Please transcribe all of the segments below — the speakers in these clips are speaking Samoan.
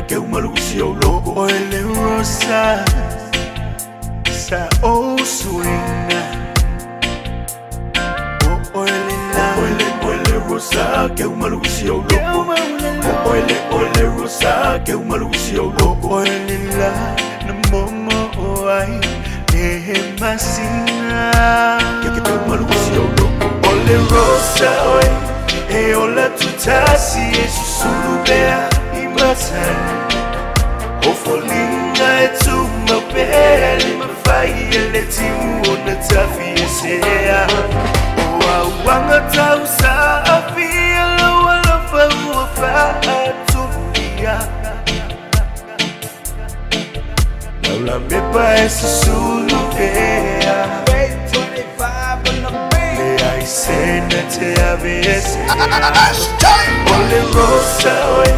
Ke umalusi o loko. Ole rosa sa osuina. Ole la. Ole ole rosa ke umalusi o loko. Ole ole rosa ke umalusi o loko. Ole la na momo o ai le masina. Ke umalusi o loko. Ole rosa oi e ola tutasi e susulu bea imatani. Ofolinga e tuma pele mafai ele timu ona tafi e sea. Oa uanga tau sa afia loa lofa ua faatumia. Laula mepa e susulu bea. Le ai sena te ave e sea. Ole rosa oi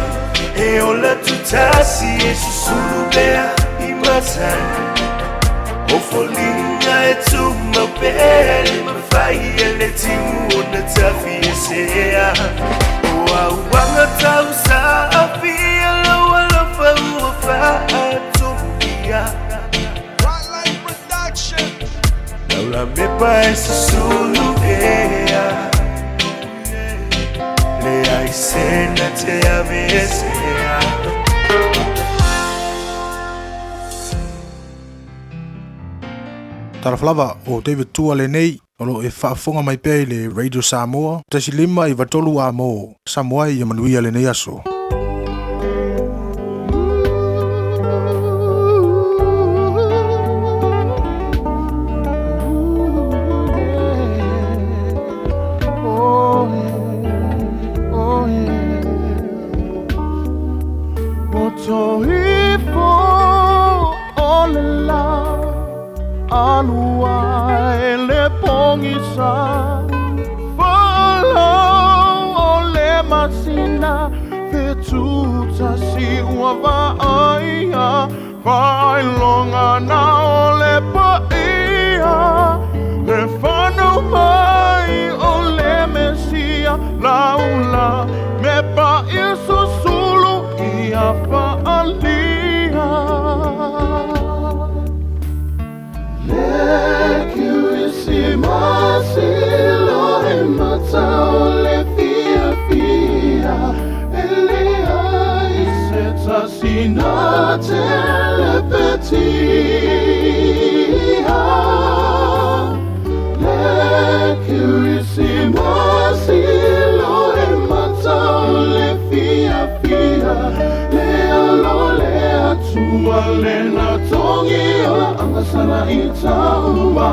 e ola tutasi e susulu bea imatani. Ofolinga e tuma pele mafai ele timu ona tafi e sea. Oa uanga tau sa afia loa lofa ua faatumia. Laula mepa e susulu bea. Le ai sena te ave e sea. Talofa lava o David Tua lenei o loo e faafofoga mai pea i le Radio Samoa 1 5 93 amo Samoa ai ia manuia lenei aso. Oh yeah, oh yeah. Ua ifo o le la alua e le pogisa Folau o le masina 71 ua vaaia Faailoga na o le paia Le fanau mai o le Mesia Laula me pa isusulu ia faalia Le Kerisimasi lo e mata o le fiafia E leai se tasi na te lepetia Le Kerisimasi lo e mata o le fiafia Le alo le atua le na togi o le agasala i taua.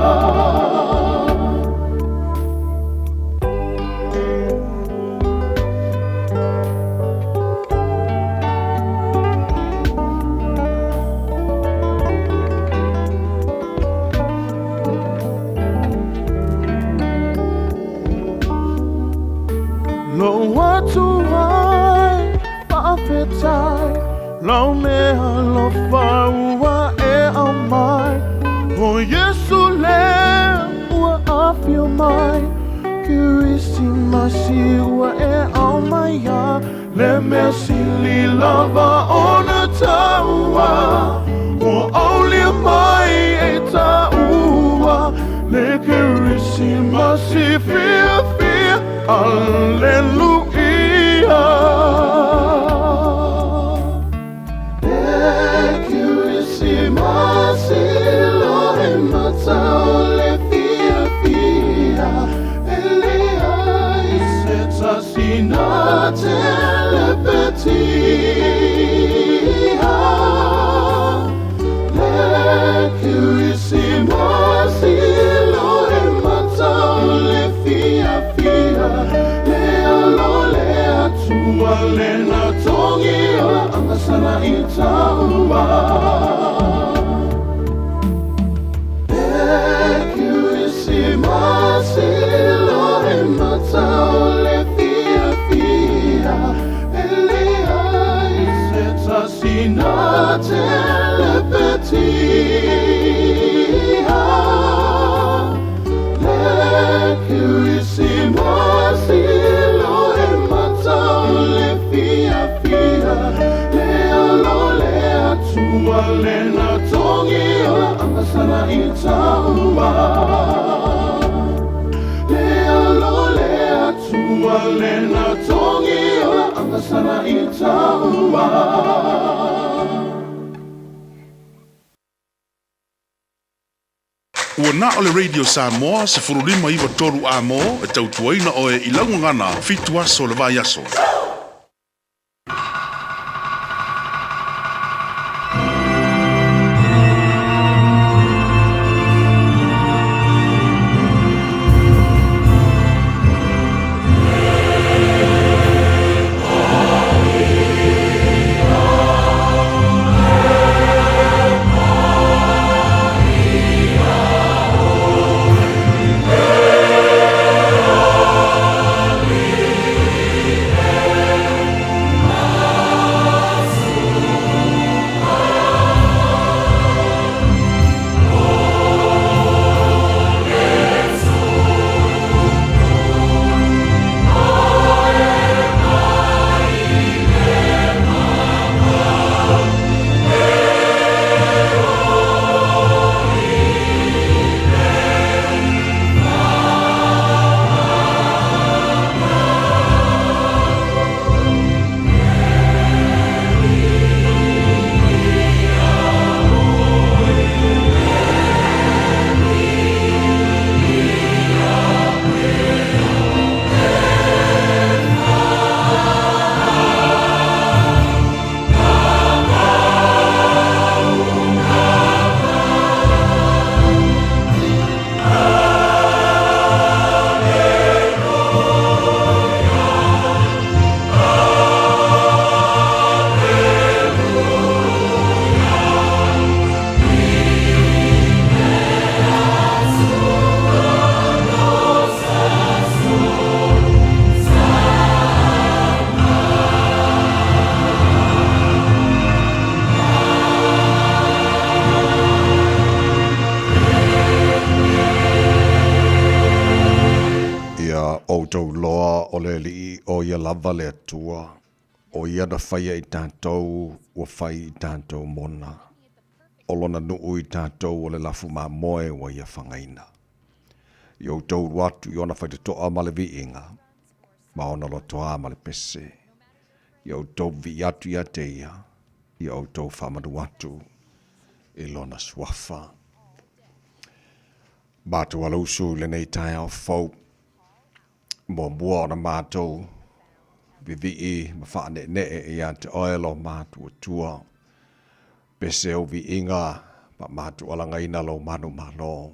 Lo atu ai faafetai lau mea alofa ua e aumai O Iesu le ua afio mai Kerisimasi ua e aumaia Le mea sili lava ona taua Ua aulia mai e taua Le Kerisimasi fiafia Aleluia Le Kerisimasi lo e mata o le fiafia E leai se tasi na te lepetia Le Kerisimasi lo e mata o le fiafia Le alo le atua le na togi o le agasala i taua Le Kerisimasi lo e mata o le fiafia E leai se tasi na te lepetia Le Kerisimasi lo e mata o le fiafia Le alo agasala i taua Le alo le atua le na togi o la agasala i taua. Ua na o le Radio Samoa 15 93 A-mo e tautuaina oe i lau gagana fitu aso o le vaiaso. Ia outou loa o le Alii o ia lava le Atua, o ia na faia i tatou ua fai i tatou mona, o lona nuu i tatou o le lafu mamoe ua ia fagaina. I outou ulu atu i ona faitotoa ma le viiga, ma ona lotoa ma le pese. Ia outou vivii atu ia te ia, ia outou faamanu atu i lona suafa. Matou alausu i lenei taeao fou, muamua ona matou vivii ma faaneenee ia te oe lo matou Atua, pese ou viiga ma matou alagaina lou manumalo,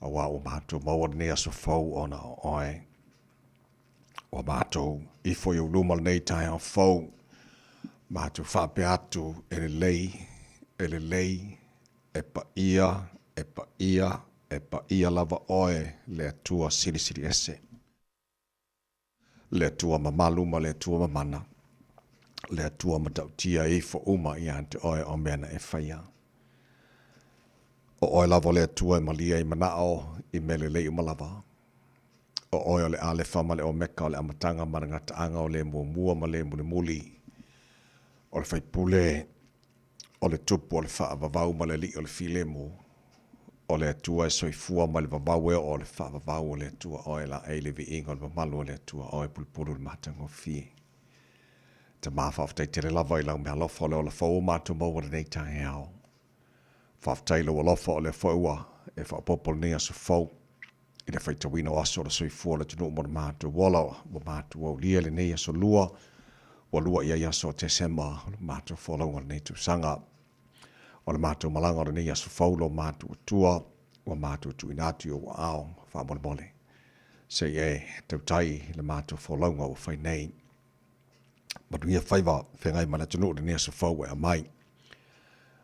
auā ua matou maua lenei aso fou ona o oe. Ua matou ifo i ou luma lenei taeao fou, matou faapea atu, e lelei, e lelei, e paia, e paia, e paia lava oe le Atua Silisili Ese, le Atua mamalu ma le Atua mamana, le Atua matautia e ifo uma ia te oe o mea na e faia. O oe lava o le Atua e malia i manao i mea lelei uma lava. O oe o le Alefa ma le Omeka, o le Amataga ma le Gataaga, o le Muamua ma le Mulimuli, o le Faipule, o le Tupu o le Faavavau ma le Alii o le Filemu, o le Atua e soifua mai le vavau e oo o le faavavau o le Atua oe laei le viiga o le mamalu o le Atua oe pulupulu i le matagofie. Tama faafetai tele lava i lau meaalofa o le ola fou o matou maua lenei taeao. Faafetai i lou alofa o lea foi ua e faaopoopo lenei aso fou i le faitauina o aso o le soifua o le atunuu mo le matou ola ua matou aulia lenei aso lua ua lua i ai aso o Tesema o le matou folauga o lenei tausaga. O le matou malaga o lenei aso fou lo matou Atua ua matou tuuina atu i ou aao faamolemole. Se i e tautai le matou folauga ua fai nei. Manuia faiva feagai ma le atunuu lenei aso fou e aumai.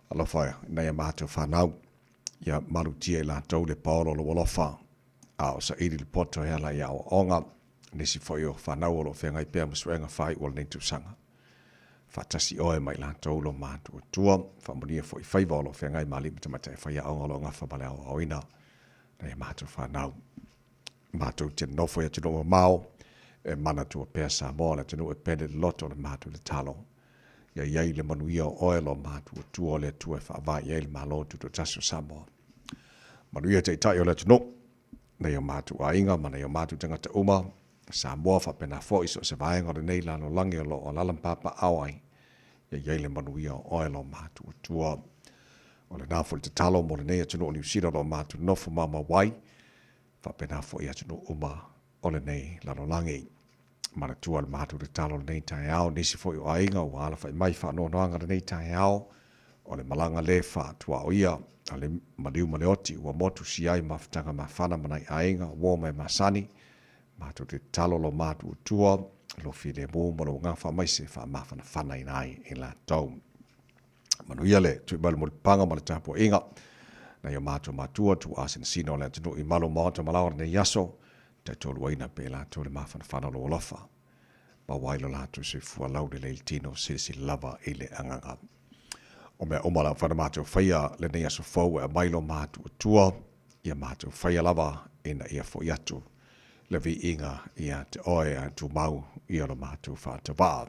Alofa i nai a matou fanau, ia malutia i latou le paolo o lou alofa, a o saili le poto e ala i aoaoga, nisi foi o fanau o lo o feagai pea ma suega faaiu o lenei tausaga. Faatasi oe ma i latou lo matou Atua, faamanuia foi faiva o lo o feagai ma alii ma tamaitai faiaoga o lo o gafa ma le aoaoina nai a matou fanau. Matou te nofo i atunuu mamao, e manatua pea Samoa le atunuu e pele loloto le matou tatalo. Ia i ai le manuia o oe lo matuatua o le Atua e faavae i ai le Malo Tutoatasi o Samoa. Manuia Taitai o le atunuu, nai o matou aiga ma nai o matou tagata uma, Samoa faapena foi so o se vaega o lenei lalolagi o lo o alaala ma papaaao ai, ia i ai le manuia o oe lo matuatua. O lena foi le tatalo mo lenei atunuu o Niu Sila o lo o matou nofo maumau ai, faapena foi atunuu uma o lenei lalolagi. Manatua le matou tatalo lenei taeao, nisi foi o aiga ua alafai mai faanoanoaga lenei taeao, o le malaga le faatuaoia a le maliu ma le oti ua motu sia ai mafutaga mafana ma nai aiga, uo ma e masani. Matou te tatalo lo matou Atua, lo filemu ma lou agaga faamaise faamafanafanaina ai i latou. Manuia le tui mai le mulipapaga ma le tapuaiga. Nai o matou matua, tuuasinasina o le atunuu i malu maota ma laoa lenei aso, taitoluaina pe latou le mafanafana o lou alofa. Maua ai lo latou soifua laulelei le tino silasila lava i le agaga. O mea uma la mafai ona matou faia lenei aso fou e aumai lo matou Atua, ia matou faia lava ina ia foi atu le viiga ia te oe ae tumau ia lo matou faatavaa.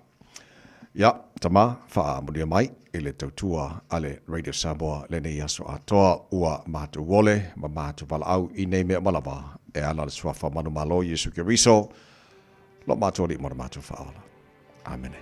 Ia, tama, faamanuia mai i le tautua a le Radio Samoa lenei aso atoa ua matou ole ma matou valaau i nei mea uma lava e ala le suafa manumalo Iesu Keriso, lo matou Alii ma lo matou Faaola. Amene.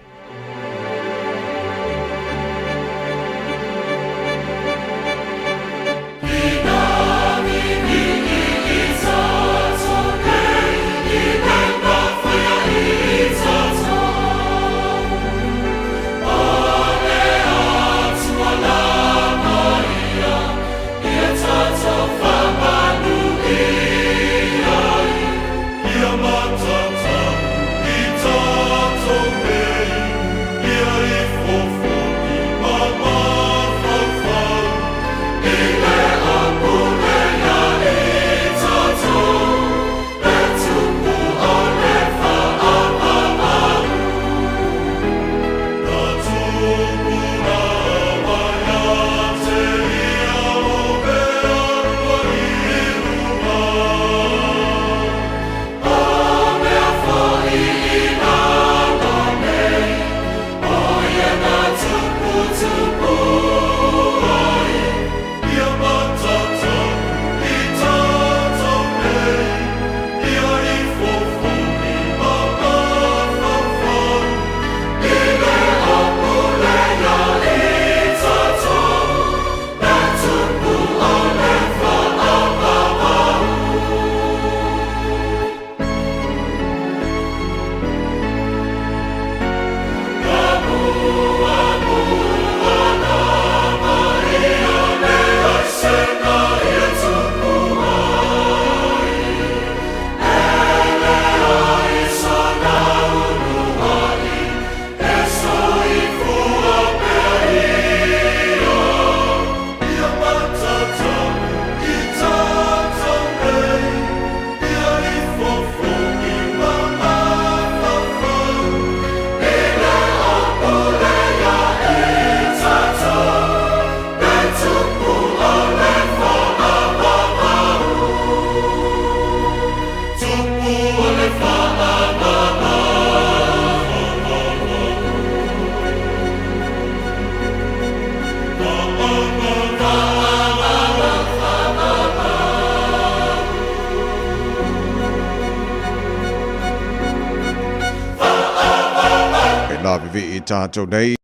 E nā vivii tātou nei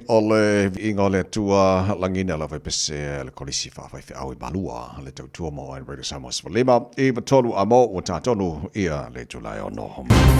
o le viiga o le Atua lagina lava e pese le kolisi faafaifeau i Malua le tautua mo ai Radio Samoa 15 i 3 a mo ua tātonu ia le Julai 6.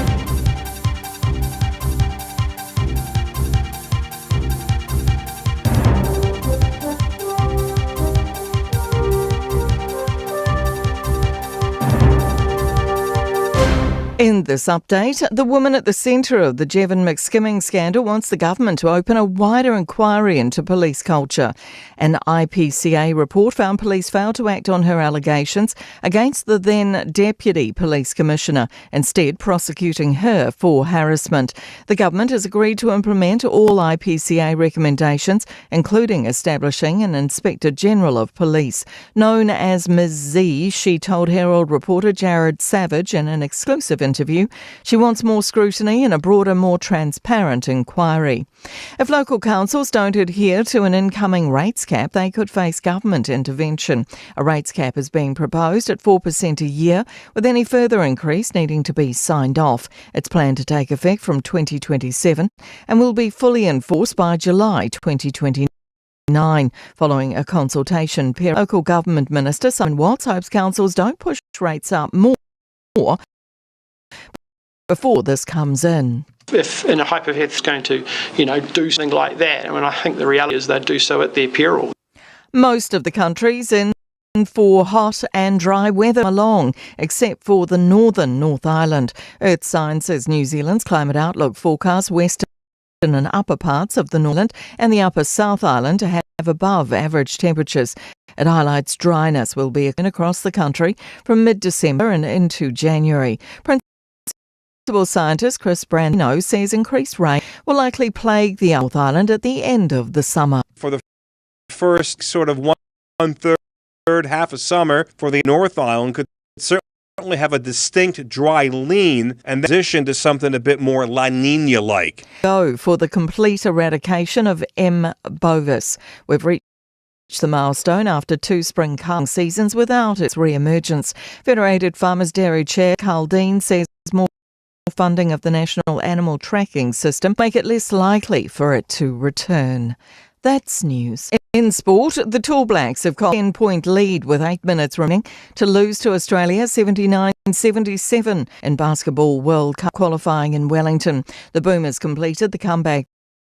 In this update, the woman at the centre of the Jevon McSkimming scandal wants the government to open a wider inquiry into police culture. An IPCA report found police failed to act on her allegations against the then Deputy Police Commissioner, instead prosecuting her for harassment. The government has agreed to implement all IPCA recommendations, including establishing an Inspector General of Police. Known as Ms. Z, she told Herald reporter Jared Savage in an exclusive interview. interview. She wants more scrutiny and a broader, more transparent inquiry. If local councils don't adhere to an incoming rates cap, they could face government intervention. A rates cap is being proposed at 4% a year, with any further increase needing to be signed off. It's planned to take effect from 2027 and will be fully enforced by July 2029. Following a consultation period, local government minister Simon Watts hopes councils don't push rates up more before this comes in. If in a hypothetical is going to, you know, do something like that, I mean, I think the reality is they'd do so at their peril. Most of the countries in for hot and dry weather along, except for the northern North Island. Earth Sciences New Zealand's climate outlook forecasts western and upper parts of the Northland and the upper South Island to have above average temperatures. It highlights dryness will be across the country from mid-December and into January. Principal scientist Chris Brandino says increased rain will likely plague the North Island at the end of the summer. For the first sort of one-third, half of summer for the North Island could certainly have a distinct dry lean and transition to something a bit more La Nina-like. Go for the complete eradication of M. bovis. We've reached the milestone after two spring calving seasons without its re-emergence. Federated Farmers Dairy Chair Carl Dean says more funding of the National Animal Tracking System make it less likely for it to return. That's news. In sport, the Tall Blacks have got a 10-point lead with 8 minutes remaining to lose to Australia 79-77 in Basketball World Cup qualifying in Wellington. The Boomers completed the comeback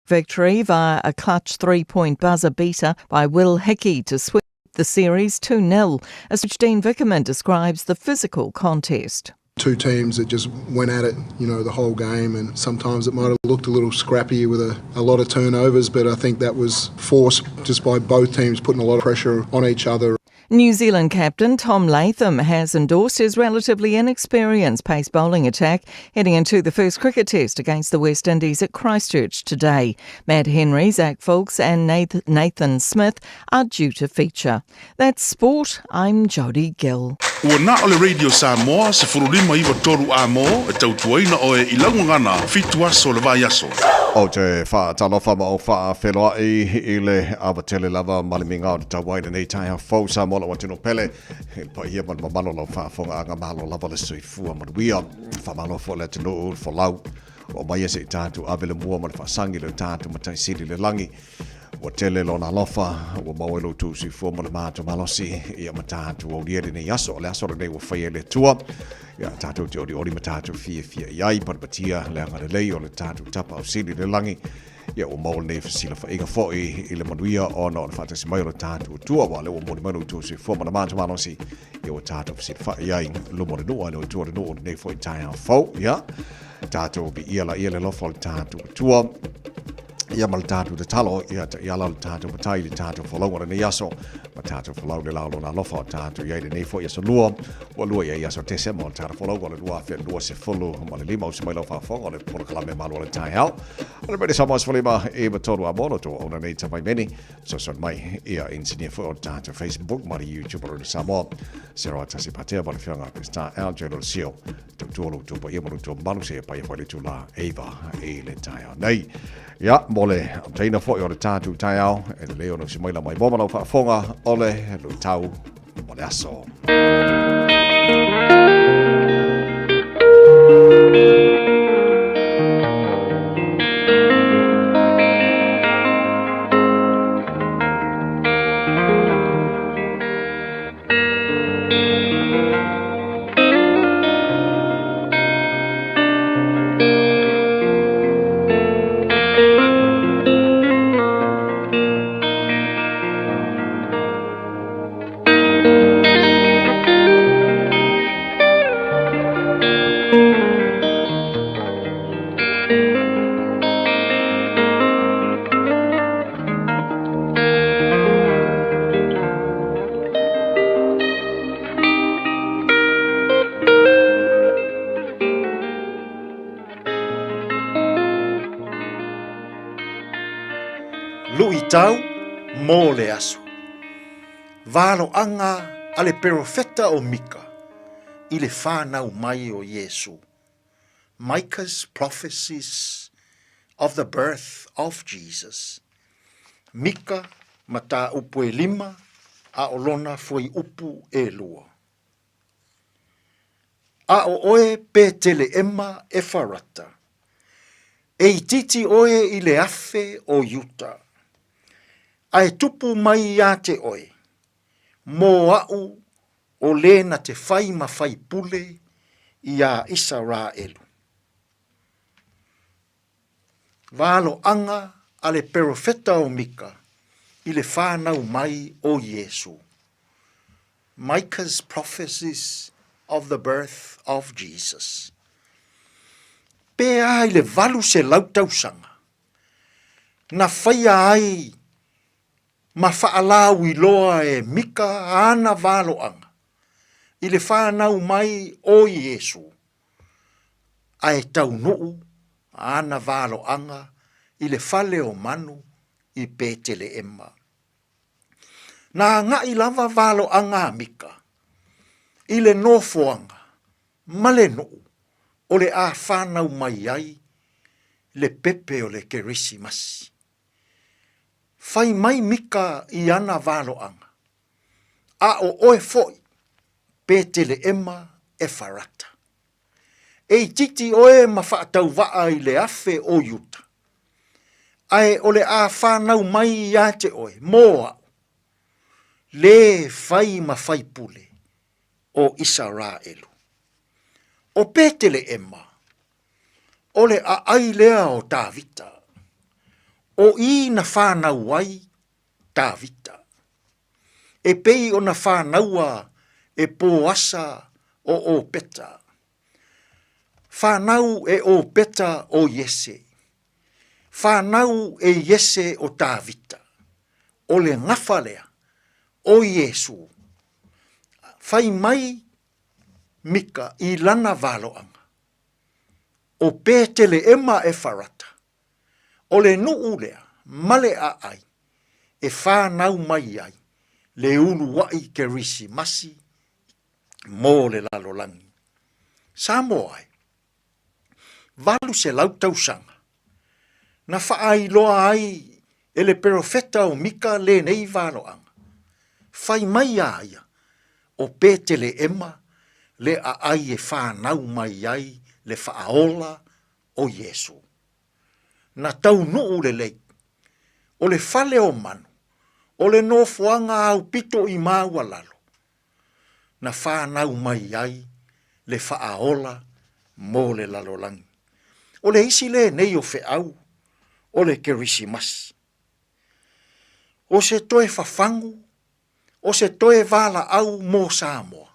victory via a clutch 3-point buzzer beater by Will Hickey to sweep the series 2-0. As Dean Vickerman describes the physical contest. Two teams that just went at it, you know, the whole game, and sometimes it might have looked a little scrappy with a lot of turnovers, but I think that was forced just by both teams putting a lot of pressure on each other. New Zealand captain Tom Latham has endorsed his relatively inexperienced pace bowling attack heading into the first cricket test against the West Indies at Christchurch today. Matt Henry, Zach Foulkes and Nathan Smith are due to feature. That's sport. I'm Jodie Gill. Ua na o le Radio Samoa, 1593 Amo, e tautuaina oe i lau gagana, fitu aso o le vaiaso. Ou te faatalofa ma ou faafeloai i le ava tele lava ma le miga o le tauai lenei taeao fou Samoa lau atunuu pele i le paia ma le mamalu o lau faafogaaga malo lava le soifua manuia. Faamalo foi le atunuu le folau o mai se i tatou ave le mua ma le faasagi le tatou Matai Sili i le lagi. Ua tele lona alofa, ua maua ai lo outou soifua ma le matou malosi, ia ma tatou aulia lenei aso. O le aso lenei ua faia e le Atua, ia tatou te olioli ma tatou fiafia i ai, patapatia le agalelei o le tatou Tapaau Sili i le lagi. Ia ua maua lenei fesilafaiga foi i le manuia ona o le faatasi mai o le tatou Atua, aua o lea ua momoli mai lo outou soifua ma le matou malosi, ia ua tatou fesilafai ai luma o le nuu a le Atua o le nuu lenei foi taeao fou. Ia tatou viia laia le alofa o le tatou Atua. Ia ma le tatou tatalo, ia taiala le tatou matai i le tatou folauga o lenei aso, ma tatou folau le la o lona alofa o tatou i ai lenei foi aso lua, ua lua i ai aso Tesema o le tatou folauga o le 2025, usu mai lau faafofoga o le polokalame malu o le taeao. O le Radio Samoa 15 i 3 a molo tō ona nei tamai meni, fesoasoani mai ia inisinia foi o le tatou Facebook ma le YouTube o Radio Samoa. Sero a tasi patea ma le fioga Krista L. J. Lolosio. Tautua lo outou paia ma lo outou mamalu seia paia foi le itulā 9 i le taeao nei. Ia, mo le amataina foi o le tatou taeao, e lelei ona usi mai la maimoa ma lau faafofoga o le luitau mo le aso. Luitau mo le aso. Valoaga a le perofeta o Mika i le fanau mai o Iesu. Micah's Prophecies of the Birth of Jesus. Mika, mataupu e lima, a o lona fuaiupu e lua. A o oe Peteleema Efarata, e itiiti oe i le afe o Iuta, a e tupu mai iā te oe, mō aʻu o lē na te fai ma faipule iā Isaraelu. Valoaga a le perofeta o Mika i le whānau mai o Iesu. Micah's prophecies of the birth of Jesus. Pe a i le 800 tausaga, na whaia ai ma whaalauiloa e Mika ana valoaga i le whānau mai o Iesu, a e taunuu ana valoaga i le fale o manu i Peteleema. Na agai lava valoaga a Mika i le nofoaga ma le nuu o le a whānau mai ai le pepe o le Kerisimasi. Fai mai Mika i ana valoaga, a o oe foi Peteleema Efarata. E itiiti oe ma faatauvaa i le afe o Iuta, ae o le a whānau mai iā te oe, mō aʻu, lē fai ma faipule o Isaraelu. O Peteleema, o le aʻai lea o Tāvita, o i na whānau ai Tāvita. E pei ona whānaua e Poasa o Opeta. Whānau e Opeta o Iese. Whānau e Iese o Tāvita. O le gafa lea, o Iesu. Fai mai Mika i lana valoaga. O Peteleema Efarata. O le nuu lea ma le aʻai e whānau mai ai le uluaʻi Kerisimasi mō le lalolagi. Samoa e, 800 tausaga na faailoa ai e le perofeta o Mika lenei valoaga. Fai mai a ia o Peteleema le aʻai e whānau mai ai le whaaola o Iesu. Na taunuu lelei, o le fale o manu, o le nofoaga aupito i maualalo, na whānau mai ai le whaaola mō le lalolagi. O le isi lenei o feau o le Kerisimasi. O se toe fafagu, o se toe valaau mō Samoa.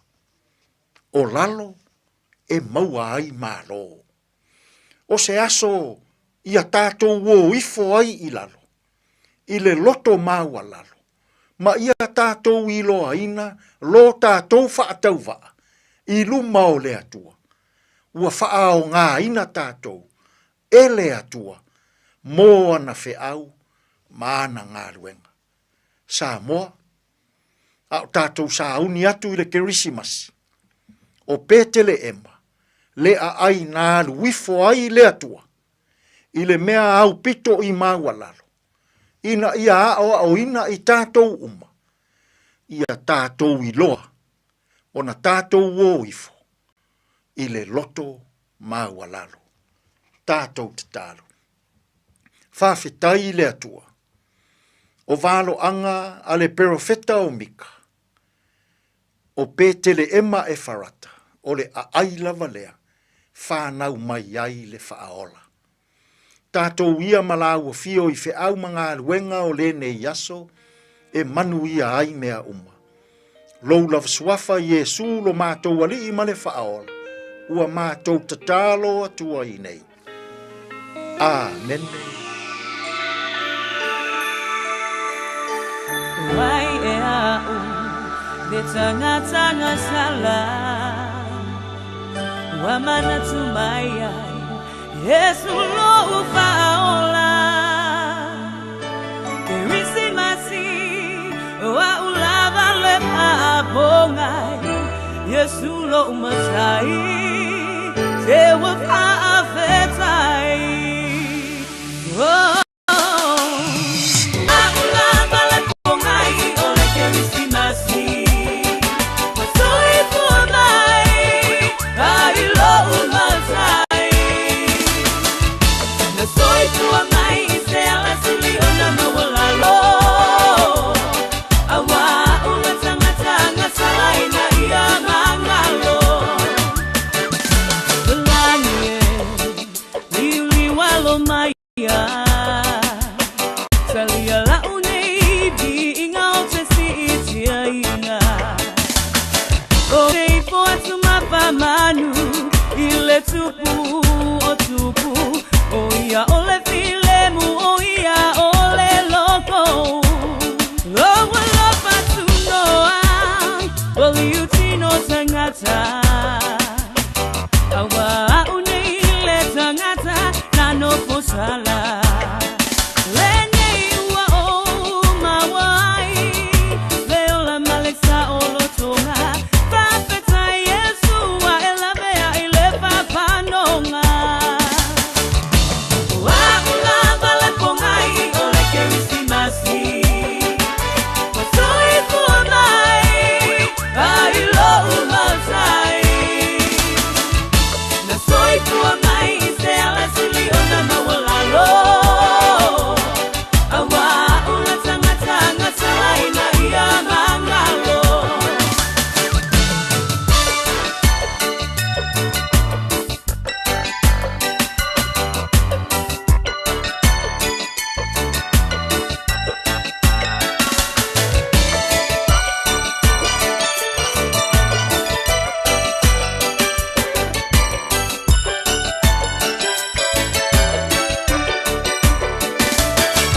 O lalo e maua ai Malo. O se aso ia tātou o ifo ai i lalo, i le loto maualalo, ma ia tātou iloaina lo tātou faatauvaa i luma o le Atua. Ua faaogaina tātou e le Atua mō ana feau ma ana galuega. Samoa, a o tātou sauni atu i le Kerisimasi, o Peteleema, le aʻai na alu ifo ai le Atua, i le mea aupito i maualalo, ina ia aʻoaʻoina i tātou uma, ia tātou iloa, ona tātou o ifo, i le loto maualalo. Tātou tatalo. Faafetai i le Atua, o valoaga a le perofeta o Mika, o Peteleema Efarata, o le aʻai lava lea, whānau mai ai le whaaola. Tātou ia ma lāua fio i feau ma galuega o lenei aso, e manu ia ai mea uma. Lou lava suafa Iesu lo mātou aliʻi ma le whaaola, ua mātou tatalo atua i nei. Āmene. Wai e au le tangata sala Ua manatu mai ai Iesu lou faaola Kerisimasi Ua ulava le faapogai Iesu lou matai. Se ua faafetai. Oh. A'u lava le pogai o le Kerisimasi, Ua soifua mai ai lo'u matai. Na soifua mai i se alasili o na maualalo, Auā ua tagata gasalaina ia magalo. Lani e, liuliu alo mai ia, Talia la'u nei viiga o te siitiaina. O te ifo atu ma famanu i le tupu o tupu, O ia o le filemu, o ia o le loko. Lou alofa tunoa, o liutino tagata, Aua a'u nei le tagata na nofo sala. Lenei ua ou maua ai le ola ma le saolotoga, Faafetai Iesu ua e lavea i le fapanoga. O a'u lava le pogai o le Kerisimasi, Ua soifua mai ai lo'u matai. Na soifua mai i se alasili o na maualalo, Auā ua tagata gasalaina ia magalo.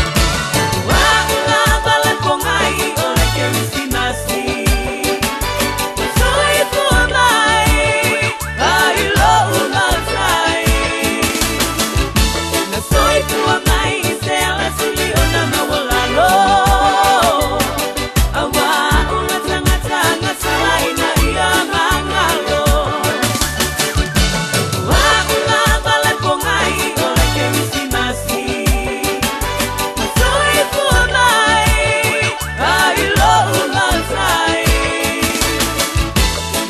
A'u lava le pogai o le Kerisimasi, Ua soifua mai ai lo'u matai. Na soifua mai i se alasili o na maualalo, Auā ua tagata gasalaina ia magalo. A'u lava le pogai o le Kerisimasi, Ua soifua mai ai lo'u matai.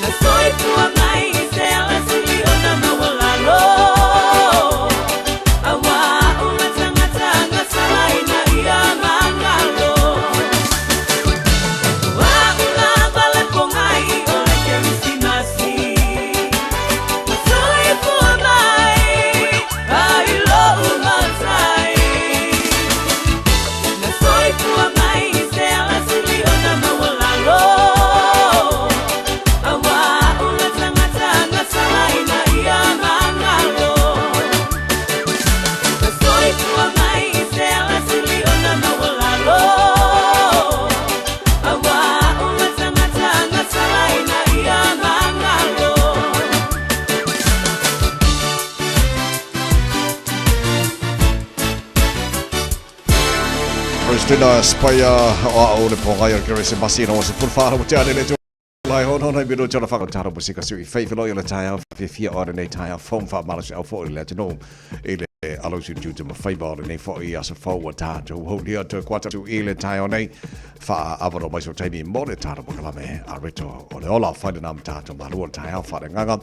Na soifua mai i se alasili o na maualalo, Auā ua tagata gasalaina ia magalo. A'u lava le pogai o le Kerisimasi, Ua soifua mai ai lo'u matai. Na soifua mai i se alasili o na maualalo, Auā ua tagata gasalaina ia magalo. Na soifua mai i se alasili o na maualalo, Auā ua tagata gasalaina ia magalo. Christina Spaia o a'u le pogai o le Kerisimasi na o se fulu whaara tea le lai hono nei mino tona whaka taro musika sui fei feloi o le taeao fiafia o lenei taeao fou ma faamalosi au foi i le atunuu i le alosi tiute ma faiva o lenei foi aso fou ua tatou houlia toe kuata atu i le taeao nei faaavanoa mai so taimi mo le taro pakalame a Reto o le ola whai lena ma tatou malua o le taeao faaleagaga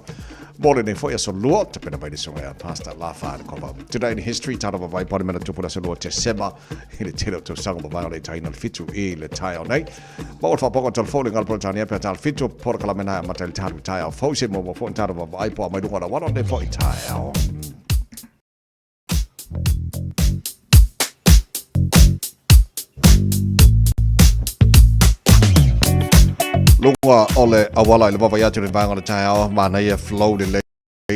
mo lenei foi aso lua tapena mai le susuga ia Pastor Lafa le Kova. Today in history taro vavai Paremena tupu le aso lua Tesema i le tele o tausaga mavae o le itaina le fitu i le taeao nei. Ma o le faapoga o telefoni le galo Peretania pea talo fitu porokalame na amata i le talo taeao fou se muamua foi talo vavaai po a mai luga o le auala o lenei foi taeao. Luga o le auala i le vavaai atu i le vaega o le taeao, manaia flow lelei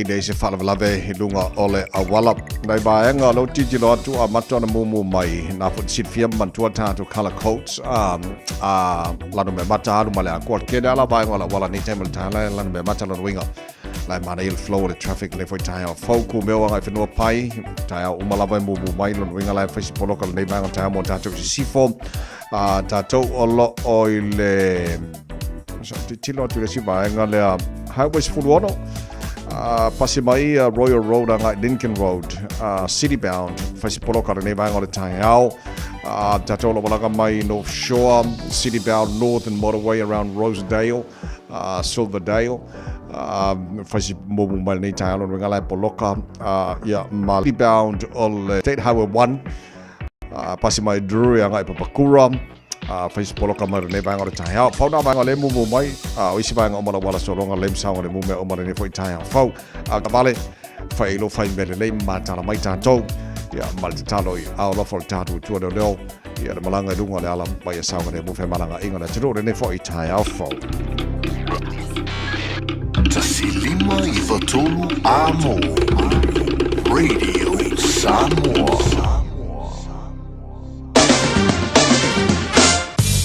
nei se faalavelave i luga o le auala. Nai vaega o lea ua tilotilo atu a amata ona mumu mai, na foi te silafia ma manatua tatou colour codes a, a lanu mea mata alu ma le akoa. Tele lava vaega o le auala nei taimi o le taeao, lanu mea mata lona uiga. La e manaia le flow o le traffic lenei foi taeao fou ku mea o agai whenua pai, taeao uma lava e mumu mai lona uiga la e fai si poloka lenei vaega o le taeao mo tatou i sisifo. A tatou o lo o i le tilotilo atu i le isi vaega lea Highway 16. Pasi mai Royal Road agai Lincoln Road, City Bound, fai se poloka lenei vaega o le taeao. Tatou o lo o malaga mai North Shore, City Bound Northern Motorway around Rosedale, Silverdale. Fai si mumu mai lenei taeao lona uiga la e poloka ia ma City Bound o le State Highway 1, pasi mai Drury agai Papakura. Fai se poloka mai lenei vaega o le taeao. Pau nā vaega o lea e mumu mai, o isi vaega uma la ua ala sologa le masaoga le mumea uma lenei foi taeao fou. A ka vale, fai ilo fai mea lelei ma matala mai tatou. Ia, ma le tatalo i ao alofa o le tatou Atua leoleo, ia le malaga i luga o le ala ma ia saogalemu femalagaaiga o le atunuu lenei foi taeao fou. 1593 A mo Radio Samoa.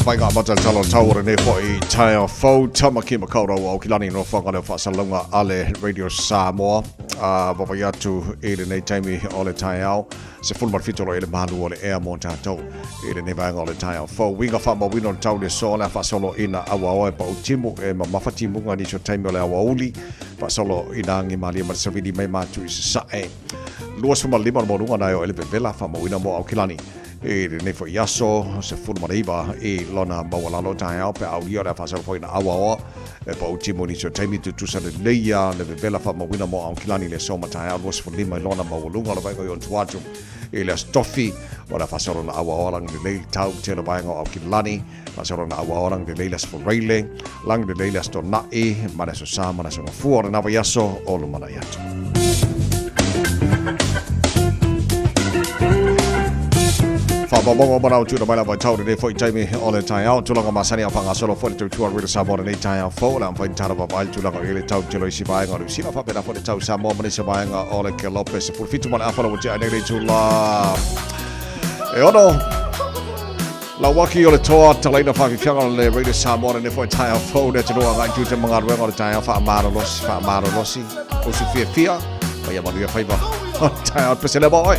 Whai ngā mata talo tau o lenei foi taeao fou Tamaki Makaurau o Aukilani no whanga leo whaasalauga ale Radio Samoa. Vavai atu i lenei taimi o le taeao se fulu ma le fitu o lo o i le malu o le ea mo tatou i lenei vaega o le taeao fou. Uiga faamauina o le tau i le aso o le a faasolo ina auaoa e pau timu e mamafa timuga nisi o taimi o le aoauli faasolo ina agi malie ma le savili mai matu i sasae. 25 o le maualuga na e o ele vevela faamauina mo Aukilani i lenei foi aso 19 i lona maualalo taeao pe aulia o le a faasolo foi na auaoa e pau timu nisi o taimi tutusa lelei a le vevela faamauina mo Aukilani i le aso ma taeao 25 i lona maualuga o le vaega i ona tua atu i le aso Tofi o le a faasolo na auaoa lagi lelei le tau tele vaega o Aukilani faasolo na auaoa lagi lelei le aso Foreile lagi lelei le aso Tona'i ma le aso Sa ma le aso Gafua o lena vaiaso o lumanai atu. Faamaumauga o manao tuuina mai lava i tau lenei foi taimi o le taeao. Tulaga masani a faagasolo foi le tautua Radio Samoa lenei taeao fou. O le a mafai ona tala vaavaai le tulaga o i ai le tau tele o isi vaega o Niu Sila. Faapena foi le tau Samoa ma nisi vaega o le Kelope 17 ma le afa la ua tea ai nei le itula e ono. Lauaki o le toa talaina whaafifiaga o le Radio Samoa lenei foi taeao fou le atunuu agai tute ma galuega o le taeao faamalolosi faamalolosi usu fiafia ma ia manuia faiva o le taeao pese lea ma oe.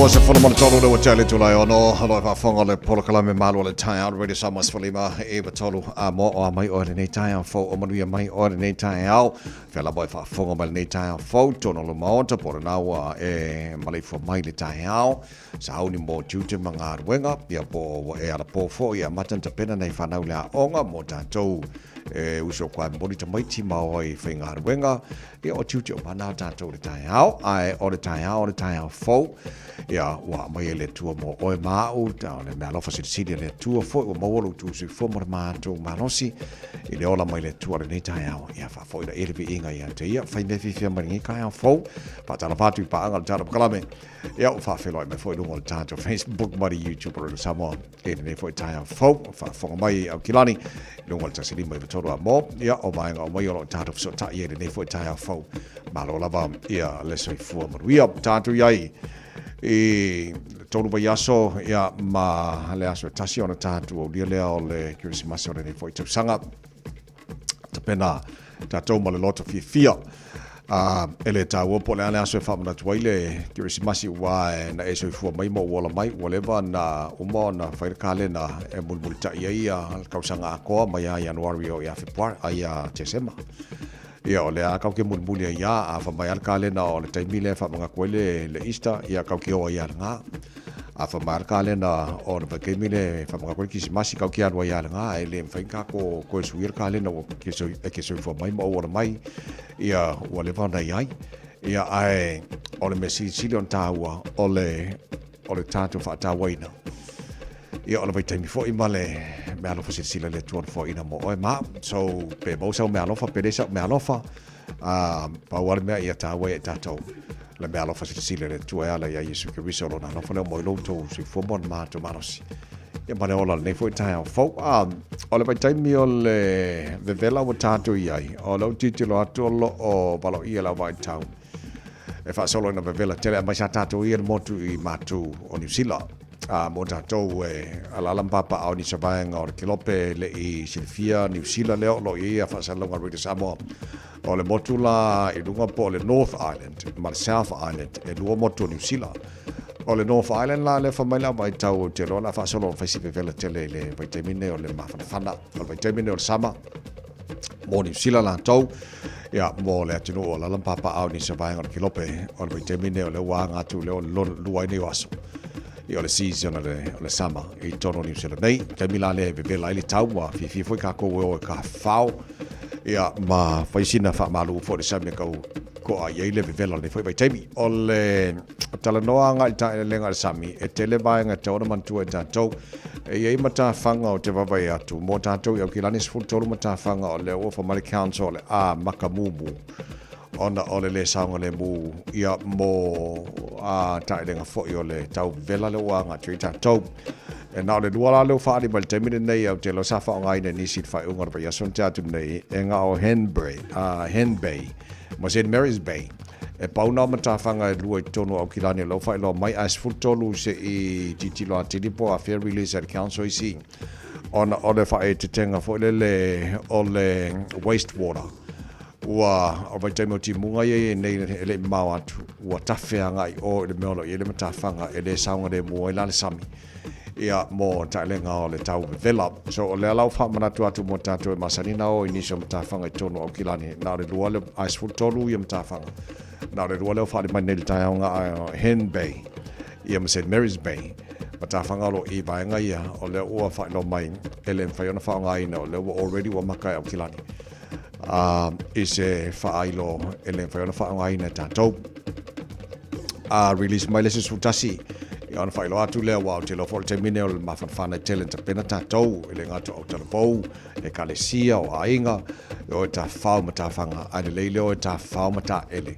23 le ua tele tulai ono alo e faafofoga le polokalame malo o le taeao Radio Samoa 15 e 3 a mo o a mai oe lenei taeao fou o manuia mai oe lenei taeao fea lava e faafofoga mai lenei taeao fou tonu o le maota po o lena ua e maleifua mai le taeao sauni mo tiute ma galuega ia po ua e alapō foi e amata ona tapena nei whanau le aoga mo tātou e uso koa moni tamaiti ma oe i whaigaluega Ia, o tiute uma nā tātou le taeao, ae o le taeao o le taeao fou, ia, ua aumai e le Atua mo oe ma au, o le meaalofa silisili a le Atua foi, ua maua lou tu soifua ma le matou malosi, i le ola mai le Atua lenei taeao, ia, faafoi laia le viiga ia te ia, fai mea fiafia mai lenei taeao fou, faatalofa atu i paaga o le Tala Pakalame, ia, ua faafeiloai mai foi i luga o le tatou Facebook ma le YouTube o Radio Samoa. I lenei foi taeao fou, faafofoga mai Aukilani, i luga o le 153 a mo, ia, o vaega uma ia o lo o tatou fesootai ai i lenei foi taeao fou. Malo lava ia le soifua manuia. Tatou i ai i le tolu vaiaso, ia, ma le aso e tasi ona tatou aulia lea o le Kerisimasi o lenei foi tausaga. Tapena tatou ma le loto fiafia. E le taua po o le a le aso e faamanatu ai le Kerisimasi aua e na e soifua mai ma ou ola mai, ua leva ona uma ona fai le kalena e mulimulitai ai le tausaga atoa mai ia Ianuari e oo ia Fepuari, a ia Tesema. Ia, o lea lava tatou te mulimuli ai lava, a fai mai lava le kalena o le taimi lea e faamanatu ai le Easter, ia tatou te o ai lava i lena. A fai mai lava le kalena o le vaitaimi lea e faamanatu ai le Kerisimasi, tatou te alu ai lava i lena, e le mafai ona tatou toe suia le kalena ua e te soifua mai ma ou ola mai, ia ua leva ona i ai. Ia, ae o le mea silisili ona taua, o le, o le tatou faatauaina. Ia, o le vaitaimi foi ma le meaalofa silasila i le Atua na foaiina mo oe ma au. So, pe maua sau meaalofa, pe leai sau meaalofa, pau lava le mea ia taua ia i tatou le meaalofa silasila i le Atua e ala iā Iesu Keriso, Lona alofa lea ua maua i lo outou soifua ma le matou malosi. Ia ma le ola lenei foi taeao fou. O le vaitaimi o le vevela ua tatou i ai, o lea ou tilotilo atu o lo o valoia le auvaitau e faasolo ina vevela tele aemaise a tatou ia le motu i matu o Niu Sila. Mo tatou e alaala ma papaaao i nisi o vaega o le Kelope e le i silafia Niu Sila lea o lo o i ai ia faasalalauga a Radio Samoa. O le motu la i luga po o le North Island ma le South Island, e lua motu o Niu Sila. O le North Island la lea fai mai le vaitau ou te iloa o le a faasolo ona fai si vevela tele i le vaitaimi lenei o le mafanafana. O le vaitaimi lenei o le sama mo Niu Sila latou, ia, mo le atunuu o alaala ma papaaao i nisi o vaega o le Kelope, o le vaitaimi lenei o lea ua aga atu lea o le lua ai nei o aso. Ia, o le season o le, o le sama i totonu o Niu Sila nei. Taimi la lea e vevela ai le tau, ua fiafia foi kākou e o e tafafao, ia, ma fai sina faamalu foi i le sami e tau to'a i ai le vevela o lenei foi vaitaimi. O le talanoa agai i le taelelega o le sami, e tele vaega e tatau ona manatua e tatou. E i ai matafaga ou te vaavaai atu, mo tatou i Aukilani 13 matafaga o lea ua fai mai le council o le a makamumu ona o le lē saogalemu ia mo a taelega foi o le tau vevela lea ua aga atu ai tatou. E na o le lua la lea ua faaali mai i le taimi lenei, ou te iloa sa faaaogaina e nisi i le faaiuga o le vaiaso na tea atu nei, e na o Henbury, Hen Bay ma St Mary's Bay. E pau na o matafaga e lua i totonu o Aukilani o lea ua faailoa mai, ae 13 se i tilotilo atili po o afea release a le council isi ona o le faaeteetega foi lele o le waste water. Ua, o le vaitaimi o timuga ia i ai nei e le i mamao atu, ua tafe agai i o i le mea o lo o i ai le matafaga e le saogalemu ai la le sami, ia, mo taelega o le tau vevela. So, o lea la ua faamanatu atu mo tatou e masani na o i nisi o matafaga i totonu o Aukilani, na o le lua le, ae 13 ia matafaga. Na o le lua lea ua faaali mai nei i le taeao ga Hen Bay, ia ma St Mary's Bay, matafaga o lo o i vaega ia, o lea ua faailoa mai e le mafai ona faaaogaina, o lea ua already ua maka e Aukilani. I se faailo e le mafai ona faaaogaina e tatou. A release mai le isi 11, ia ona faailoa atu lea, aua ou te iloa foi o le taimi lenei o le mafanafana e tele na tapena tatou, e le gata o autalavou, ekalesia, o aiga, e o e tafafao ma tafaga, ae lelei le o e tafafao ma taele.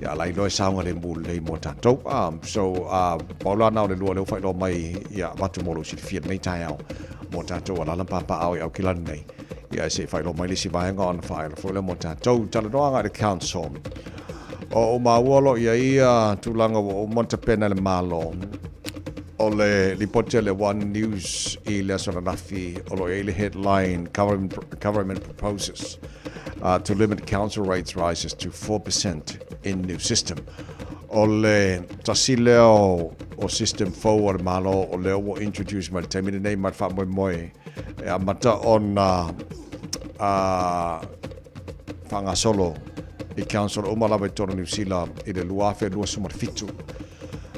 Ia ala iloa e saogalemu lelei mo tatou. So, pau la na o le lua lea ua faailoa mai, ia avatu mo lou silafia lenei taeao mo tatou alaala ma papaaao i Aukilani nei. Ia, se i faailoa mai le isi vaega ona faaela foi lea mo tatou. Talanoa agai i le council. O ou maua o lo o i ai ia tulaga ua uma ona tapena e le Malo. O le lipoti a le One News i le aso ananafi o lo o i ai le headline Government, Government proposes to limit council rates rises to 4% in new system. O le tasi lea o o system fou a le Malo o lea ua introduce mai le taimi lenei ma le faamoemoe e amata ona faagasolo i council uma lava i totonu o Niu Sila i le 2027.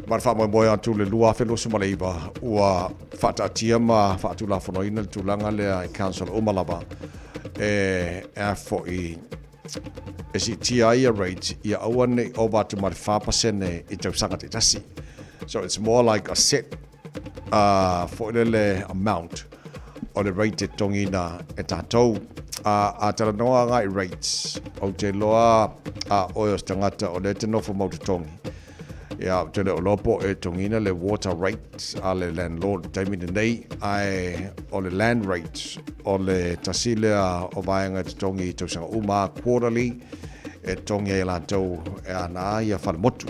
Ma le faamoemoe atu i le 2029 ua faataatia ma faatulafonoina le tulaga lea i council uma lava e a foi e siitia ai ia rate ia aua ne i ova atu ma le 4% i tausaga taitasi. So it's more like a set foi lele amount o le rate e totogiina e tatou. A talanoa agai i rates, ou te iloa a oe o se tagata o lea e te nofo mau totogi, ia, ou te le o iloa po o e totogiina le water rate a le landlord i le taimi lenei, ae o le land rate o le tasi lea o vaega e totogi i tausaga uma, quarterly, e totogi ai e latou e ana ia falemotu.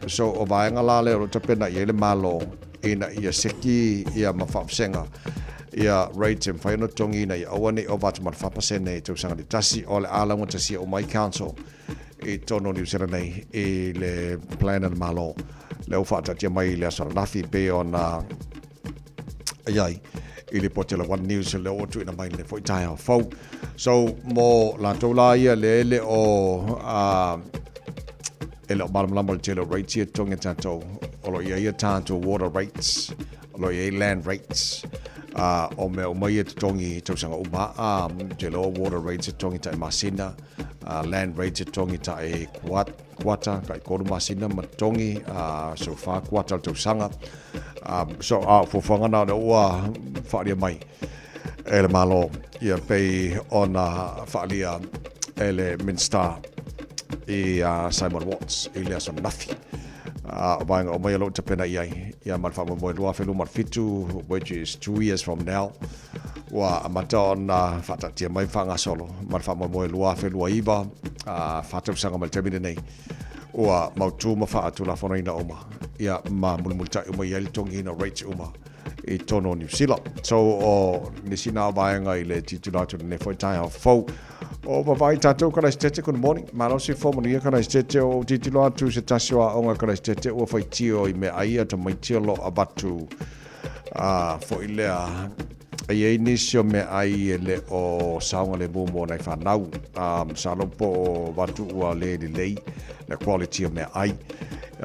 So o vaega la lea o lo o tapena i ai le Malo ina ia seki ia ma faavasega ia rates e mafai ona totogi ina ia aua ne i ova atu ma le 4% i tausaga taitasi, o le a laugatasia uma ai council i totonu o Niu Sila nei i le plan a le Malo lea ua faataatia mai i le aso ananafi e pei ona i ai i le poti o le One News lea ua tuuina mai lenei foi taeao fou. So mo latou la ia le le o e le o malamalama le tele o rates ia totogi e tatou. O lo o i ai a tatou water rates, o lo o i ai land rates, o mea uma ia e totogi i tausaga uma. Tele o water rates e totogi tai masina, land rates e totogi tai kuata, tai 3 masina ma totogi, so 4 kuata o le tausaga. So a o fuafuaga na o lea ua faaalia mai e le Malo ia pei ona faaalia e le Minista i a Simon Watts i le aso ananafi. O vaega uma ia o lo o tapena i ai ia ma le faamoemoe 2027, which is 2 years from now, ua amata ona faataatia mai ma faagasolo ma le faamoemoe 2029, 4 tausaga mai le taimi lenei, ua mautu ma faatulafonoina uma ia ma mulimulitai uma i ai le totogiina o rates uma i totonu o Niu Sila. So o nisi nā vaega i le tilotilo atu lenei foi taeao fou. O vavaai tatou Karaisitete, good morning. Malosi fou manuia Karaisitete, o tilotilo atu se tasi o aoga Karaisitete ua faitio i meaai a tamaiti o lo o avatu foi lea e i ai nisi o meaai e le o saogalemu mo nai fanau. Masalo po o avatu ua le lelei le quality o meaai.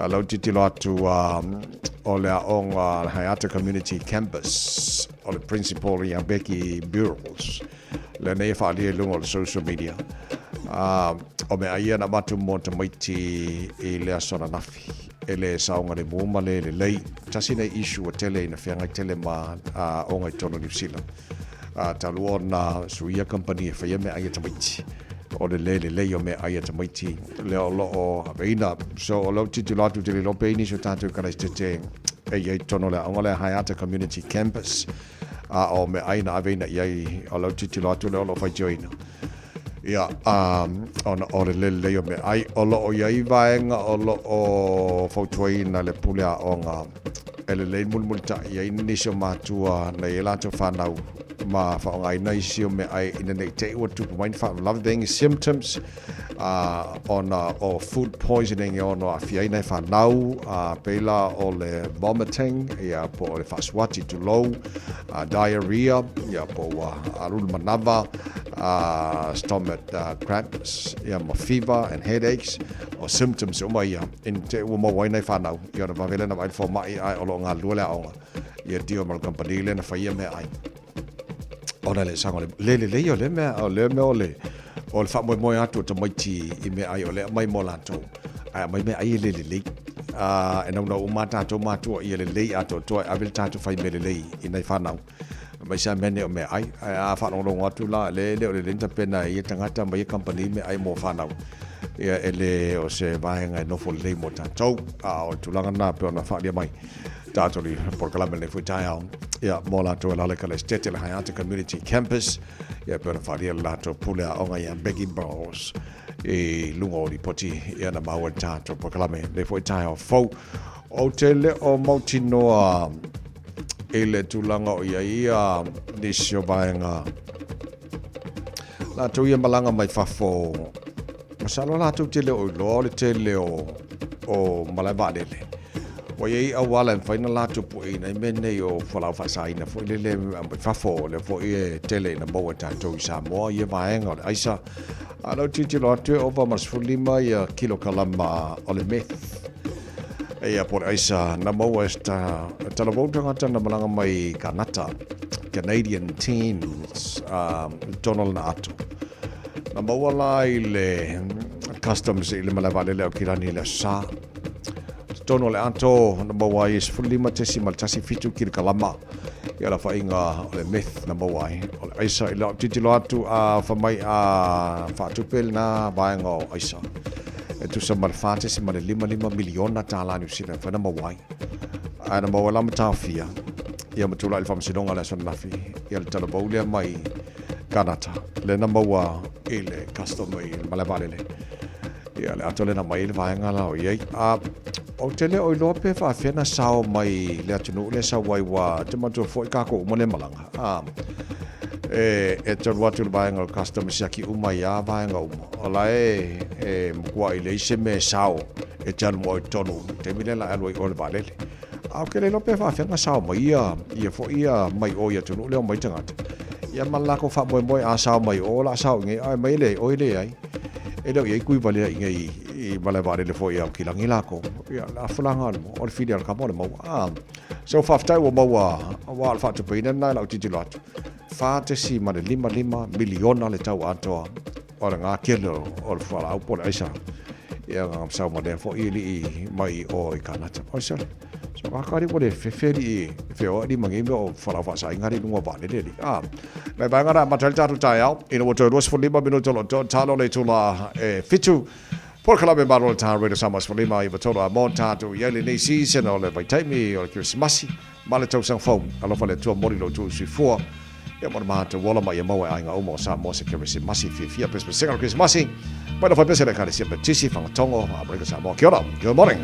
Lau tilotilo atu o le aoga Haeata Community Campus o le principal ia Becky Burrells lenei e faaalia i luga o le social media. O meaai ia na avatu mo tamaiti i le aso ananafi e le saogalemu ma le lelei. Tasi nei issue ua tele ina feagai tele ma aoga i totonu o Niu Sila. Talu ona suia kamupani e faia meaai a tamaiti, o le le lelei o meaai a tamaiti lea o lo o aveina. So o lau tilotilo atu, te le iloa pe i ai nisi o tatou Ekalesia e i ai i totonu o le aoga lea Haeata Community Campus, a o meaai na aveina i ai, o lau tilotilo atu lea o lo o faitioina ia ona o le le lelei o meaai. O lo o i ai vaega o lo o fautuaina le pule aoga e lelei mulimulitai i ai nisi o matua na i ai latou fanau ma faaaogaina isi o meaai ina ne i te i ua tupu mai ni faalavelave pe ni symptoms ona o food poisoning e ono aafia ai nai fanau, pei la o le vomiting, ia, po o le faasuati tulou, diarrhea, ia, po ua alu le manava, stomach cramps, ia, ma fever and headaches. O symptoms uma ia ina te i ua maua ai nai fanau, ia ona vave lea ona vaai le fomai, ae o lo o galulue le aoga ia deal ma le kamupani lea na faia meaai ona le saga le lelei o le mea o le mea o le o le faamoemoe atu o tamaiti i meaai o lea aumai mo latou, ae aumai meaai e le lelei. E naunau uma tatou matua ia lelei atoatoa e ave le tatou fai mea lelei i nai fanau aemaise a mea nei o meaai. Ae a faalogologo atu la le le o lelei na tapena e ia tagata ma ia kamupani meaai mo fanau, ia e le o se vaega e nofo lelei mo tatou. A o le tulaga lena pei ona faaalia mai tatou i polokalame lenei foi taeao, ia mo latou e alaala i Kalaisitete le Haeata Community Campus, ia pei ona faaalia le latou pule aoga ia Becky Burrows i luga o lipoti ia na maua i le tatou polokalame lenei foi taeao fou. Ou te le o mautinoa i le tulaga o i ai ia nisi o vaega latou ia malaga mai fafo, masalo latou te le o iloa o le tele o malae vaalele. Ua i ai auala e mafai ona latou pueina ai mea nei o fualaau faasaina foi lele mai fafo, o lea foi e tele ina maua e tatou i Samoa ia vaega o le aisa. A o lau tilotilo atu e ova ma le 15 ia kilokalama o le meth. Ia po o le aisa na maua e se talavou tagata na malaga mai Kanata, Canadian teens, i totonu o lana ato. Na maua la i le customs i le malae vaalele o Aukilani i le Aso Sa. Totonu o le ato na maua ai e 15.17 kilokalama ia le aofaiga o le meth na maua ai. O le aisa i lau tilotilo atu a fai mai a faatupe lena vaega o aisa e tusa ma le $4.55 miliona tala Niu Sila e mafai ona maua ai. Ae na maua la ma taofia ia ma tulai i le faamasinoga i le aso ananafi ia le talavou lea mai Kanata lea na maua i le custom i le malae vaalele. Ia, le ato lea na aumai ai le vaega la o i ai. A, ou te le o iloa pe faafefea na sao mai le atunuu lea sau ai, ua te manatua foi kākou uma lea malaga. A, e, e talu atu le vaega o le custom e siaki uma ai lava vaega uma. O la e, e matuai leai se mea e sao e te alu ma oe i totonu i le taimi lea la e alu ai oe i le vaalele. A ou te le iloa pe faafefea na sao mai ia, ia foi ia mai o i atunuu lea o mai tagata. Ia ma le latou faamoemoe a sao mai o, o le a sao i inei, ae mai e leai, oi leai. E le o i ai kui valea i inei i malae vaalele foi i Aukilagi lakou. Ia, le afulaga o le fili a le kama o le maua. A, so faafetai ua maua, aua o le faatupeina lena i lau tilotilo atu. $4.55 miliona le tau atoa o le gakele o le fualaau po o le aisa. Ia, na sau ma lea foi alii mai o i Kanata. Oi sole. So ka kari ua le fefe alii e feoai alii ma nei mea o fualaau faasaina alii i luga o vaalele alii. A, nai vaega na amata ai le tatou taeao, ina ua toe 25 minute o lo o toa talo le itula e 7. Polokalame Malo le Tā Radio Samoa 15 9 3 a mo tatou i ai lenei season o le vaitaimi o le Kerisimasi ma le tausaga fou. Alofa le Atua moli lo outou soifua. Ia mo le matou ola ma ia maua e aiga uma o Samoa se Kerisimasi fiafia pesepesega o le Kerisimasi. Mai le faipese le Ekalesia Baptisi Fagatogo Amerika Samoa. Kia ora. Good morning.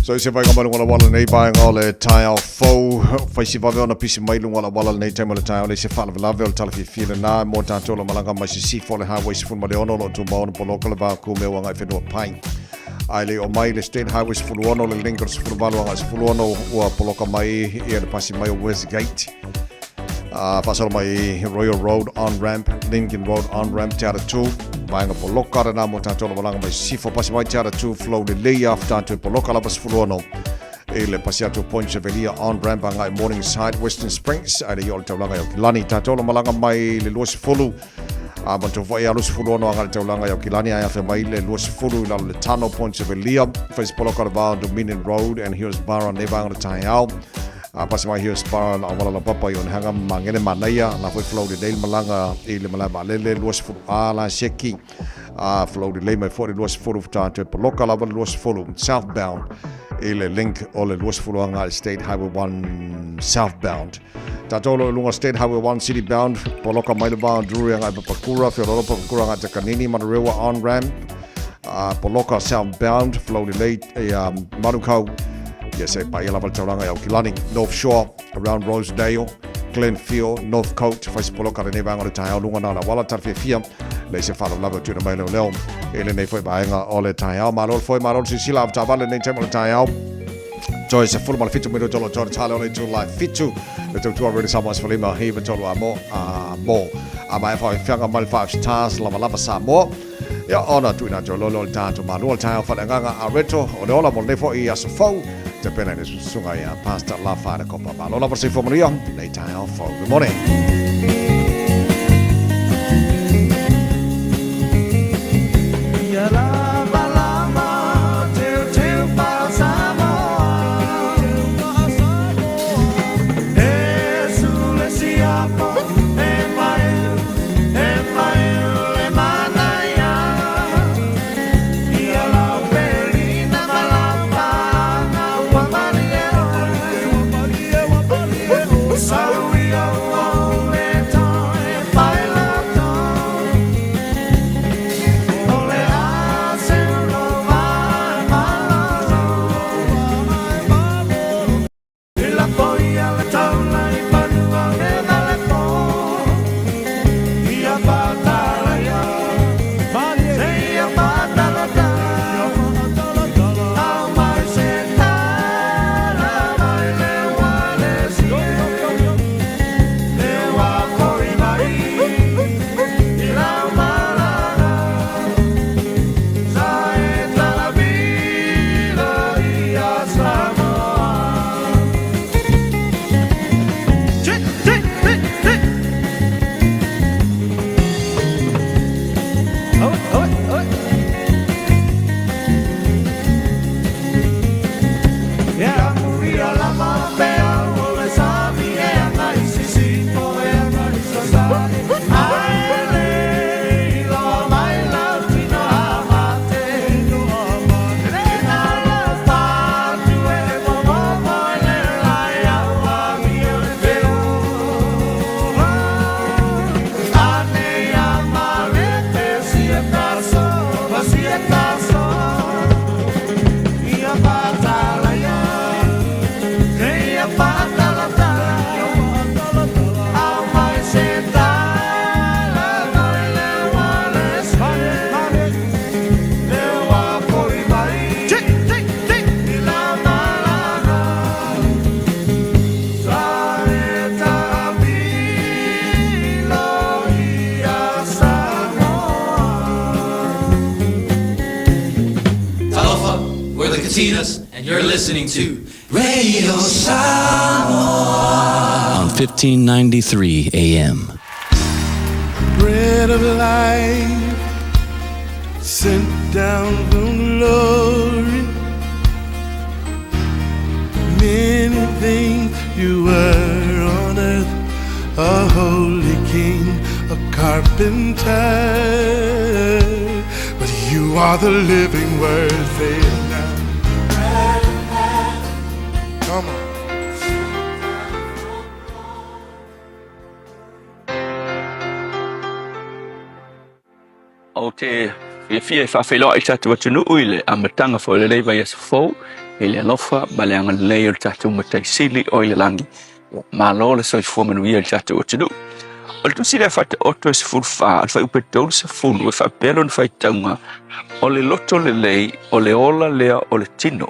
So se vaega mai luga o le auala lenei vaega o le taeao fou fai si vave ona pisi mai luga o le auala lenei taimi o le taeao le se faalavelave o le tala fiafia lena mo tatou lo malaga mai sisifo o le highway 16 o lo o tumau ona poloka le va ku mea agai whenua pai. Ai le o mai le State Highway 16 le link o le 18 agai 16 ua poloka mai ia le pasi mai o Westgate. Faasolo mai Royal Road on ramp, Lincoln Road on ramp, Te Ara 2, vaega poloka rena mo tātou la malaga mai sisifo pasi mai Te Ara 2, flow lelei a tātou poloka lava 16 i le pasi atu Point Chevelia on ramp agai Morningside, Western Springs, ai le i o le taulaga i Aukilani. Tātou la malaga mai le 20 A ma tau foi alu 16 agai le taulaga i Aukilani ai afe mai le 20 i lalo le Tano Point Chevelia, Face Poloka le va on Dominion Road and Hillsborough nei vaega o le taeao. A pasi mai Hillsborough la awala la papa i Onehanga mangene manaia la foi flow le nei malaga i le malae vaalele 20 a la seki a flow le lei mai foi le 20 tātou poloka lava le 20 southbound i le link o le 20 anga State Highway 1 southbound. Tātou lo lunga State Highway 1 city bound poloka mai le va Drury anga i Papakura Whiororo Papakura anga Takanini Manurewa on ramp poloka southbound flow le lei e Manukau Yes, e paia lava le taulaga i Aukilani, North Shore, around Rosedale, Glenfield, Northcote, whai se poloka lenei vaega o le taeao lunga nā la wala tara fiafia, lei se faalavelave o tuuina mai leo leo, e lenei foi vaega o le taeao. Malo le foi, malo le silasila avetaavale lenei taimi o le taeao. Toe se 17 minute o lo toe tale o le itu lai fitu. Le tautua rere Samoa se falima hiva tolu a mo, a mo. A maea faafiafiaga mai le Five Stars lavalava Samoa. Ia, ona tuuina atu loa lea o le tatou malu o le taeao faaleagaga a Reto o le ola mo lenei foi aso fou. Tapena i le susuga ia Pastor Lafa le Kopa. Malo lava le soifua manuia lenei taeao fou. Good morning. Ia lava lava teuteu faa-Samoa. E sule siapo e mai e mai le manaia. Ia lau pelina ma lau paaga ua malie oe. Sau ia ua le toe fai loto. O le a se lova malolo. I lako ia le taula i fanua me le po. Ia patalaia, seia patalatala. Au mai se tala mai le ualesi e. Le ua foi mai i lau malaga. Sa e talavila ia Samoa. Tik, tik, tik, tik. Oi, oi, oi. Ia muia lava pea o le sami e agai sisifo e agai sasae. Ae le iloa mai lau tino a mate. Le na la fatu e momomo e le lai au agi o le feo. Ane ia malete sia taso, sia taso. Ia patalaia, ia patalatala. Au mai se tala mai le ualesi. Le ua foi mai i lau malaga. Sa e taamilo ia Samoa. Talofa, we're the Katinas, and you're listening to Radio Samoa on 1593 AM. Bread of life sent down from glory. Many things you were on earth, a holy king, a carpenter. But you are the living word, say it now. Come on. Ou te fiafia e faafeiloai i le tatou atunuu i le amataga foi o lenei vaiaso fou i le alofa ma le agalelei o le tatou Matai Sili o i le lagi. Malo le soifua manuia i le tatou atunuu. O le tusi lea Faataoto e 14, o le fuaiupu e 30, e faapea lona faitauga, O le loto lelei, o le ola lea o le tino,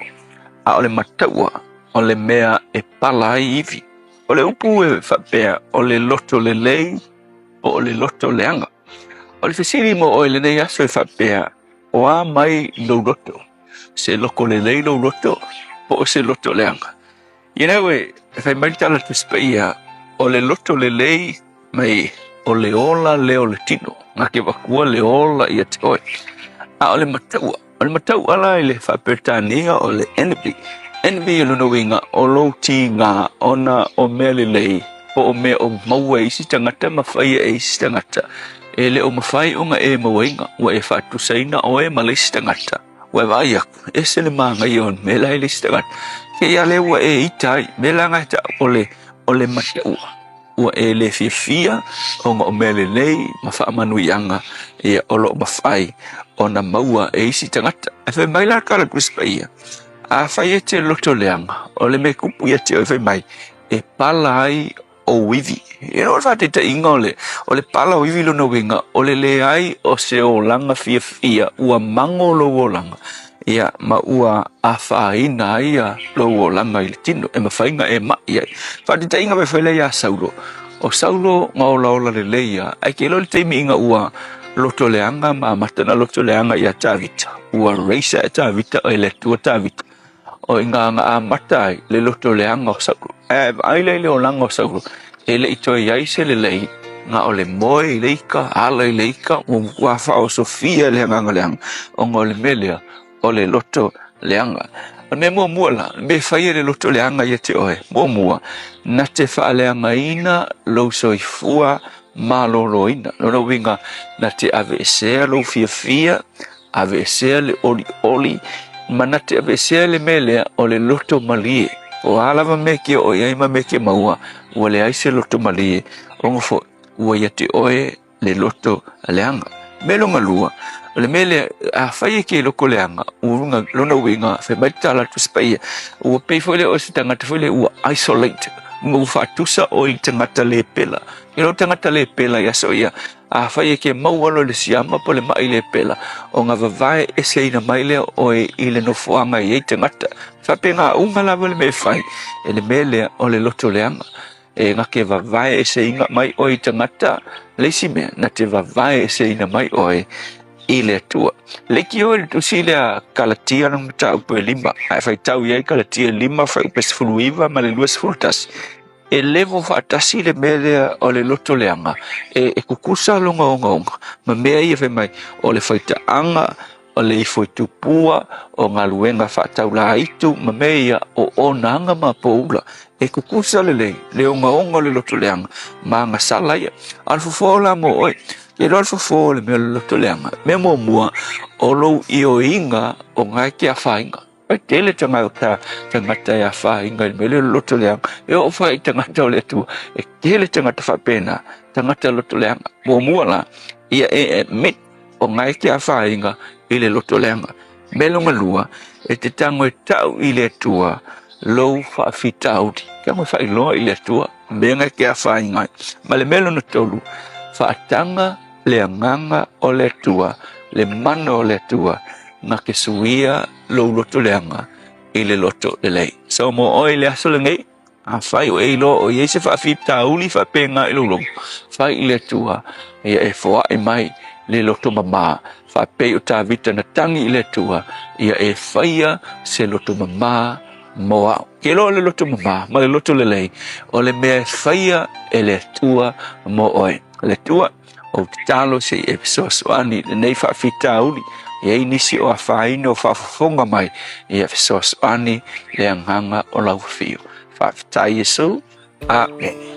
a o le mataua, o le mea e pala ai ivi. O le upu e faapea, o le loto lelei po o le loto leaga. O le fesili mo oe i lenei aso e faapea, o a mai lou loto? Se loko lelei lou loto po o se loto leaga? You know, e fai mai le tala Tusi Paia, o le loto lelei mai o le ola lea o le tino, nga ke vakua le ola ia te oe. A o le mataua, o le mataua la i le faa-Peretania o le envy. Envy o lona uiga o lou tiga ona o mea lelei po o mea o maua e isi tagata ma faia e isi tagata e le o mafai ona e mauaina, ua e faatusaina oe ma le isi tagata. Ua e vaai aku, ese le manaia o le mea la i le isi tagata. Kei a lea ua e ita ai, mea la na e tau o le, o le mataua. Ua e le fiafia ona o mea lelei ma faamanuiaga ia o lo o mafai ona maua e isi tagata. Ae fai mai la le Tusi Paia, afai e te loto leaga, o le mea kupu ia te oe fai mai, e pala ai ou ivi. You know, o le faataitaiga o le, o le pala o ivi lona uiga, o le leai o se olaga fiafia, ua mago lou olaga, ia, ma ua afaina ai ia lou olaga i le tino, e mafai ona e mai ai. Faataitaiga pe fai lea ia Saulo, O Saulo na olaola lelei ia, ae ke iloa i le taimi ina ua loto leaga ma amata ona loto leaga ia Tavita, ua raise ae Tavita e le Atua Tavita, o i ina na amata ai le loto leaga o Saulo. Ae a e vaai la i le olaga o Saulo, e le i toe i ai se lelei, na o le moe i le ika, ala i le ika, ua matua faaosofia e le agaga leaga, ona o le mea lea, o le loto leaga. O le mea muamua la, o le mea e fai e le loto leaga ia te oe, muamua, na te faaleagaina lou soifua maloloina. Lona uiga, na te aveesea lou fiafia, aveesea le olioli, ma na te aveesea le mea lea o le loto malie. O a lava mea e ke oo i ai ma mea e ke maua, ua leai se loto malie, ona foi ua ia te oe le loto leaga. Mea lona lua, o le mea lea, afai e ke loko leaga, ua lona uiga, fai mai le tala a le Tusi Paia, ua pei foi lea o se tagata foi lea ua isolate, ua faatusa oe i tagata le pela. I lou tagata le pela i aso ia, afai e ke maua loa i le siama po o le maʻi le pela, ona vavae eseina mai lea oe i le nofoaga e i ai tagata. Faapena uma lava le mea e fai e le mea lea o le loto leaga. E na te vavae eseina mai oe i tagata, le isi mea, na te vavae eseina mai oe i le Atua. Leitio i le tusi lea Kalatia lona mataupu e 5, a e faitau i ai Kalatia 5 fuaiupu e 19 ma le 21, e levo faatasi le mea lea o le loto leaga, e kukusa lona ogaoga ma mea ia fai mai, o le faitaaga, o le ifo i tupua, o galuega faataulaitu ma mea ia o onaga ma poula. E kukusa lelei le ogaoga o le loto leaga ma agasala ia. A o le fofo la mo oe, ke iloa le fofo o le mea o le loto leaga, mea muamua, o lou ioiga o na e te afaina. E tele tagata tagata e afaina i le mea lea o le loto leaga. E oo foi i tagata o le Atua, e tele tagata faapena, tagata loto leaga. Muamua la, ia e admit o na e te afaina i le loto leaga. Mea lona lua, e te tago e tau i le Atua lou faafitauli. Tago e faailoa i le Atua mea na e te afaina ai. Ma le mea lona tolu, faataga le agaga o le Atua, le mana o le Atua, na te suia lou loto leaga i le loto lelei. So mo oe i le aso lenei, afai o e iloa o i ai se faafitauli faapena i lou loto, fai i le Atua, ia e foai mai le loto mamā, faapei o Tavita na tagi i le Atua, ia e faia se loto mamā mo au. Ke iloa o le loto mamā ma le loto lelei, o le mea e faia e le Atua mo oe. Le Atua, ou tatalo se i e fesoasoani i lenei faafitauli, e i ai nisi o afaina o faafofoga mai, ia fesoasoani le agaga o lau afio. Faafetai Iesu. Amene.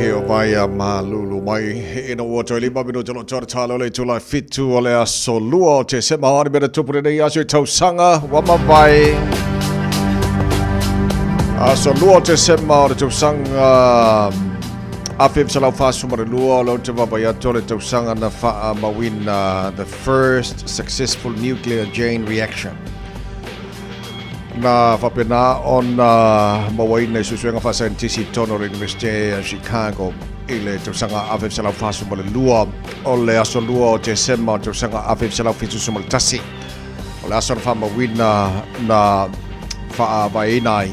lenei o Vaea Malulu mai ina ua toe 5 minuta lo toe talo le itula e 7 o le aso 2 o Tesema o ni mea na tupu lenei aso i tausaga ua mavae. Aso 2 o Tesema o le tausaga 1942 o lea ou te vaavaai atu o le tausaga na faamauina the first successful nuclear chain reaction. Na faapena ona mauaina i suesuega faasaienitisi i totonu o le Iunivesite o Chicago i le tausaga 1942. O le aso 2 o Tesema o le tausaga 1971, o le aso na faamauina na faavaeina ai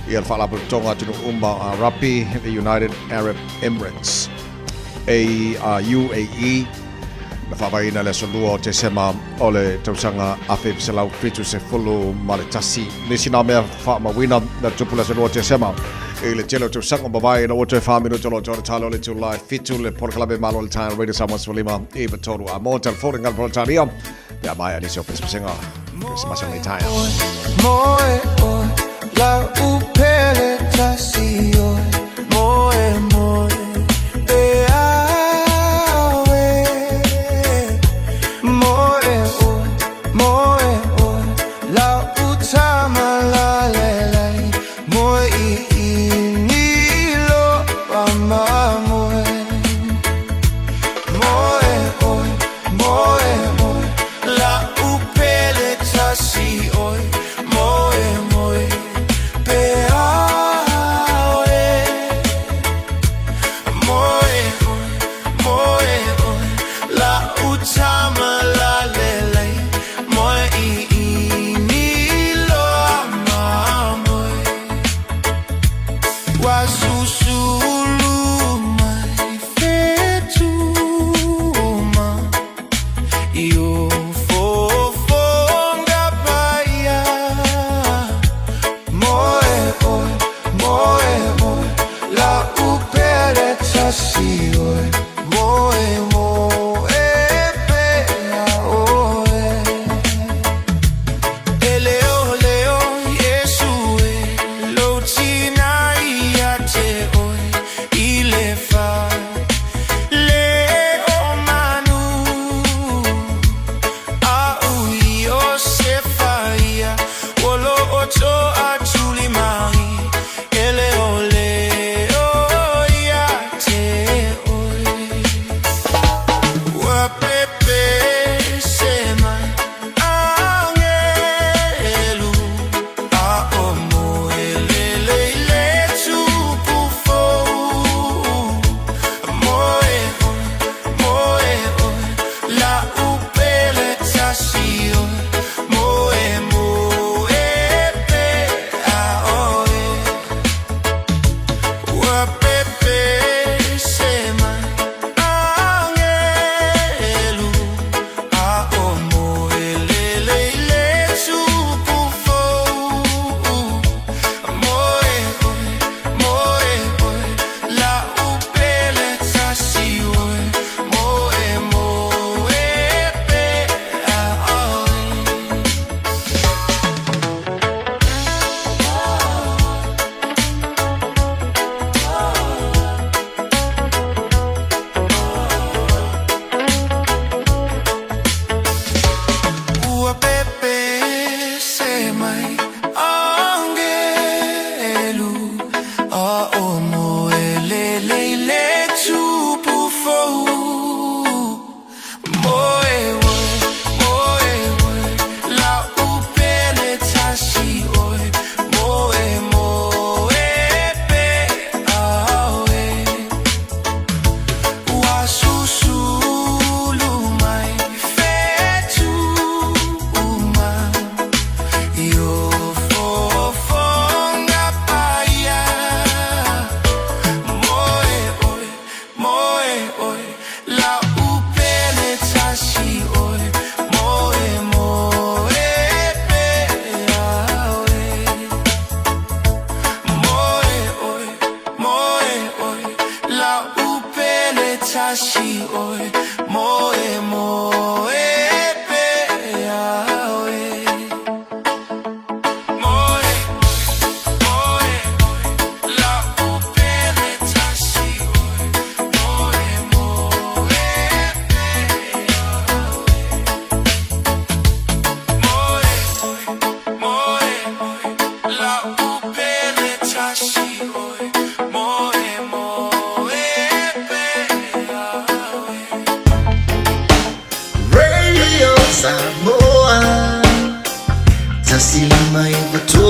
ia le Faalapotopotoga Atunuu Uma o Arapi, the United Arab Emirates, a UAE, Na faavaeina i le aso 2 o Tesema o le tausaga 1971. Nisi nā mea faamauina na tupu i le aso 2 o Tesema i le tele o tausaga ua mavae ina ua toe 4 minuta o lo o toe talo le itula e 7 le polokalame Malo le Taeao Radio Samoa 15 i 3 a mō telefoni ngā Peretania pe a maea nisi o pesepesega Kerisimasi o lenei taeao. Moe oe, la upele tasi oe, moe moe, pe awe. Moe oe, moe oe, la utama la lelai, moe i i ni lo pa ma moe. Moe oe, moe oe, la upele tasi oe, moe moe, pe awe. Moe oe, moe oe, la utama la lelei, moe i i ni loa ma moe. Wa susulu mai fetuma, i o fofonga paia. Moe oe, moe oe, la upele tasi oe, moe moe pea oe. E leo leo Iesu e, lou tina ia te oe, i le fa le o manu. A ui o Iosefa ia, ua lo o toa tuli mai, e leo leo ia te oe. Ua pepese mai angelu, a o moe lelei le tupu fou. Moe oe, moe oe, la upele tasi oe, moe moe pea oe. Ua pepese mai angelu, a o moe lelei le tupu fou. Moe oe, moe oe, la upele tasi oe, moe moe pea oe. Ua pepese mai angelu, a o moe lelei le tupu fou. Moe oe, moe oe, la upele tasi oe, moe moe pea oe. Ua susulu mai fetuma, i o fofonga paia. Moe oe, moe oe, la upele tasi oe, moe moe pea oe. Moe oe, moe oe, la upele tasi oe, moe moe pea oe. Moe, moe, la upele tasi Samoa 1 5 9 3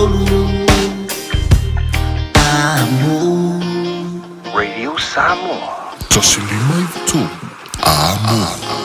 Amo. Radio Samoa. 1 5 9 3 Amo.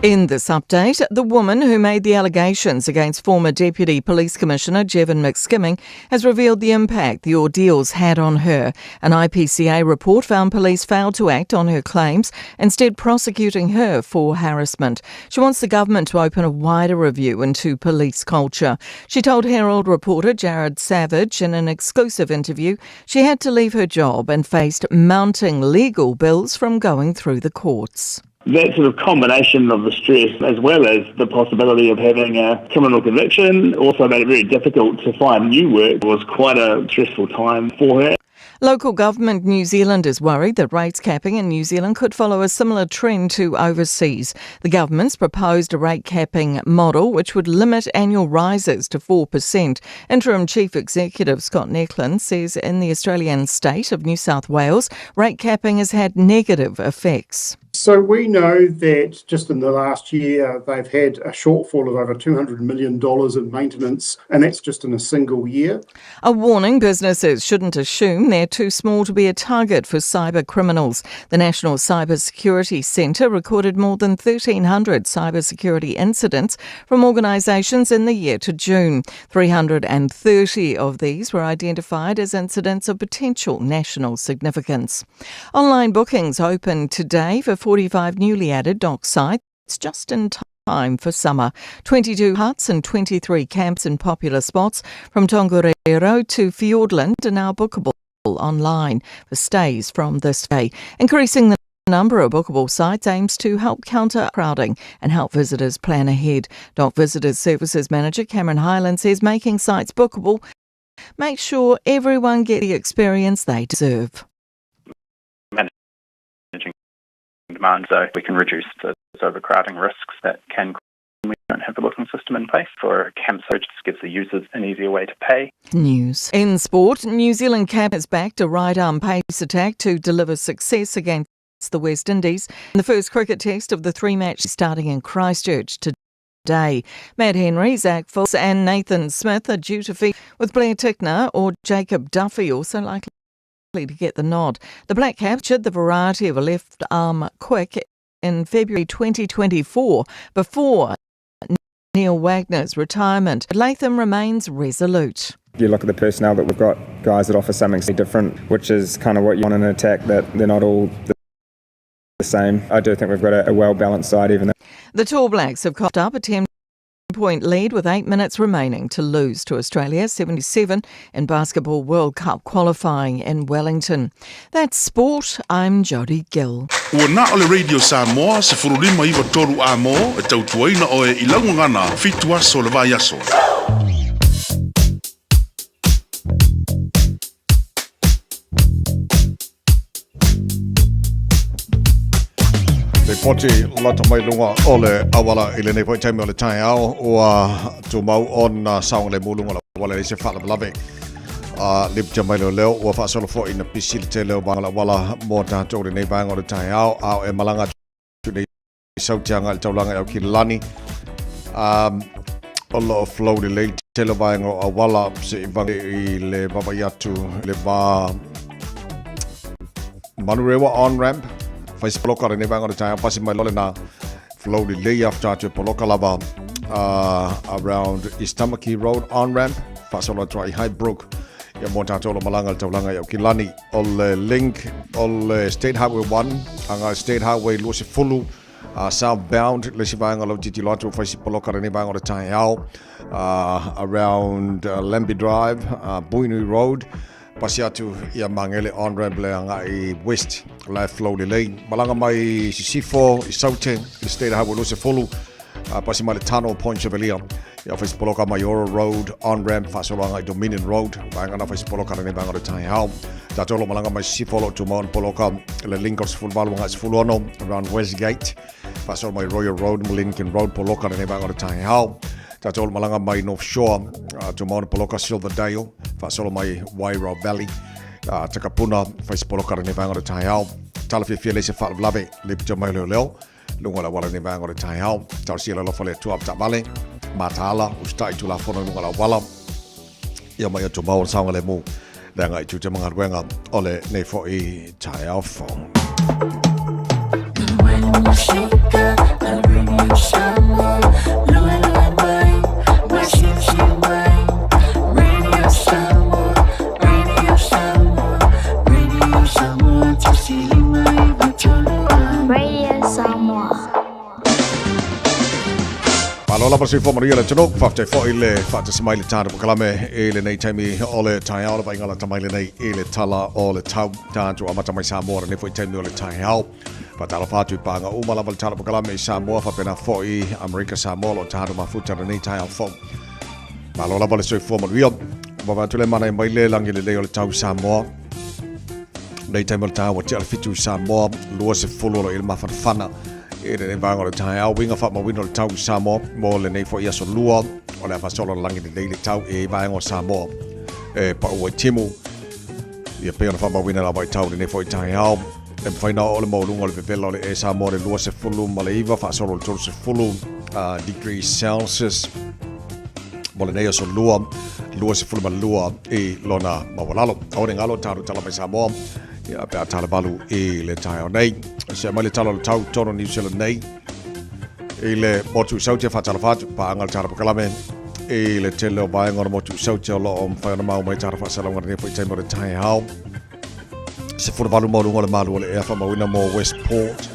In this update, the woman who made the allegations against former Deputy Police Commissioner Jevon McSkimming has revealed the impact the ordeals had on her. An IPCA report found police failed to act on her claims, instead prosecuting her for harassment. She wants the government to open a wider review into police culture. She told Herald reporter Jared Savage in an exclusive interview she had to leave her job and faced mounting legal bills from going through the courts. That sort of combination of the stress as well as the possibility of having a criminal conviction also made it very difficult to find new work. It was quite a stressful time for her. Local government New Zealand is worried that rates capping in New Zealand could follow a similar trend to overseas. The government's proposed a rate capping model which would limit annual rises to 4%. Interim Chief Executive Scott Neckland says in the Australian state of New South Wales, rate capping has had negative effects. So we know that just in the last year, they've had a shortfall of over $200 million in maintenance, and that's just in a single year. A warning businesses shouldn't assume they're too small to be a target for cyber criminals. The National Cybersecurity Centre recorded more than 1,300 cybersecurity incidents from organisations in the year to June. 330 of these were identified as incidents of potential national significance. Online bookings open today for 45 newly added dock sites just in time for summer. 22 huts and 23 camps in popular spots from Tongariro to Fiordland are now bookable online for stays from this day. Increasing the number of bookable sites aims to help counter crowding and help visitors plan ahead. Dock Visitors Services Manager Cameron Highland says making sites bookable makes sure everyone gets the experience they deserve. Managing demand so we can reduce those overcrowding risks that can we don't have the booking system in place for campsites. It just gives the users an easier way to pay. News. In sport, New Zealand Cap has backed a right arm pace attack to deliver success against the West Indies in the first cricket test of the three match starting in Christchurch today. Matt Henry, Zach Foulkes and Nathan Smith are due to feature with Blair Tickner or Jacob Duffy also likely to get the nod. The Black captured the variety of a left arm quick in February 2024 before Neil Wagner's retirement. Latham remains resolute. You look at the personnel that we've got, guys that offer something different, which is kind of what you want in an attack, that they're not all the same. I do think we've got a well-balanced side, even though. The Tall Blacks have coughed up a 10-point lead with 8 minutes remaining to lose to Australia 77 in Basketball World Cup qualifying in Wellington. That's sport. I'm Jodie Gill. Ua na o le Radio Samoa 1 5 9 3 Amo e tautuaina oe i laugagana 7 aso le vaiaso. Lipoti lata mai luga o le auala i lenei foi taimi o le taeao ua tumau ona saogalemu luga o le auala e leai se faalavelave. A lipoti mai leoleo ua faasolo foi ina pisi le tele o vaega o le auala mo tatou i lenei vaega o le taeao a o e malaga atu nei Saute agai i le taulaga i Aukilani. O lo o flow lelei le tele o vaega o auala se i vage i le vaavaai atu i le va Manurewa on ramp. Fai se poloka lenei vaega o le taeao pasi mai loa lena flow lelei after atu e poloka lava around East Tamaki Road on ramp faasolo atu ai i Highbrook ia mo tatou o lo malaga i le taulaga i Aukilani. O le link o le State Highway 1 agai State Highway 20 southbound le isi vaega o lau tilotilo atu ua fai si poloka lenei vaega o le taeao around Lambie Drive, Buinui Road pasi atu ia Magele on ramp le agai west la e flow lelei. Malaga mai Sisifo i Saute i le State Highway 20 pasi mai le Tunnel Point Chevalier ia fai si poloka Maioro Road on ramp faasolo agai Dominion Road vaega na fai si poloka lenei vaega o le taeao. Tatou o lo o malaga mai Sisifo o lo o tumau le poloka le link o le 18 agai 16 around Westgate. Faasolo mai Royal Road ma Lincoln Road poloka lenei vaega o le taeao. Tatou le malaga mai North Shore, tumau na poloka Silverdale, faasolo mai Wairau Valley, Takapuna, faisi poloka lenei vaega o le taeao. Tala fiafia leai se faalavelave, le pito mai o leoleo, luga o le auala lenei vaega o le taeao. Talosia le alofa o le Atua avetaavale, mataala, usitai tulafono i luga o le auala. Ia mai o tumau o le saogalemu, le agai i tiute ma galuega o lenei foi taeao fou. Radio Samoa. Malo lava le soifua manuia le atunuu. Faafetai foi le faatasi mai le tatou polokalame i lenei taimi o le taeao le vaaiga lata mai lenei i le tala o le tau. Tatou amata mai Samoa lenei foi taimi o le taeao. Faatalofa atu i paaga uma lava le tatou polokalame i Samoa faapena foi Amerika Samoa o lo o tatou mafuta lenei taeao fou. Malo lava le soifua manuia. Vava atu le manaia mai le lagi lelei o le tau i Samoa. Nei taimi o le taeao ua tea le 7 i Samoa, 20 o lo o i le mafanafana. I lenei vaega o le taeao, uiga faamauina o le tau i Samoa mo lenei foi aso lua o le a faasolo le lagi lelei le tau i vaega o Samoa e pau ai timu. Ia pei ona faamauina lava i tau lenei foi taeao. E mafai na oo le maualuga o le vevela o le ea i Samoa le 29 faasolo le 30 degrees Celsius mo lenei aso lua, 22 i lona maualalo. Aua ne i galo tatou tala mai Samoa ia pe a talavalu i le taeao nei. Se mai le tala o le tau tonu New Zealand nei i le motu i Sautia faatalofa atu paaga le tala pakalame i le tele o vaega o le motu i Sautia o lo o mafai ona mau mai tala faasalauga lenei foi taimi o le taeao. 18 maualuga o le malu o le ea faamauina mo Westport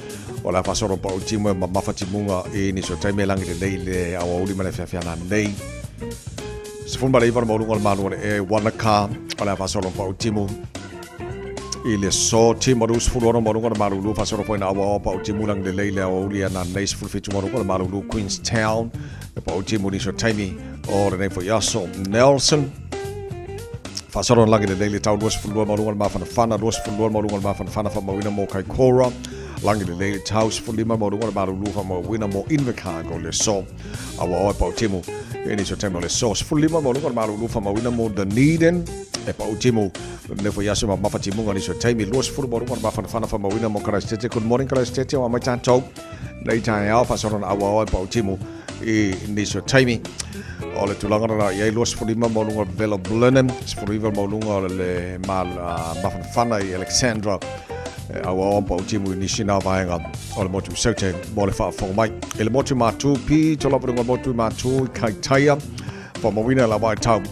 o le a faasolo pau timu e mamafa timuga i nisi o taimi e lagi lelei le aoauli ma le afiafiana nei. 19 le maualuga o le malu o le ea i Wanaka o le a faasolo pau timu i le so timu 26 maualuga o le malulu faasolo foi na aoaoa pau timu lagi lelei le aoauli ana nei 17 maualuga o le malulu Queenstown e pau timu nisi o taimi o lenei foi aso Nelson Faasolo na lagi lelei le tau 22 maualuga le mafanafana, 22 maualuga le mafanafana faamauina mo Kaikoura, lagi lelei le tau 15 maualuga le malulu faamauina mo Invercargill le aso. Aua oe pau timu i nisi o taimi o le aso. 15 maualuga le malulu faamauina mo Dunedin e pau timu le foi aso ma mafa timuga nisi o taimi. 20 maualuga le mafanafana faamauina mo Karaisitete. Good morning Karaisitete, o amai tatou nei taeao faasolo na aua oe pau timu i nisi o taimi. O le tulaga lena i ai 25 maualuga o le vela o Blenheim, 19 maualuga o le mafanafana i Alexandra, e auaoa ma pautimu i nisi na vaega o le motu Saute mo le faafofoga mai. I le motu Matū, pito lava luga o le motu Matū i Kaitaia, faamauina la vaitau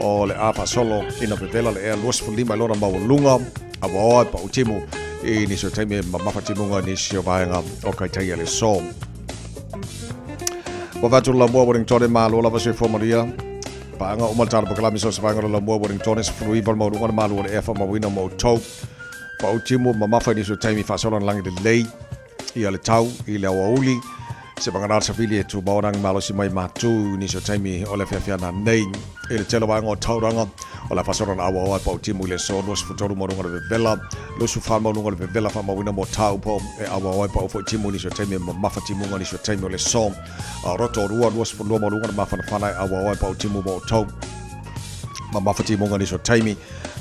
o le a faasolo ina vevela le ea 25 i lona maualuga, auaoa e pautimu i nisi o taimi e mamafa timuga i nisi o vaega o Kaitaia le aso. Ua vatu le lamua Wellingtone malo lava soifua manuia. Paaga uma le tala pakalami so se vaega o le lamua Wellingtone 19 le maualuga le malu o le ea faamauina mo outou. Pau timu mamafa i nisi o taimi faasolo na lagi lelei ia le tau i le aoauli. Se vagana le savili e tumau ana malosi mai matu i nisi o taimi o le afiafi nei. I le tele o vaega o Tauranga, o le a faasolo na auaoa e pau timu i le aso 23 maualuga o le vevela, 24 maualuga o le vevela faamauina mo Taupo e auaoa e pau foi timu i nisi o taimi e mamafa timuga nisi o taimi o le aso. Rotorua 22 maualuga le mafanafana e auaoa e pau timu mo outou. Mamafa timuga nisi o taimi.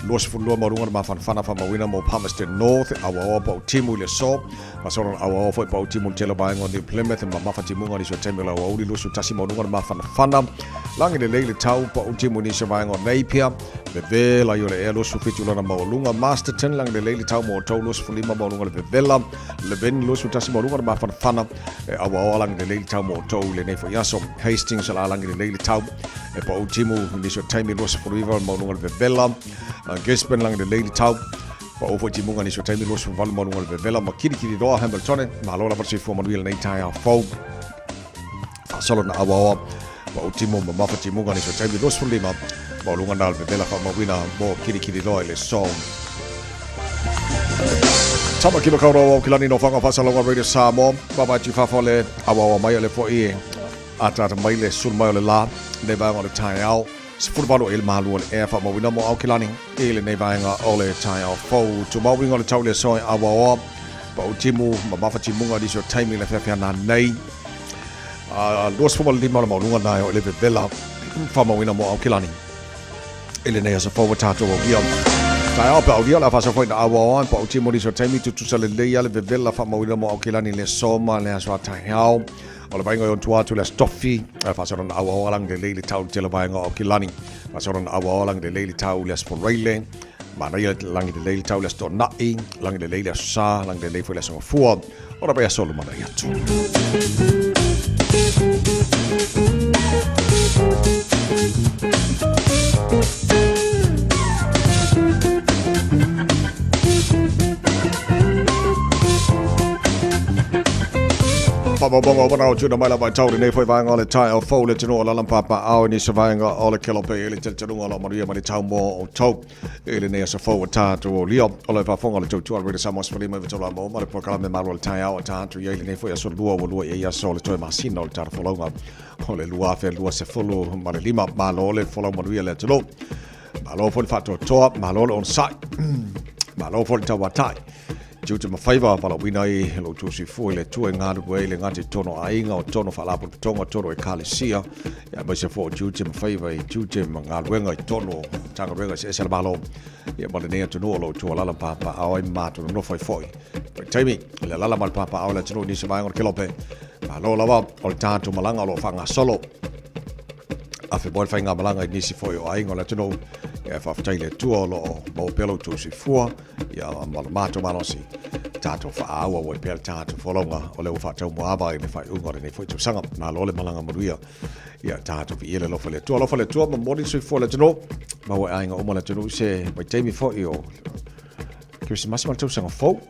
22 maualuga le mafanafana faamauina mo Palmerston North e auaoa pau timu i le aso. Faasolo na auaoa foi pau timu i le tele o vaega o New Plymouth e mamafa timuga nisi o taimi o le aoauli 21 maualuga le mafanafana. Lagi lelei le tau pau timu i nisi o vaega o Napier. Vevela i o le ea 27 lona maualuga. Masterton lagi lelei le tau mo outou 25 maualuga le vevela. Levin 21 maualuga le mafanafana e auaoa lagi lelei le tau mo outou i lenei foi aso. Hastings o le a lagi lelei le tau e pau timu i nisi o taimi 29 maualuga le vevela. Gisborne lagi lelei le tau Pau foi timuga nisi o taimi 28 maualuga le vevela ma Kirikiriroa Hamiltone. Malo lava le soifua manuia lenei taeao fou. Faasolo na auaoa pau timu mamafa timuga nisi o taimi 25 maualuga na le vevela faamauina mo Kirikiriroa i le aso. Tamaki Makaurau au kilani no whanga whasalonga Radio Samoa. Baba atu whawha le awawa mai o le fo i ataata mai le sulu mai o le la nei vaega o le taeao. 18 i le malu o le ea faamauina mo Aokelani i lenei vaega o le taeao fou. Tumau uiga o le tau i le aso e awaoa. Pau timu, mamafa timuga nisi o taimi le afiafi a nanei. 25 o le maualuga na e o i le vevela faamauina mo Aokelani i lenei aso fou ua tatou aulia. Taeao pe aulia o le a faasoa foi na auao ai pau timu nisi o taimi tutusa lelei a le vevela faamauina mo Aokelani i le aso ma le aso a taeao. O le vaaiga i ona tua atu le Aso Tofi, faasolo na auao lagi lelei le tau i le tele o vaega o Aokelani. Faasolo na auao lagi lelei le tau i le Aso Faraile. Manaia lagi lelei le tau i le Aso Toonai, lagi lelei le Aso Sa, lagi lelei foi le Aso Gafua. O le vaiaso lumanai atu. Whamabonga o manao tuna mai lava i tau lenei foi vaega o le taeao fou le atunuu o Lalampapa ao i nisi vaega o le Kelope i le talitonuga o lo manuia ma le tau mo outou i lenei aso fou o tatou o lia o le faafofoga o le tautua Radio Samoa 15 i tolu mo ma le polokalame malo o le taeao o tatou i ai lenei foi aso lua ua lua i ai aso o le toe masina o le tala folauga o le 2025. Malo le folau manuia le atunuu. Malo foi le faatoatoa, malo le onosai, malo foi le tauatai. Tiute ma faiva valaauina ai lo outou soifua i le Atua e galulue ai le gata i totonu o aiga, o totonu o faalapotopotoga, o totonu o ekalesia, ia aemaise foi o tiute ma faiva i tiute ma galuega i totonu o Matagaluega eseese a le Malo, ia ma lenei atunuu o lo outou alala ma papaaao ai ma matou nonofo ai foi. Vaitaimi, le alala ma le papaaao o le atunuu i nisi o vaega o le Kelope. Malo lava o le tatou malaga o lo o faagasolo. Afe moe le faigamalaga i nisi foi o aiga o le atunuu. Ia faafetai i le Atua o lo o maua pea lo outou soifua, ia ma lo matou malosi. Tatou faaauau ai pea le tatou folauga o lea ua faataumuaava i le faaiuga o lenei foi tausaga. Malo le malaga manuia. Ia tatou viia le alofa o le Atua. Alofa le Atua, momoli le soifua o le atunuu. Maua e aiga uma o le atunuu se vaitaimi foi o Kerisimasi ma le tausaga fou.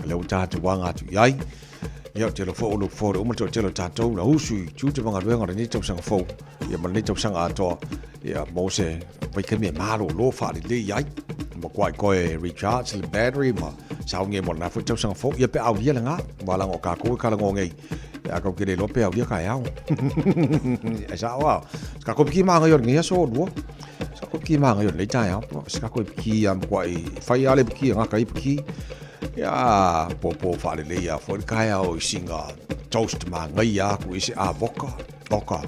Lea ua tatou aga atu i ai. Ia, ou te iloa foi o look forward uma le toatele o tatou na usu i tiute ma galuega o lenei tausaga fou, ia ma lenei tausaga atoa, ia mo se vaitaimi e malolo faalelei ai. Matuai toe recharge le battery ma sauni ai mo lena foi tausaga fou. Ia pe aulia lena, aua leaga o tatou e talanoa nei, ia tatou te le iloa pe aulia taeao. E sao a, se tatou piki manaia o lenei aso lua. Se tatou piki manaia o lenei taeao. Se tatou piki a matuai fai lava le piki e gata ai piki. Ia, popo faalelei a foi le taeao i sina toast manaia atu i se avoka, oka.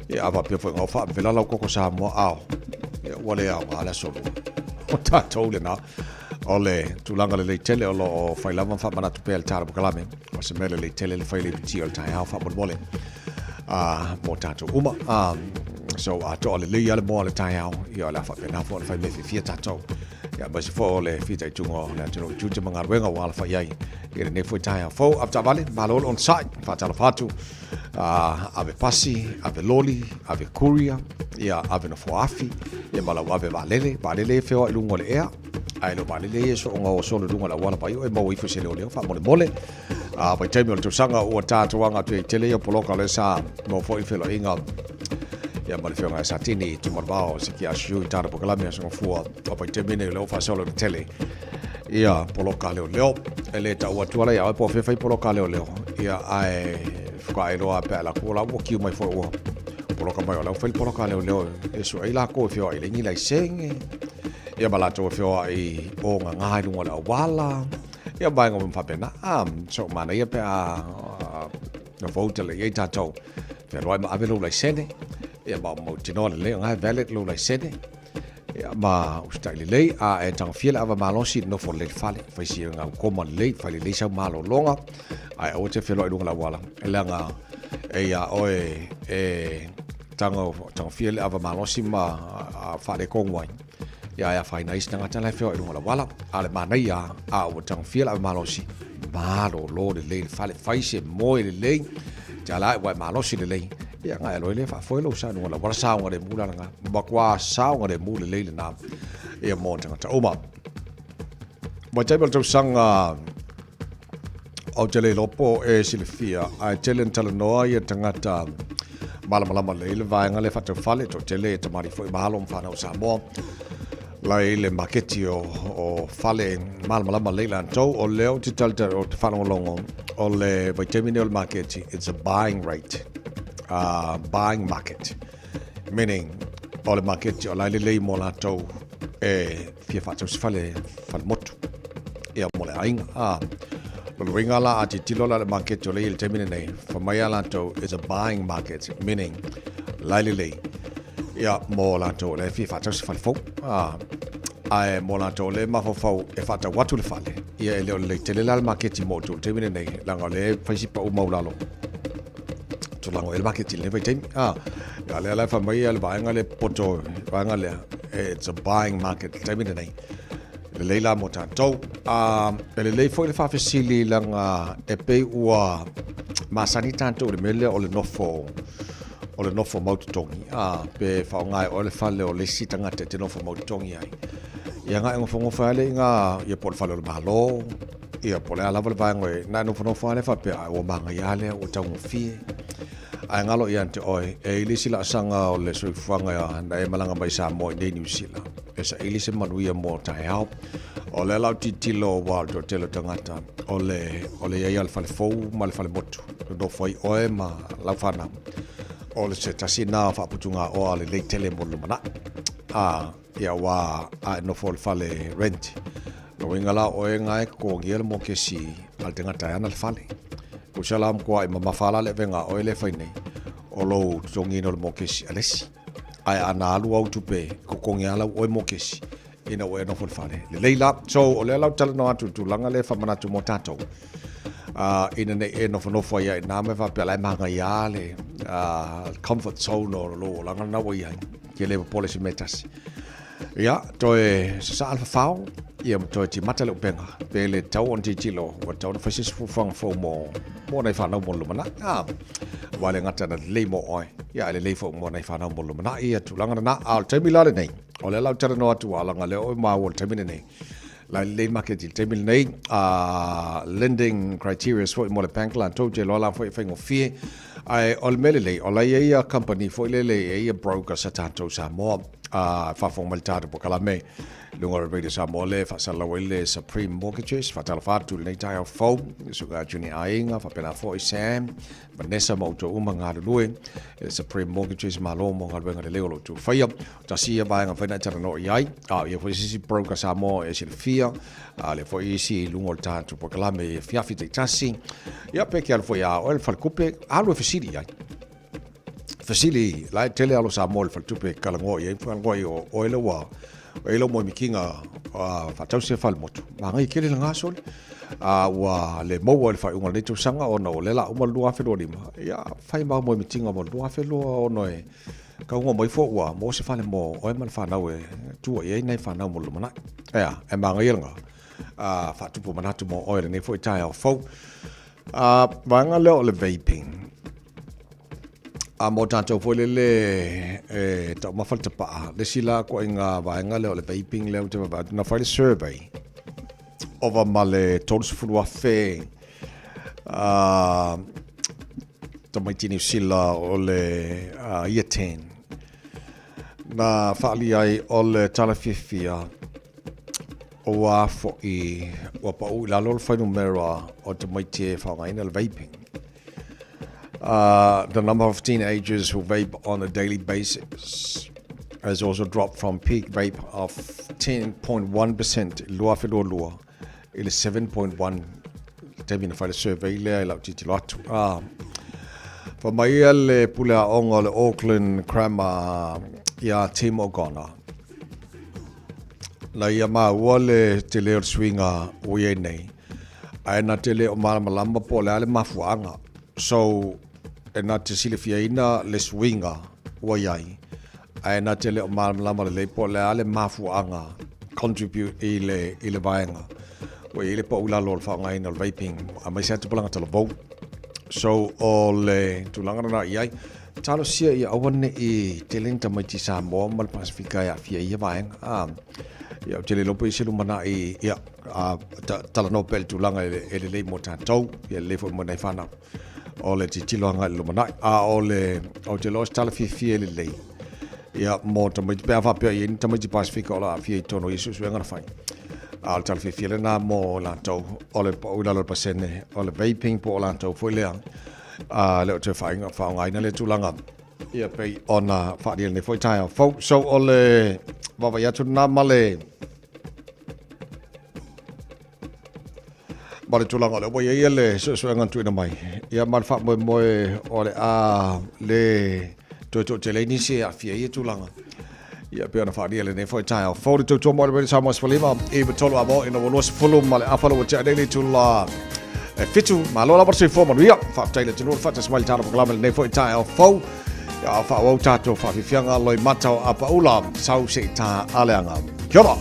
Ia, a faapea foi na o faavela lau koko Samoa ao. Ia, ua le aoga le aso lua. O tatou lena. O le tulaga lelei tele o lo o fai lava ma faamanatu pea le tala polokalame. O se mea lelei tele le fai le piti o le taeao faamolemole. Mo tatou uma. So, a toa lelei a le moa o le taeao. Ia, o le a faapena foi ona fai mea fiafia tatou. Ia, aemaise foi o le fitaituga o le atunuu i tiute ma galuega ua alafai ai i lenei foi taeao fou. Avetaavale, malo le onosai, faatalofa atu, ave pasi, ave loli, ave courier, ia, ave nofoaafi, ia ma lau ave vaalele, vaalele e feoai i luga o le ea, ae le o vaalele ia e soonga o solo i luga o le auala vai o e maua ifo i se leoleo faamolemole. Vaitaimi o le tausaga ua tatou aga atu ai tele ia poloka lea sa maua foi feloaiga ia ma le afioga ia Satini Tumanavao se ki asiu i tana polokalame Aso Gafua o vaitaimi nei o lea ua faasolo le tele ia poloka leoleo e le tau atu ala ia oe po o fea fai poloka leoleo ia ae whakae loa pe ala ko la ua kiu mai foi ua poloka mai o lau fai poloka leoleo e sue ai lākou e feoai i le ingi laisenge ia ma lātou e feoai o ngā i lunga o le auala Ia vaega uma faapena. So manaia pe a na vote le i ai tatou. Fealuai ma ave lou laisene. Ia ma mautinoa lelei o nga e valid lou laisene. Ia ma usitai lelei a e tagofia le ava malosi nofo lelei i le fale. Fai si ngau koma lelei, fai lelei sau malologa. Ae aua te fealuai i luga o le auala. Leaga e ia oe e tagofia le ava malosi ma faaletonu ai. Ia e afaina ai se tagata la e feoai i luga o le auala. A o le manaia a ua tagofia le ave malosi, malolo lelei i le fale, fai se moe lelei, te ala ae ua e malosi lelei. Ia ona e alu ai lea faafoe lou sa i luga o le auala, saogalemu la lena, matua saogalemu lelei lena ia mo tagata uma. Vaitaimi o le tausaga ou te le iloa po o e silafia, ae tele na talanoa ia tagata malamalama lelei le vaega lea faataufale, toatele e tamalii foi ma alo ma fanau o Samoa la i le maketi o fale malamalama lelei latou. O lea ou te talitali, ou te faalogologo, o le vaitaimi nei o le maketi, it's a buying rate, buying market, meaning o le maketi o la e lelei mo latou e fia faatau se fale, fale motu, ia mo le aiga. O le uiga la a tilotilo la i le maketi o lea e i ai i le taimi lenei, fai mai a latou it's a buying market, meaning la e lelei ia mo latou o lea e fia faatau se fale fou. Ah, ae mo latou o lea e mafaufau e faatau atu le fale, ia e le o lelei tele la le maketi mo outou i le taimi lenei, leaga o lea e fai si pau maulalo tulaga o i ai le maketi i lenei vaitaimi. Ah, ia lea la e fai mai le vaega lea poto, vaega lea, it's a buying market i le taimi lenei. Lelei la mo tatou. A, e lelei foi le faafesili leaga e pei ua masani tatou i le mea lea o le nofo o le nofo mau totogi, a, pe faaaoga e oe le fale o le isi tagata e te nofo mau totogi ai. Ia na e nofonofo ai lea i ina, ia po o le fale o le Malo, ia po o le a lava le vaega e, na e nofonofo lava lea faapea, ai ua manaia lava lea, ua taugofie. Ae galo ia te oe, e i ai le isi laasaga o le soifuaga na e malaga mai Samoa i inei i Niu Sila. E saili se manuia mo taeao. O lea la ou tilotilo aua o le toatele o tagata o le, o le i ai lava o le fale fou ma le fale motu. Nonofo ai oe ma lau fanau. O le se tasi lena o faaputugaoa lelei tele mo le lumanai. A, ia aua a e nofo i le fale rent, lona uiga la o oe na e totogia le mokesi a le tagata e ana le fale. Tusa la matuai mamafa la le avega a oe lea e fai nei, o lou totogiina o le mokesi a le isi. Ae ana alu au tupe, totogi lava lau oe mokesi ina ua e nofo i le fale. Lelei la. So, o lea la ou te talanoa atu i le tulaga lea e faamanatu mo tatou. Ina nei e nofonofo ai i ina ma e faapea la e manaia lava le comfort zone o lou olaga lena ua i ai. Ke le popole i se mea e tasi. Ia, toe sasaa le fafao, ia ma toe timata le upega. Pe le tatau ona tilotilo, ua tatau ona fai se isi fuafuaga fou mo, mo nai fanau mo le lumanai. Ah, aua e le gata na lelei mo oe, ia ae lelei foi mo nai fanau mo le lumanai, ia tulaga lena. A o le taimi la lenei, o lea la ou te talanoa atu aua leaga o lea ua maua i le taimi lenei, la e lelei le maketi i le taimi lenei, lending criteria foi mo le bank latou te iloa la foi e faigofie. Ae o le mea lelei, o la e i ai ia company foi lele, e i ai ia brokers a tatou Samoa, faafofoga mai le tatou polokalame i luga o le Radio Samoa lea e faasalalau ai le Supreme Mortgages. Faatalofa atu i lenei taeao fou i susuga Junior Aiga, faapena foi Sam, Vanessa ma outou uma galulue i le Supreme Mortgages. Malo mo galuega lelei o lo outou faia. Tasi ia vaega mafai ona e talanoa i ai, a o ia foi se isi broker Samoa e silafia, a lea foi isi i luga o le tatou polokalame i afiafi taitasi. Ia pe ke alu foi a oe le faletupe, alu e fesili i ai. Fesili, la e tele alo Samoa i le faletupe e talanoa i ai, talanoa i o oe le ua, o e lau moemitiga faatau se fale motu. Manaia tele le gasoli. A ua le maua i le faaiuga o lenei tausaga ona o lea la uma le 2025. Ia, fai ma moemitiga mo le 2026 e Kauga mai foi ua maua se fale mo oe ma le fanau e tua i ai nai fanau mo le lumanai. Ea, e manaia lena faatupu manatu mo oe lenei foi taeao fou. Vaega lea o le vaping. A mo tatou foi lele e taumafa le tapaa, le isi la ituaiga vaega lea o le vaping lea ou te vaavaai atu, na fai le survey, ova ma le 30,000 tamaiti Niu Sila o le Year 10 na faaali ai o le tala fiafia ua fo'i ua pau i lalo le fuainumera o tamaiti e faaaogaina le vaping. The number of teenagers who vape on a daily basis has also dropped from peak vape of 10.1% i le 2022 i le 7.1 taimi na fai le survey lea i lau tilotilo atu. Fai mai ia le pule aoga o le Auckland Grammar ia Tim O'Connor. Na ia maua le tele o le suiga ua i ai nei, ae na te le o malamalama po o le a le mafuaaga. So, e na te silafiaina le suiga ua i ai, ae na te le o malamalama lelei po o le a le mafuaaga contribute i le, i le vaega ua i ai le pau i lalo o le faaaogaina o le vaping, aemaise lava tupulaga talavou. So, o le tulaga lena i ai, talosia ia aua ne i tele ni tamaiti Samoa ma le Pasifika e aafia i ia vaega. Ah, ia, ou te le iloa pe i se lumanai, ia, talanoa pea i le tulaga e lelei mo tatou, ia lelei foi mo nai fanau. O le tilotilo agai i le lumanai. A o le, ou te iloa o se tala fiafia e lelei, ia, mo tamaiti, pe a faapea e i ai ni tamaiti Pasifika o lo o aafia i totonu o ia suesuega na fai. A o le tala fiafia lena mo latou, o le pau i lalo o le pasene, o le vaping po o latou foi lea, a le o toe faaaogaina lea tulaga, ia pei ona faaalia i lenei foi taeao fou. So, o le vaavaai atu lena ma le... Ma le tulaga o lea ua i ai le suesuega na tuuina mai, ia ma le faamoemoe o le a le toe toatele ai nisi e aafia i ia tulaga. Ia pei ona faaalia i lenei foi taeao fou le tautua mo le Radio Samoa 15 i 3 amo ina ua 20 ma le afa ua tea nei le itula e 7. Malo lava le soifua manuia. Faafetai i le atunuu le faatasi mai i le tatou polokalame i lenei foi taeao fou. Ia a faaauau tatou faafiafiaga loimata o apaula sau se i tā aleaga. Kia ora!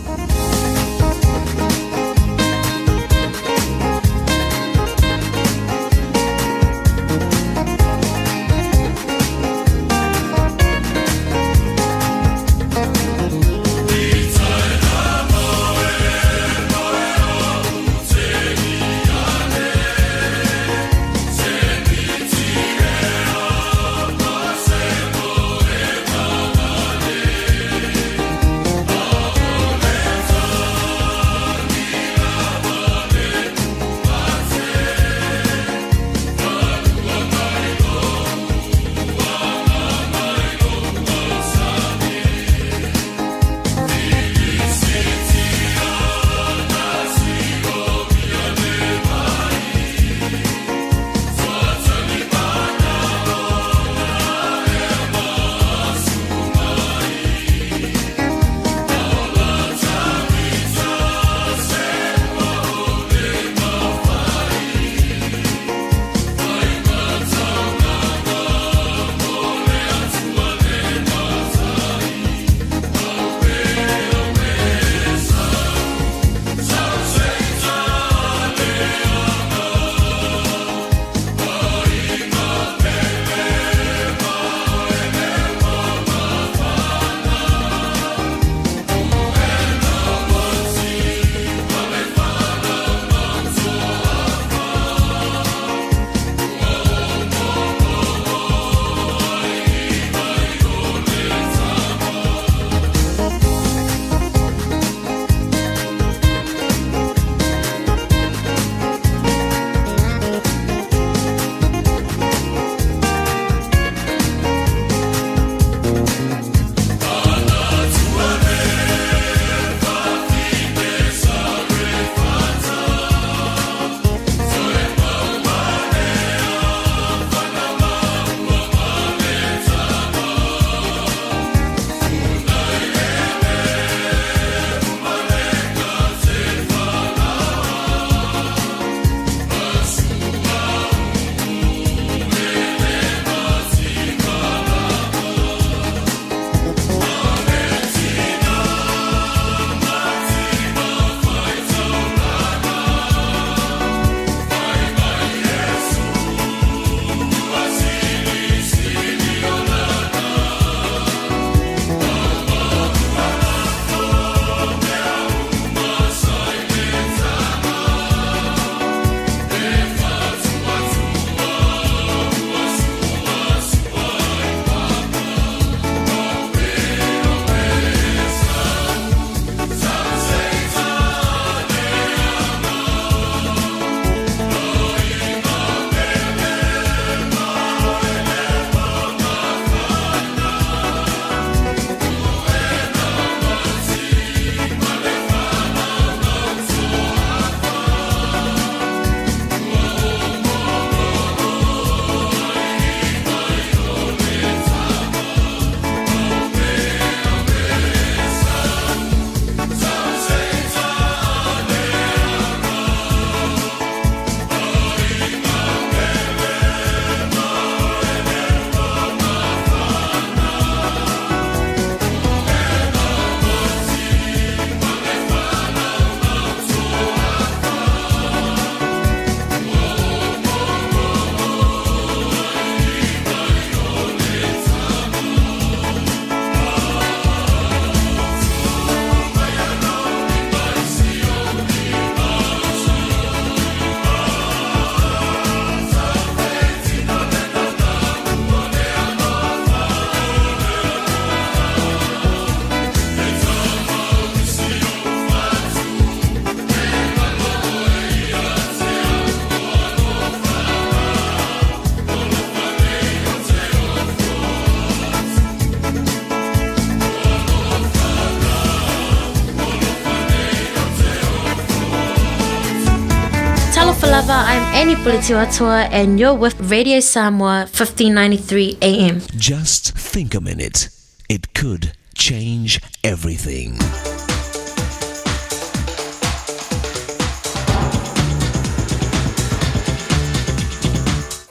Talofa, I'm Annie Pulitiwatua and you're with Radio Samoa 1593 AM. Just think a minute. It could change everything.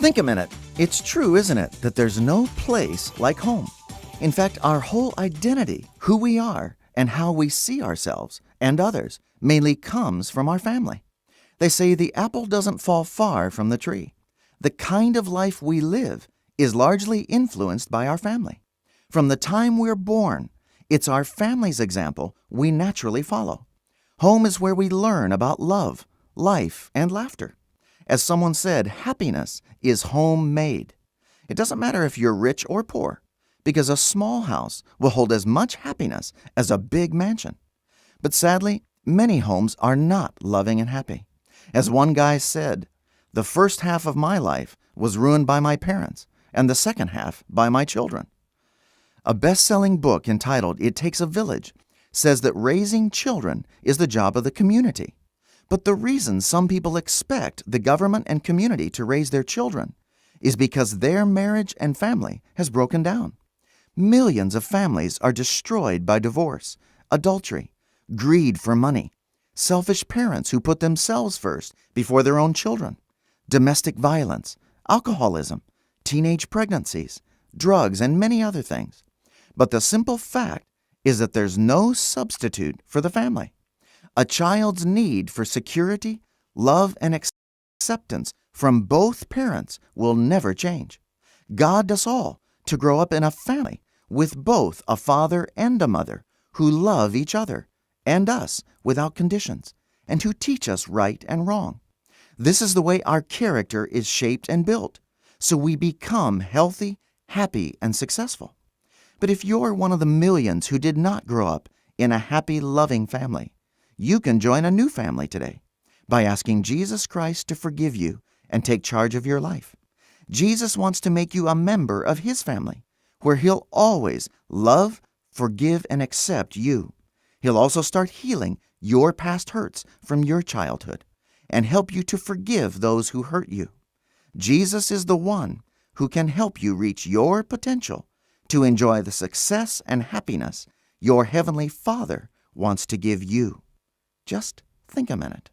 Think a minute. It's true, isn't it, that there's no place like home? In fact, our whole identity, who we are, and how we see ourselves and others, mainly comes from our family. They say the apple doesn't fall far from the tree. The kind of life we live is largely influenced by our family. From the time we're born, it's our family's example we naturally follow. Home is where we learn about love, life, and laughter. As someone said, happiness is homemade. It doesn't matter if you're rich or poor, because a small house will hold as much happiness as a big mansion. But sadly, many homes are not loving and happy. As one guy said, the first half of my life was ruined by my parents, and the second half by my children. A best selling book entitled It Takes a Village says that raising children is the job of the community. But the reason some people expect the government and community to raise their children is because their marriage and family has broken down. Millions of families are destroyed by divorce, adultery, greed for money, selfish parents who put themselves first before their own children, domestic violence, alcoholism, teenage pregnancies, drugs, and many other things. But the simple fact is that there's no substitute for the family. A child's need for security, love, and acceptance from both parents will never change. God does all to grow up in a family with both a father and a mother who love each other and us without conditions and who teach us right and wrong. This is the way our character is shaped and built, so we become healthy, happy, and successful. But if you're one of the millions who did not grow up in a happy, loving family, you can join a new family today by asking Jesus Christ to forgive you and take charge of your life. Jesus wants to make you a member of his family, where he'll always love, forgive, and accept you. He'll also start healing your past hurts from your childhood and help you to forgive those who hurt you. Jesus is the one who can help you reach your potential to enjoy the success and happiness your Heavenly Father wants to give you. Just think a minute.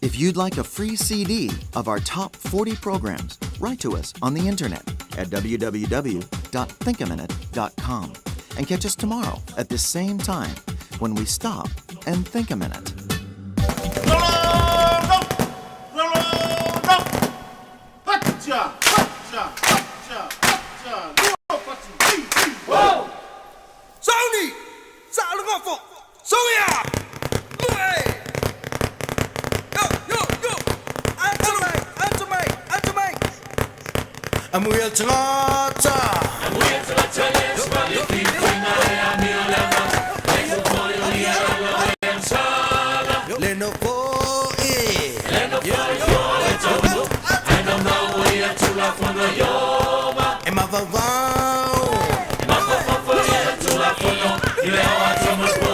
If you'd like a free CD of our top 40 programs, write to us on the internet at www.thinkaminute.com and catch us tomorrow at this same time when we stop and think a minute. Sauni! Sa'alogofo! Soia! Lue! Yo, yo, yo! Answer me! Answer me! Answer me! Amuia tagata! Amuia tagata le smali fi fina e amio leva. Le no fo e. Le no fo e le tolu. E no no e a tula fono yoma. E ma va vau. E ma va va fo e a tula fono. Ile o a tomas po.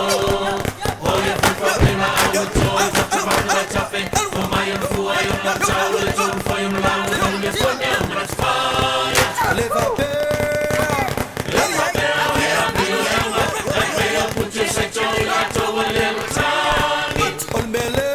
O ia fu fa pela au e toi. Fa te fa le tafe. O mai o fu ai o na tau. Le tulu fo i o lau. Le le fo ne o mrat faia. Le va pe. Le va pe au e a milo ewa. Le pe o putu se toi la toi le tangi. Olmele.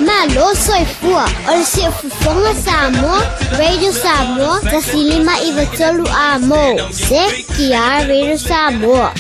Malo soifua o le Siufofoga Samoa, Radio Samoa, 1593 A mo, CTR Radio Samoa.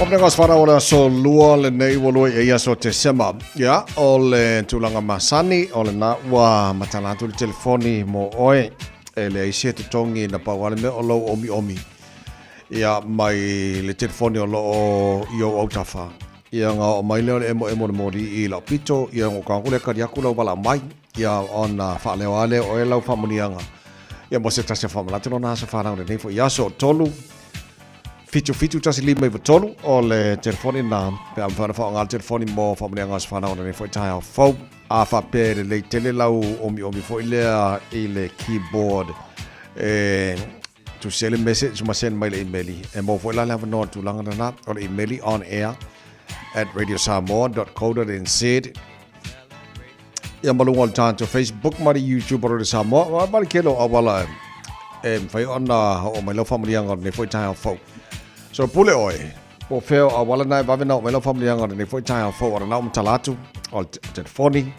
Omnega o whara o le aso lua le nei ua lua i aso Tesema. Ia, o le tulaga masani, o le nā ua matala atu le telefoni mo oe. E leai se totogi na pau lava le mea o lou omiomi. Ia, mai le telefoni o loo i ou autafa. Ia, ona oo mai lea o le emoemo o le moli i lau pito, ia, ona ou tago lea kali atu lau valaau mai. Ia, ona faaleo lava lea e oe lau faamanuiaga. Ia, mo se tasi o faamanatu lona aso fanau lenei foi aso 3 7 7 1 5 9 3 o le telefoni na pe a mafai ona faaaoga le telefoni mo faamanuiaga o aso fanau lenei foi taeao fou. A faapea e lelei tele lau omiomi foi lea i le keyboard e tusi ai le message ma send mai le email e maua foi la le avanoa i le tulaga lena o le email on air at radiosamoa.co.nz ia ma luga o le tatou Facebook ma le YouTube o Radio Samoa ma le tele o auala e mafai ona oo mai lau faamanuiaga o lenei foi taeao fou. So pule oe, po o fea o auala na e vave na oo mai lau faamanuiaga o lenei foi taeao fou o lena ua matala atu o le telefoni,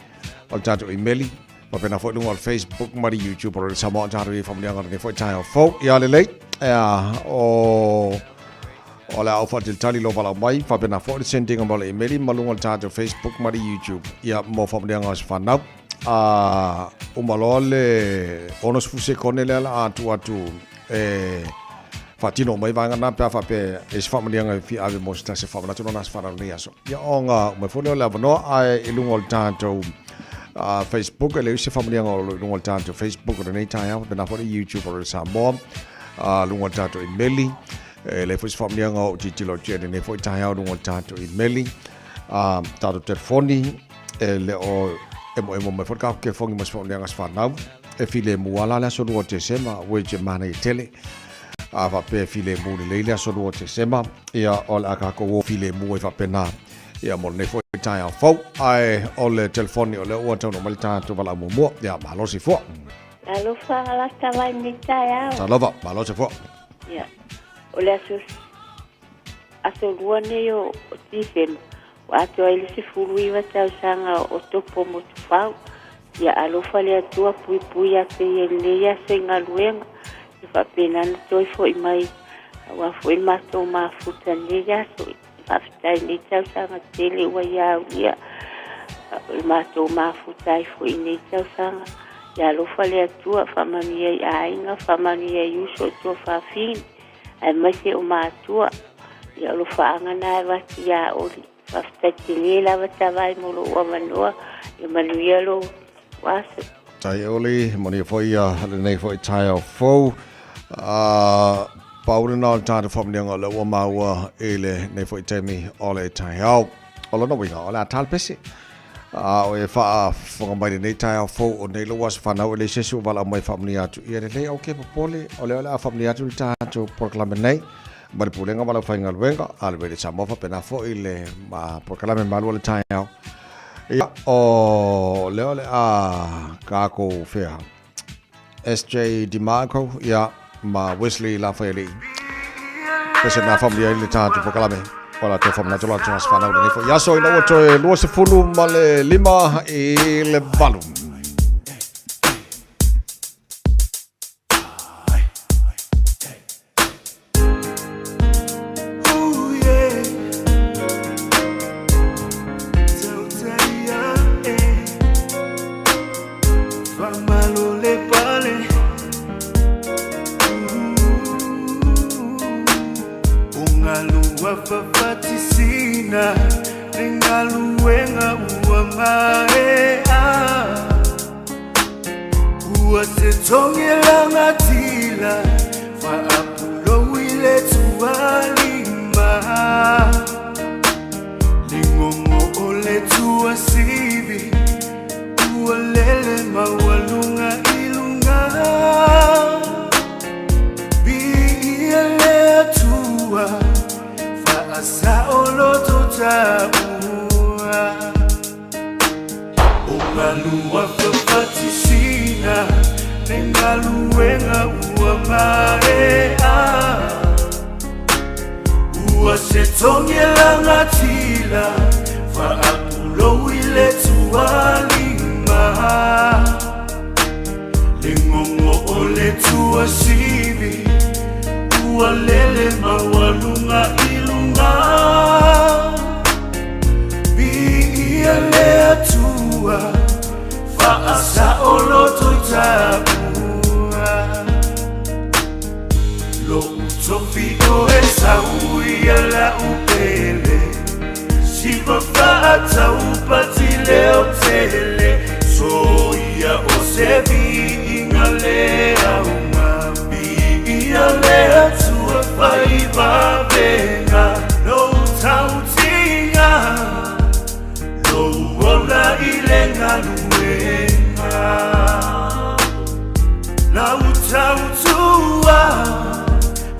o le tatou email, faapena foi luga o le Facebook ma le YouTube o Radio Samoa o tatou i faamanuiaga o lenei foi taeao fou. Ia lelei, ea, o O le a ou faatalitali lou valaau mai, faapena foi le sendinga mai o le imeli ma luga o le tatou Facebook ma le YouTube. Ia, mo faamanuiaga o aso fanau. A uma loa le 60 sekone lea la a tuu atu e faatino mai vaega na pe a faapea e se faamanuiaga e fia ave mo se tasi o faamanatu lona aso fanau lenei aso. Ia, ona uma foi lea o le avanoa, ae i luga o le tatou Facebook, e leai se faamanuiaga o lo o i luga o le tatou Facebook o lenei taeao, faapena foi le YouTube o Radio Samoa, luga o le tatou imeli. E leai foi se faamanuiaga o ou tilotilo atu i ai lenei foi taeao i luga o le tatou imeli, a tatou telefoni, e le o emoemo mai foi le tatou telefoni ma se faamanuiaga se fanau. E filemu lava la le aso 2 o Tesema, which e manaia tele. A faapea e filemu lelei le aso 2 o Tesema, ia o le a tatou o filemu ai faapena. Ia mo lenei foi taeao fou, ae o le telefoni o lea ua taunuu mai le tatou valaau muamua. Ia malo se fua. Alofa lata mai lenei taeao. Talofa, malo se fua. Ia, o le aso, aso lua nei o Tisema, ua atoa ai le 19 tausaga o Topo Motufau. Ia alofa le Atua puipui atu ia i lenei aso i galuega, ia faapena ona toe foi mai aua foi le matou mafuta i lenei aso. Faafetai i lenei tausaga tele ua ia aulia le matou mafuta ai foi i lenei tausaga. Ia alofa le Atua, faamanuia i aiga, faamanuia i uso i tuafafine, aemaise o matua. Ia o lofaaga na e avatu ia Oli. Faafetai tele lava Tavai mo lou avanoa. Ia manuia lou aso. Tai Oli, manuia foi ia lenei foi taeao fou. Pau lena o le tatou faamanuiaga o lea ua maua i lenei foi taimi o le taeao. O lona uiga, o le a ta le pese. A o e faafofoga mai lenei taeao fou o nei lou aso fanau e leai se isi ua valaau mai e faamanuia atu. Ia lelei aua ke popole, o lea o le a faamanuia atu le tatou polokalame nei ma le Pulega ma le aufaigaluega a le Radio Samoa faapena foi le polokalame malu o le taeao. Ia, o lea o le a tatou fea SJ DiMarco, ia, ma Wesley Lafaialii. Pese na faamanuia ai le tatou polokalame. O la toe faamanatu la toe aso fanau lenei foi aso ina ua toe 25 i le 8. galuega ua maea. Ua se togi e lagatila faapulou i le tualima. Le gogo o le tuasivi ua lele maualuga i luga. Viia le Atua faasaoloto i tapua. Lo'u tofi o e sau ia la'u pele siva faataupati leo tele soia o se viiga le auga viia le Atua faivavega lou tautiga lou ola i le galuega lau tautua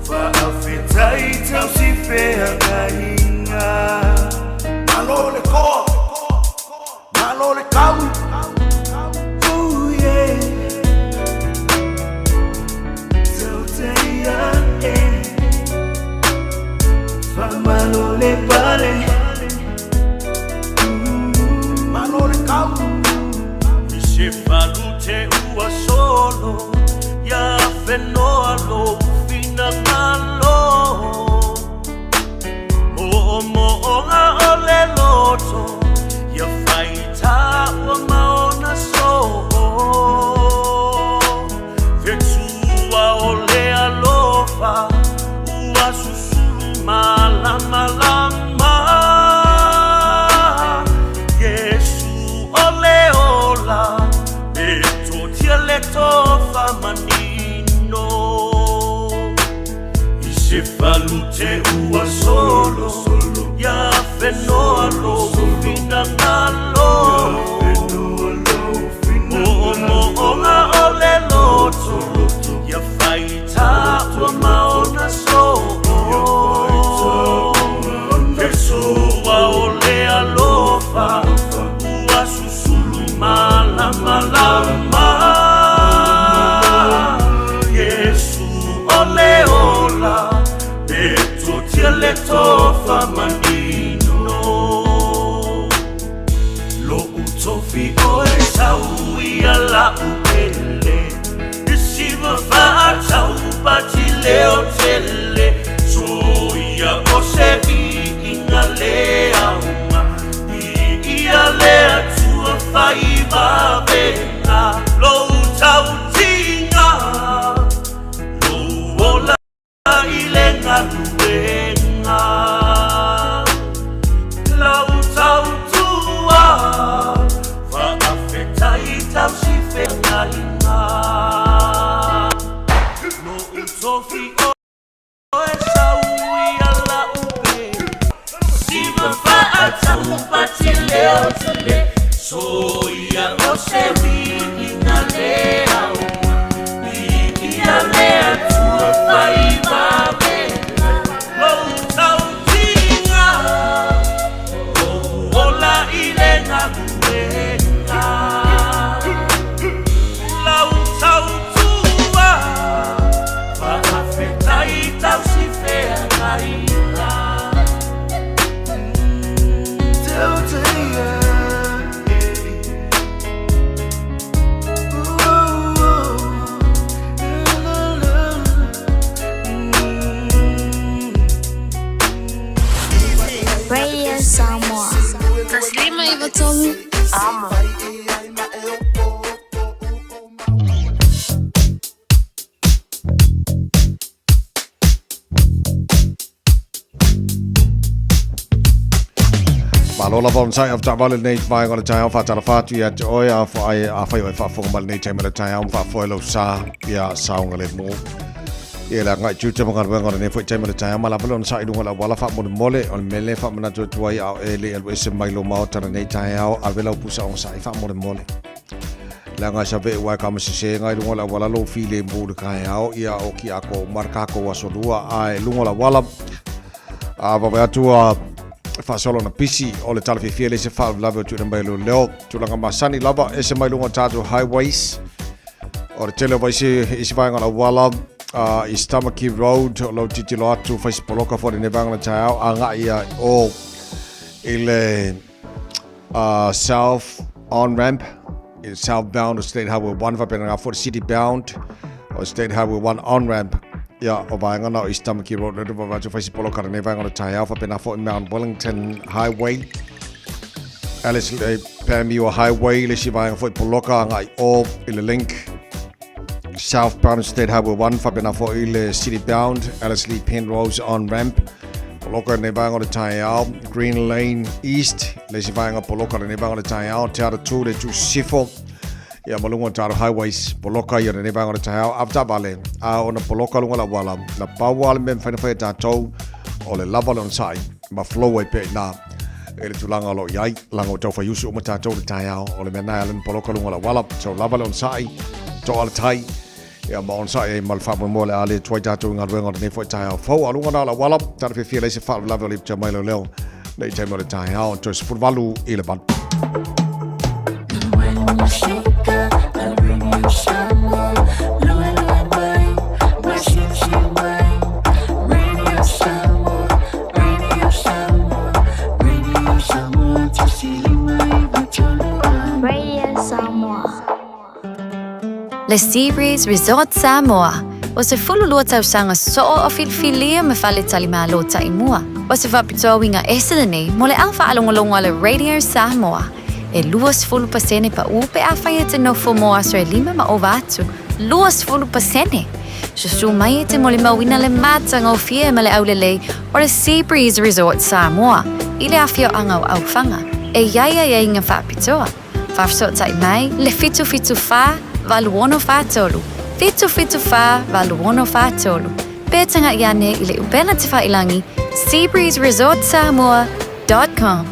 faafetai tausifeagaiga. Malo le koa, malo le kau. Ooh, yeah. Tauteia, eh. Faamalo le pale. Malo le kau. I se falute ua solo ia fenoa lou finagalo. Mo'omo'oga o le loto ia faitā ua maona soo. Fetua o le alofa ua susulu malamalama. Iesu o le ola e totia le tofa manino. I se falute ua solo ia fenoa lou finagalo. Mo'omo'oga o le loto ia faitā ua maona soo. Fesoa o le alofa ua susulu malamalama. Iesu o le ola e totia le tofa manino. Lo'u tofi o e sau ia la'u pele i siva faataupati leo tele soia o se viiga le auga viia le Atua faivavega lou tautiga lou ola i le galuega lau tautua faafetai tausifeagaiga. Lo'u tofi o e sau ia la'u pele siva faataupati leo tele soia o se viiga le auga viia le Atua faivavega lou tautiga lou ola i le galuega lau tautua faafetai tausifeagaiga. Tauteia, Radio Samoa. 95 Amo. Malo lava ona sai avetaavale lenei vaega o le taeao faatalofa atu ia te oe a fai a fai o e faafofoga mai lenei taimi o le taeao ma faafoe lou sa ia saogalemu. Ia le agai tiute ma galuega o lenei foi taimi o le taeao ma lava le ona sai luga o le auala faamolemole o le mea lea e faamanatu atu ai a o e le i alu ese mai lou maota lenei taeao ave lau pusa ogasai faamolemole. Leaga e save'e ua e kamasese i luga o le auala lou filemu i le taeao ia o ki atoa uma le tatou aso lua ae luga o le auala a vave atu a faasolo na pisi o le tala fiafia le se faalavelave o tuuina mai e leoleo tulaga masani lava ese mai luga o tatou highways O le tele o vaisi isi vaega o le auala East Tamaki Road o lau titilo atu fai se poloka foi lenei vaega o le taeao agai ia i o i le south on ramp i le southbound o State Highway 1 faapena ngā foi le city bound o State Highway 1 on ramp ia o vaega na o East Tamaki Road le vava atu fai se poloka lenei vaega o le taeao faapena foi Mount Wellington Highway Alice Panmure Highway le isi vaega foi poloka agai o i le link Southbound State Highway 1 faapena foi le City Bound Ellerslie Penrose on ramp poloka lenei vaega o le taeao Green Lane East le isi vaega poloka lenei vaega o le taeao Te Aratū le Itu Sisifo ia ma luga o tatou highways poloka ia lenei vaega o le taeao avetaavale a ona poloka luga o le auala na pau lava le mea e mafai ona fai e tatou o le lava o le onosai ma flow ai pea i ina i le tulaga o lo o i ai laga ua tau fai usu uma tatou i le taeao o le mea lena e ala ai ona poloka luga o le auala so lava le onosai toa le tai ia ma onosai ai ma le faamoemoe o le a le tuai tatou i galuega o lenei foi taeao fou a o luga lena o le auala tala fiafia leai se faalavelave o le iputa mai leoleo nei taimi o le taeao toe 7:18. Radio Samoa. Le Sea Breeze Resort Samoa, ua 12 tausaga soo o filifilia ma faletalimalo taimua. O se faapitoa uiga ese lenei mo le au faalogologo a le Radio Samoa. E 20% paʻu pe afai e te nofo mo aso e lima ma ova atu. 20%! Susu mai e te molimauina le matagofie ma le aulelei o le Sea Breeze Resort Samoa i le afioaga o Aufaga e i ai aiaiga faapitoa. Faafesootai mai le 774 8643, 774 8643, pe tagaʻi ane i le upega tefailangi seabreezeresortsamoa.com.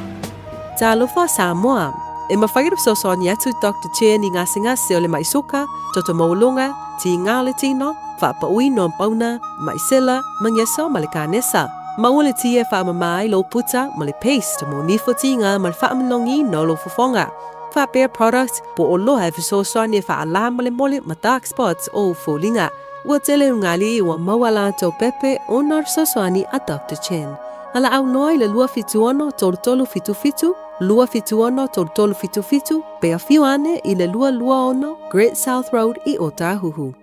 Talofa Samoa! E mafai ona fesoasoani atu Doctor Chen i gasegase o le mai suka, toto maualuga, tiga o le tino, faapauina o pauna, mai sela, magiaso ma le kanesa. Maua le ti e faamama ai lou puta ma le paste mo nifo tiga ma le faamanogiina o lou fofoga. Faapea product po o loa e fesoasoani e faalā molemole ma dark spots o ou foliga. Ua tele ugali ua maua latou pepe ona o le fesoasoani a Doctor Chen. Alaau loa i le 276 3377, 276 3377, pe afio ane i le 226 Great South Road i Ōtāhuhu.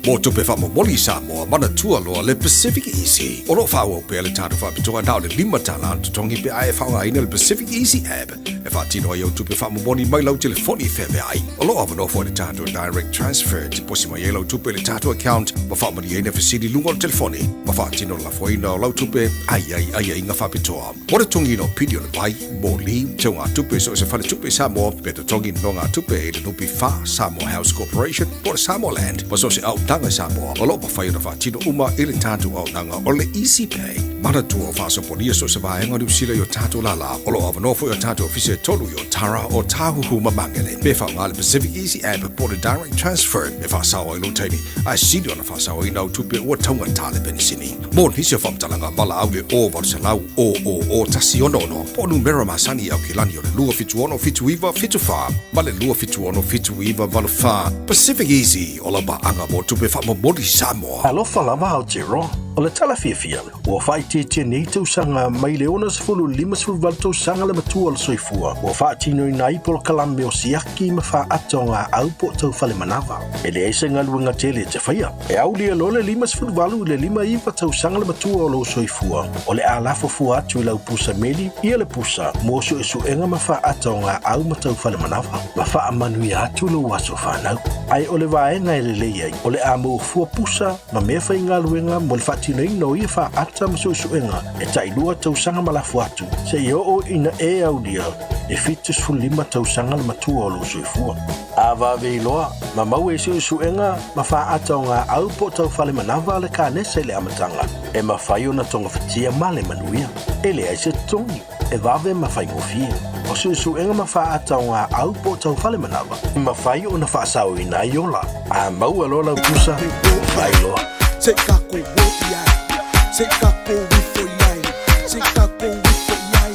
Mo tupe faamomoli i Samoa, manatua loa le Pacific Easy. O lo o faaauau pea le tatou faapitoa na o le $5 le totogi pe a e faaaogaina le Pacific Easy app e faatino ai au tupe faamomoli mai lau telefoni i feaveai. O lo o avanoa foi le tatou Direct Transfer e tiposi mai ai lau tupe i le tatou account ma faamalieina fesili i luga o le telefoni ma faatino le lafoina o lau tupe a i ai aiaiga faapitoa. Mo le totogiina o pili o le vai, moli, teugatupe i so o se faletupe i Samoa, pe totogi nonogatupe i le NPF, Samoa House Corporation, po o le Samoa Land, ma so o se auaunaga i Samoa, o lo o mafai ona faatino uma i le tatou auaunaga o le Easy Pay. Manatua o faasopolia so o se vaega o Niu Sila i o tatou lālā. O lo o avanoa foi o tatou ofisa e tolu i Otara, Ōtāhuhu ma Māngere. Pe faaaoga le Pacific Easy App po o le Direct Transfer e faasao ai lou taimi, ae sili ona faasaoina au tupe ua taugata le penisini. Mo nisi o faamatalaga valaau le 0 800 000 166 po o numera masani i Aukilani o le 276 79 74 ma le 276 79 84. Pacific Easy, o lau paaga mo tupe faamomoli Samoa. Alofa lava Aotearoa. O le tala fiafia, ua faaitiitia nei tausaga mai le 60 58 tausaga le matua o le soifua ua faatinoina ai polokalame o siaki ma faaata o gaau po o tau fale manava. E leai se galuega tele e te faia. E aulia loa le 58 i le 59 tausaga le matua o lou soifua, o le a lafo fua atu i lau pusa meli ia le pusa mo suesuega ma faaata o gaau ma tau fale manava, ma faamanuia atu lou aso fanau. Ae o le vaega e lelei ai, o le a maua fua pusa ma mea faigaluega mo le faatinoina o ia faaata ma suesuega e tailua tausaga ma lafo atu, seia oo ina e aulia le 75 tausaga le matua o lou soifua. A vave iloa, ma maua i suesuega ma faaata o gaau po o tau fale manava a le kanesa i le amataga, e mafai ona togafitia ma le manuia. E leai se totogi, e vave ma faigofie. O suesuega ma faaata o gaau po o tau fale manava, e mafai ona faasaoina ai ola. A maua loa lau pusa, vai loa. Se kako wo iai, se kako ifo iai, se kako ifo iai,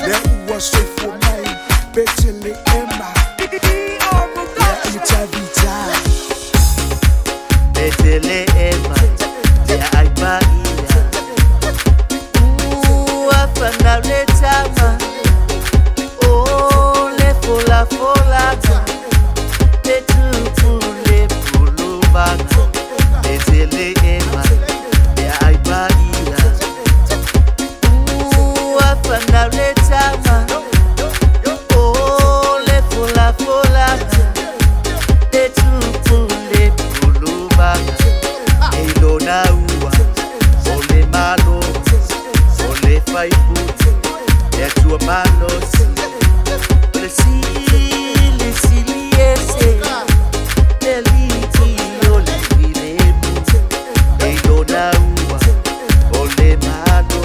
le ua soifua mai, Betelehema. tele ema le aai paia Ua whanau le tama O le folafolaga Le tupu le pulumaga Le tele ema le aai paia Ua whanau le tama O le folafolaga Le tupu le pulumaga E lona ua O le malo O le faipule Le atua malosi O le sili sili ese Le alii o le filemu E lona ua O le malo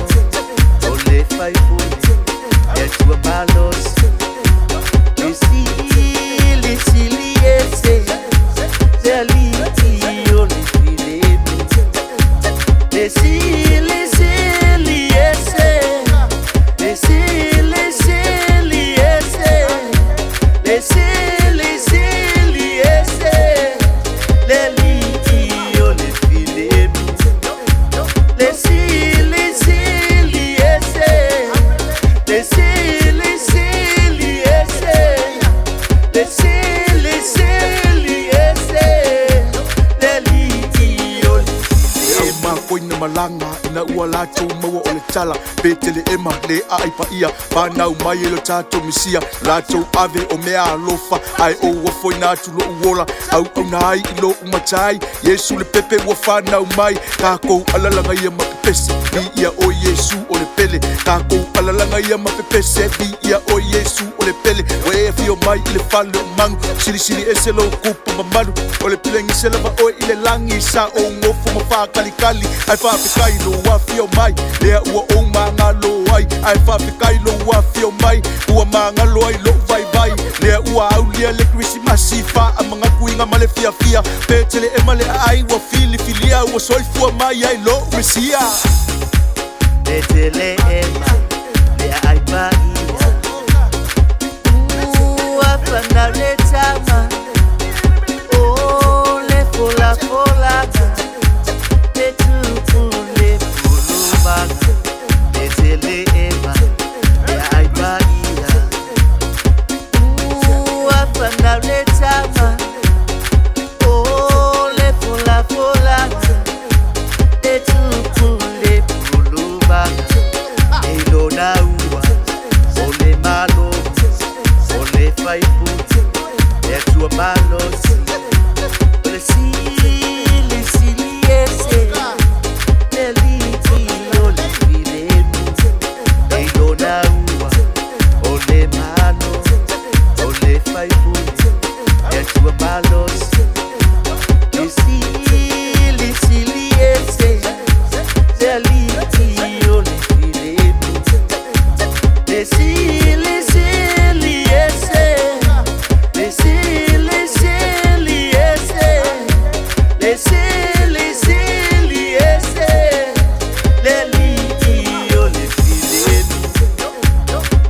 O le faipule Le atua malosi Le sili sili ese Le alii o le filemu Le sili sili ese Le sili sili ese Le sili sili ese Le alii o le filemu Le sili sili ese Le sili sili ese Le sili sili ese Le alii o le E makoina malaga ina ua latou maua o le tala Peteleema le aai paia fanau mai e lo tatou Mesia latou ave o mea alofa ae ou ofoina atu lo'u ola auauna ai i lo'u matai Iesu le pepe ua fanau mai takou alalaga ia ma pepese viia oe Iesu o le pele takou alalaga ia ma pepese viia oe Iesu o le pele ua e afio mai i le fale o magu silisili ese lou kupu mamalu o le pilegise lava oe i le lagi sa ou gofo ma faakalikali ae faafetai lou afio mai lea ua ou magalo ai ae faafetai lou afio mai ua magalo ai lo'u vaivai lea ua aulia le Kerisimasi faamanatuina ma le fiafia Peteleema le aai ua filifilia ua soifua mai ai lo'u Mesia. Peteleema le aai paia Ua whanau le tama O le folafolaga Le tupu le pulumaga Peteleema le aai paia Ua whanau le tama O le folafolaga Le tupu le pulumaga E lona ua O le malo O le faipule Le atua malosi O le sili sili ese Le alii o le filemu E lona ua O le malo O le faipule Le atua malosi Le sili sili ese Le alii o le filemu Le sili sili ese Le sili sili ese Le sili sili ese Le alii o le filemu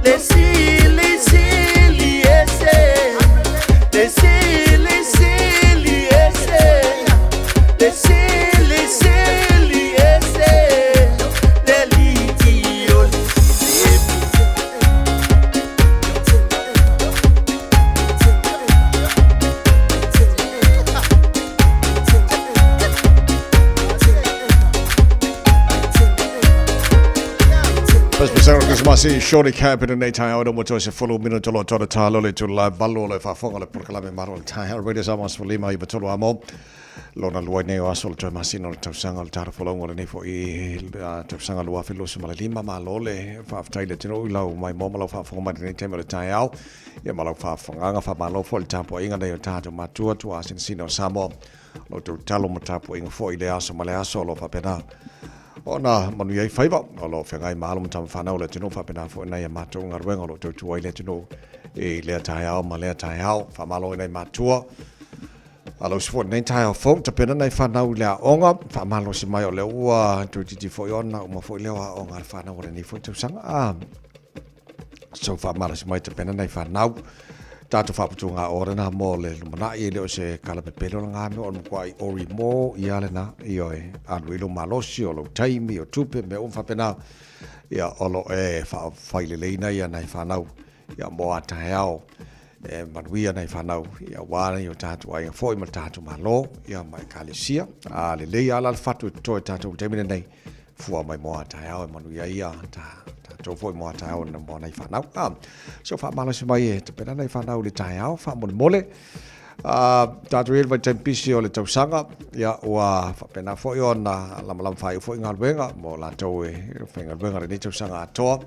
Le sili sili ese Le sili sili ese Le sili sili ese Le alii o le filemu. Pesepesega o le Kerisimasi, Shorty Camp i lenei taeao ina ua toe sefulu minute o lo o tona tālo le itula valu o le faafofoga o le polokalame Malo o le Taeao Radio Samoa 15 93 amo lona lua nei o aso o le toe masina o le tausaga o le tala folauga o lenei foi tausaga 2025. Malo le faafetai i le atunuu i lau maimoa ma lau faafofoga mai i lenei taimi o le taeao ia ma lau faafofogaaga. Faamalo foi i le tapuaiga nei o tatou matua tuaasinasina o Samoa, lo outou talo ma tapuaiga foi i le aso ma le aso o lo o faapena ona manuia ai faiva o lo o feagai ma alo ma tama fanau o le atunuu, faapena foi nai a matou galuega o lo o tautua ai le atunuu i lea taeao ma lea taeao. Faamalo i nai matua alo usi foi lenei taeao fou, tapena nai fanau i le aoga, faamalosi mai o lea ua toeitiiti foi ona uma foi lea o aoga a le fanau o lenei foi tausaga. Ah, so faamalosi mai tapena nai fanau. Tatou faaputuga o lena mo le lumanai e le o se kala pepelo la ngā mea o le matuai ori mo ia lena, ioe, alu i lou malosi, o lou taimi, o tupe, mea uma faapena, ia, o lo o e faafaileleina ia nai fanau, ia, mo a taeao e manuia nai fanau, ia, aua nai o tatou aiga foi ma le tatou Malo, ia, ma Ekalesia. A lelei lava la le fatu e totoe tatou i le taimi lenei, fua mai mo a taeao e manuia ai ia tatou foi mo a taeao mo nai fanau. Ah, so faamalosi mai e tapena nai fanau i le taeao faamolemole. Ah, tatou i le vaitaimi pisi o le tausaga, ia ua faapena foi ona lamalama faaiu foi galuega mo latou e faigaluega lenei tausaga atoa.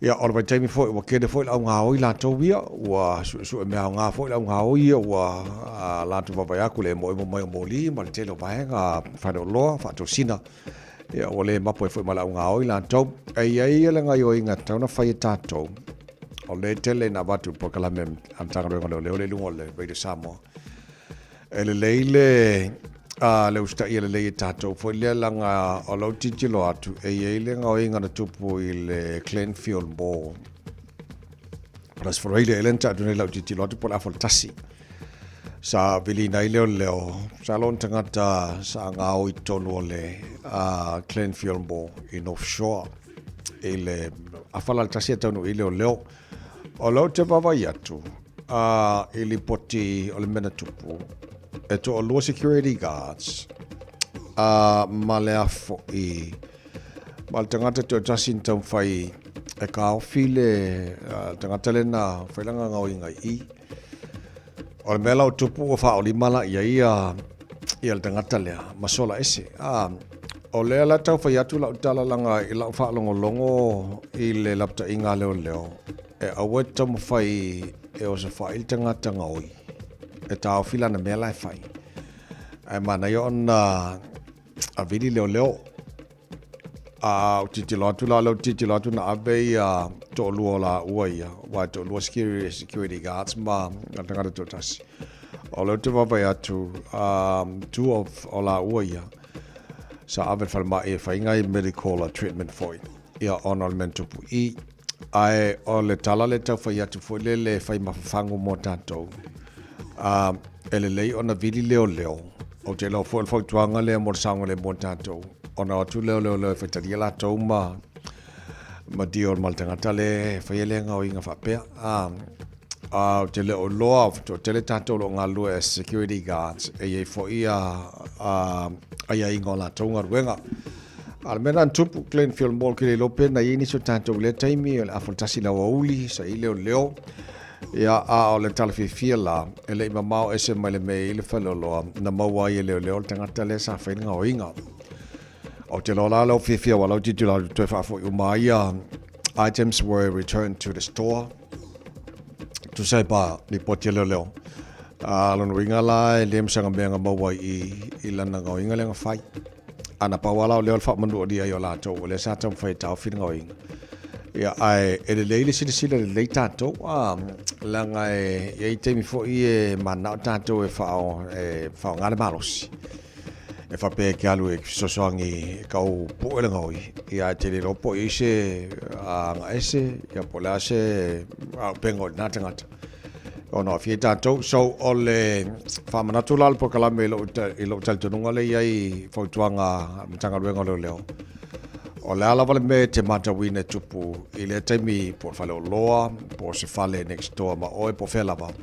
Ia, o le vaitaimi foi ua tele foi le augaoi latou ia, ua suesue mea aoga foi le augaoi ia, ua latou vaavaai atu le emoemo mai o moli ma le tele o vaega faleoloa, faatosina, ia ua le mapu ai foi ma le augaoi latou. E i ai le gaioiga e tatau ona fai e tatou, o lea e tele ina avatu i le polokalame a le Matagaluega o Leoleo lea i luga o le Radio Samoa, E lelei le a le usitaia lelei e tatou foi lea laga o lou tilotilo atu e i ai le gaoiga na tupu i le Glenfield Mall plus Freire e le na taatu nei lau tilotilo atu po o le afa o le tasi sa viliina ai leoleo sa lona tagata sa gaoi i totonu o le Glenfield Mall i North Shore i le afa la le tasi e taunuu i leoleo. O lea ou te vaavaai atu i lipoti o le mea na tupu, e toalua security guards ma le a foi ma le tagata toatasi na taumafai e taofi le tagata lea na fai lana gaoiga i i. O le mea la ua tupu ua faaolima la i ai ia le tagata lea ma sola ese. O lea la tau fai atu lau tala laga i lau faalogologo i le lapataiga a leoleo, e aua e te taumafai e osofai le tagata gaoi e taofi lana mea la e fai. Ae manaia ona vili leoleo. A ou tilotilo atu la, lea ou te tilotilo atu na ave ia toalua o laua ia, aua e toalua security, security guards ma le tagata toatasi. O lea ou te vaavaai atu, two of o laua ia, sa ave i le falemai e fai nai medical treatment foi, ia ona o le mea na tupu i. Ae o le tala lea e tau fai atu foi lele e fai mafafagu mo tatou, e lelei ona vili leoleo. Ou te iloa foi o le fautuaga lea mo le saogalemu o tatou, ona o atu lea o leoleo e faitalia latou ma ma deal ma le tagata lea e faia lea gaoiga faapea. Ou te le o iloa, toatele tatou o lo o galulue as security guards, e i ai foi aiaiga o latou galuega. A o le mea lena na tupu, Glenfield Mall, ke le iloa pe na i ai nisi o tatou i lea taimi, o le afa o le tasi i le aoauli, sa i leoleo. Ia, a o le tala fiafia la, e le i mamao ese mai le mea e i ai le faleoloa, na maua ai e leoleo le tagata lea sa fai le gaoiga. Ou te iloa la lou fiafia aua lau tilotilo atu toe faafoi uma ai ia items were returned to the store. Tusa ai pa lipoti a leoleo. A lona uiga la e le ma se mea na maua ai i, i lana gaoiga lea na fai. A na pau lava la o lea o le faamanualia ai o latou, o lea sa taumafai e taofi le gaoiga. Ia, ae e lelei le silasila lelei tatou, a, leaga e i ai taimi foi e mananao tatou e faaaoga le malosi. E faapea e te alu e fesoasoani e tau pue le gaoi, ia ae te le iloa po o i ai se agaese, ia po o le a se auupega o lena tagata. Ona aafia ai tatou. So, o le faamanatu la o le polokalame i lou, i lou talitonuga lea e i ai fautuaga a le Matagaluega o Leoleo, o le a lava le mea e te matauina e tupu i lea taimi, po o le faleoloa, po o se fale next door ma oe, po o fea lava,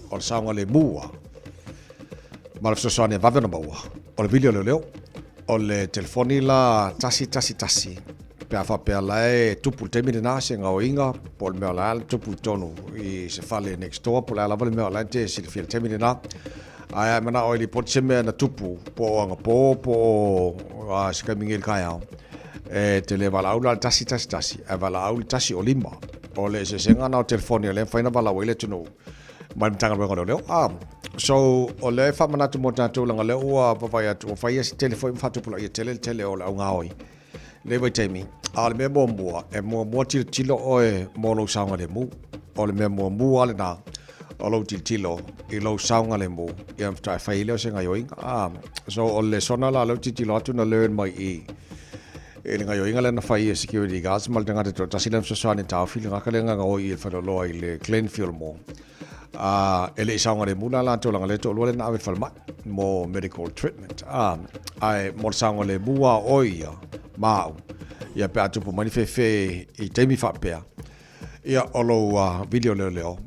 o le saogalemu lava ma le fesoasoani e vave ona maua, o le vili o leoleo. O le telefoni la 111 pe a faapea la e tupu i le taimi lena se gaoiga po o le mea o la e tupu i totonu i se fale next door po o le a lava le mea o la e te silafia i le taimi lena. Ae a e manao e lipoti se mea na tupu po o anapō po o se taimi nei i le taeao, e te le valaau la i le 111 ae valaau i le 105. O le eseesega lena o telefoni o lea e mafai ona valaau ai le atunuu mai le Matagaluega o Leoleo. Ah, so, o lea e faamanatu mo tatou leaga o lea ua vaavaai atu ua fai se tele foi ma faatupulaia tele le tele o le augaoi lenei vaitaimi. A o le mea muamua, e muamua tilotilo oe mo lou saogalemu. O le mea muamua lena o lou tilotilo i lou saogalemu, ia faatoa e fai ai lea o se gaioiga. Ah, so o le lesona la lea ou tilotilo atu na learn mai i i le gaioiga lea na fai e security guards ma le tagata toatasi lea na fesoasoani e taofi le tagata lea na gaoi i le faleoloa i le Glenfield Mall. A e le i saogalemu la latou leaga o lea e toalua lea na ave i le falemai mo medical treatment. A, ae mo le saogalemu lava o oe ia ma au, ia pe a tupu mai ni fefe i taimi faapea, ia o lou vili o leoleo,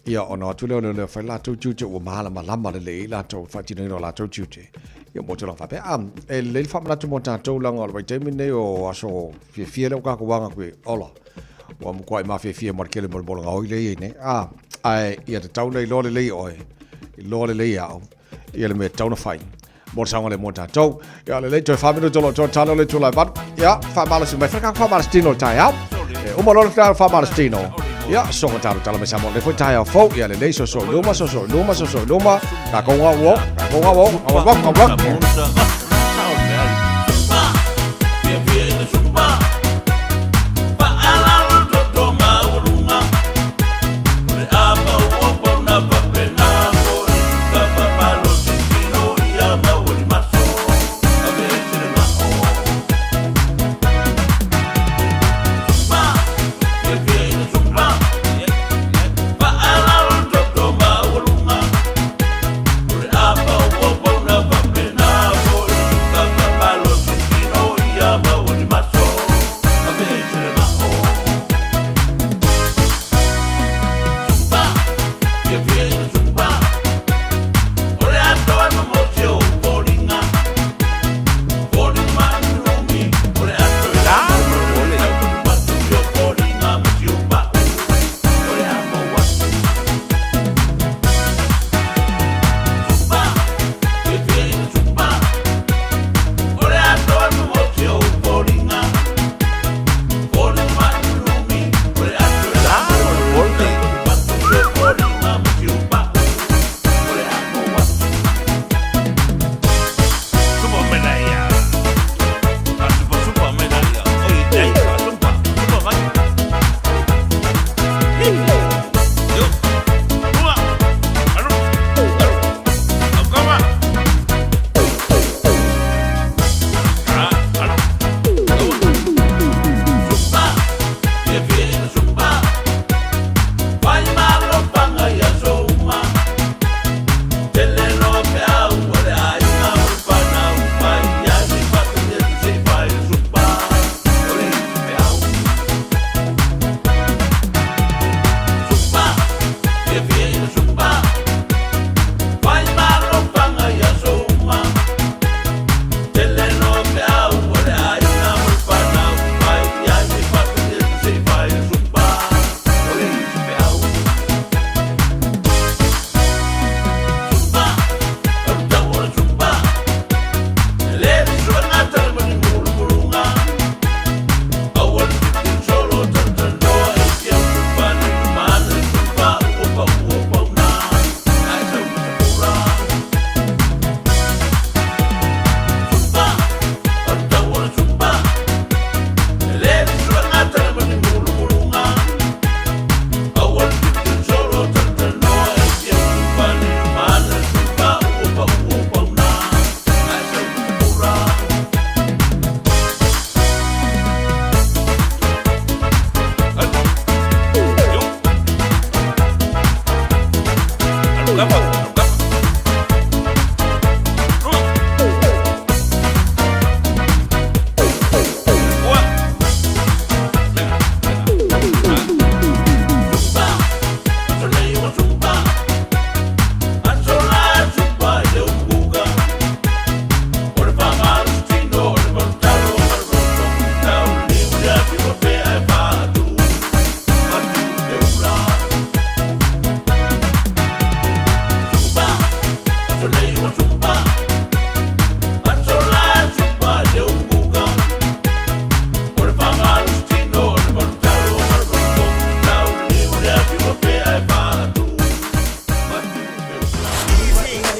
ia ona o atu lea o leoleo e fai latou tiute ua malamalama lelei ai latou i le faatinoina o latou tiute, ia mo tulaga faapea. A, e lelei le faamanatu mo tatou leaga o le vaitaimi lenei o aso fiafia lea ua tatou aga atu i ola. Ua matuai mafiafia ma le tele mo le gaoi lea e i ai nei. A, ae ia tatau ona iloa lelei e oe, iloa lelei e au, ia le mea e tatau ona fai mo le saogalemu o tatou. Ia lelei, toe 4 minute o lo o toe tala o le itula e 8. Ia, faamalosi mai, fai le tatou faamalosi tino i le taeao. E uma loa le faamalosi tino. Ia, soga talo tala mai Samoa lenei foi taeao fou. Ia lelei, soso i luma, soso i luma, soso i luma. Tatou ngau o, tatou ngau o, ngau ngau ngau ngau.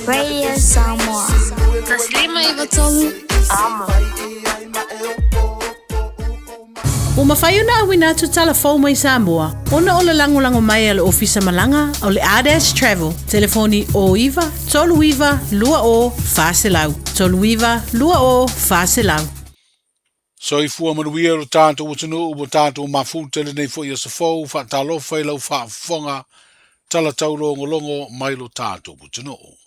Radio Samoa. 153 Amo. Ua mafai ona auina atu tala fou mai Samoa ona o le lagolago mai a le Ofisa Malaga o le Ardash Travel, telefoni 09 39 20 400, 39 20 400. Soifua manuia lo tatou atunuu ua tatou mafuta i lenei foi aso fou, faatalofa i lau faafofoga Tala taulogologo mai lo tatou atunuu.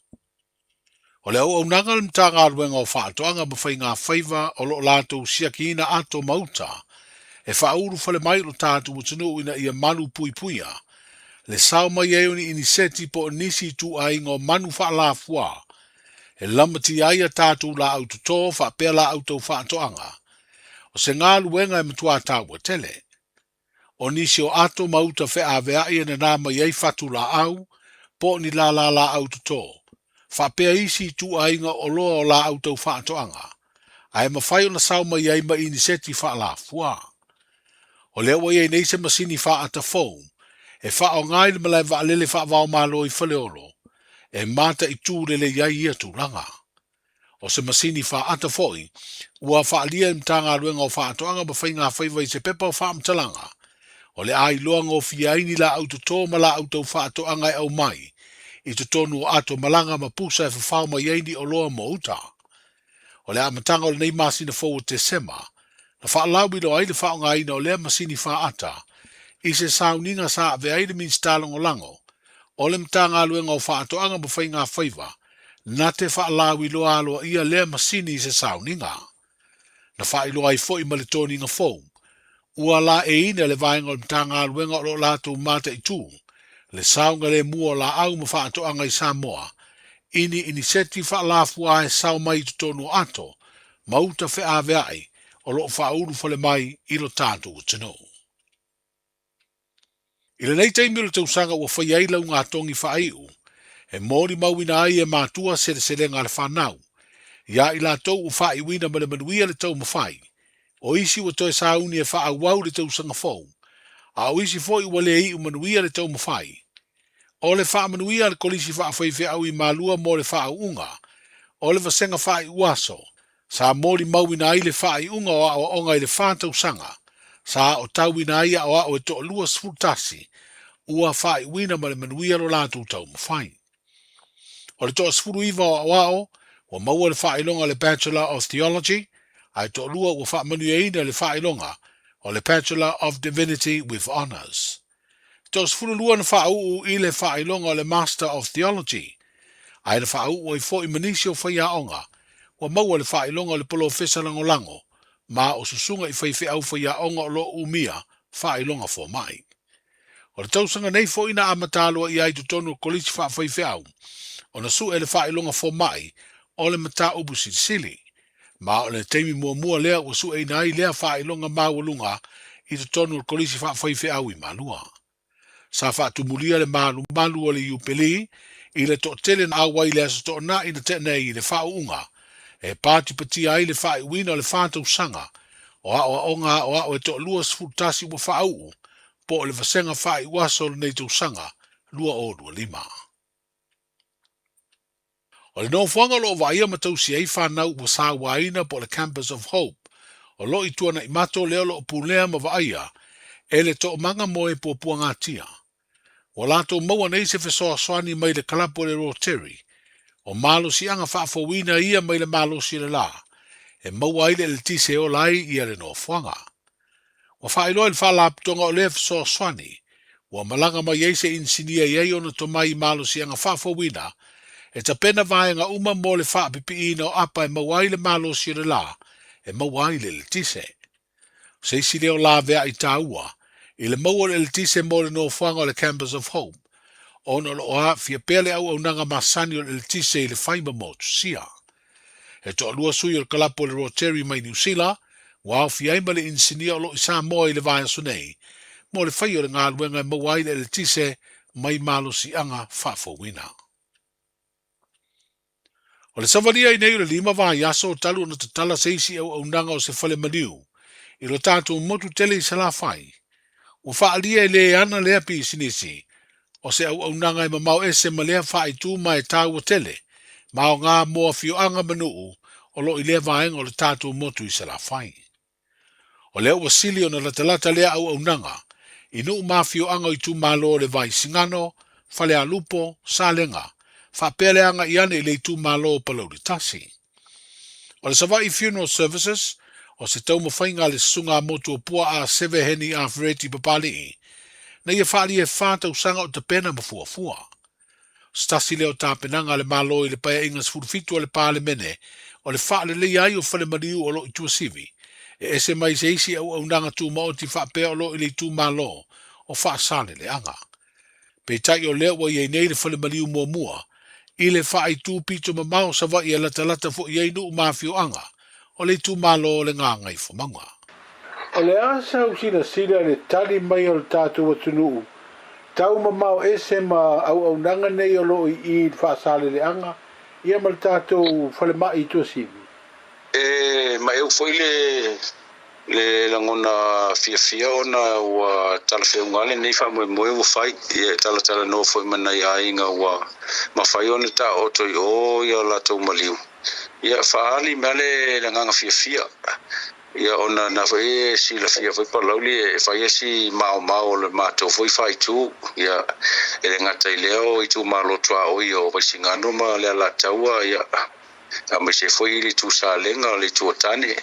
O le auaunaga a le Matagaluega o Faatoaga ma Faiga Faiva o lo o latou siakiina ato ma uta e faaulu fale mai i lo tatou atunuu ina ia malu puipuia le sao mai ai o ni iniseti po o nisi ituaiga o manu faalafua e lamatia ai a tatou laau toto faapea laau tau faatoaga. O se galuega e matua taua tele. O nisi o ato ma uta feaveai e nanā mai ai fatu laau po o ni lālā laau toto, faapea isi ituaiga oloa o laau tau faatoaga, ae mafai ona sao mai ai ma iniseti faalafua. O lea ua i ai nei se masini faata fou e faaaoga i le malae vaalele faava-o-Malo i Faleolo e mataitu lelei ai ia tulaga. O se masini faata foi ua faaalia e le Matagaluega o Faatoaga ma Faiga Faiva i se pepa o faamatalaga, o le a iloa gofie ai ni laau toto ma laau tau faatoaga e aumai i totonu o ato malaga ma pusa e fafao mai ai ni oloa mo uta. O le amataga o lenei masina fou o Tesema, na faalauiloa ai le faaaogaina o lea masini faata i se sauniga sa avea ai le Minisita Lagolago o le Matagaluega o Faatoaga ma Faiga Faiva na te faalauiloa aloaia lea masini i se sauniga. Na faailoa ai foi ma le toniga fou, ua laeiina le vaega o le Matagaluega o lo o latou mataitu le saogalemu o laau ma faatoaga i Samoa i ni iniseti faalafua e sao mai i totonu o ato ma uta feaveai o lo o faaulu fale mai i lo tatou atunuu. I lenei taimi o le tausaga ua faia ai laugatogi faaiu e molimauina ai e matua seleselega a le fanau iā i latou ua faaiuina ma le manuia le taumafai, o isi ua toe sauni e faaauau le tausaga fou, a o isi foi ua le iu manuia le taumafai. O le faamanuia a le Kolisi Faafaifeau i Malua mo le faauuga o le vasega faaiuaso, sa molimauina ai le faaiuga o aoaoga i le fa tausaga, sa aotauina ai aoao e toalua 11 ua faaiuina ma le manuia lo latou taumafai. O le toa-19 o aoao ua maua le faailoga o le Bachelor of Theology, ae toalua ua faamanuiaina le faailoga o le Bachelor of Divinity with Honours. Toa-12 na faauu i le faailoga o le Master of Theology, ae na faauu ai foi ma nisi o faiaoga ua maua le faailoga o le Polofesa Lagolago ma o susuga i faifeau faiaoga o lo o umia faailoga fomai. O le tausaga nei foi na amata aloaia ai i totonu o Kolisi Faafaifeau ona sue le faailoga fomai o le mataupu silisili, ma o le taimi muamua lea ua sueina ai lea faailoga maualuga i totonu o le Kolisi Faafaifeau i Malua. Sa faatumulia le malumalu o le Iupeli i le toatele na auai i le Aso Toonai na tea nei i le faauuga e patipatia ai le faaiuina o le fa tausaga o aoaoga aoao e toalua 11 ua faauu po o le vasega faaiuaso o lenei tausaga 2025. O le nofoaga o lo o vaaia ma tausia ai fanau ua sauaina po o le Campus of Hope o lo o i Tuanaimato lea o lo o pulea ma vaaia e le Toomaga Moe Puapuagatia. Ua latou maua nei se fesoasoani mai le kalapu a le Rotary o malosiaga faafouina ia mai le malosi o le la e maua ai le eletise e ola ai ia le nofoaga. Ua faailoa i le Faalapotopotoga o lea fesoasoani ua malaga mai ai se inisinia i ai ona tomai i malosiaga faafouina e tapena vaega uma mo le faapipiiina o apa e maua ai le malosi o le la e maua ai le eletise. O se isi lea o laveai taua i le maua o le eletise mo le nofoaga o le Campus of Hope ona o lo o aafia pea le auaunaga masani o le eletise i le fai ma motusia. E toalua sui o le kalapu o le Rotary mai Niu Sila ua aofia ai ma le inisinia o lo o i Samoa i le vaiaso nei mo le faia o le galuega e maua ai le eletise mai malosiaga faafouina. O le savalia ai nei o le lima vaiaso talu ona tatala se isi auaunaga o se fale maliu i lo tatou motu tele i Salafai, ua faaalia e le ana lea pisinisi o se auaunaga e mamao ese ma lea faaitu ma e taua tele ma aoga mo afioaga ma nuu o lo o i lea vaega o le tatou motu i Salafai. O lea ua sili ona latalata lea auaunaga i nuu ma afioaga o itumalo o le Vaisigano, Falealupo, Salega, faapea le agai ane i le itumalo o Palauli Tasi. O le Savaii Funeral Services, o se taumafaiga a le Susuga a Motuopuaa Seveheni Afereti Papali'i, na ia faaalia e fa tausaga o tapena ma fuafua. O se tasi lea o tapenaga a le Malo i le Paeaiga 17 a le Palemene o le faaleleia ai o fale maliu o lo o i Tuasivi, e ese mai se isi auaunaga tumaoti faapea o lo o i le itumalo o Faasaleleaga. Peitai o lea ua i ai nei le fale maliu muamua i le faaitu pito mamao o Savaii e latalata foi i ai nuu ma afioaga o le itumalo o le Gagaifomauga. O le a sau silasila i le tali mai o le tatou atunuu tau mamao ese ma auaunaga nei o lo o i i i le Faasaleleaga ia ma le tatou falemai i Tuasivi? E maeu foi le le lagona fiafia ona ua talafeuga lenei faamoemoe ua fai. Ia e talatalanoa foi ma nai aiga ua mafai ona taooto i o ia latou maliu. Ia faaali mea le le agaga fiafia. Ia ona na foi e silafia foi Palauli e fai si maomao o le matou foi faaitu. Ia e le gata i lea o itumalo tuaoi o Vaisigano ma le Alataua ia aemaise foi i le itu Salega o le itu o Tane.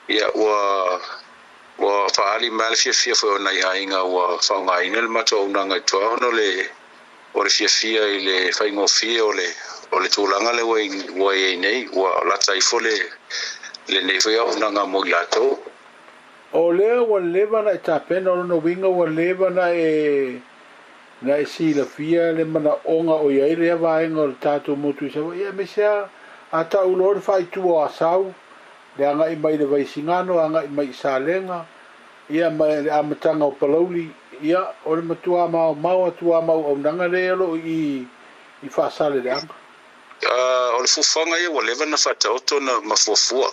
Ia ua ua faaali mai le fiafia foi o nai aiga ua faaaogaina le matou auaunaga i tua ona o le o le fiafia i le faigofie o le o le tulaga lea ua ua i ai nei ua lata ifo le lenei foi auaunaga mo i latou. O lea ua leva na e tapena, o lona uiga ua leva na e na e silafia le manaoga o i ai lea vaega o le tatou motu i Savaii, aemaise lava a tau loa le faaitu o Asau, le agai mai i le Vaisigano, agai mai i Salega, ia ma le amataga o Palauli, ia, o le matua maomao atu lava ma auaunaga lea o lo o i i Faasaleleaga. O le fuafuaga ia ua leva na faataoto na ma fuafua.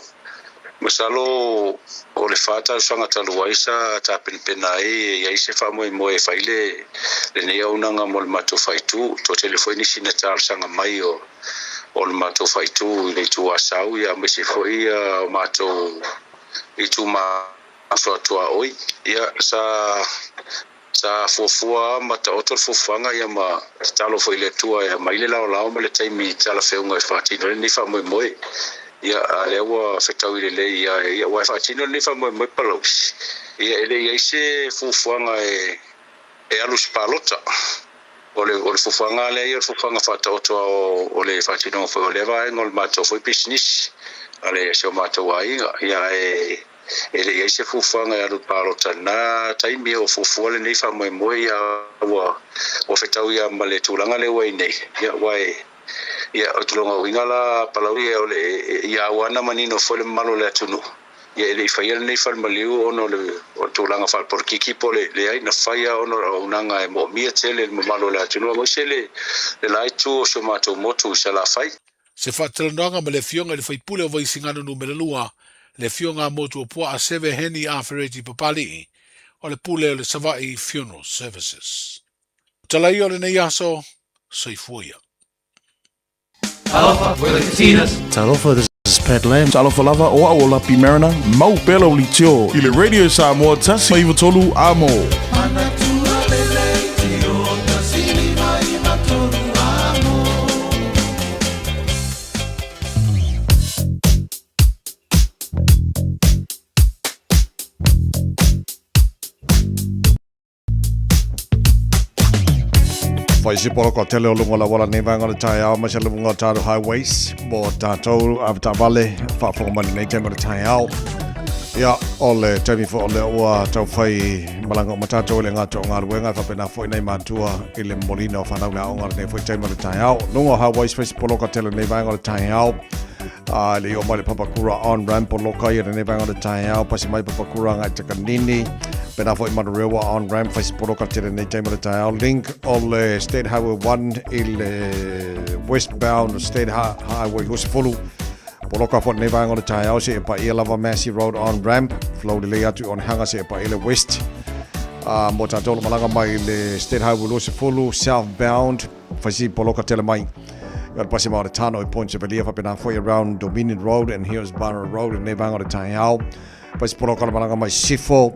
Masalo o le fa tausaga talu ai sa tapenapena ai e i ai se faamoemoe e fai le lenei auaunaga mo le matou faaitu. Toatele foi nisi na talosaga mai o o le matou faaitu i le itu Asau ia aemaise foi ia o matou itumalo tuaoi. Ia sa Sa fuafua ma taoto le fuafuaga ia ma tatalo foi i le Atua e aumai le laolao ma le taimi talafeuga e faatino ai lenei faamoemoe. Ia, a lea ua fetaui lelei ia, ia aua e faatino lenei faamoemoe Palauli, ia e le i ai se fuafuaga e, e alu i se palota. O le, o le fuafuaga lava lea ia o le fuafuaga faataoto lava o, o le faatinoga foi o lea vaega o le matou foi pisinisi a le, si o matou aiga. Ia ae E le i ai se fuafuaga e alu i le palota i lena taimi, o fuafua lenei faamoemoe ia ua ua fetaui lava ma le tulaga lea ua i ai nei. Ia aua e ia o tulaga uiga la Palauli o le ia ua na manino foi le mamalu o le atunuu, ia e le i faia lenei fale maliu ona o le o le tulaga faalepolikiki po o le leai na fai lava ona o le auaunaga e moomia tele e le mamalu o le atunuu aemaise le le la itu o si o matou motu i Salafai. Se faatalanoaga ma le Afioga i le Faipule o Vaisigano Numera 2, le Afioga a Motuopuaa Seve Heni Afereti Papali'i, o le Pule o le Savaii Funeral Services. O tala ia o lenei aso, soifua ia. Talofa, we're the Katinas. Talofa, this is Pat Lam. Talofa lava, o au o Lapi Mariner, mau pea lau leitio i le Radio Samoa 193 A mo. Whai se polo tele o lunga la wala nei vaenga o le taeao mai se lunga o tātou highways mo tātou avetaavale faafofoga mai lenei taimi o le taeao. Ia, o le taimi foi o lea ua taufai malaga uma tātou i le gato o galuega e faapena foi nai matua i le momoliina o fanau i le aoga lenei foi taimi o le taeao. Luga o highways fai se poloka tele lenei vaega o le taeao. A le i oo mai le Papakura on ramp poloka ia lenei vaega o le taeao pasi mai Papakura agai Takanini. Pena foi Manurewa on ramp fai se poloka tele lenei taimi o le taeao. Link o le State Highway 1 i le westbound State Highway 20. Poloka foi lenei vaega o le taeao seia paia lava Massey Road on ramp. Flow lelei atu i Onehunga seia paia le west. Mo tātou o lo malaga mai i le State Highway 20 southbound fai si poloka tele mai. I o le pasi mai o le Tano i Point Chevalier faapena foi around Dominion Road and Hillsborough Road i lenei vaega o le taeao. Fai si poloka o le malaga mai Sifo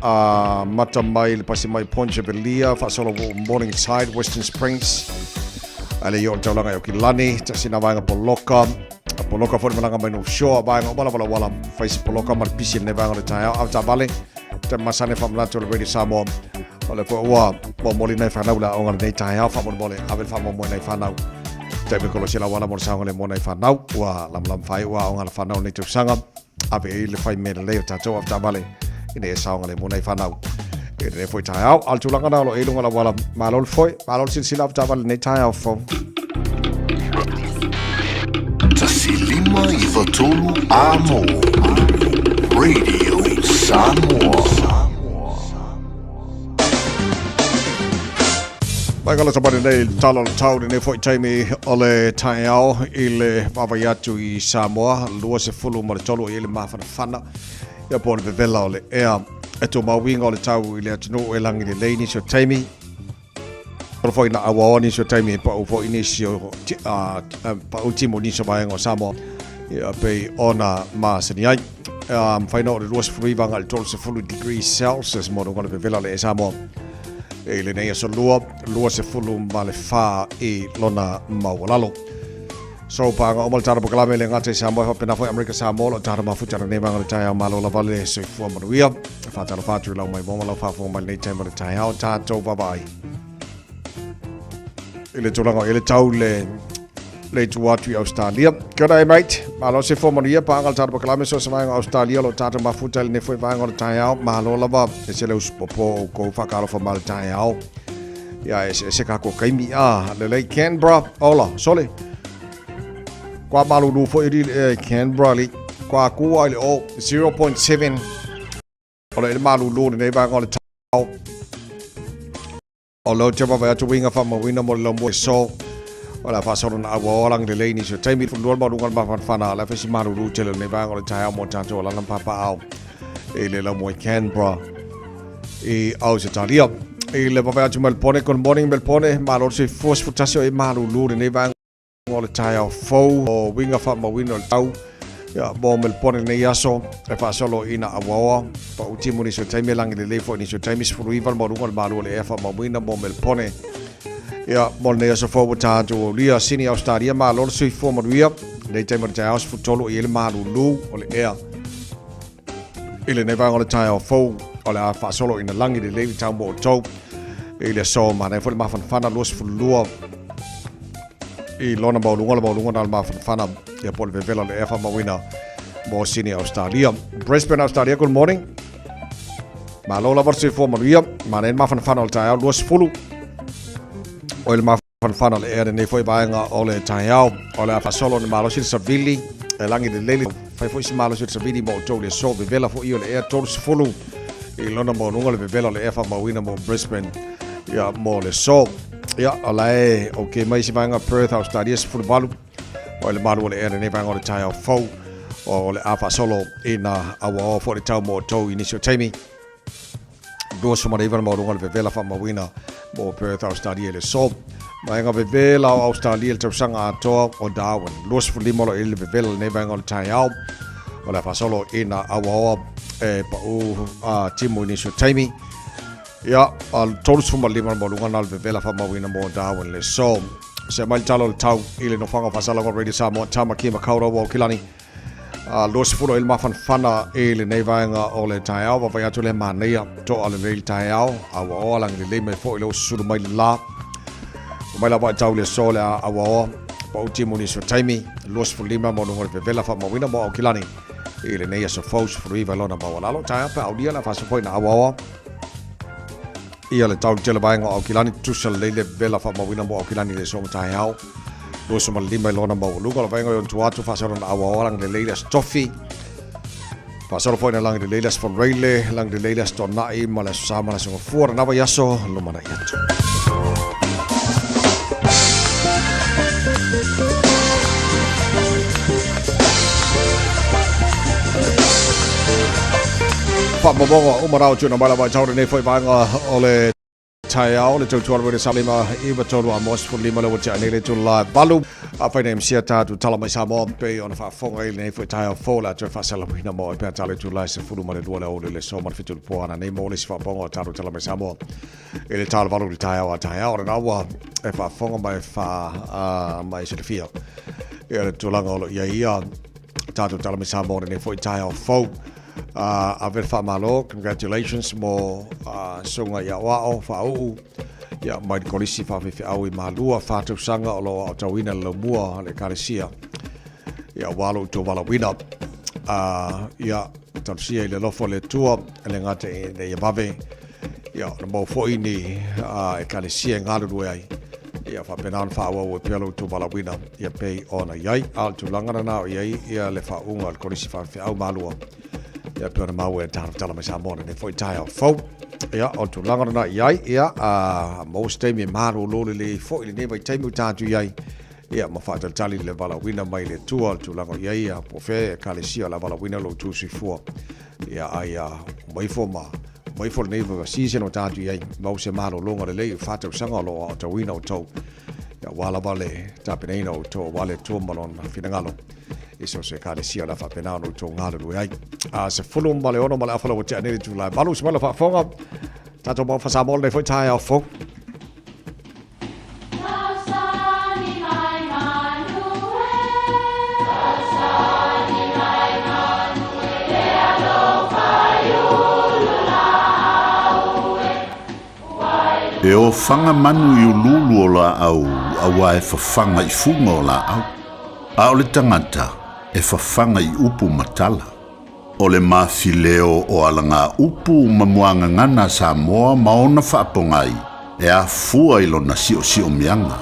mata mai le pasi mai Point Chevalier faasolo Morningside Western Springs a le i o le taulaga i Okilani tasi na vaega poloka poloka foi le malaga mai North Shore vaega o Walawalawala fai si poloka ma le pisi i lenei vaega o le taeao avetaavale te masane faamanatu o le Radio Samoa O lea foi ua momoli nai fanau le aoga lenei taeao faamolemole ave le faamoemoe nai fanau. Taimi kolosi lau ala mo le saogalemu nai fanau ua lamalama faaiu aoga a le fanau lenei tausaga. Ave i le fai mea lelei o tatou avetaavale ina ia saogalemu nai fanau i lenei foi taeao. A o le tulaga na o lo o i luga o le auala, malo le foe, malo le silasila avetaavale lenei taeao fou. 1593 Amo Radio Samoa. Mai kala tamari nei tala o le tau lenei foi taimi o le taeao i le vaavaai atu i Samoa 23 i le mafanafana ia po o le vevela o le ea e tumau uiga o le tau i le atunuu e lagi lelei nisi o taimi o foi na auaoa nisi o taimi e pau foi nisi o pau timu nisi o vaega o Samoa ia pei ona masani ai. Mafai na o le 29 agai le 30 degrees Celsius mo luga o le vevela o le ea Samoa i lenei aso lua, 24 i lona maualalo. So, pāga uma le tātou polokalame le gata i Samoa e faapena foi Amerika Samoa lo tātou mafuta lenei vaega o le taeao malo lava le soifua manuia. Faatalofa atu i lau maimoa ma lau faafofoga mai lenei taimi o le taeao tātou vaavaai. I le tulaga i le tau le le itu atu i Australia. Kia ora e mate, malo se fua manuia, pāga le tātou polokalame so se vaega o Australia lo tātou mafuta i lenei foi vaega o le taeao, malo lava e se le usupopo o kou whakaalofa ma le taeao. Ia, e se kako kaimi a, lelei Canberra, ola, sole. Kua malulu foi ri e Canberra li, kua kua i le o 0.7. Ola i le malulu lenei vaega o le tau. O leo te vaavaai atu uiga faamauina mo le laumua so. O le a faasolo na auaoa lagi lelei nisi o taimi lua le maualuga o le mafanafana o le a fai si malulu tele o lenei vaega o le taeao mo tatou alala ma papaao i le laumua i Canberra i Ausetalia. I le vaavaai atu Melbourne, good morning Melbourne, malo le soifua 11 o e malulu lenei vaega o le taeao fou o uiga faamauina o le tau ia, mo Melbourne lenei aso e faasolo ina auaoa pau timu nisi o taimi e lagi lelei foi nisi o taimi 19 le maualuga o le malu o le ea faamauina mo Melbourne ia, mo lenei aso fou ua tatou aulia Sydney Australia malo le soifua manuia lenei taimi o le taeao 13 i ai le malulu o le ea i lenei vaega o le taeao fou o le a faasolo ina lagi lelei le tau mo outou i le aso manaia foi le mafanafana 22 i lona maualuga le maualuga na le mafanafana ia po o le vevela o le ea faamauina mo Sydney Australia. Brisbane Australia, good morning. Malo lava le soifua manuia manaia le mafanafana o le taeao 20 o le mafanafana o le ea lenei foi vaega o le taeao o le a faasolo le malosi le savili e lagi lelei le fai foi si malosi le savili mo outou le aso vevela foi o le ea 30 i lona maualuga le vevela o le ea faamauina mo Brisbane ia mo le aso ia o la e okay mai si vaega Perth Australia 18 o le malu o le ea lenei vaega o le taeao fou o le a faasolo ina auaoa foi le tau mo outou i nisi o taimi 29 le maualuga o le vevela faamauina mo Perth, Australia i le aso. Vaega vevela o Australia i le tausaga atoa o Darwin. 25 o lo o i le vevela lenei vaega o le taeao. O le a faasolo ina auaoa e pau a timu i nisi o taimi. Ia, 35 le maualuga na o le vevela faamauina mo Darwin le aso. Se mai le tala o le tau i le nofoaga o Faasalauga Radio Samoa, Tāmaki Makaurau o Aukilani. 20 i le mafanafana i lenei vaega o le taeao. Vaavaai atu le manaia, toa lelei le taeao, auaoa lagi lelei mai foi le susulu mai le la. Mai lava i tau le aso le auaoa, pau timu nisi o taimi, 25 mo luga o le vevela faamauina mo Aukilani i lenei aso fou 19 lona maualalo. Taeao pe aulia le afaso foi na auaoa. Ia le tau tele vaega o Aukilani, tusa lelei le vevela faamauina mo Aukilani i le aso ma taeao. 25 i lona maualuga o le vaega o ona atu faasolo na auaoa lagi lelei le Aso Tofi. Faasolo foi na lagi lelei le Aso Faraile, lagi lelei le Aso Toonai ma le Aso Sa ma le Aso Gafua lena vaiaso lumanai atu. Faamaumauga uma rā o tuna mai lava i tau lenei foi vaega o le Taeao, le tautua le sa lima iwa tolu a mos fu lima le ua tea nei le tula valu. A whai nei msia tātu tala mai Samoa pe ona whaafonga i lenei foi taeao fou le atoe whaasalauina mo e pea tale tula se fulu ma le lua le ole le so ma le fitu le poana nei mo le si whaaponga o tātu tala mai Samoa. I le tala valu le taeao a taeao le naua e whaafonga mai wha mai se le fia. Ia le tulaga o lo ia ia tātu tala mai Samoa lenei foi taeao fou. Ave le faamalo, congratulations mo susuga i aoao faauu ia mai le Kolisi Faafeifeau i Malua, fa tausaga o lo o aotauina le laumua a le Ekalesia ia aua lo outou valaauina. Ia talosia i le alofa o le Atua e le gata ina ia vave ia ona maua foi ni Ekalesia e galulue ai, ia faapena ona faaauau ai pea lo outou valaauina ia pei ona i ai. A o le tulaga lena o i ai ia le faauuga o le Kolisi Faafeifeau Malua, ia pei ona maua e Tala Mai Samoa lenei foi taeao fou. Ia, o le tulaga lena i ai, ia, a maua se taimi e malolo lelei foi lenei vaitaimi ua tatou i ai, ia, ma faatalitali le valaauina mai le Atua, le tulaga o i ai, ia, po o fea Ekalesia o le a valaauina lo outou soifua. Ia, a ia uma ifo ma uma ifo lenei season o tatou i ai, maua se malologa lelei o fa tausaga o lo o aotauina outou, ia, aua lava le tapenaina o outou aua le Atua ma lona finagalo i so o se Ekalesia o le a faapena ona outou galulue ai. A 16 ma le afa ua tea nei le itula e 8, usi mai lau faafofoga, tatou Maofa Samoa lenei foi taeao fou. E ofaga manu i uluulu o laau auā e fafaga i fuga o laau, a o le tagata e fafaga i upu ma tala. O le mafileo o alagaupu ma muagagana a Samoa ma ona faapogai e afua i lona siosiomiaga.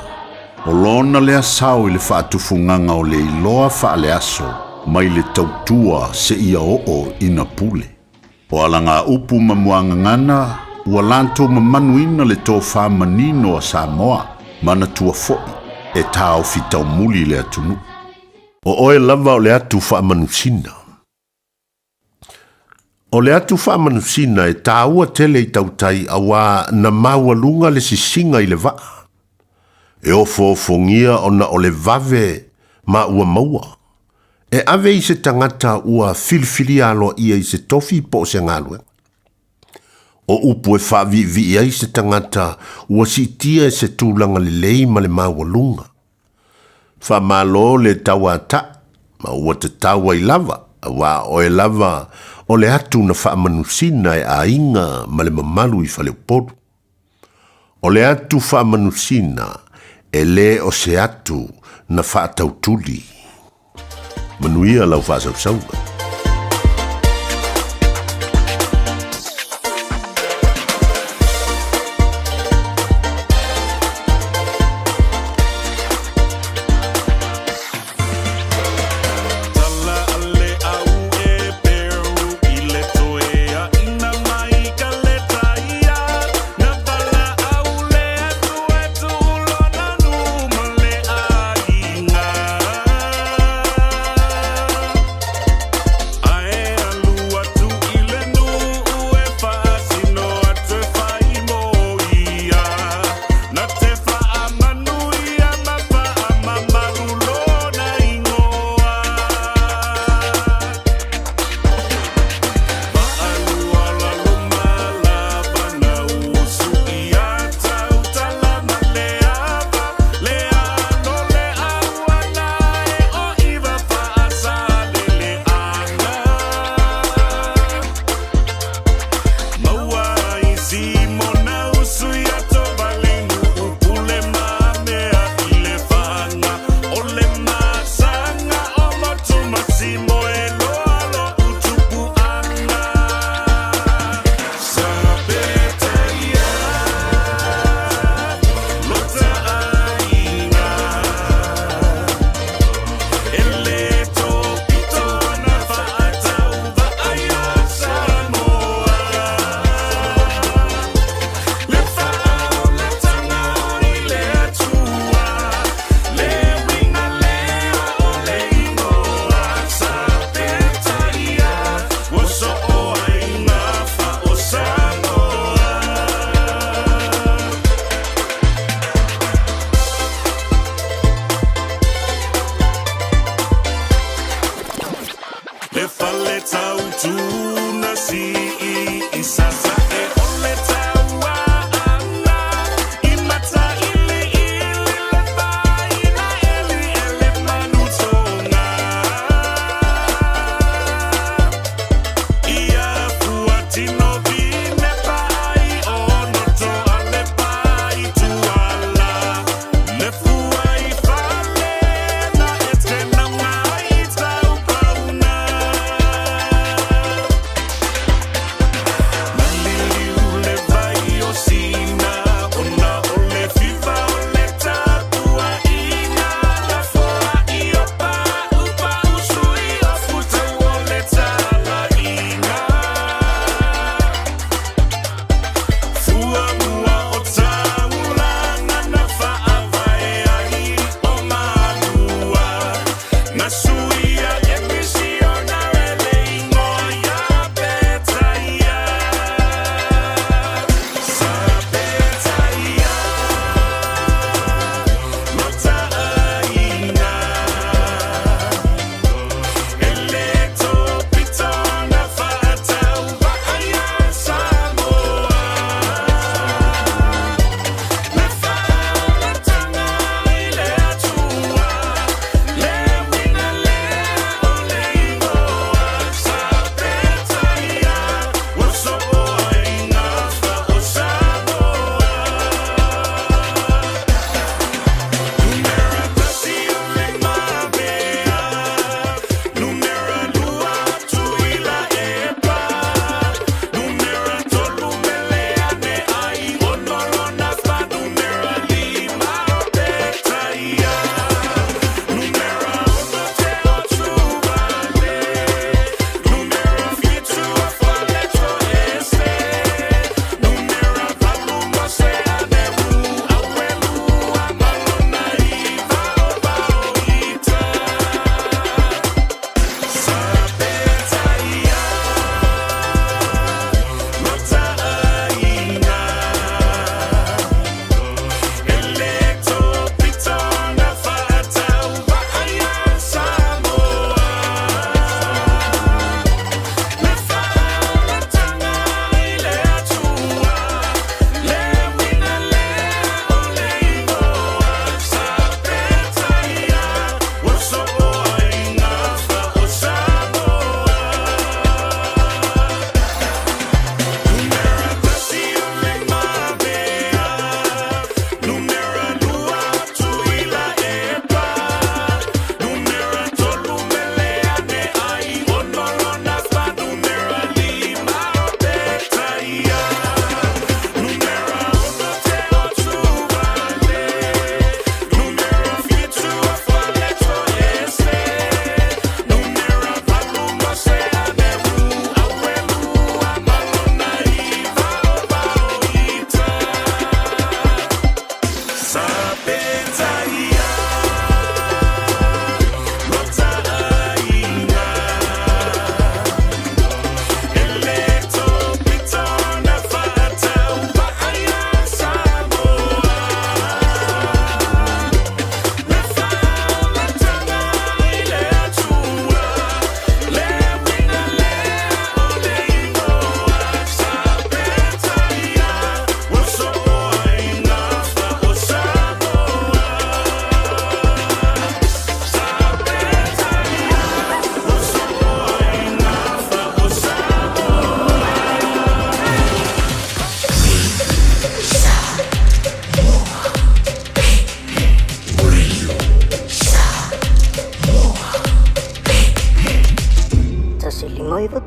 O lona lea sao i le faatufugaga o le iloa faaleaso mai le tautua seia oo ina pule. O alagaupu ma muagagana ua latou mamanuina le tofa manino a Samoa, manatua foi e taofi taumuli le atunuu. O oe lava o le atu faamanusina. O le atu faamanusina e taua tele i tautai auā na maualuga le sisiga i le vaa. E ofoofogia ona o le vave ma ua maua. E ave i se tagata ua filifilia aloaia i se tofi po o se galuega. O upu e faaviivii ai se tagata ua siitia i se tulaga lelei ma le maualuga. Faamalo le tauataʻi ma ua tatau ai lava, auā oe lava o le atu na faamanusina e aiga ma le mamalu i Faleupolu. O le atu faamanusina e lē o se atu na faatautuli. Manuia lau faasausauga.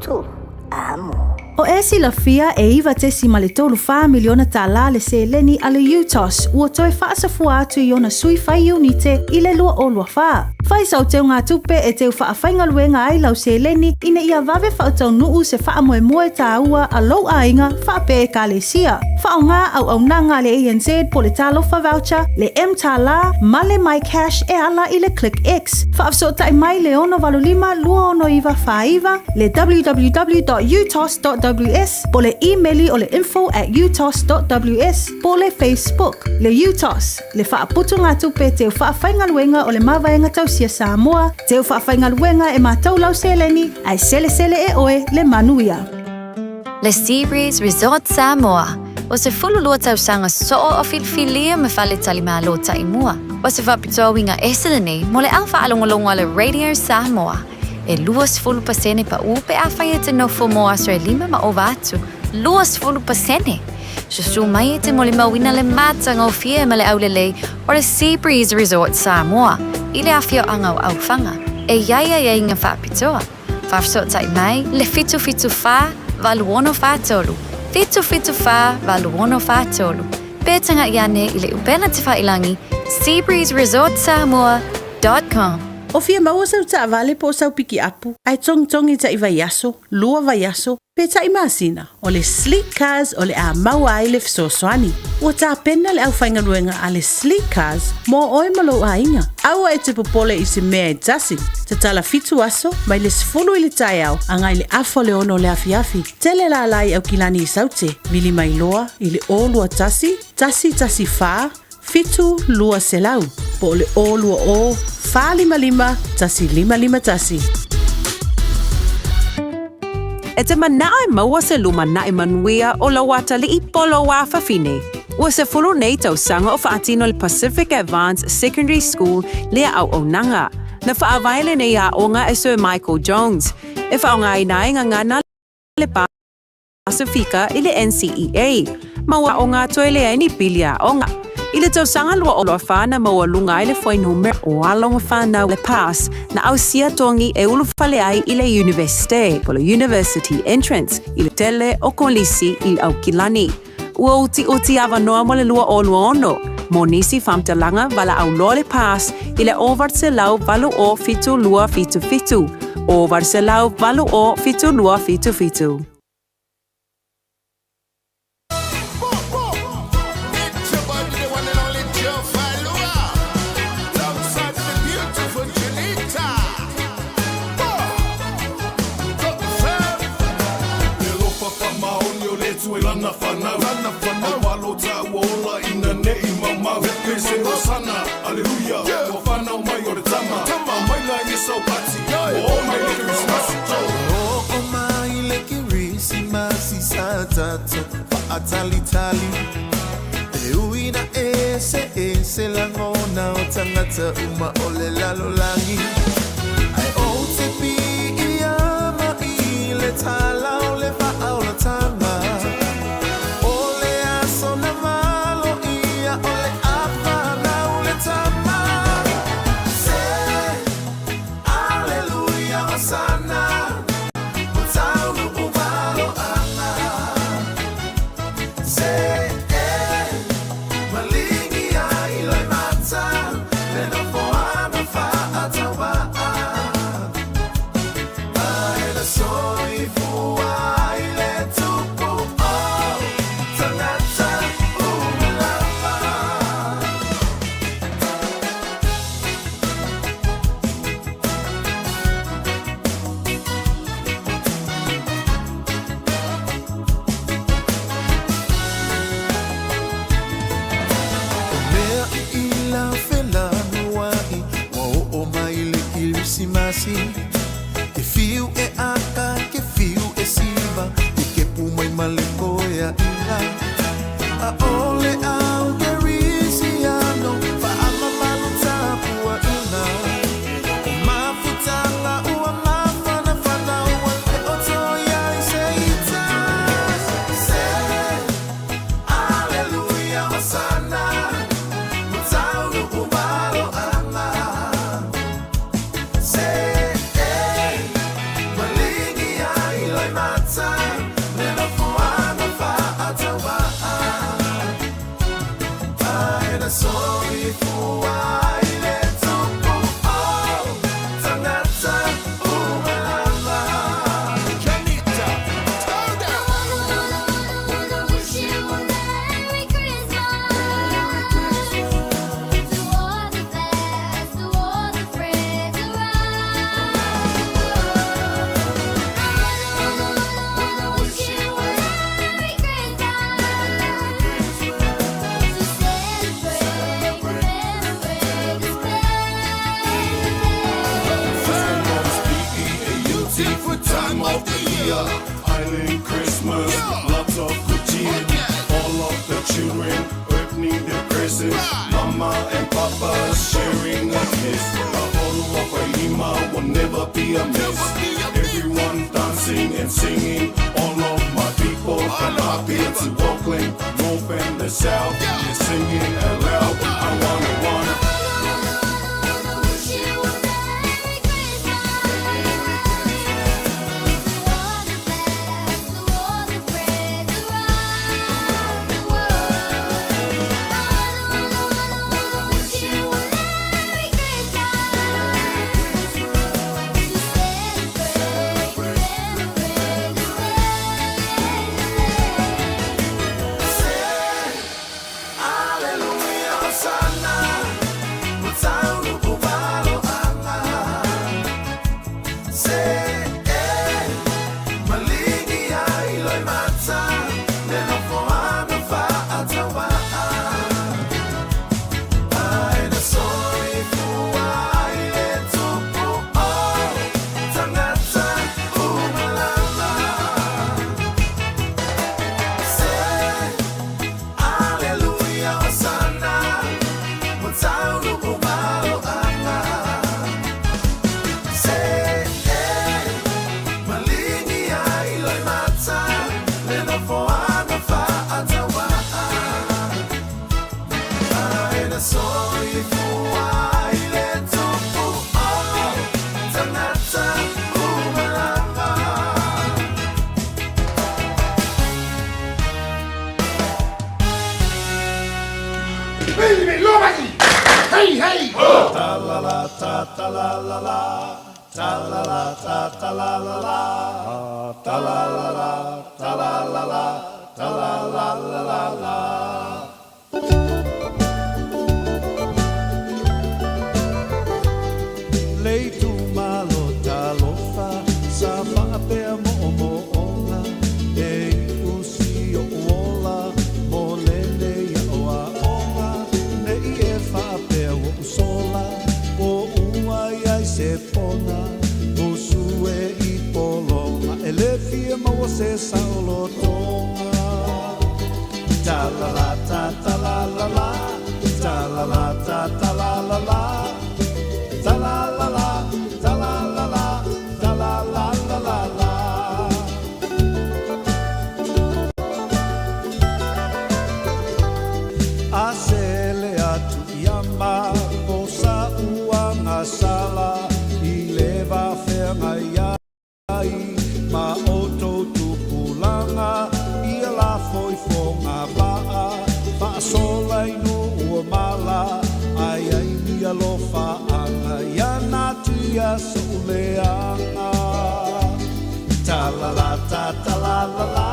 motu amo. O e silafia e $9.34 miliona le seleni a le UTOS ua toe faasafua atu i ona sui fai iunite i le 2024. Fai sau teugatupe e teu faafaigaluega ai lau seleni ina ia vave faataunuu se faamoemoe taua a lou aiga faapea ekalesia. Faaaoga auaunaga a le ANZ po o le Talofa Voucher, le mTālā ma le MyCash e ala i le ClickX. Faafesootai mai le 685 269 49, le www.utos.ws po o le imeli o le info at utos.ws po o le Facebook. Le UTOS, le faaputugatupe teu faafaigaluega o le Mavaega Tausia Samoa, teu faafaigaluega e matou lau seleni, ae selesele e oe le manuia. Le Seabreeze Resort Samoa, ua 12 tausaga soo o filifilia ma faletalimalo taimua. O se faapitoa uiga ese lenei mo le au faalogologo a le Radio Samoa. E 20% paʻu pe afai e te nofo mo aso e lima ma ova atu. 20%! Susu mai e te molimauina le matagofie ma le aulelei o le Seabreeze Resort Samoa i le afioaga o Aufaga e i ai aiaiga faapitoa. Faafesootai mai le 774 8643, 774 8643, pe taga'i ane i le upega tafailagi seabreezeresortsamoa.com. O fia maua sau taavale po o sau pikiapu, ae togitogi ta'i vaiaso, lua vaiaso, pe ta'i masina, o le Sleek Cars o le a maua ai le fesoasoani. Ua tapena le aufaigaluega a le Sleek Cars mo oe ma lou aiga. Aua e te popole i se mea e tasi. Tatala fitu aso, mai le 10 i le taeao agai le afa o le ono o le afiafi. Tele lala i Aukilani i Saute, vili mai loa i le 021 114 7200 po o le 020 455 1551. E te manao e maua se lumanai manuia o lou atalii po o lou afafine. Ua 10 nei tausaga o faatino le Pacific Advance Secondary School lea auaunaga. Na faavae lenei aoga e Sir Michael Jones, e faaaogaina ai gagana le Pasifika i le NCEA, ma ua aoga toe leai ni pili aoga. I le tausaga 2024 na maualuga ai le fuainumera o alo ma fanau le pass na ausia togi e ulufale ai i le Iunivesite po o le University Entrance i le tele o kolisi i le Aukilani. Ua utiuti avanoa mo le 2026 mo nisi faamatalaga valaau loa le pass i le 808 7277, 808 7277. Time of the year. Island Christmas, lots of good cheer. All of the children opening their presents. Mama and Papa sharing a kiss. The whole of Faima will never be a miss. Everyone dancing and singing. All of my people from Apia to Auckland, North and the South, they're singing aloud. I wanna, wanna. Hey, hey! Ta la la ta ta la la la. Ta la la ta ta la la la. Ta la la la ta la la la. Ta la la la la la. Le itumalo talofa sa faapea moomooga e usi oʻu ola mo lenei aʻoaʻoga nei e faapea ua ou sola poʻu ai ai se pona usu e i pologa e lē fia maua se saolotoga. Ta la la ta ta la la la. Ta la la ta ta la la la. Ta la la la ta la la la. Ta la la la la la. A sele atu ia ma sa uagasala i le vafeagai ai ma outou tupulaga ia lafoifoga vaa faasola i nuu o mala ai ai ni alofaaga ia natia soʻu leaga. Ta la la ta ta la la la.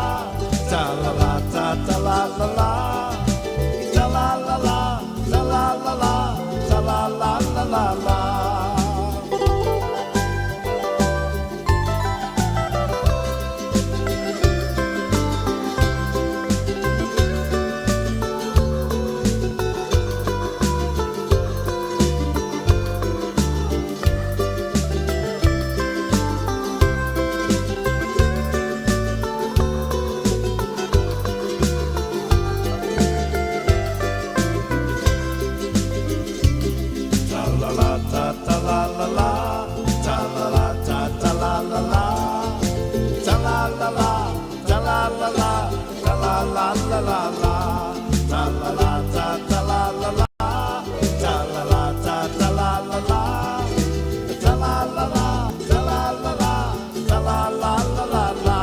Ta la la ta ta la la la. Ta la la la ta la la la. Ta la la la la la. Ta la la ta ta la la la. Ta la la ta ta la la la. Ta la la la ta la la la. Ta la la la la la. Ta la la ta ta la la la. Ta la la ta ta la la la. Ta la la la ta la la la. Ta la la la la la.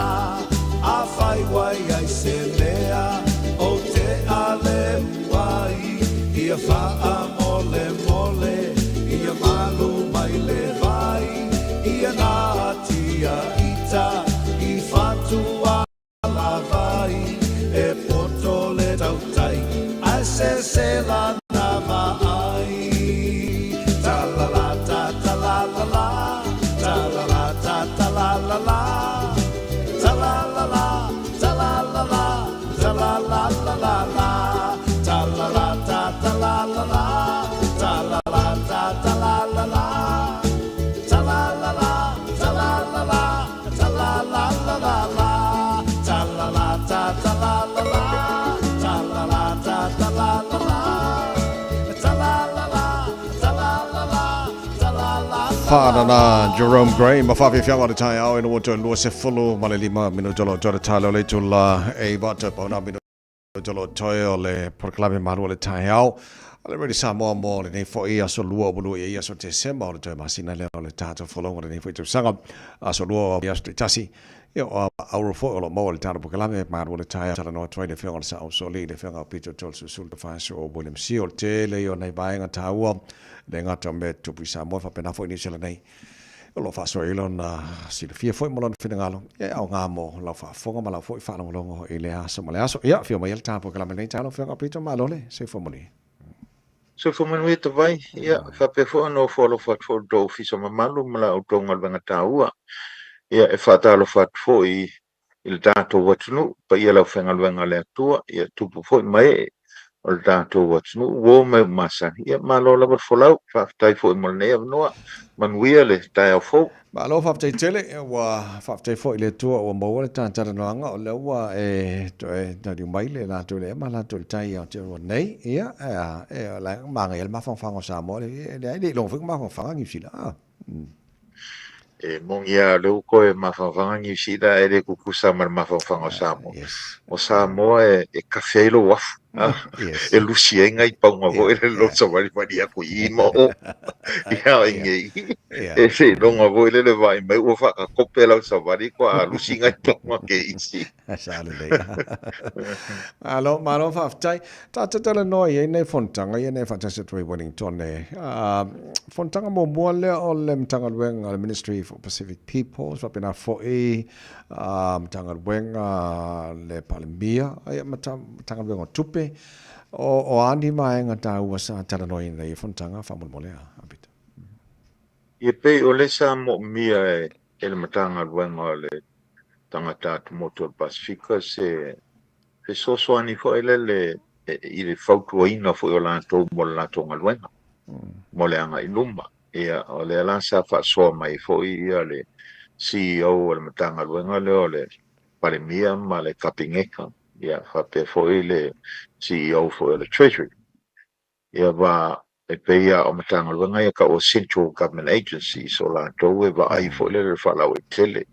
Fa'anana Jerome Gray ma fa'afiafiaga o le taeao ina ua toe 25 minuta o lo o toe le tale o le itula e iva toe pauna minuta o lo o toe o le polokalame malu o le taeao a le Radio Samoa mo lenei fo'i aso lua ua lua i ai aso Tesema o le toe masina lea o le tatou folauga o lenei fo'i tausaga aso lua o aso taitasi. Ia, o auro foi o lo o maua i le tatou polokalame malu o le taeao talanoa atu ai le Afioga i le Sa'o Usoalii, le Afioga o Peter Toeolesulusulu Tofaeoso o William Sio. O le tele ia o nai vaega taua, e le gata o mea e tutupu i Samoa, e faapena foi i Niu Sila nei. O lo o faasoa ai lona silafia foi ma lona finagalo, ia e aoga mo lau faafofoga ma lau foi faalogologo i lea aso ma le aso. Ia, afio mai e le tatou polokalame nei taeao lau Afioga Peter, malo le soifua manuia. Soifua manuia Tavai, ia faapea foi ona ofo alofa atu foi i lo outou ofisa mamalu ma la outou galuega taua. Ia e faatalofa atu foi i le tatou atunuu, paia le aufaigaluega a le Atua, ia tupu foi ma ee o le tatou atunuu, uo ma e masani. Ia malo lava le folau, faafetai foi mo lenei avanoa. Manuia le taeao fou. Malo faafetai tele, ua faafetai foi i le Atua ua maua le ta talanoaga, o lea ua e toe taliu mai le latou i le ea ma latou i le tai i Aotearoa nei, ia, e, e, la, manaia le mafanafana o Samoa, e leai, e le i logo foi ka mafanafana Niu Sila, ah. E moni lava, o lea ua toe mafanafana Niu Sila ae le tutusa ma le mafanafana o Samoa. O Samoa e kafe ai lou afu, e lusi ai nai pauga foi lele lou savalivali atu i i ma o. Ia o inei, e seiloga foi lele vaai mai ua faakatope lau savali kua lusi nai pauga ke isi. Sa lelei. Malo, malo faafetai. Tatou talanoa i ai nei fonotaga ia nei faatasi atu ai Wellington e. Fonotaga muamua lea o le Matagaluega, le Ministry for Pacific Peoples, faapena foi Matagaluega le Palemia, ia Matagaluega o Tupe. O a ni vaega taua sa talanoaina i ia fonotaga faamolemole a Peter? Ia pei o lea sa moomia e le Matagaluega o le Tagata Atumotu o le Pasefika se fesoasoani foi lele i le fautuaina foi o latou mo le latou galuega mo le agai i luma. Ia, o lea la sa faasoa mai foi ia le CEO o le Matagaluega lea o le Palemia ma le Kapeneta, ia faapea foi le CEO foi o le Treasury. Ia va e pei lava o Matagaluega ia tau o Central Government Agencies, o latou e vaai foi lele i le faalauaitele.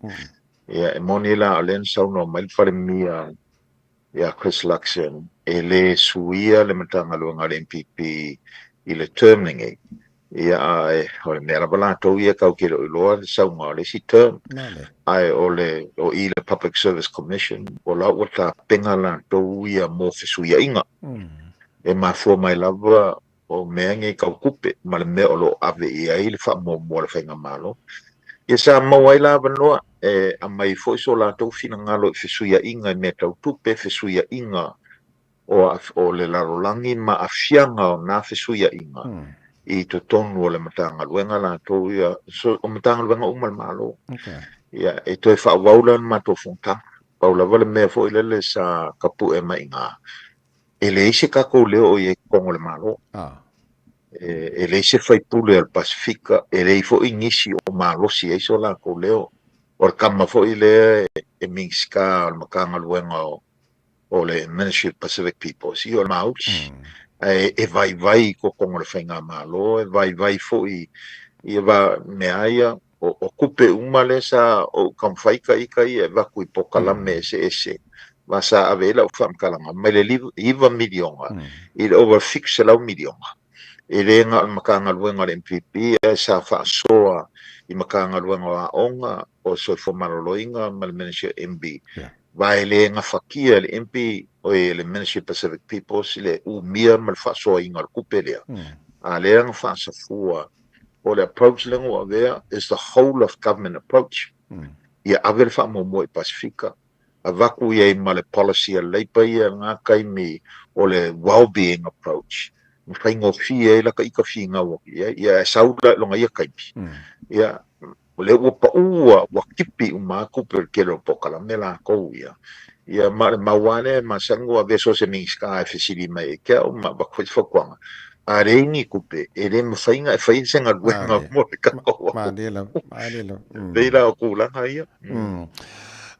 Ia e moni la o lea na saunoa mai le Palemia ia Chris Luxon e le suia le Matagaluega a le MPP i le term lenei. Ia ae o le mea lava latou ia tau te le o iloa le sauga o le isi term. Ae o le o i le Public Service Commission o la ua tapena latou ia mo fesuiaiga. E mafua mai lava o mea nei tau tupe ma le mea o lo o ave i ai le faamuamua a le Faigamalo. Ia sa maua ai la avanoa e aumai foi so latou finagalo i fesuiaiga i mea tau tupe, fesuiaiga o le lalolagi ma aafiaga o na fesuiaiga i totonu o le Matagaluega latou ia, o Matagaluega uma a le Malo. Ia, e toe faaauau la le matou fonotaga. Pau lava le mea foi lele sa tapue mai i ina, e leai se tatou leo o i ai i totonu o le Malo. E leai se faipule o le Pasefika, e leai foi nisi o malosi ai so latou leo. O le tama foi lea e Minisita o le Matagaluega o le Ministry of Pacific Peoples, ia o le Māori. Ae e vaivai i totonu o le Faigamalo, e vaivai foi i va mea ia, o tupe uma lea sa ou taumafai ita ia e avatu i polokalame eseese, ma sa ave ai lau faamatalaga mai le $9 miliona i le ova $700 miliona. E le na o le Matagaluega a le MPP ae sa faasoa i Matagaluega o Aoga, o Soifua Maloloina ma le Ministry o MB. Va e le gafatia e le MB, oi le Ministry of Pacific Peoples le umia ma le faasoaina o le tupe lea. A lea na faasafua o le approach lea na ua avea is the whole of government approach. Ia ave le faamuamua i Pasefika, avatu i ai ma le policy a le Labour ia i lena taimi o le well-being approach, ma faigofie ai lata ita finau atu i ai, ia e sau la i lona ia taimi. Ia, o lea ua pau ua tipi uma atu tupe o le tele o polokalame latou ia. Ia ma o le mau lava lea e masani ua avea so o se Minisita e fesili mai ia te au ma avatu foi se fautuaga. A leai ni tupe, e le mafai ona e faia se galuega mo le tatou atunuu. Pei la o tulaga ia.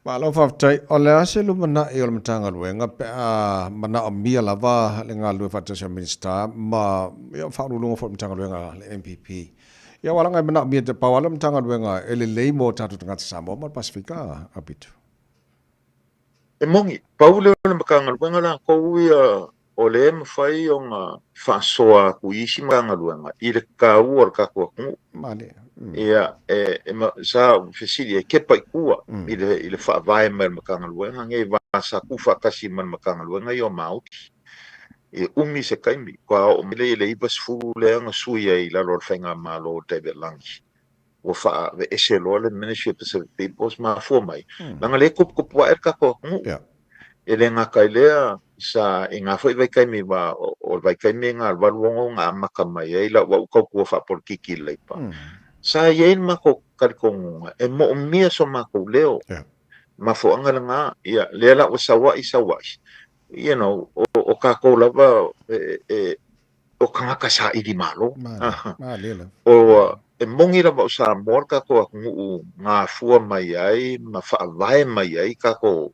Malo faafetai. O le a se lumanai o le Matagaluega pe a manaomia lava le galulue faatasi o Minisita ma Faauluuluga foi o le Matagaluega a le MPP? Ia aua leaga e manaomia te pau lava le Matagaluega e lelei mo tatou tagata Samoa ma le Pasefika, Aupito. E moni, pau lea o le Matagaluega latou ia o lea e mafai ona faasoa atu i isi Matagaluega i le taua o le tatou atunuu. Malie. Ia, e, e, sa ou fesili e kepa i tua i le, i le faavae mai o le Matagaluega nei, va sa tuufaatasi ma le Matagaluega ia o Maoti. E umi se taimi, faatoa oo mai lea i le 90 lea na sui ai i lalo o le Faigamalo o David Langi. Ua faaveese loa le Ministry of Pacific Peoples, mafua mai, leaga lea e tuputupu ae le tatou atunuu. E le gata i lea, sa i na foi vaitaimi, aua o le vaitaimi lena o le 86 na amata mai ai lau au tautua faapolokiki i le Leipa. Sa i ai le matou talitonuga e moomia so matou leo. Mafuaaga lena, ia, lea la ua sau ai sau ai, you know, o tatou lava e, o tagata saili malo. O, e moni lava o Samoa le tatou atunuu gafua mai ai ma faavae mai ai tatou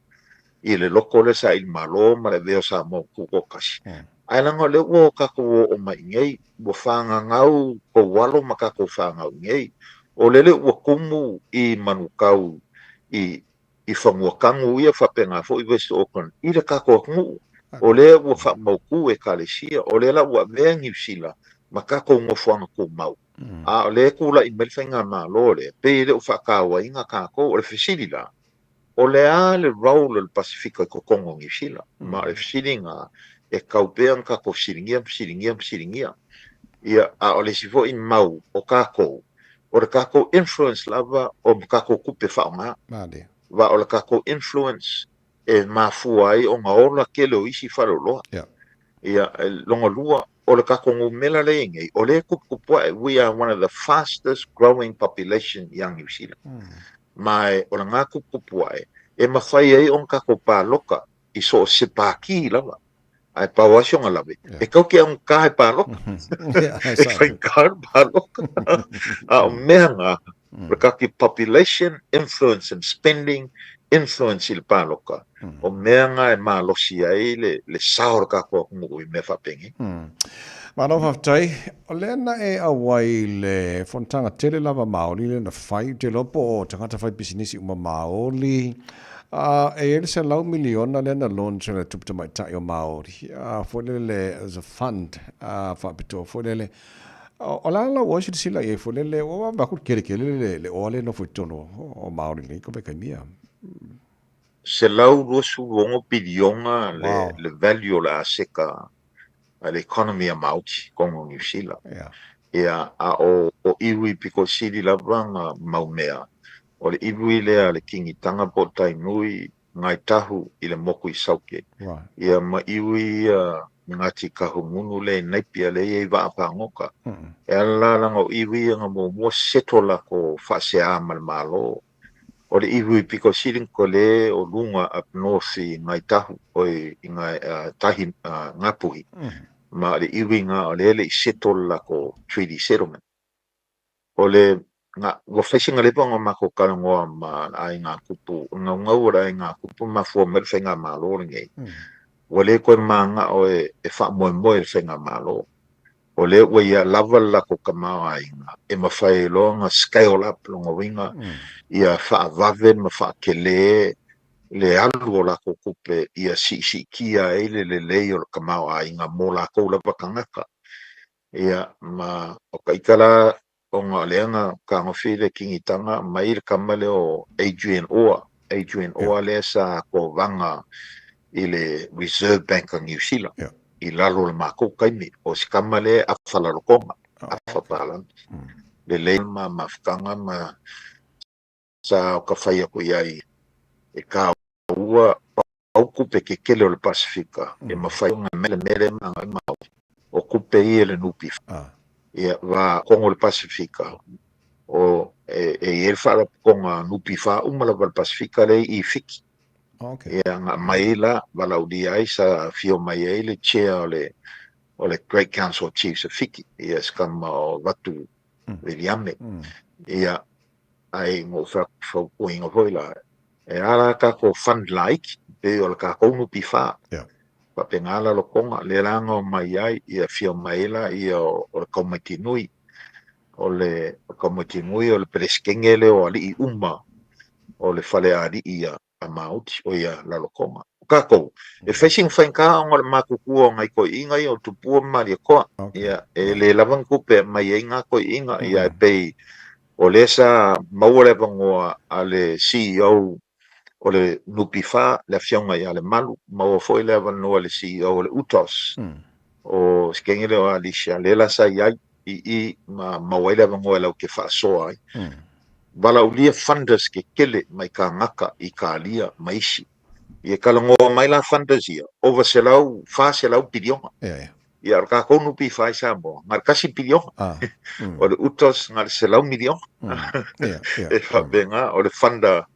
i le loko lea saili malo ma le avea o Samoa ma tutoatasi. Ae leaga o lea ua tatou oo mai i inei, ua fagagau tou alo ma tatou fanau i inei. O lele ua tumu i Manukau i i Fanuatanu ia faapena foi West Auckland i le tatou atunuu. O lea ua faamautu Ekalesia, o lea la ua avea Niu Sila ma tatou nofoaga tumau. A o lea e tulai mai le faigamalo lea, pei e le o faatauaina tatou. O le fesili la, o le a le role o le Pasefika i totonu o Niu Sila? Ma o le fesili lena e tatau pea ona tatou fesiligia, fesiligia, fesiligia. Ia, a o le isi foi mau o tatou, o le tatou influence lava o ma tatou tupe faaaoga. Malie. Va o le tatou influence e mafua ai ona ola tele o isi faleoloa. Yeah. Ia, lona lua, o le tatou numera lea e i ai nei, o lea e tuputupu ae, we are one of the fastest growing population ia Niu Sila. Ma o lena tuputupu ae, e mafai ai ona tatou paloka i so o se pākī lava. Ae pau lava si ona lawe, e kau ke augata e pāloka. E faigata le pāloka. A o mea na, o le kaki population, influence in spending, influence i le pāloka, o mea na e malosi ai le sao o le tatou atunuu i mea faapenei. Malo faafetai. O lea na e auai i le fonotaga tele lava Maoli lea na fai, ou te iloa po o tagata faipisinisi uma Maoli, a e i ai le 100 miliona lea na launch e le Tupu Tamaitai o Maori, a foi lele as a fund, a faapitoa foi lele. O le a lau ua silasila i ai foi lele, ua vaavaai atu i le kelikeli le le oa lea e nofo i totonu o Maori nei ka vaitaimi ia. 126 piliona le value o le aseta a le economy a Maoti, totonu o Niu Sila. Ia, a o iwi pito sili lava na mau mea, o le iwi lea a le Kingitanga po o Tainui, Ngai Tahu i le moku i Southgate. Ia, ma iwi ia Ngati Kahungunu lea i Napier lea e i ai vaa pāgoka. E ala la leaga o iwi ia na muamua settle lako faasea ma le Malo. O le iwi pito sili na kole o luga up north i Ngai Tahu, oi i Ngai Tahi Ngapuhi. Ma o le iwi na o lea e le i settle le lako treaty settlement. O le na ua fai sina leva ona matou talanoa ma le aiga kupu, o le naunau o le aiga kupu mafua mai le faigamalo lenei. Ua le toe manao e faamoemoe i le faigamalo. O lea ua ia lava le latou tamaoaiga e mafai ai loa ona scale up, lona uiga ia faavave ma faatele le alu o latou tupe ia siisiitia ai le lelei o le tamaoaiga mo latou lava tagata. Ia, ma o ka ita la ona o lea na tagofi le kingitanga mai le tama lea o Adrian Orr, Adrian Orr lea sa tovaga i le Reserve Bank of New Zealand i lalo o le matou taimi. O se tama lea e afa lalotoga, afa palagi. Lelei ma mafutaga ma sa ka fai aku i ai e taua pau kupe kekele o le Pasefika e mafai ona mele mele ma ngai Maori o kupe ia le NPF. Ia va kongo le Pasefika o e e i ai le faalapotopotoga NPF uma lava le Pasefika lea i Fiti. Ia nga aumai ai la valaaulia ai sa afio mai ai le chair o le o le Great Council of Chiefs of Fiti ia se tama o Ratu Viliame. Ia Ae na ou fautuaina foi la, e a la tatou fund laiti, pei o le tatou NPF. Faapena lalotoga, lea la na omai ai, ia afio mai ai laia o le Taumaiti Nui. O le Kamuatinui o le Peresetene lea o alii uma o le fale alii a Maoti, o ia Lalokoga. O kākou, e fai sina faigā ona o le matutua o nai toeaiina ia o Tupua ma Malietoa. Ia, e le lava ni tupe e aumai ai nā toeaiina, ia e pei o lea sa maua le avanoa a le CEO o le NPF, le Afioga ia Lemalu, maua foi le avanoa i le CEO o le UTOS, o Sekenge lea o Alicia, lea la sa i ai i i ma maua ai le avanoa e latou te faasoa ai. Valaaulia funders kekele mai kānaka i Italia ma isi. Ia talanoa mai la funders ia, ova 100, 400 piliona. Ia, o le tatou NPF i Samoa, na o le tasi piliona. O le UTOS, na o le 100 miliona. E faapena, o le funder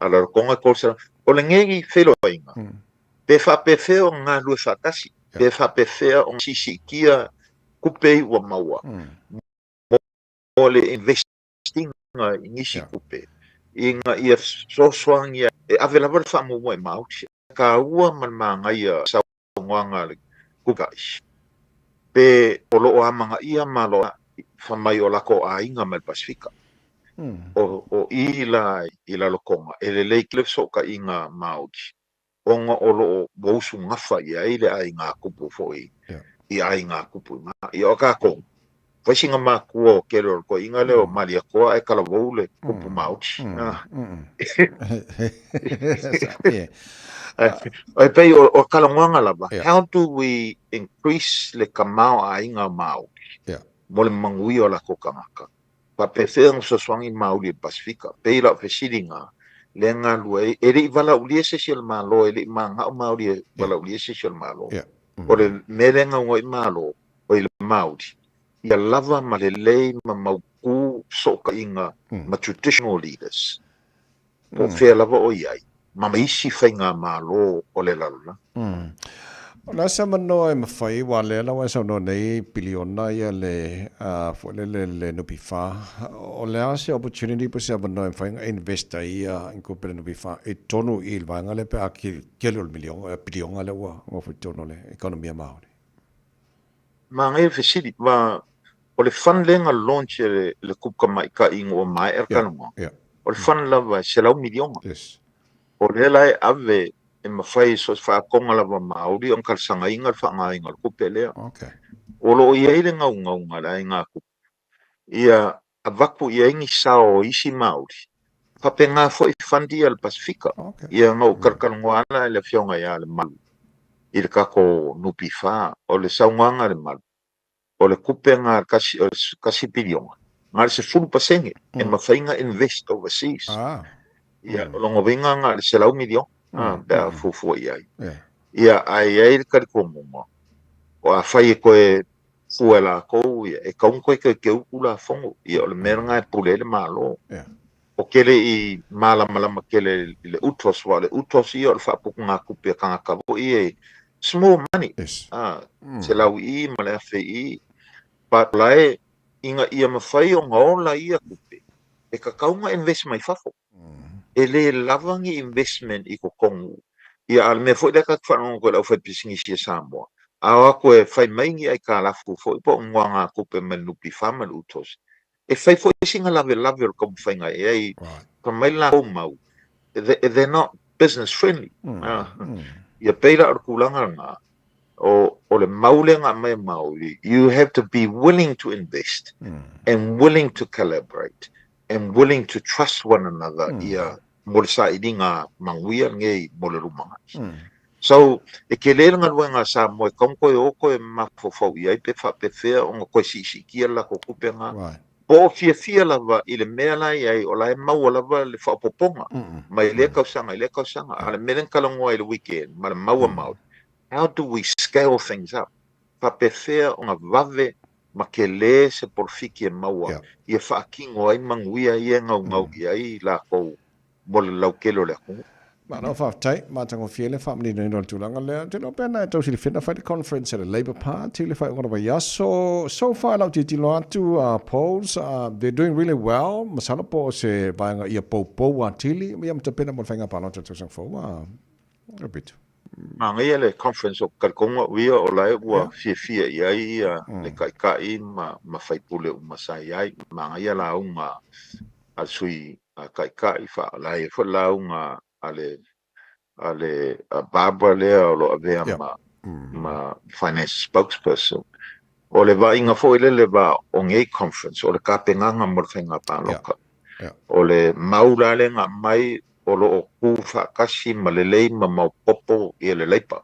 a Lalotoga e 300. O lenei feiloaiga, pe faapefea ona galulue faatasi, pe faapefea ona siisiitia tupe ia ua maua mo le investing i nisi tupe ina ia fesoasoani e ave lava le faamuamua i Māori. E taua ma le manaia saunoaga a le Kukaʻi pe o lo o amanaia Malo fai mai o lako aiga mai le Pasifika. O i la i Lalotoga e lelei le fesootaiga Māori ona o lo o ua usugafa i ai le aiga kupu foi i aiga kupu i ina. Ia o tatou, fai sina matua o tele o le toeaina lea o Malietoa ae talavou le kupu Maori. Ae pei o talanoaga lava, how do we increase le tamaoaiga Maori mo le manuia o latou tagata? Faapefea ona fesoasoani Maori i le Pasifika? Pei la o fesiliga lea e galulue ai, e le i valaaulia se isi o le Malo, e le i manao Maori e valaaulia se isi o le Malo. O le mea lea e gauga ai Malo, oi le Maori, ia lava ma lelei ma mautu fesootaiga ma traditional leaders, po o fea lava o i ai, ma isi faigamalo o le lalolagi. O le a se avanoa e mafai, aua o lea la ua e saunoa nei piliona ia le foi lele le NPF, o le a se opportunity po o se avanoa e mafai ona invest ai ia ni tupe a le NPF i totonu i le vaega lea pe a tele o le miliona, piliona lea ua nofo i totonu o le economy a Māori? Manaia le fesili, ma o le fund lea na launch e le Kupu Tamaitai ina ua maea le talanoaga, o le fund lava e 100 miliona. O lea la e ave e mafai e so o se faatoga lava Māori ona talosagaina le faaaogaina o le tupe lea. O lo o i ai le naunauga a le aiga kupu ia avatu i ai ni sao o isi Māori, faapena foi fund ia a le Pasifika. Ia na ou talatalanoa ala i le Afioga ia Lemalu i le tatou NPF, o le saunoaga a Lemalu, o le tupe na o le tasi piliona, na o le 10% e mafai ona invest overseas. Ia, o lona uiga na o le 100 miliona pe a fuafua i ai. Ia, ae i ai le talitonuga, o afai e toe fua e latou, ia, e tatau ona toe teuteu Tulafono. Ia, o le mea lena e pule ai le Malo. O tele i malamalama tele i le UTOS, aua o le UTOS ia o le faaputugatupe a tagata foi ia e small money, 100 i ma le 1000 i, but la e, ina ia mafai ona ola ia tupe, e tatau ona invest mai fafo. E le lava ni investment i totonu. Ia, a o le mea foi lea ta te faalogo atu i le aufaipisinisi a Samoa, a o atu e fai mai ni aitalafu foi po o ni nogatupe mai le NPF ma le UTOS, e fai foi sina lavelave o le taumafaiga i ai, fai mai le latou mau, they're not business friendly. Ia pei la o le tulaga lena, o le mau lea na aumai e Māori, you have to be willing to invest and willing to collaborate and willing to trust one another ia mo le sailiga manuia lenei mo le lumanai. So, e tele le galuega a Samoa e tatau ona toe o toe mafaufau i ai pe faapefea ona toe siisiitia le latou tupe na. Po o fiafia lava i le mea la e i ai o la e maua lava le faaopoopoga mai lea tausaga i lea tausaga. A o le mea lea na talanoa ai i le weekend ma le mau a Māori, how do we scale things up? Faapefea ona vave ma tele se polofiki e maua ia faatino ai manuia ia e naunau i ai latou mo le lautele o le atunuu. Malo faafetai, matagofie le faamaninoina o le tulaga lea. Ou te iloa pea na e tau silafia na fai le conference a le Labour Party i le faaiuga o le vaiaso. So far i lau tilotilo atu, polls, they're doing really well. Masalo po o se vaega ia poupou atili ia ma tapena mo le faiga palota i le tausaga fou. Aupito. Manaia le conference o talitonu au ia o la e ua fiafia i ai ia le Taitai ma ma faipule uma sa i ai. Manaia lauga a le Sui Taitai, la e i ai foi le lauga a le a le a Barbara lea o lo o avea ma ma finance spokesperson. O le vaaiga foi lele va o nei conference o le tapenaga mo le faiga palota. O le mau la lea na aumai o lo o tu faatasi ma lelei ma maopopo ia le Labour.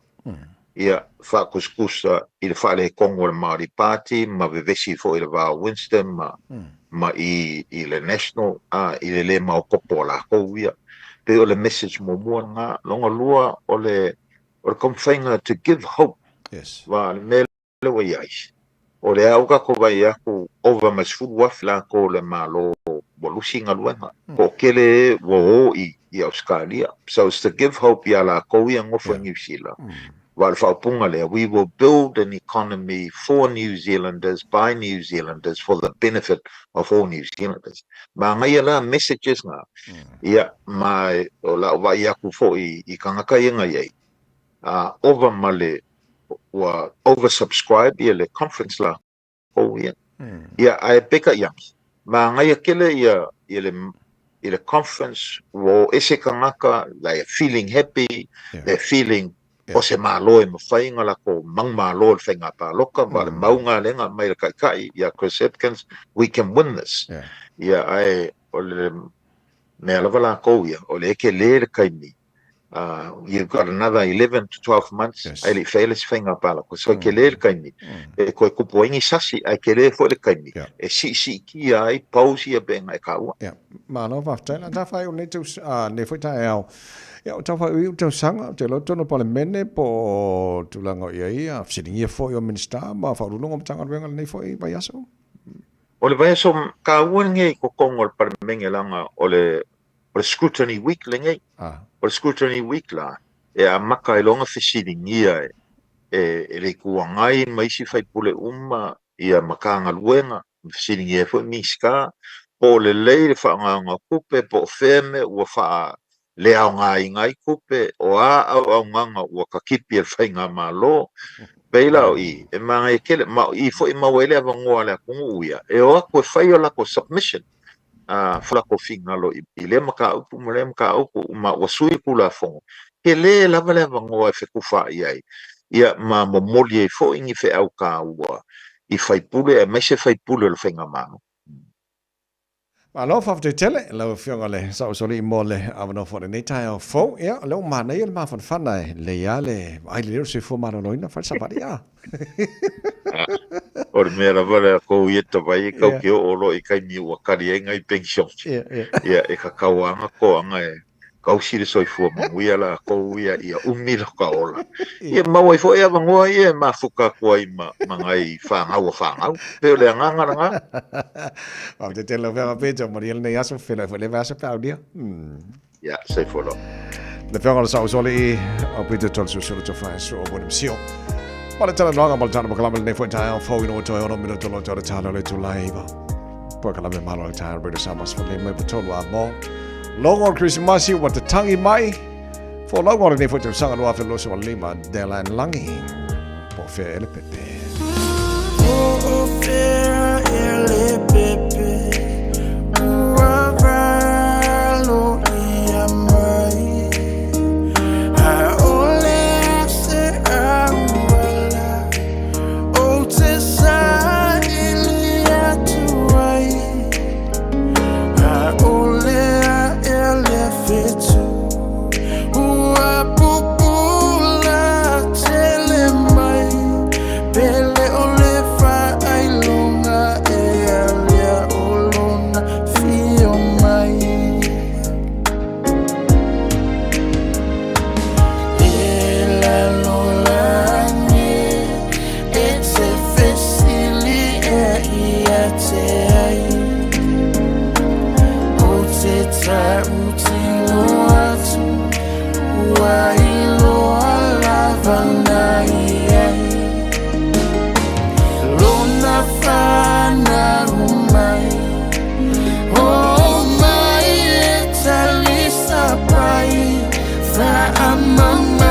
Ia faatusatusa i le faaletonu o le Māori Party ma vevesi foi i le va o Winston ma ma i i le National a i le le maopopo o latou ia. Pei o le message muamua lena. Lona lua o le o le taumafaiga to give hope. Yes. Va le mea lea ua i ai, o lea ua tatou vaai atu ova ma le 10,000 latou o le Malo ua lusi galuega, toatele e ua o i i Ausetalia. So it's to give hope iā latou ia nofo i Niu Sila, aua o le faaupuga lea, we will build an economy for New Zealanders, by New Zealanders, for the benefit of all New Zealanders. Manaia la messages na, ia, ma o lau vaai atu foi i tagata ia na i ai, ova ma le ua oversubscribe ia le conference lakou ia. Ia ae peitai ane, manaia tele ia ia le i le conference ua o ese tagata, they are feeling happy, they're feeling o se Malo e mafai ona latou manumalo i le faiga palota, ma o le mauga lea na aumai e le Taitai ia Chris Hipkins, we can win this. Ia ae o le mea lava lakou ia, o lea e tele le taimi you've got another 11 to 12 months yes. ae le i faia le isi faiga palota. So e tele le taimi e toe tupu ai ni sasi, ae tele foi le taimi e siisiitia ai polls ia pe na e taua. Yeah. Malo faafetai. La tawhai o nei tau, nei foi taeao. Ia, o tawhai o i o tausaga, o te loa tonu Palemene po o tulaga o ia ia, fesiligia foi o Minista ma Faauluuluga o Matagaluega lenei foi vaiaso. O le vaiaso taua lenei i totonu o le Palemene leaga o le O le Scrutiny Week lenei. O le Scrutiny Week la, e amata ai loa ona fesiligia e e le Itu Agai ma isi faipule uma ia Matagaluega, ma fesiligia ai foi Minisita, po o lelei le faaaogaina o tupe, po o fea mea ua faaleaogaina ai tupe, o a auaunaga ua tatipi e le Faigamalo. Pei la o i, e manaia tele, ma o i foi e maua ai le avanoa a le atunuu ia, e o atu e fai o latou submission a latou finagalo i lea mataupu ma lea mataupu, ma ua sui le Tulafono, tele lava le avanoa e fetufaai ai, ia ma momoli ai foi ni feau taua i faipule aemaise faipule o le Faigamalo. Malo, faafetai tele lau Afioga le Saosolii mo le avanoa foi lenei taeao fou. Ia, o lea ua manaia le mafanafana e lelei lava le vaai lelei o le soifua maloloina, fai le savali a. O le mea lava lea kou ia tawai e kau ke oo loa i taimi ua kali ai ngai pension. Ia, e kakau anga koanga e kausi le soifua manuia lakou ia, ia umi lo ka ola. Ia maua ai foi avanoa ia e mafuta atu ai ma, ma ngai whanau a whanau. Pei o le agaga lena. Faafetai tele lau Afioga Peter, manuia lenei aso, feiloai foi i le vaiaso pe a aulia. Ia, soifua loa. Le Afioga i le Saosolii, o Peter Tolesulusulu Tofae Sua o Msio. Ma le talanoaga ma le tala makalama lenei foi taeao fou ina ua toe ono minuto loa te o le tala o le itula e iva. Polokalame malo le taeao Radio Samoa sefulu lima iva tolu a mo. Logo o le Krisimasi ua tatangi mai. Folauga o lenei foi tausaga 2025 Dela and Langi. Po o fea ea le pepe. Po o fea ea le pepe ua walo ia mai. Aole se auala o te saili atu ai. Aole a ea le fetu. Ua pupula tele mai Pele o le faailoga e alia o lona fio mai E lalolagi e te fesili e ia te ai O te tautino atu ua iloa lava na i ai Lona whanau mai O mai e talisapai Whaamamae.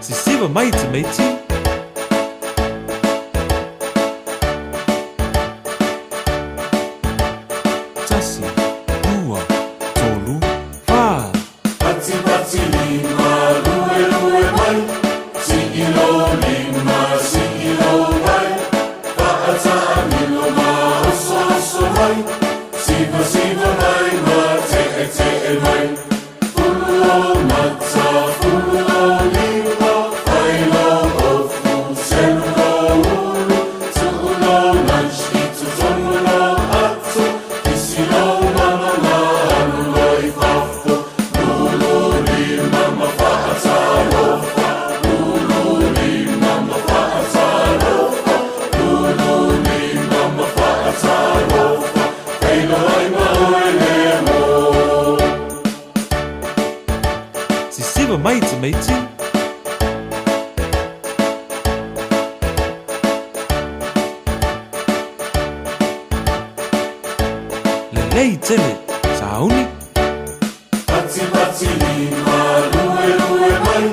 Sisiva mai tamaiti. Tasi, lua, tolu, fa. Pati pati lima, lue lue mai, sii lo lima, sii lo vai, fa'ata'a milo ma oso oso mai, siva siva mai ma te'e te'e mai, fulu lo mata, fulu lo lima, fai lo ofu, selu lo ulu, tu'u lo lunch, i totonu lo atu, kisi lo mama ma alu lo i fafo, lulu lima ma fa'atalofa, lulu lima ma fa'atalofa, lulu lima ma fa'atalofa, feiloai ma oe le mo. Sisiva mai tamaiti. Lelei tele, sauni. Pati pati lima, lue lue mai,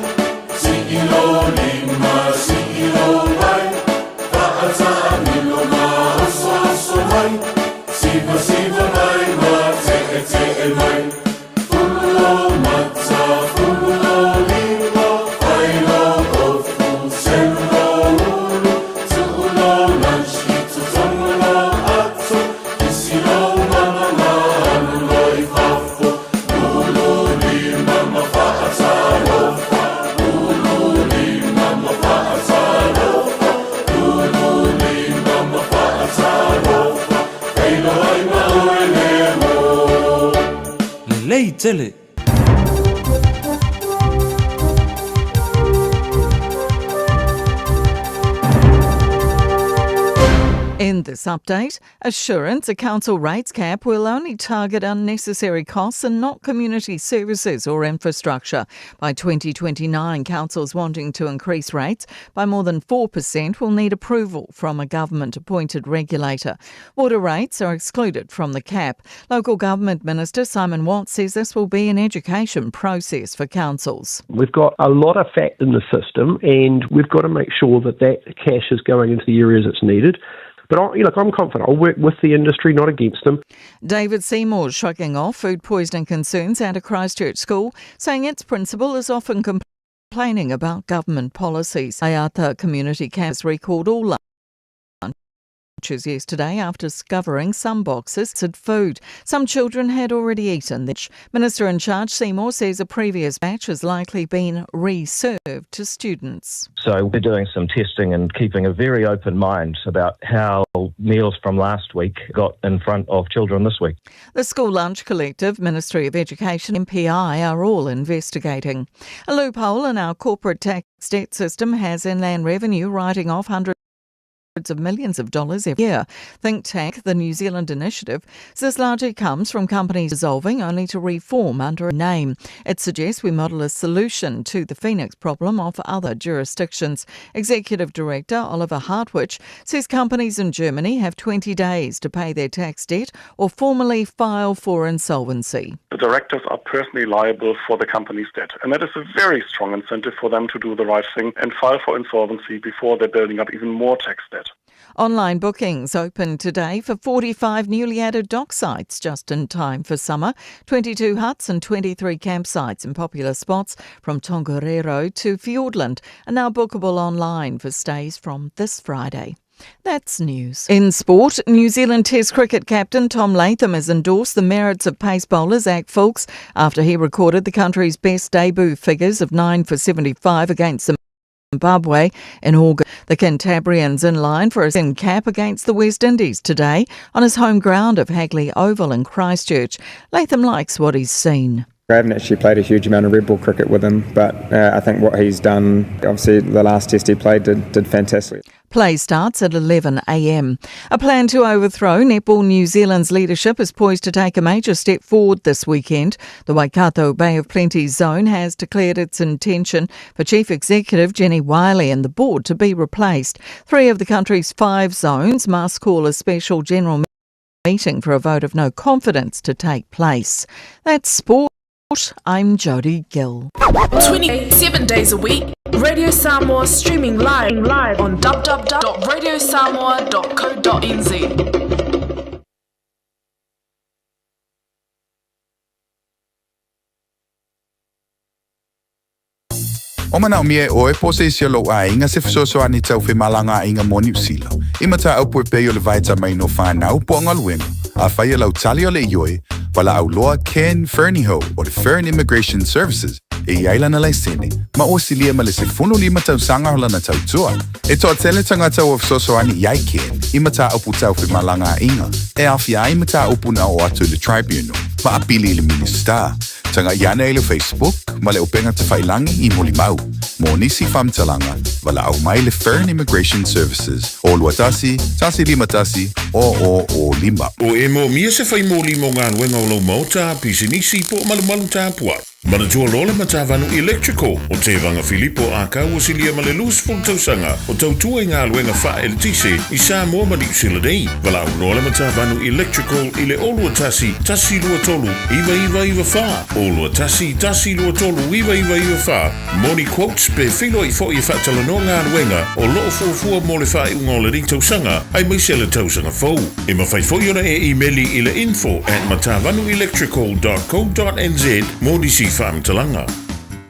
sii lo lima, sii lo vai, fa'ata'a milo ma oso oso mai, siva siva mai ma te'e te'e mai, fulu lo mata, fulu lo lima, fai lo ofu, selu lo ulu, tu'u lo lunch, i totonu lo atu, kisi lo mama ma alu lo i fafo, lulu lima ma fa'atalofa, lulu lima ma fa'atalofa, lulu lima ma fa'atalofa, feiloai ma oe le mo. Lelei tele. In this update, assurance a council rates cap will only target unnecessary costs and not community services or infrastructure. By 2029, councils wanting to increase rates by more than 4% will need approval from a government appointed regulator. Water rates are excluded from the cap. Local Government Minister Simon Watts says this will be an education process for councils. We've got a lot of fat in the system, and we've got to make sure that that cash is going into the areas it's needed. But I, look, I'm confident. I'll work with the industry, not against them. David Seymour shrugging off food poisoning concerns at a Christchurch school, saying its principal is often complaining about government policies. Ayata Community Camp has recalled all Yesterday after discovering some boxes had food. Some children had already eaten. The Minister in charge Seymour says a previous batch has likely been reserved to students. So we're doing some testing and keeping a very open mind about how meals from last week got in front of children this week. The School Lunch Collective, Ministry of Education, MPI are all investigating. A loophole in our corporate tax debt system has Inland Revenue writing off hundreds of millions of dollars every year. Think tank, the New Zealand Initiative, says largely comes from companies dissolving only to reform under a name. It suggests we model a solution to the Phoenix problem off other jurisdictions. Executive Director Oliver Hartwich says companies in Germany have 20 days to pay their tax debt or formally file for insolvency. The directors are personally liable for the company's debt, and that is a very strong incentive for them to do the right thing and file for insolvency before they're building up even more tax debt. Online bookings open today for 45 newly added dock sites just in time for summer. 22 huts and 23 campsites in popular spots from Tongariro to Fiordland are now bookable online for stays from this Friday. That's news. In sport, New Zealand Test cricket captain Tom Latham has endorsed the merits of pace bowler Zach Foulkes after he recorded the country's best debut figures of 9 for 75 against Zimbabwe in August. The Cantabrians in line for a second cap against the West Indies today on his home ground of Hagley Oval in Christchurch. Latham likes what he's seen. I haven't actually played a huge amount of red ball cricket with him, but uh, I think what he's done, obviously the last test he played did, did fantastically. Play starts at 11am. A plan to overthrow Netball New Zealand's leadership is poised to take a major step forward this weekend. The Waikato Bay of Plenty zone has declared its intention for Chief Executive Jenny Wiley and the board to be replaced. Three of the country's five zones must call a special general meeting for a vote of no confidence to take place. That's sport. I'm Jody Gill. 27 days a week, Radio Samoa streaming live, live on www.radiosamoa.co.nz. O manaʻomia e ʻoe po o se isi o lou ʻaiga se fesoasoani tau femalagaʻaiga mo Niu Sila, i mataupu e pei o le vaetamaina o fanau po o galuega, afai e lau tali o le ioe, valaau loa Ken Fernihough o le Fern Immigration Services e i ai lana laisene, ma ua silia ma le 15 tausaga o lana tautua. E toatele tagata ua fesoasoani i ai Ken i mataupu tau femalagaʻaiga e aofia ai mataupu na oo atu i le Tribunal ma apili i le Minisita. Tagaʻi ane i le Facebook ma le upega tafailagi i Molimau. Mo nisi faamatalaga, valaau mai le Fern Immigration Services o 21 151 0005. O e moomia se fai moli mo galuega o lou maota, pisinisi po o malumalu tapuai. Manatua loa le Matavanu Electrical o Tevaga Filipo Akau ua silia ma le 20 tausaga o tautua i galuega faa-eletise i Samoa ma Niu Sila nei. Valaau loa le Matavanu Electrical i le 0 21 123 9994, 0 21 123 9994 mo ni quotes pe feiloai foi e faatalanoa galuega o loo fuafua mo le faaiuga o lenei tausaga aemaise le tausaga fou. E mafai foi ona e imeli i le info at matavanuelectrical dot co dot nz mo nisi faamatalaga.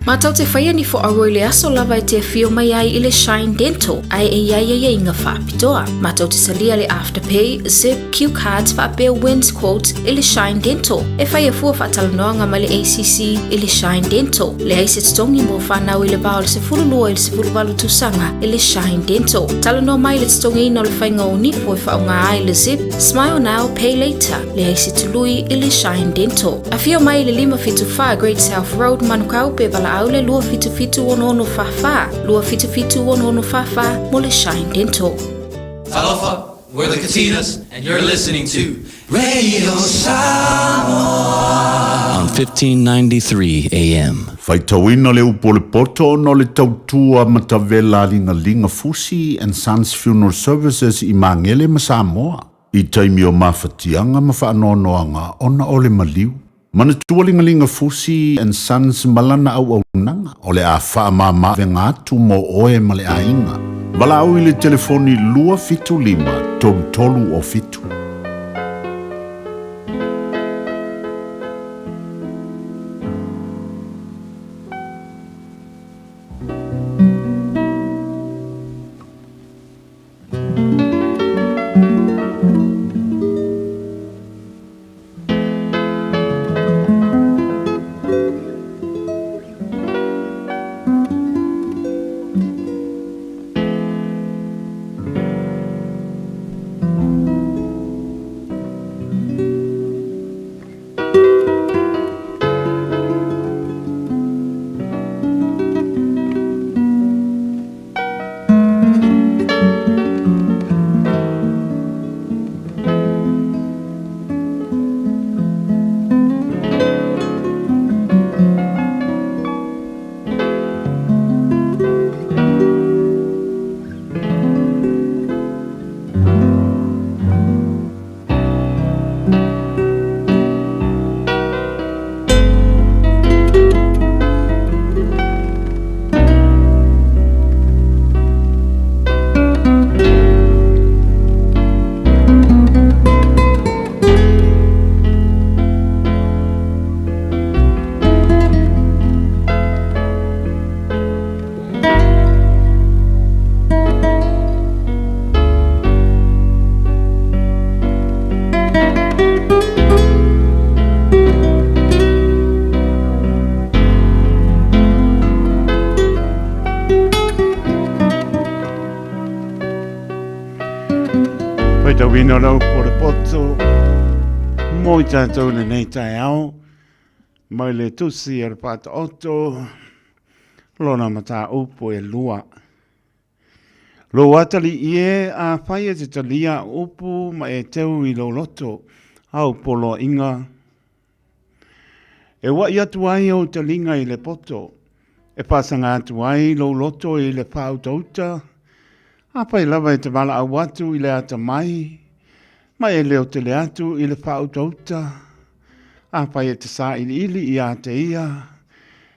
Matou te whaia ni fo-aua i le aso lava e te awhio mai ai i le Shine Dental ae e i ai aiaiga faapitoa. Matou te talia le Afterpay, Zip, Q Cards faapea Wins Quotes i le Shine Dental. E whaia fua faatalanoaga ma le ACC i le Shine Dental. Leai se totogi mo whanau i le va o le 12 i le 18 tausaga i le Shine Dental. Talanoa mai le totogiina o le faiga o nifo e faaaoga ai le Zip, Smile Now, Pay Later, leai se tului i le Shine Dental. Afio mai i le 574 Great South Road, Manukau, pe valaau le 277 6644, 277 6644 mo le Shine Dental. Talofa, we're the Katinas, and you're listening to Radio Samoa on 1593 AM. Faitauina le upu o le poto ona o le tautua matavela a Ligaliga Fusi and Sons Funeral Services i Magele ma Samoa i taimi o mafatiaga ma faanoanoaga ona o le maliu. Manatua Ligaliga Fusi and Sons ma lana auaunaga o le a faamama-avega atu mo oe ma le aiga. Valaau i le telefoni 275 3307. Faitauina o le upu o le poto mo i tātou lenei taeao mai le tusi o le Faataoto lona mataupu e lua. Lou atalii e, afai e te talia au upu ma e teu i lou loto au poloaiga, e uaʻi atu ai ou taliga i le poto, e faasaga atu ai lou loto i le faautauta, afai lava e te valaau atu i le atamai, ma e leotele atu i le faautauta, afai e te sailiili iā te ia,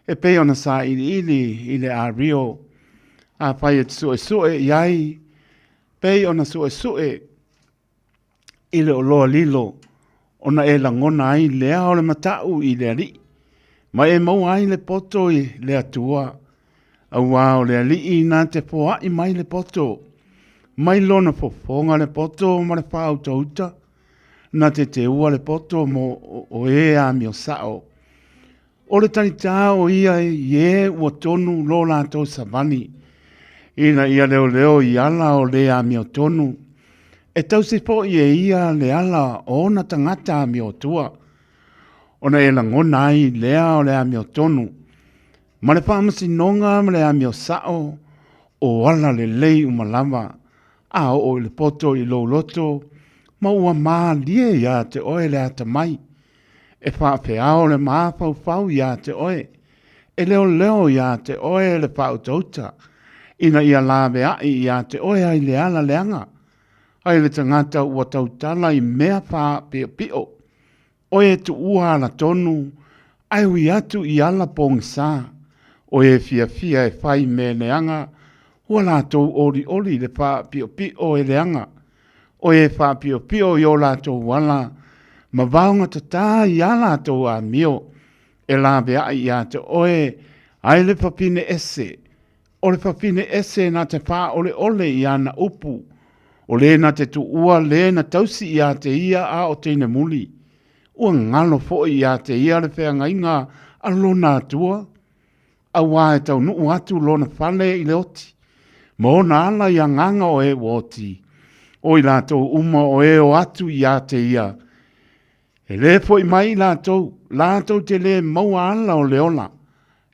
e pei ona sailiili i le ario, Afai e te suesue i ai, pei ona suesue i le oloa lilo, ona e lagona ai lea o le mataʻu i le Alii, ma e maua ai le poto i le Atua. Auā o le Alii na te foaʻi mai le poto, mai lona fofoga le poto ma le faautauta, na te teua le poto mo o e amio sao. O le talitā o ia i e ua tonu lo latou savali, ina ia leoleo i ala o le amiotonu, e tausi foi e ia le ala o ona tagata amiotua, ona e lagona ai lea o le amiotonu, ma le faamasinoga ma le amio sao, o ala lelei uma lava, a oo i le poto i lou loto, ma ua mālie iā te oe le atamai, E faafeao le mafaufau iā te oe, e leoleo iā te oe le faautauta, ina ia laveai iā te oe ai le ala leaga, ai le tagata ua tautala i mea faapiopio, oe e tuua ala tonu, ae ui atu i ala pogisa, oe e fiafia e fai mea leaga, ua latou olioli i le faapiopio e leaga, o e faapiopio i o latou ala ma vaogatatā i a latou amio, e laveai iā te oe ai le fafine ese, o le fafine ese na te faaoleole i ana upu, o le na te tuua le na tausi iā te ia a o teine muli. Ua ngalo foi iā te ia le feagaiga a lona Atua. Auā e taunuu atu lona fale i le oti, ma ona ala i agaga o e ua oti, o i latou uma o e o atu iā te ia. E lē foʻi mai i latou, latou te lē maua ala o le ola,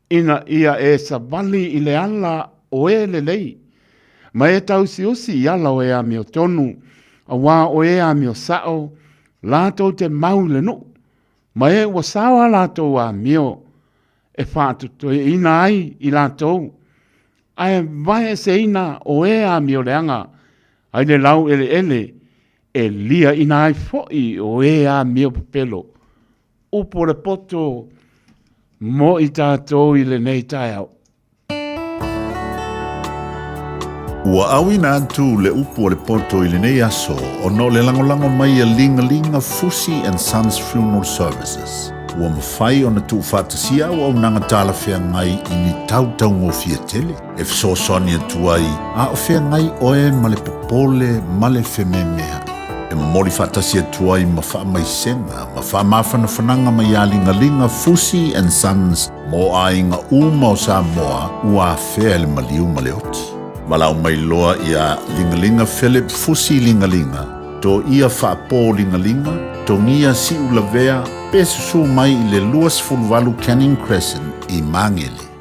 ina ia e savali i le ala o e lelei, ma e tāusiusi i ala o e amiotonu, auā o e amio saʻo, latou te mau i le nuu, ma e ua sao a latou amio, e faatotoeina ai i latou, ae vaeeseina o e amioleaga ai le laueleele e liaina ai foi o e amio pepelo. Upu o le poto mo i tatou i lenei taeao. Ua auina atu le upu o le poto i lenei aso ona o le lagolago mai a Ligalinga Fusi and Sons Funeral Services. Ua mafai ona tuufaatasia auaunaga talafeagai i ni tau taugofie tele e fesoasoani atu ai a o feagai oe ma le popole ma le fememeaʻi. E momoli faatasi atu ai ma faamaisega ma faamafanafanaga mai a Ligaliga Fusi and Sons mo aiga uma o Samoa ua afea e le maliu ma le oti. Valaau mai loa iā Ligaliga Philip Fusi Ligaliga, Toia Faapō Ligaliga, Togia Siulavea pe susū mai i le 28 Canning Crescent i Māgele.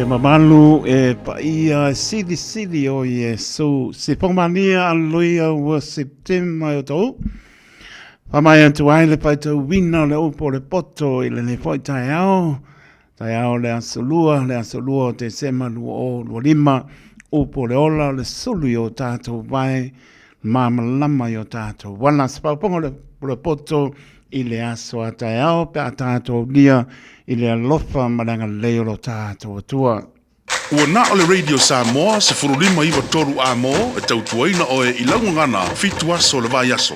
E mamalu e paia silisili o Iesu. Se whakamania aleluia ua Septemba e o tau. Whamai atu ai le faitauina o le upu o le poto i lenei foi taeao. Taeao le aso lua, le aso lua o Tesema 2025, upu o le ola o le sulu i o tātou vae, māmalama i o tātou wana. Se whakaponga o le, o le poto i le aso a taeao pe a tātou lia i le alofa ma le agalelei o lo tātou Atua. Ua na o le Radio Samoa 1593 amo e tautuaina oe i lau gagana fitu aso o le vaiaso.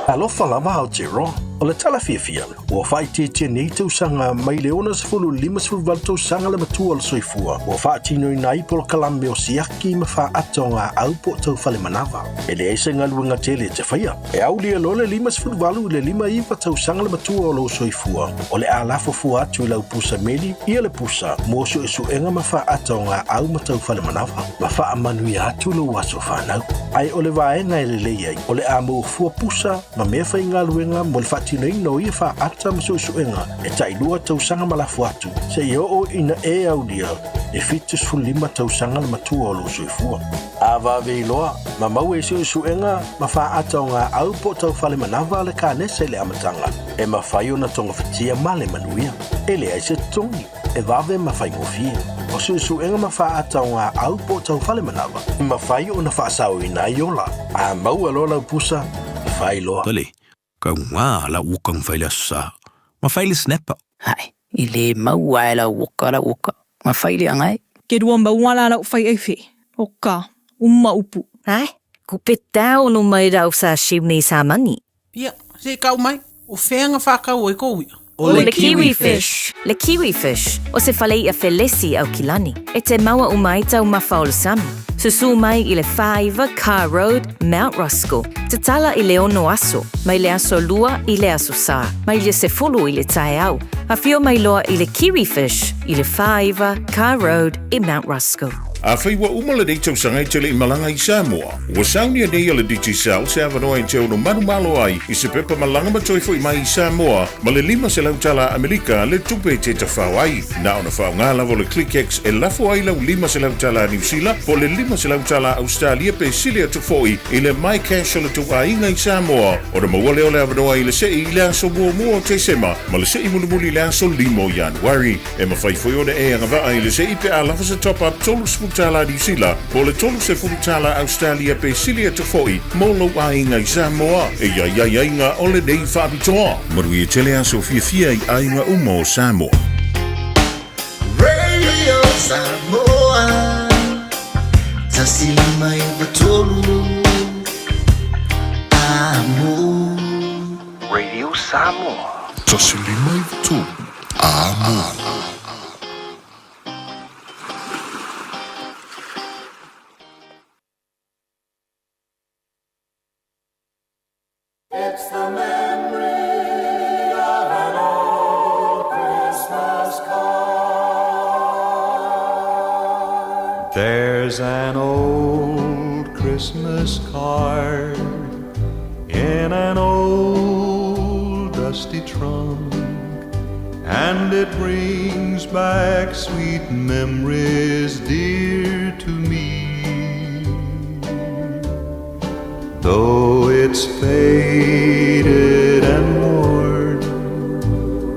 Alofa lava Aotearoa, o le tala fiafia, ua faaitiitia nei tausaga mai le 60 i le 58 tausaga le matua o le soifua ua faatinoina ai polokalame o siaki ma faata o gaau po o taufale manava. E leai se galuega tele e te faia. E aulia loa le 58 i le 59 tausaga le matua o lou soifua, o le a lafo fua atu i lau pusa meli ia le pusa mo suesuega ma faata o gaau ma taufale manava, ma faamanuia atu lou aso fanau. Ae o le vaega e lelei ai, o le a maua fua pusa ma mea faigaluega mo le faatinoina o ia faata ma suesuega e tailua tausaga ma lafo atu, seia oo ina e aulia le 75 tausaga le matua o lou soifua. A vave iloa, ma maua i suesuega ma faata o gaau po o taufale manava le kanesa i le amataga, e mafai ona togafitia ma le manuia. E leai se totogi, e vave ma faigofie. O suesuega ma faata o gaau po o taufale manava, e mafai ona faasaoina ai ola. A maua loa lau pusa, fai loa. Pele, kau ngā la uka ngwhai le aso sa, ma whai le snapper. Hae, i le maua e lau oka lau oka, ma whai le anga e. Ke rua maua la lau whai e oka, uma upu. Hae, ko pe tau no mai rau sa shiu nei sa mani. Ia, se i kau mai, o fea nga whakau ai kou ia? O le kiwi fish. Le kiwi fish, o se fale i'a felesi Aukilani. E te maua uma ai taumafa o le sami. Susū mai i le 49 Carr Road, Mount Roskill. Tatala i le ono aso, mai le aso lua i le aso sa, mai le sefulu i le taeao. Afio mai loa i le Kiwi Fish i le 49 Carr Road i Mount Roskill. Afai ua uma lenei tausaga e te le i malaga i Samoa, ua saunia nei e le Digicel se avanoa e te ono manumalo ai i se pepa malaga ma toe foi mai i Samoa ma le 500 tala Amerika le tupe e te tafao ai. Na ona faaaoga lava o le ClickX e lafo ai lau 500 tala Niu Sila po o le 500 tala Ausetalia pe sili atu foi i le MyCash o le tou aiga i Samoa ona maua lea o le avanoa i le sei i le aso muamua o Tesema ma le sei mulimuli i le aso 5 o Ianuari. E mafai foi ona e agavaa i le sei pe a lafo se top-up $30 Niu Sila po o le $30 Ausetalia pe sili atu foi mo lou aiga i Samoa. E i ai aiaiga o lenei faapitoa. Manuia tele aso fiafia i aiga uma o Samoa. Radio Samoa 159 Amo. Radio Samoa. 159 Amo. It's the memory of an old Christmas card. There's an old Christmas card in an old dusty trunk, and it brings back sweet memories dear to me. Though it's faded and worn,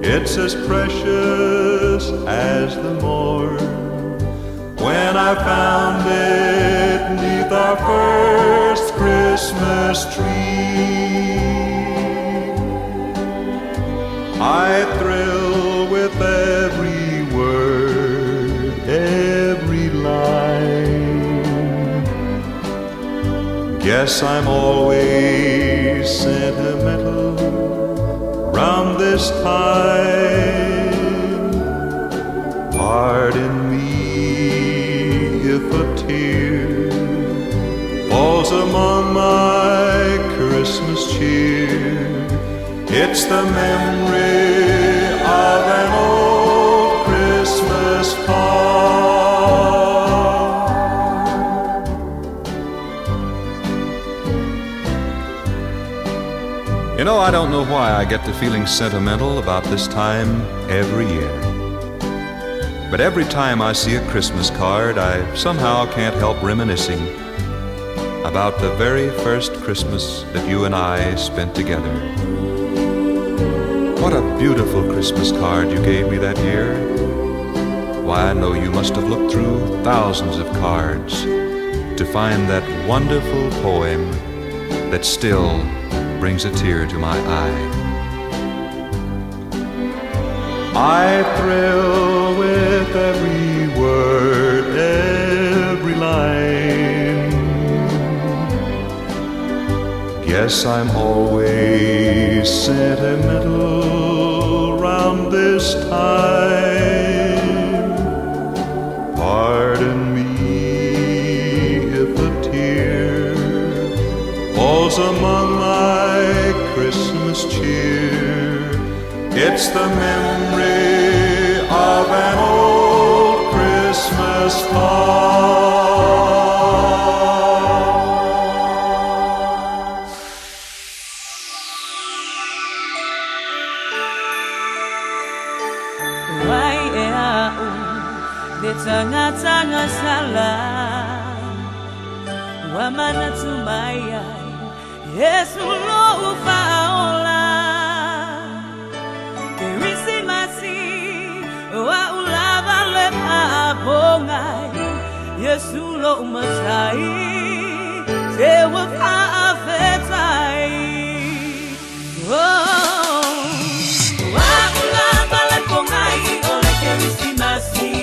it's as precious as the morn when I found it neath our first Christmas tree. I thrill with every word, every line. Guess I'm always sentimental round this time. Pardon me if a tear falls among my Christmas cheer. It's the memory of an old Christmas card. You know, I don't know why I get to feeling sentimental about this time every year. But every time I see a Christmas card, I somehow can't help reminiscing about the very first Christmas that you and I spent together. What a beautiful Christmas card you gave me that year. Why, I know you must have looked through thousands of cards to find that wonderful poem that still brings a tear to my eye. I thrill with every word, every line. Guess I'm always sentimental round this time. Pardon me if a tear falls among my Christmas cheer. It's the memory of an old Christmas card. Wai e au le tangatanga sala Ua manatu mai ai Yesu lou faaola Kerisimasi Ua ulava le paapogai Yesu lou matai Te ua faafetai Oh Ua ulava le pogai o le Kerisimasi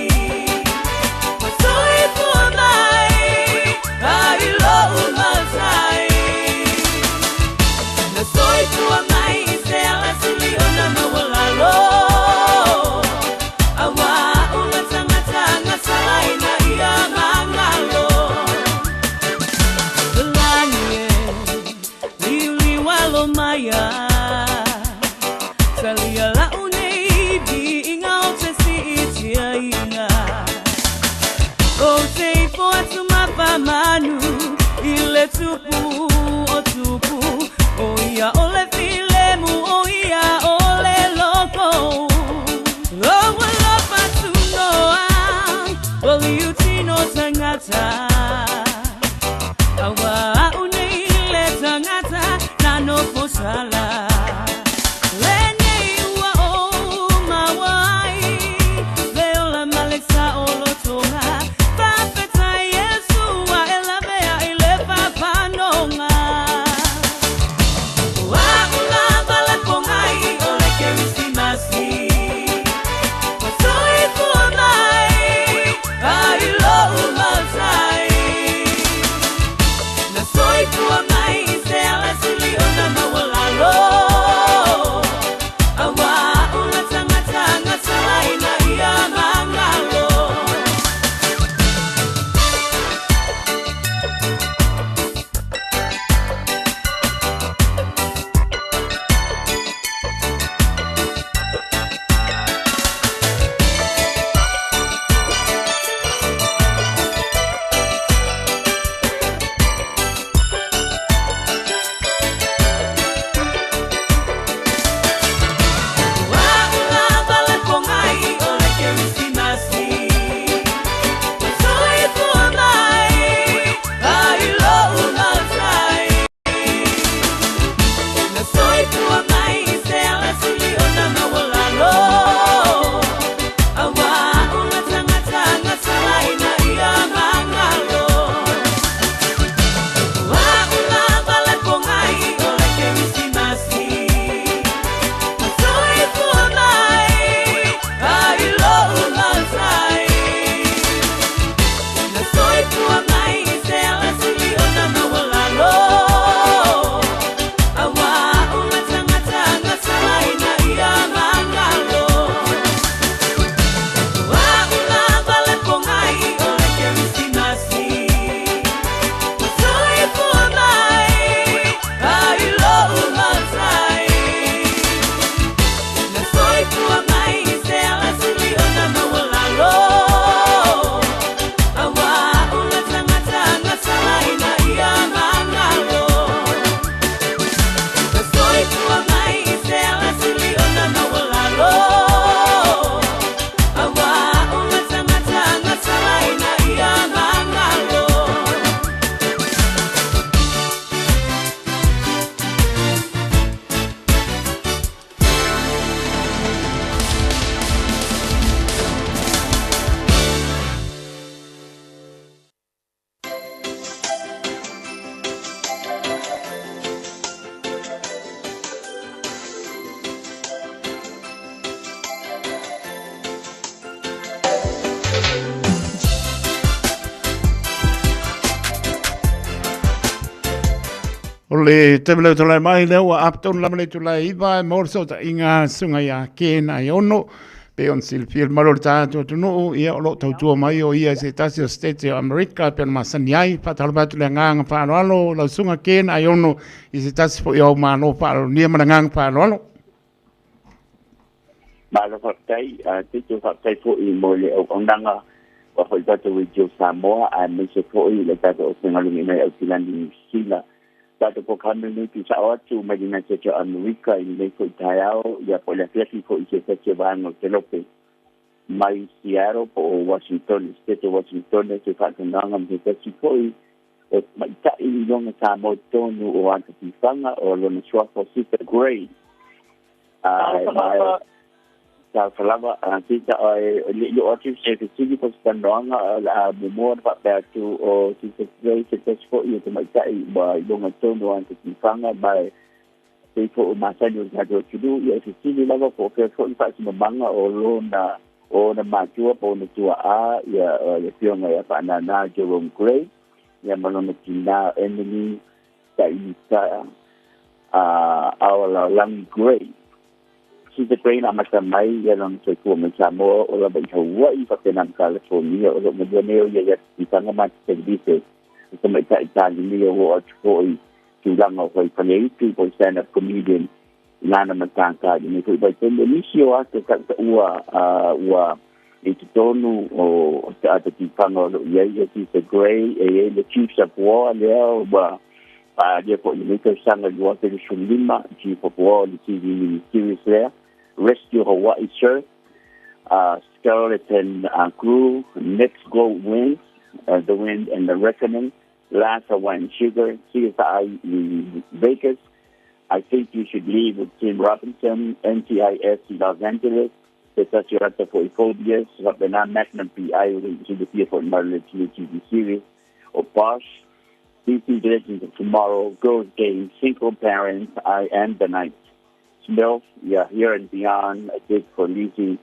Ua soifua mai ai lou matai Na soifua mai i se alasili ona maualalo Auā o le tagata sala ina ia magalo Lani e liuliu alo maia Talia lau nei viiga ou te siitiaina Ou te ifo atu ma faamanu i le Tupu o tupu O ia o le filemu o ia o le loko O ua lofa tunoa o liutino tagata Auā a'u nei le tagata na nofo sala Lenei ua ou maua ai le ola ma le saolotoga Faafetai Iesu ua e lavea i le faafanoga O a'u lava le pogai o le Kerisimasi Ua soifua mai ai lou matai Na soifua mai i se alasili ona maualalo. le taimi leo tulai mai lea ua apo tonu lava le itula e 9 e maua le fesootaiga susuga ia Ken Aiono. Pei ona silafia le mamalu o le tatou atunuu, ia o lo o tautua mai o ia i se tasi o Setete o Amerika e pei ona masani ai. Faatalofa atu le agaga faaaloalo lau susuga Ken Aiono i se tasi foi o au malo faaaloalonia ma le agaga faaaloalo. Malo faafetai, Tito, faafetai foi mo le auaunaga ua foi tatou Radio Samoa aemaise foi le tatou aufaigaluega mai Aukilani Niu Sila. Tatou polokalame lenei tuusao atu mai le United States o Amerika i lenei foi taeao, ia po o le afiafi foi i se tasi o vaega o te lope mai Seattle po o Washington, State o Washington, se faatanoaga ma se tasi foi o tamaitai iloga Samoa i totonu o ata tifaga o lona suafa o Sister Gray. Talofa lava, Sita, e le i oo atu se fesili po o se talanoaga, o le a muamua ona faapea atu o Sister Gray se tasi foi o tamaitai ua iloga i totonu o ana tifaga, ma e pei foi o masani o le tatou atunuu, ia e fesili lava po o fea foi le faasinomaga o lona o ona matua po o ona tuaa, ia le afioga ia Faanana Jerome Gray, ia ma lona tinā Emily Taimita Aoalaolangi Gray. Sister Gray na amata mai ia lona soifua mai Samoa o lava i Hawaii faapena ma California o lo o malua nei o ia ia tifaga ma te televise o tamaitai Palemia ua oo atu foi tulaga o fai faleitu po stand-up comedian i lana matata i lenei foi vaitaimi. O nisi o ato tautaua ua i totonu o te ata tifaga o lo o i ai ia Sister Gray, e i ai le Chiefs of War lea ua faaalia foi i lenei tausaga i 2015, Chief of War le TV miniseries lea, Rescue Hawaii Surf, Skeleton Crew, Next Go Winds, The Wind and the Reckoning, Last Hawaiian Sugar, CSI i Vegas, I Think You Should Leave with Tim Robinson, NCIS i Los Angeles, se tasi o ata foi Phobias, faapena Magnum PI o le silafia foi mai le TV series o Bosch, DC Legends of Tomorrow, Girls Game, Single Parents, I Am the Night, Smilf, yeah, Here and Beyond, A Dig for Lizzie,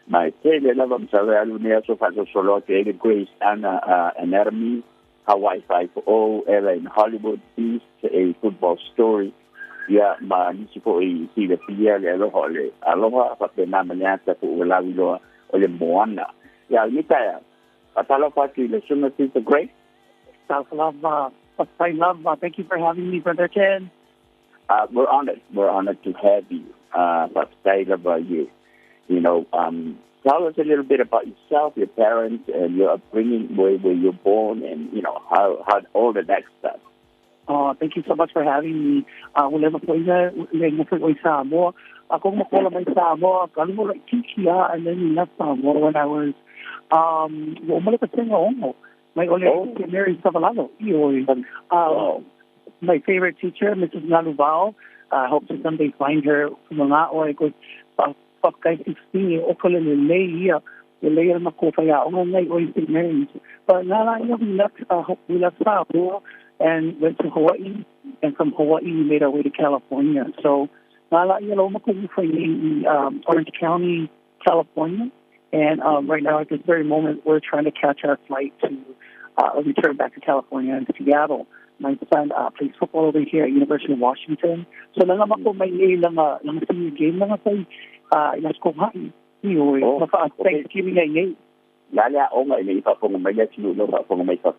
ma e tele lava masalo e alu nei aso faasolosolo atu ai le Grey's Ana, Anatomy, Hawaii Five-O, Ella in Hollywood, Beast, A Football Story, ia ma nisi foi silafia le aloha o le aloha faapena ma le ata foi ua lauiloa o le Moana. Ia, lenei taeao, faatalofa atu i le Susuga Sister Gray. Talofa lava, faafetai lava. Thank you for having me, Brother Ken. We're honored. We're honored to have you. Faafetai lava you. You know, tell us a little bit about yourself, your parents, and your upbringing, where you're born, and, you know, how all of that stuff. Oh, thank you so much for having me. Ua leva foi le igoa foi ʻoe i Samoa. A koʻu makola mai Samoa, ka alu mola i kiki a, and then we left Samoa when I was, ua uma le pasenga ono. Mai ole oh. Mary Savalalo, i oi. My favorite teacher, Mrs. Ngaluvao, I hope to someday find her. Mga oe ko whakakai 16 o ka lele lei ia e lei ana ko whai aonga ngai o i St. Mary's. But nā la ia, we left Samoa and went to Hawaii, and from Hawaii we made our way to California. So nā la ia lo mako whai i Orange County, California. And right now, at this very moment, we're trying to catch our flight to return back to California and Seattle. My son plays football over here at University of Washington. So nanga mako mai nei langa langa senior game langa kai ina sko hai. I oi, oh, Thanksgiving ai nei. La le aoga i le i faafofoga mai le atunuu lo faafofoga mai fafo.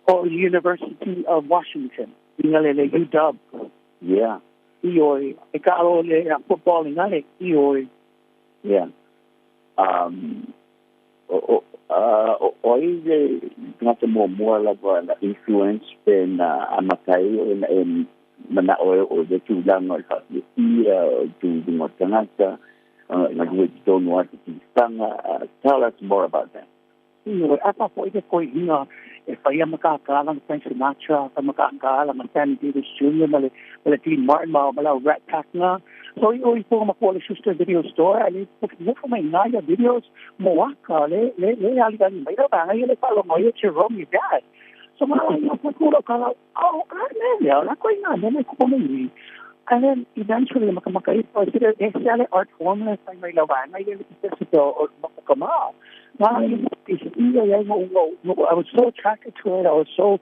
O University of Washington, i ngale le UW. Yeah. I oi, e ka alo le football i ngale, i oi. Yeah. O o o ai le tagata muamua lava na influence pe na amata ai o na e mana'o e oo i le tulaga o le faafiafia o le tu i luga o le tagata galue i totonu o ata tifaga. Tell us more about that. Ioe, a faafoi le koiina e whaia makaka langa Frank Sinatra, whai makaka langa Sammy Davis Jr. ma le, ma le Dean Martin ma, ma lau Rat Pack nga. So i o i fō ma le sister video store, a le mofo mai ngā ia videos mo aka, le, le, le ali ali mai rau banga ia le whalongo ia Jerome, your dad. So ma la ia pa kura ka lau, oh, a me lea, la koe ngā mea mai kupa mai. And then eventually makamaka ifo e se ale art form le fai mai lau vaega ia le pese o o ka ma. I was so attracted to it. I was so,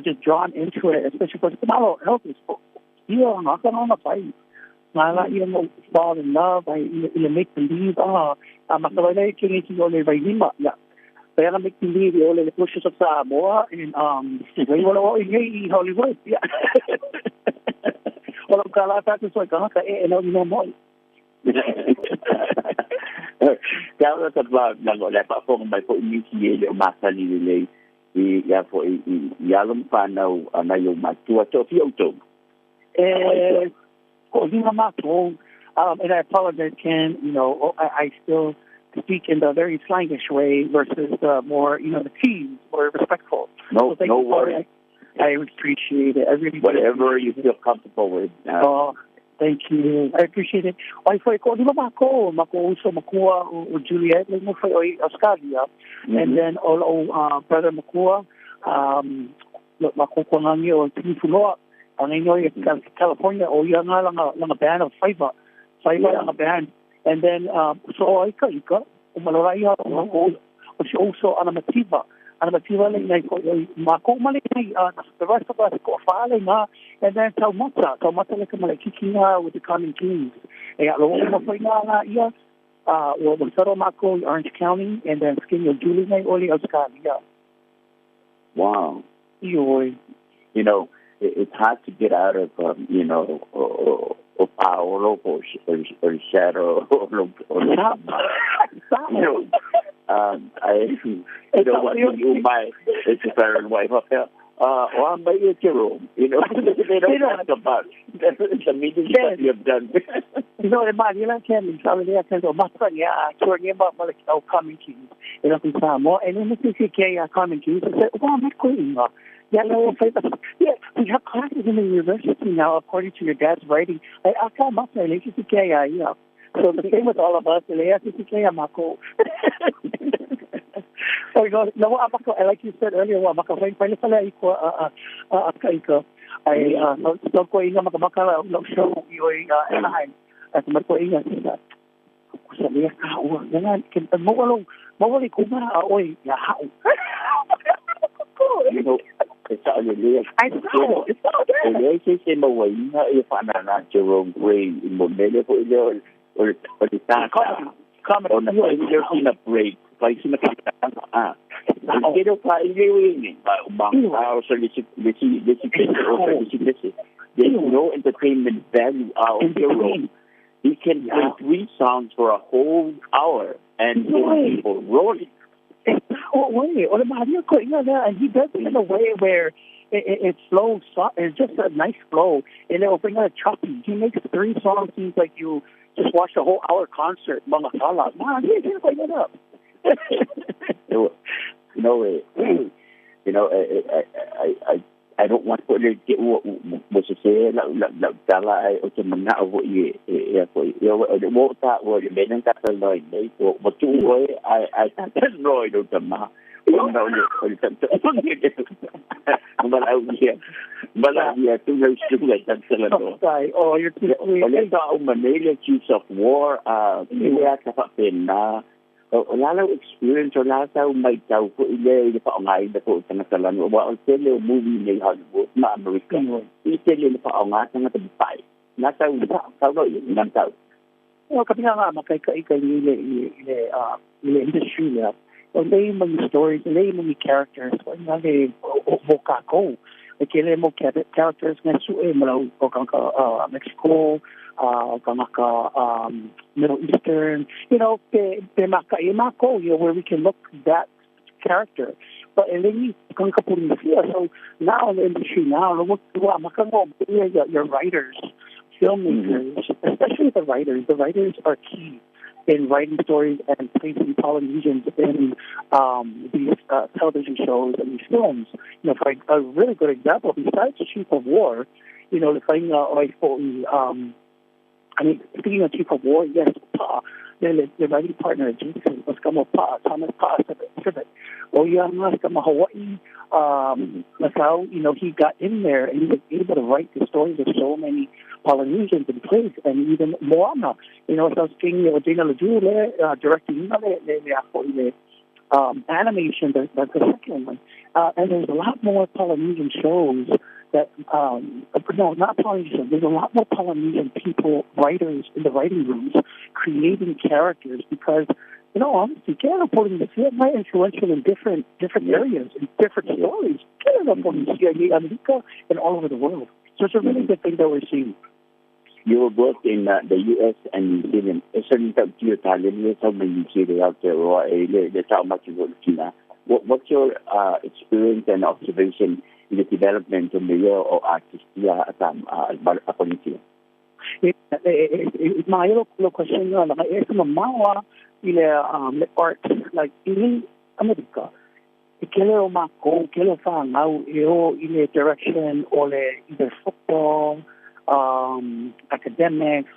just drawn into it, especially because malo Elvis. Ia ngaka no fai. Ngā la ia mo fall in love, I ia make believe, makawai ke ngi o le vailima, ya. Kaya make believe o le pushes of Samoa and wai wala o i Hollywood. Yeah. Wala ka la ta so ka ka e no no mo. Kia ora ka pa na le pa fonga mai po i nisi e le o masani le lei i ia fo i alo ma whanau a nai o matua to fia utou. E ko lima matou, and I apologize, Ken, I still speak in the very slangish way versus the more, the teams, more respectful. No, so no worries. I appreciate it. I really Whatever you feel comfortable with. Oh, thank you. I appreciate it. Ai foi ko lima mako, mako uso makua o Juliet le mo foi oi Australia. And then o o brother makua mako ko ngangi o Tinifuloa ang inyo California o ia nga langa band of Five langa band. And then so ai ka ika o malora ia o o uso anamativa. Anamativa le ngai ko mako male ngai the rest of us ko fale nga and then taumata le ka kiki nga with the Common Kings. E lo o mo foi nga ia o mo mako in Orange County and then skin yo Julie ngai oli Australia. Wow. Ioi. You know, it's hard to get out of o Paolo or Shadow or you know, I you know what you my it's a parent wife up there. Well, I'm Jerome. You know, they don't talk about the meetings that you have done. You know, ma can sabi niya kan mata niya tour niya ba malik o Common Kings. Ilo ko sa mo and then si kaya Common Kings said, "Wow, may ko inga." Yeah, no, yeah, we have classes in the university now, according to your dad's writing. I yeah. So the same with all of us. So no, like you said earlier, show Anaheim. You know, it's all I know. It's all there. Le se se mo inga e whana na Jerome Gray i mo mele po i leo o le tata. O na whai leo sina break. Whai sina kata. Ah. O te reo whai leo ingi. O manga o sa lesi pese o sa lesi pese. There's no entertainment value out of Jerome. He can play 3 songs for a whole hour and get people rolling. And he does it in a way where it flows. It's just a nice flow. And it'll bring out a choppy. He makes 3 songs seems like you just watched a whole hour concert. Up. You know, I don't want to get what was to say la la tala o te mana o i e ko i o mo ta o le mena ta loi nei o mo tu o ai ta loi do ta ma o no le o le ta bala ia tu le stu le ta la no oh you're too o le ta o manele Chiefs of War ia ka fa pena o lalo experience o lalo tau mai tau ko i le i whaonga i ko tangata lanu wa o tele o movie nei Hollywood ma America i tele le whaonga tangata pai nā tau tau no i nā tau o ka pinga ngā makai ka ika i le industry le o lei mangi stories lei mangi characters o ngā le o mo kākou e ke le mo characters ngā su e malau o kanka Mexico kanaka Middle Eastern, you know, pe maka e mako, you know, where we can look that character. But so now in the industry now, your writers, filmmakers, especially the writers. The writers are key in writing stories and placing Polynesians in these television shows and these films. You know, for a really good example, besides Chief of War, you know, I mean, speaking of Chief of War, yes, Pa, the writing partner, Jason, was kamo Pa, Thomas Pa, Sibbett. Oh, yeah, Hawaii, Masao, you know, he got in there and he was able to write the stories of so many Polynesians in place and even Moana. You know, so king o Dana Ledoux le directing le le a le animation, the second one. And there's a lot more Polynesian shows that, no, not Polynesian. There's a lot more Polynesian people, writers in the writing rooms, creating characters because, you know, honestly, Canada Polynesia might influential in different areas, in different stories. Canada Polynesia, America, and all over the world. So it's a really good thing that we're seeing. You worked in the U.S. and New Zealand. What's your experience and observation in the development of the or artist Polynesia? Ma lo question la e ma ile art like in America e kele o mako kele whāngau e o i le direction o le either football, academics,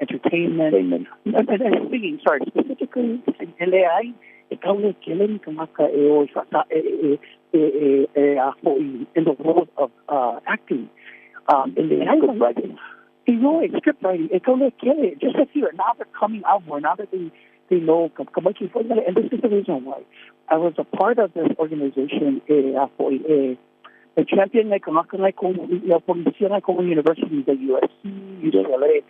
entertainment, and singing, sorry, specifically, ele ai, e kaule kele ni kamaka e o e e e e e a in the world of acting. In the script writing. You know, script writing. E kaule kele, just a few. Now they're coming out more. Now that they know, and this is the reason why I was a part of this organization, e a e the champion like universities at USC, UCLA,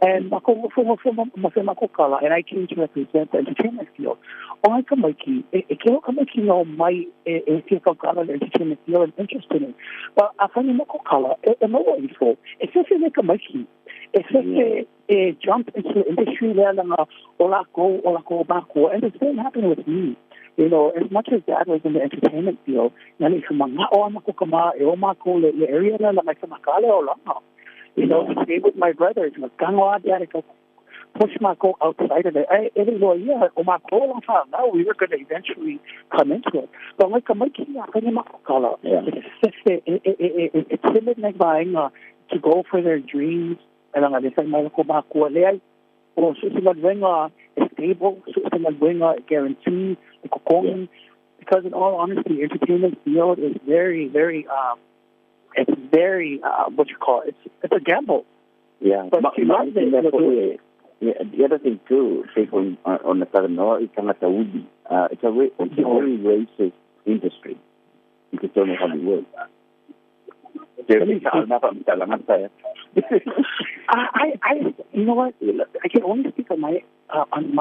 and and I came to represent the entertainment field. O ai kamaiki, e ke o kamaiki no mai e fia kaukala le entertainment field and interested in. But a whani moko kala, e maua ifo, e fefe me kamaiki, e fefe e jump into the industry lea langa o lako bako. And the same happened with me. You know, as much as Dad was in the entertainment field, nani o amako kama e o mako le area la la o langa. You know, stayed with my brothers. Push mako outside of it. Now we were going to eventually come into it. But like it's timid to go for their dreams. And I'm stable, guarantee, because in all honesty, entertainment field is very, very, it's very, what you call it, it's a gamble. Yeah. But you love it. Yeah, the other thing too, people on the southern north, it's a very racist industry. You could tell me how it works. I, you know what? I can only speak on my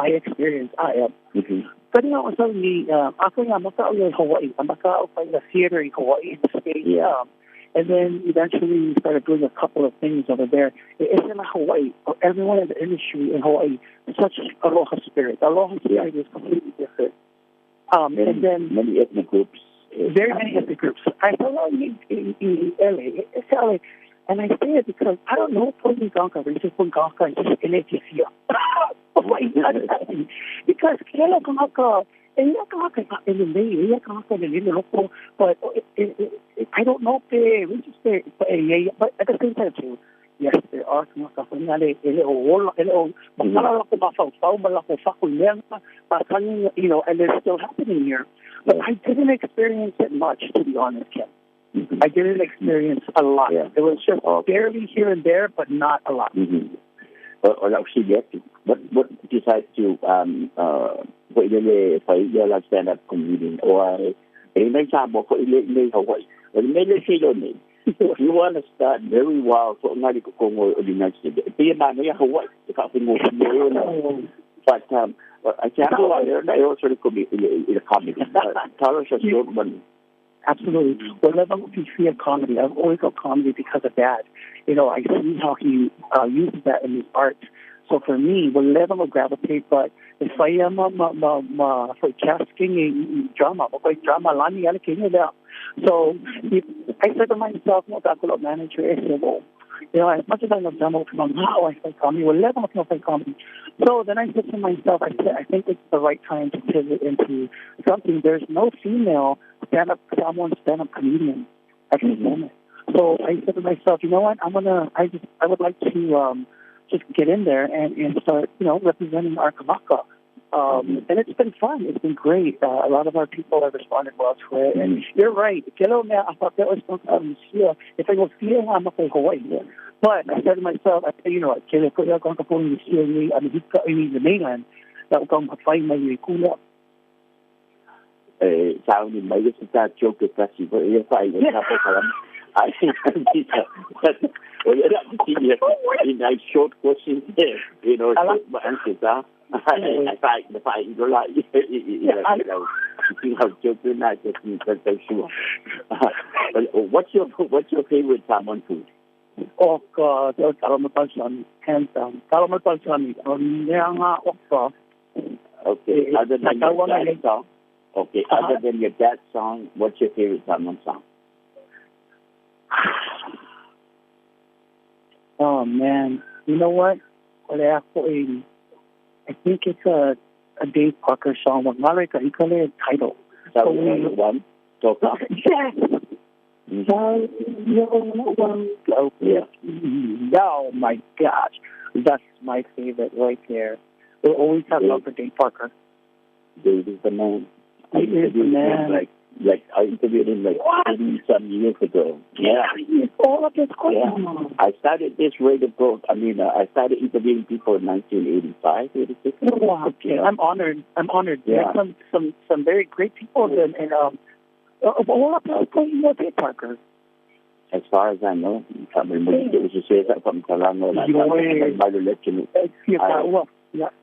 experience. I am. But you know, Hawaii. I'm the theater in Hawaii in the States. Yeah. And then eventually we started doing a couple of things over there. It's in Hawaii. Everyone in the industry in Hawaii, such aloha spirit. Aloha spirit is completely different. And then many ethnic groups. Very many ethnic groups. I thought in LA, it's LA, and I say it because I don't know Punganka, racist Punganka, just in because but I don't know if but at the same time too, yes, there are you know, and it's still happening here. But I didn't experience it much, to be honest, Ken. I didn't experience a lot. Yeah. It was just barely here and there, but not a lot. Mm-hmm. What decide to stand up comedian or if you want to start very well for but I can't go out there. I also could be in a comedy. Tell us a short one. Absolutely. Well, I fear comedy. I've always got comedy because of that. You know, I see how he uses that in his art. So for me, we'll never gravitate, but if I am for casting drama, drama, so I said to myself, manager, I said, well, you know, as much as I love drama, I play comedy. Well, never play comedy. So then I said to myself, I said, I think it's the right time to pivot into something. There's no female stand-up, someone stand-up comedian at this moment. So I said to myself, you know what? I would like to just get in there and start, you know, representing our Kamaka. And it's been fun. It's been great. A lot of our people have responded well to it. And you're right. But I said to myself, I said, you know what, kele ko ia ka po ni sia ni a hika i the mainland, la uka mawhai mai i kula. E sauni mai se ta joke tasi ko ia fai o ta po kalam. I well, in a short question there, you know, short answers, huh? I find the fight, you know, you know, joke not just sure. But what's your favorite Samoan food? Oh God, talo hands down. Talo Okay, other than your dad's song. Okay, other than your dad's song, what's your favorite Samoan song? Oh man, you know what? I think it's a Dave Parker song. Title. One. Yes. Yeah. Oh my gosh, that's my favorite right there. We'll always have love for Dave Parker. Dave is the man. He is the man. Like I interviewed him like 30 some years ago. Yeah. All of this question. Yeah. I started this rate of growth. I mean, I started interviewing people in 1985, 86. Wow. Yeah. I'm honored. Yeah. Some very great people and all of this question, Dave Parker. As far as I know,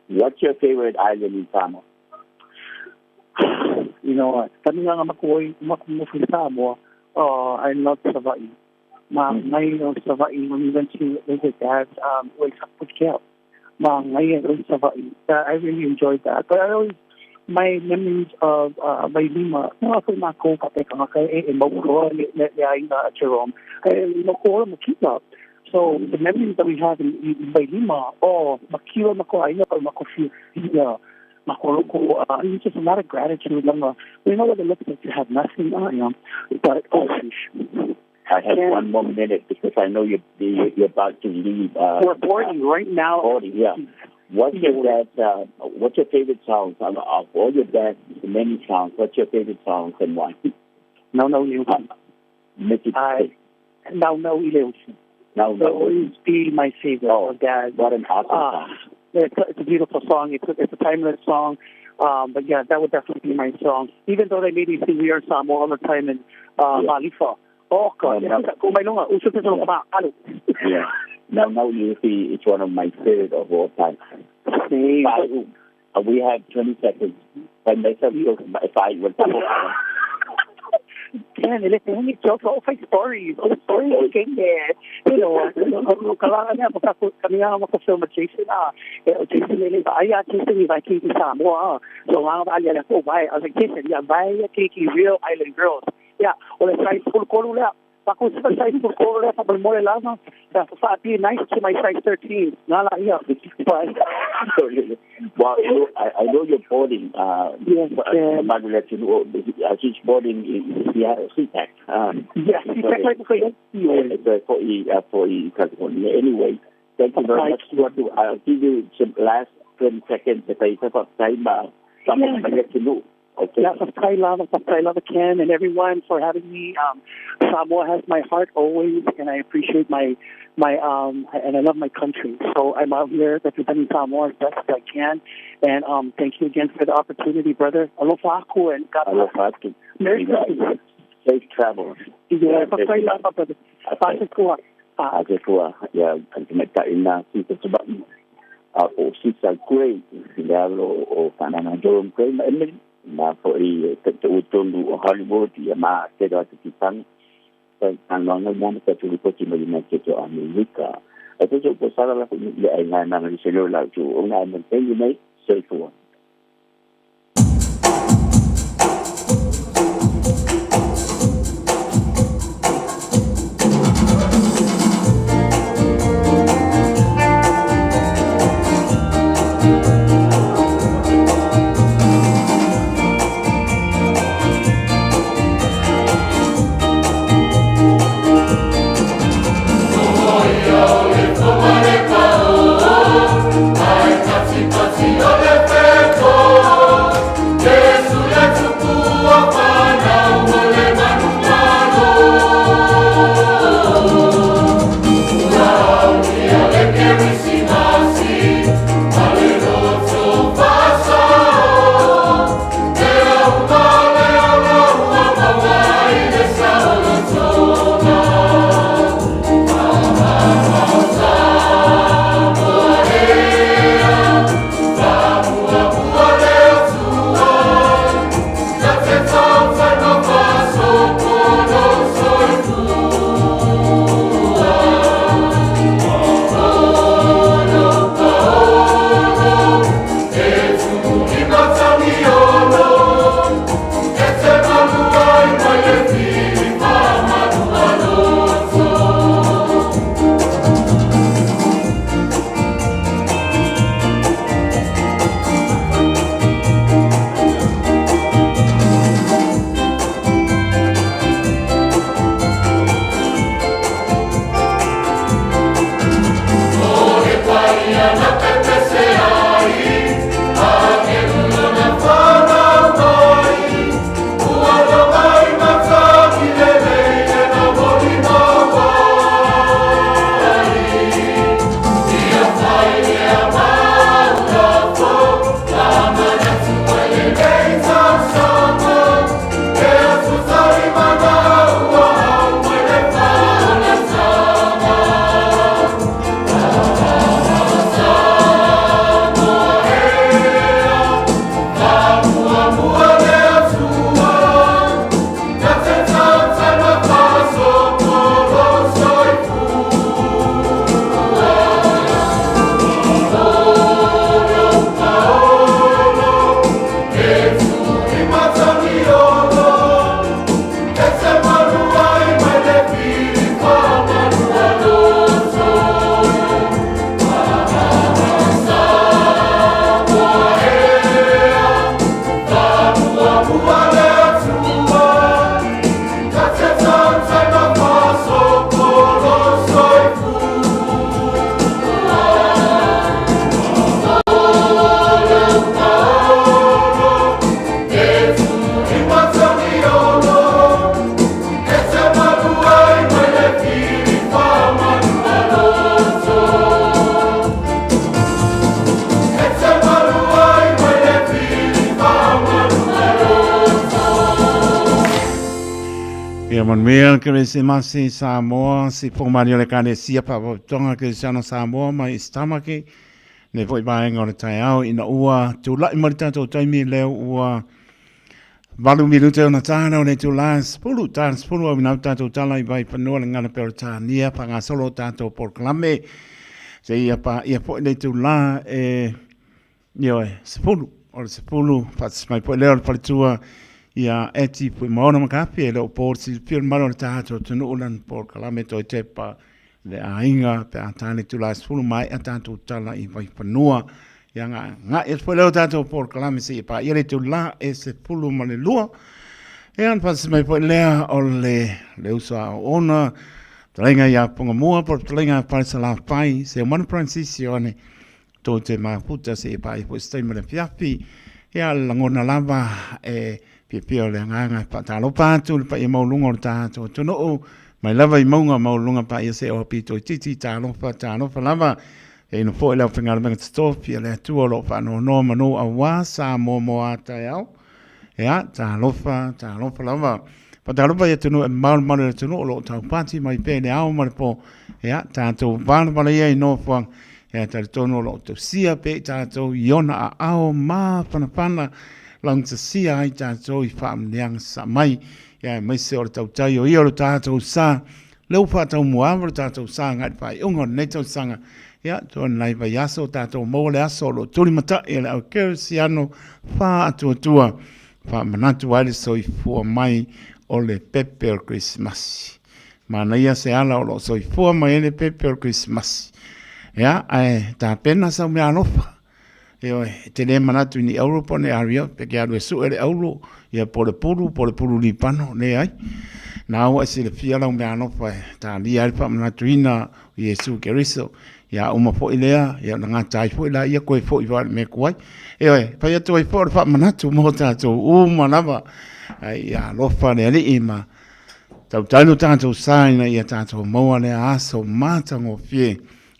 what's your favorite island in Samoa? You know what? I love Savaii. Savaii, when we went to visit Dad's, I really enjoyed that. But I always, my memories of Vailima, Jerome, so the memories that we have in Vailima, oh, it's just a lot of gratitude. We know what it looks like to have nothing, but oh, I have one more minute because I know you're about to leave. We're boarding right now. Boarding, yeah. What's your dad's? What's your favorite songs? Of all your dad's many songs, what's your favorite songs and why? No, no, you. No, no, No, will always be my favorite. Oh, Dad. What an awesome song! It's a beautiful song. It's a timeless song. But yeah, that would definitely be my song. Even though they made me sing We Are Samoa all the time in Malifa. Oh God! Yeah. No, no, you see, it's one of my favorite of all time. We have 20 seconds. By myself, if I were to Man, they jokes, all my stories, all stories came there. You know, film Jason, Jason, Samoa. So I was like, Jason, yeah, real island girls. Yeah, well, it's like full be nice to my size 13. But well, I know you're boarding. Yes, she's boarding in Seattle, SeaTac. Yes, SeaTac. For California. Anyway, thank you very much. I'll give you some last 20 seconds if I have time. Okay. Yeah, I love Ken and everyone for having me. Samoa has my heart always, and I appreciate my and I love my country. So I'm out here representing Samoa as best as I can. And thank you again for the opportunity, brother. Aloha aku and God bless. Aloha aku. Merry Christmas. Safe travels. Yeah, yeah, na foi te utonu o Hollywood ia ma te roa te tipanga ang longa mo te tuli poti mo ina te to Amerika e te so sala la le ai ngai na le selo la tu o ngai mo te nei so for. Ai, tati, tati, ole, Ia manuia le Kerisimasi Samoa, si whakamani o le Ekalesia Faapapitoga Kerisiano Samoa mai i Tamaki, nei foi vaega o le taeao ina ua tulai mai le tatou taimi lea ua 8 minute ona tāna o le itulā 10, tāna 10 au inau tatou tala i Vaifanua le ngana Peretania whangasolo o tātou polokalame. Se ia pa ia foi le itulā e ioe, 10, o le 10, whaatas mai foi lea o le faletua ia Eti Fuimaono Makapi e le o pō silafia le malo o le tātou atunuu lana polokalame toi tepa le aiga pe a tā le itulā 10 maea tātou tala i Vaifanua. Ia nga, nga'i atu foi lea o tātou polokalame seia paia le itulā e 12. Ia ona faatasi mai foi lea o le, le uso a Oona, fetalaiga ia Pongamua, po o le fetalaiga a Falesalafai, Seumanu Francis Ioane, tou te mafuta seia paia foi se taimi o le afiafi. Ia lagona lava e fiafia o le agaga e faatalofa atu i le paia maualuga o le tatou atunuu, mai lava i mauga maualuluga paia seia oo pito itiiti, talofa, talofa lava. E inu foi le aufaigaluega totofi a le Atua o lo o faanoanoa manu aua Samoa mo a taeao. Ea, talofa, talofa lava. Faatalofa i atunuu e malumalu i le atunuu o lo o taupati mai pea i le ao ma le po. Ea, tatou valavala ia i nofoaga. Ea, talitonu o lo o tausia pea i tatou i ona aao mafanafana laugatasia ai tatou i faamanuiaga sasaa mai. Ea, aemaise o le tautai o ia o le tatou sa Lea ua faataumuaava lo tatou sa agai i le faaiuga o lenei tausaga, ia, toe nai vaiaso o tatou maua le aso o lo o tulimatai e le au kerisiano faatuatua faamanatu ai le soifua mai o le pepe o le Kerisimasi. Manaia se ala o lo o soifua mai ai le pepe o le Kerisimasi. Ia, ae tapena sau meaalofa. Ioe, e te le manatu i ni auro po o ni ariel, pe ke alu e sue le auro, ia po o le pulu, po o le pulu lipano, leai. Na ua e silafia lau meaalofa e talia ai le faamanatuina o Iesu Keriso. Ia uma foi lea, ia ona gata ai foi laia koe foi vaa i le mea tuai. Ioe, fai atu ai foi o le faamanatu mo tatou uma lava. Ai, ia alofa le Alii ma tautai lo tatou sa ina ia tatou maua lea aso matagofie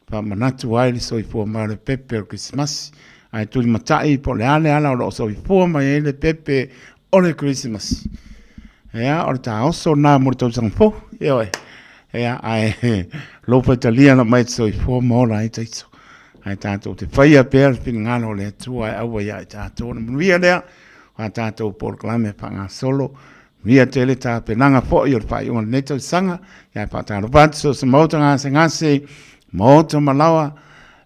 Faamanatu ai le soifua mai o le pepe o le Kerisimasi, ae tulimatai po o le a le ala o lo o soifua mai ai le pepe o le Kerisimasi. Ea, o le taoso lena mo le tausaga fou, ioe. Ea, ae lou faitalia na mai te soifua ma ola ai taiso. Ae tatou te faia pea le finagalo o le Atua e aua ia i tatou. Ona manuia lea o a tatou polokalame faagasolo. Manuia tele tapenaga foi o le faaiuga o lenei tausaga. Ia e faatalofa atu so o se maota gasegase, maota malaoa,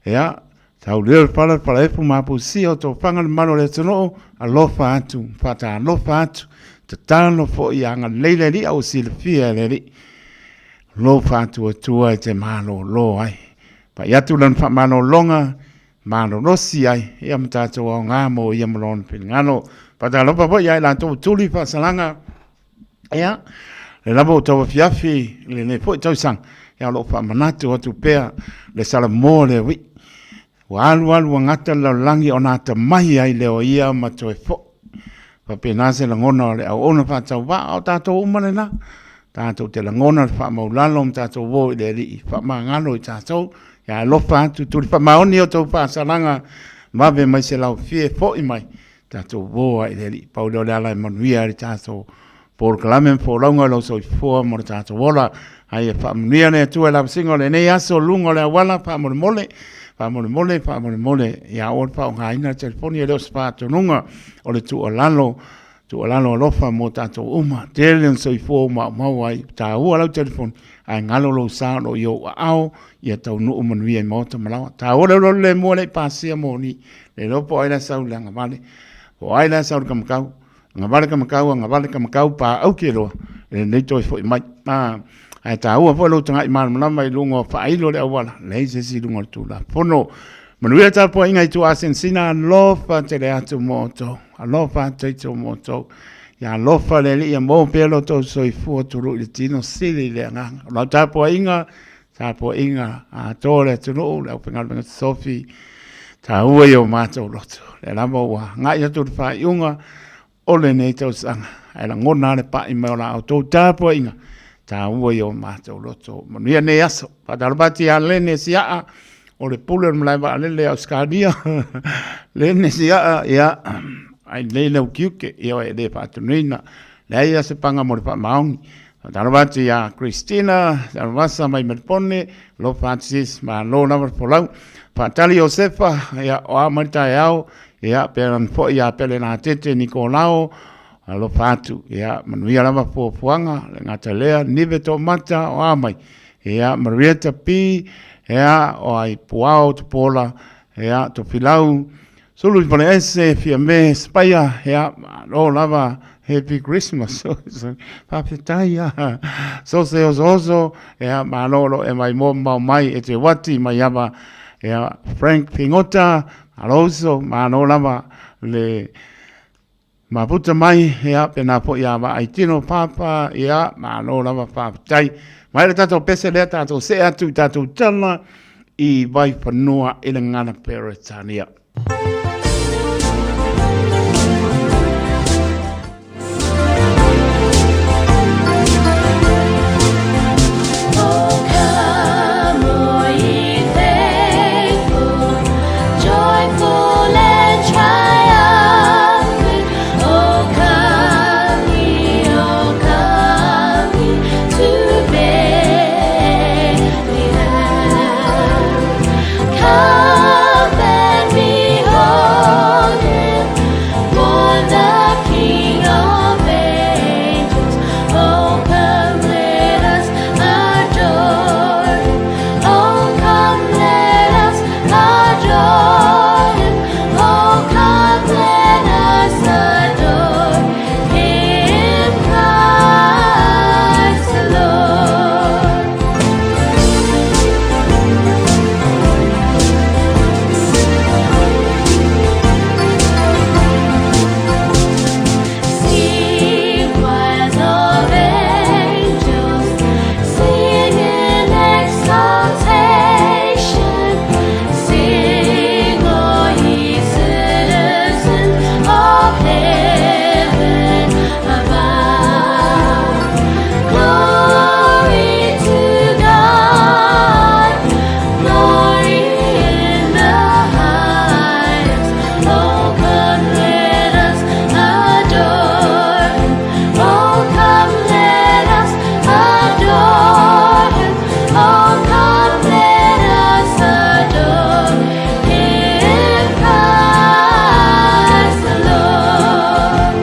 ia, tauleo le fala, le falaefu ma apusia o tofaga le mamalu o le atunuu, alofa atu, faatalofa atu, tatalo foi ia agalelei le Alii a ua silafia e le Alii lou faatuatua e te malolo ai. Pai atu lana faamalologa malolosi ai ia ma tatou aoga mo ia ma lona finagalo. Faatalofa foi ia i latou ua tuli faasalaga, ia, le lava o tauafiafi i lenei foi tausaga, ia o lo o faamanatu atu pea le Salamo le uii. Ua alu alu ua gata le lalolagi ona atamai ai lea o ia ma toe foi. Faapena se lagona o le auauna faatauvaa, a o tatou uma lena. Tatou te lagona le faamaulalo ma tatou o i le Alii, faamagalo i tatou. Ia alofa atu, tuli faamaoni o tou faasalaga, vave mai se laufie, foi mai, tatou o ai i le Alii. Pau lea o le ala e manuia ai le tatou polokalame ma folauga o lou soifua mo le tatou ola. A ia faamanuia le Atua i lavasiga o lenei aso, luga o le auala, faamolemole, faamolemole, faamolemole, ia aua le faaaogaina le telefoni, e le o se faatonuga, o le tuualalo, tuualalo alofa mo tatou uma. Tele ona soifua ua maumau ai, taua lau telefoni, ae galo lou sa o lo o i ou aao, ia taunuu manuia i maota ma laoa. Taua le ulualu le mua le i pasia moni, le iloa po o ai la e sau i le agavale, po o ai la e sau i le kamakau, Agavale kamakau, agavale kamakau, paauki loa, e lelei toe foi mai. Ae taua foi lou tagai malamalama i luga o faailo o le auala, leai se isi i luga o le Tulafono. Manuia le tapuaiga i tua Asenesina, alofa tele atu mo outou, alofa atu atu mo outou. Ia alofa le Alii ia maua pea lo outou soifua tului i le tino sili i le agaga. O lau tapuaiga, tapuaiga atoa le atunuu, le aufaigaluega totofi, taua i o matou loto. Lea lava ua agai atu le faaiuga o lenei tausaga, ae lagona lava le pai mai o la outou tapuaiga, taua i o matou loto. Manuia lenei aso. Faatalofa atu ia Lene Siaa, o le pule o le malae vaalele a Ausetalia. Lene Siaa, ia, ai lelei lau tiute, ia e le faatonuina. Leai lava se paga mo le faamaoni. Faatalofa atu iā Christina Talomasa mai Melipone, alofa atu sis, malo lava le folau. Faatali Iosefa, ia, o a mai le taeao, ia, pea lana foi ia Pele Natete Nikolao, alofa atu, ia, manuia lava fuafuaga, le gata lea, Nive Toomata, o a mai, ia, Marietta P, ia, o ai Puao Tupuola, ia, Tofilau, Sulu i Faleese, Fiame, Spaia, ia, malo lava, Happy Christmas. Faafetai a. So se oso oso, ia, malo lo e mai mo mau mai e te wati mai ava, ia, Frank Pingota, malo uso, malo lava le maputa mai, ia, pena foi a vaai tino pāpā, ia, malo lava faafetai. Mai le tātou pese lea, tātou see atu i tātou tala i Vaifanua i le Ngana Peretania. Oh, come, all ye faithful, joyful and triumphant. Oh, come ye, oh, come ye to Bethlehem. Come and behold him, born the King of angels. Oh, come, let us adore him. Oh, come, let us adore him. Oh, come, let us adore him, Christ the Lord. Sing, choirs of angels, sing in exaltation. Sing, all ye citizens of heaven above. Glory to God, glory in the highest. Oh, come, let us adore him. Oh, come, let us adore him. Oh, come, let us adore him, Christ the Lord.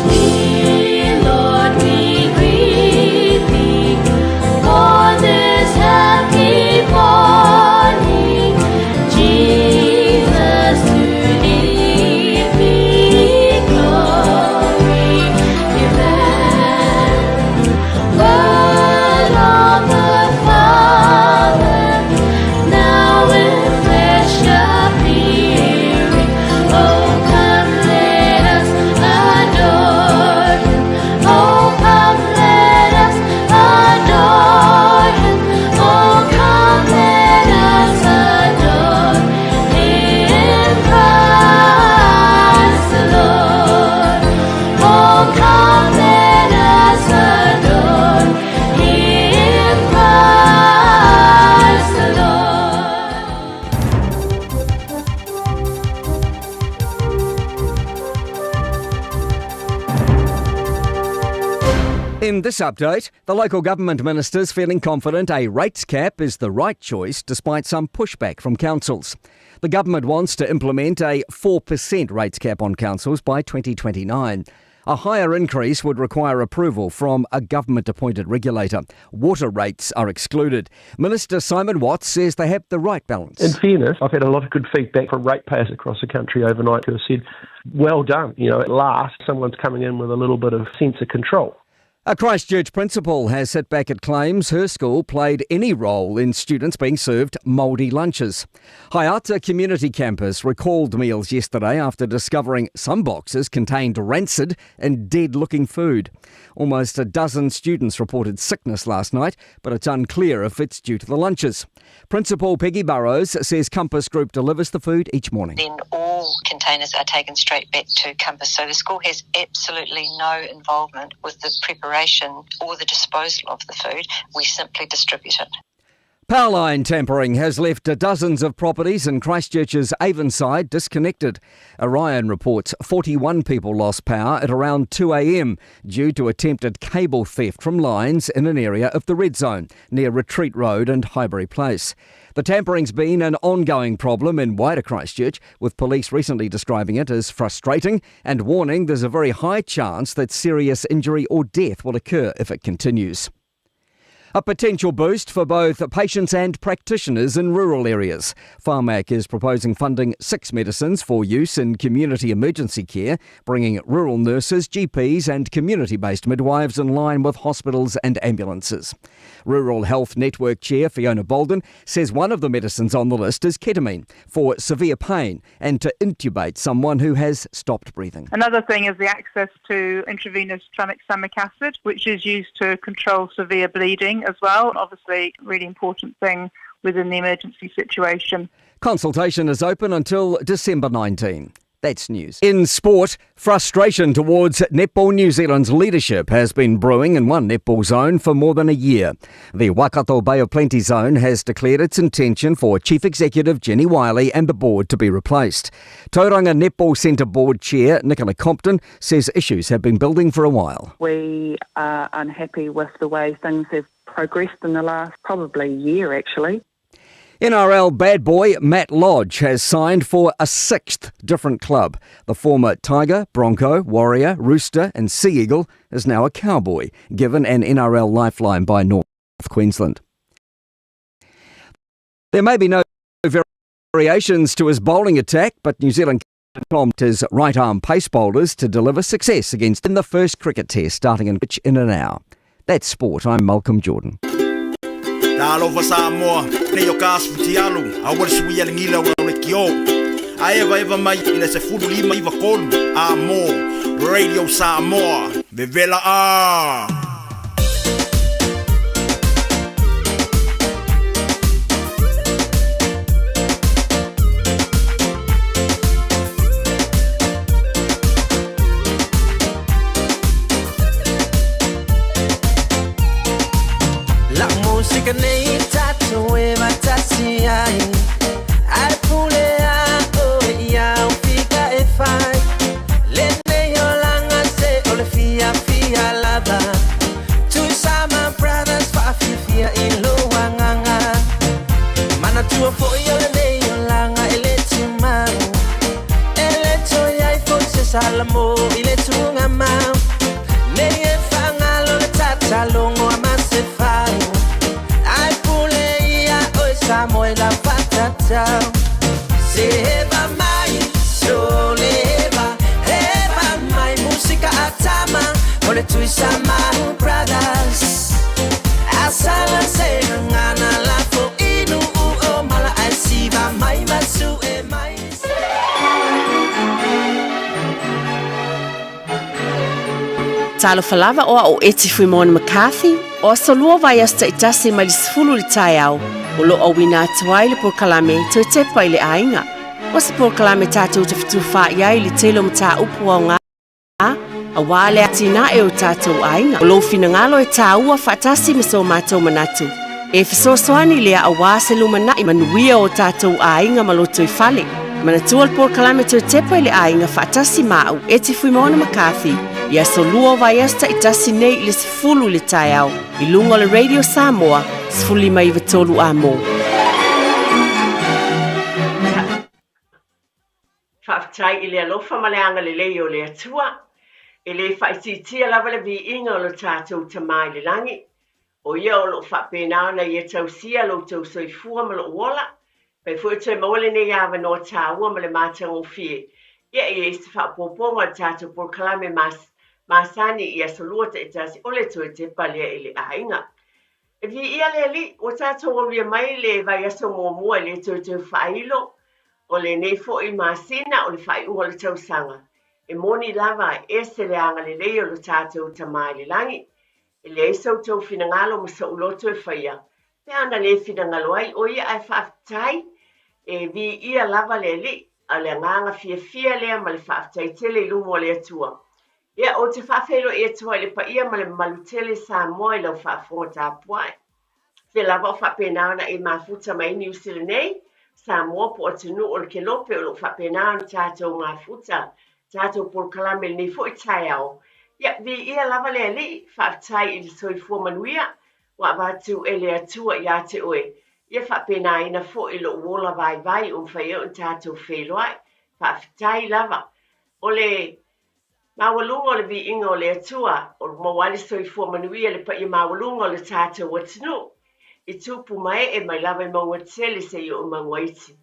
We, Lord, we greet thee for this happy morning. Jesus, to thee be glory given. Word of the Father, now in flesh appearing. Oh, come, let us adore him. Oh, come, let us adore him. Oh, come, let us adore him, Christ the Lord. Oh, come, let us adore him, Christ the Lord. In this update, the local government minister's feeling confident a rates cap is the right choice despite some pushback from councils. The government wants to implement a 4% rates cap on councils by 2029. A higher increase would require approval from a government appointed regulator. Water rates are excluded. Minister Simon Watts says they have the right balance. In fairness, I've had a lot of good feedback from ratepayers across the country overnight who have said, well done, you know, at last someone's coming in with a little bit of sense of control. A Christchurch principal has hit back at claims her school played any role in students being served mouldy lunches. Haeata Community Campus recalled meals yesterday after discovering some boxes contained rancid and dead-looking food. Almost a dozen students reported sickness last night, but it's unclear if it's due to the lunches. Principal Peggy Burrows says Compass Group delivers the food each morning. Then all containers are taken straight back to Compass, so the school has absolutely no involvement with the preparation or the disposal of the food. We simply distribute it. Power line tampering has left dozens of properties in Christchurch's Avonside disconnected. Orion reports 41 people lost power at around 2 a.m. due to attempted cable theft from lines in an area of the Red Zone near Retreat Road and Highbury Place. The tampering's been an ongoing problem in wider Christchurch, with police recently describing it as frustrating and warning there's a very high chance that serious injury or death will occur if it continues. A potential boost for both patients and practitioners in rural areas. Pharmac is proposing funding six medicines for use in community emergency care, bringing rural nurses, GPs, and community based midwives in line with hospitals and ambulances. Rural Health Network Chair Fiona Bolden says one of the medicines on the list is ketamine for severe pain and to intubate someone who has stopped breathing. Another thing is the access to intravenous tranexamic acid, which is used to control severe bleeding as well. Obviously, really important thing within the emergency situation. Consultation is open until December 19. That's news. In sport, frustration towards Netball New Zealand's leadership has been brewing in one netball zone for more than a year. The Waikato Bay of Plenty zone has declared its intention for Chief Executive Jenny Wiley and the board to be replaced. Tauranga Netball Centre Board Chair Nicola Compton says issues have been building for a while. We are unhappy with the way things have progressed in the last probably year, actually. NRL bad boy Matt Lodge has signed for a sixth different club. The former Tiger, Bronco, Warrior, Rooster, and Sea Eagle is now a Cowboy, given an NRL lifeline by North Queensland. There may be no variations to his bowling attack, but New Zealand prompt his right arm pace bowlers to deliver success against in the first cricket test starting in pitch in an hour. That's sport. I'm Malcolm Jordan. Talofa Samoa, nei o ka aso fitialu, aua le suia le gila o le kio. A eva eva mai i le 15 93 a mo Radio Samoa, vevela a. La musika nei tatou e faatasi ai Ae pule a oe ia u fika e fai Lenei olaga se o le fiafia lava Tuisama Brothers faafiafia i lou agaga Manatua foi o lenei olaga e le tumau E le toe ai foi se salamo i le tugamau Nei e faagalo le tatalogo a Masefau Ae pule ia oe Samoa i lau faatatau Se eva mai sole eva eva mai musika a tama o le Tuisama Brothers Asala se gagana lafo inu o mala ae siva mai masu e mai. Talofa lava o au Eti Fuimona McCarthy, o aso lua vaiaso taitasi mai le 10 i le taeao, o lo o auina atu ai le polokalame Toe Tepa i le Aiga. O se polokalame tatou te fetufaai ai i le tele o mataupu aoga aua le atinae o tatou aiga. O lou finagalo e tāua faatasi ma so matou manatu. E fesoasoani lea aua se lumanai manuia o tatou aiga ma lotoifale. Manatua le polokalame Toe Tepa i le Aiga faatasi ma au Eti Fuimaono McCarthy i aso lua o vaiaso taitasi nei i le 10 i le taeao i luga o le Radio Samoa 1593 A mo. Faafetai i le alofa ma le agalelei o le Atua, e le faaitiitia lava le viiga o lo tatou Tama i le lagi, o Ia o lo o faapena ona Ia tausia lo outou soifua ma lou ola, fai foi o toe maua lenei avanoa taua ma le matagofie, ia e i ai se faaopoopoga o le tatou polokalame masani i aso lua taitasi o le toe tepa lea i le aiga. E viia le Alii, ua tatou aulia mai le vaiaso muamua i le toe faailo o lenei foi masina o le faaiuga o le tausaga. E moni lava e ese le agalelei o lo tatou Tama i le lagi. E leai so outou finagalo ma so'u loto e faia, pe a na le finagalo ai o ia ae faafetai e viia lava le Alii, a o le agaga fiafia lea ma le faafetai tele i luma o le Atua. Ia, ou te faafeiloai atu ai i le paia ma le mamalu tele Samoa i lau faafofoga tapuai. Fea lava o faapena ona e mafuta mai ai Niu Sila nei, Samoa po o atunuu o le Kelope o lo o faapena ona tatou mafuta tatou polokalame i lenei foi taeao. Ia, viia lava le Alii, faafetai i le soifua manuia ua avatu e le Atua ia te oe. Ia faapenaina foi lou ola vaivai ua mafai ai ona tatou feiloai. Faafetai lava. O le maualuga o le viiga o le Atua, o lo maua ai le soifua manuia le paia maualuga o le tatou atunuu, i tupu ma ee mai lava i mauga tele seia oo i mauga iti.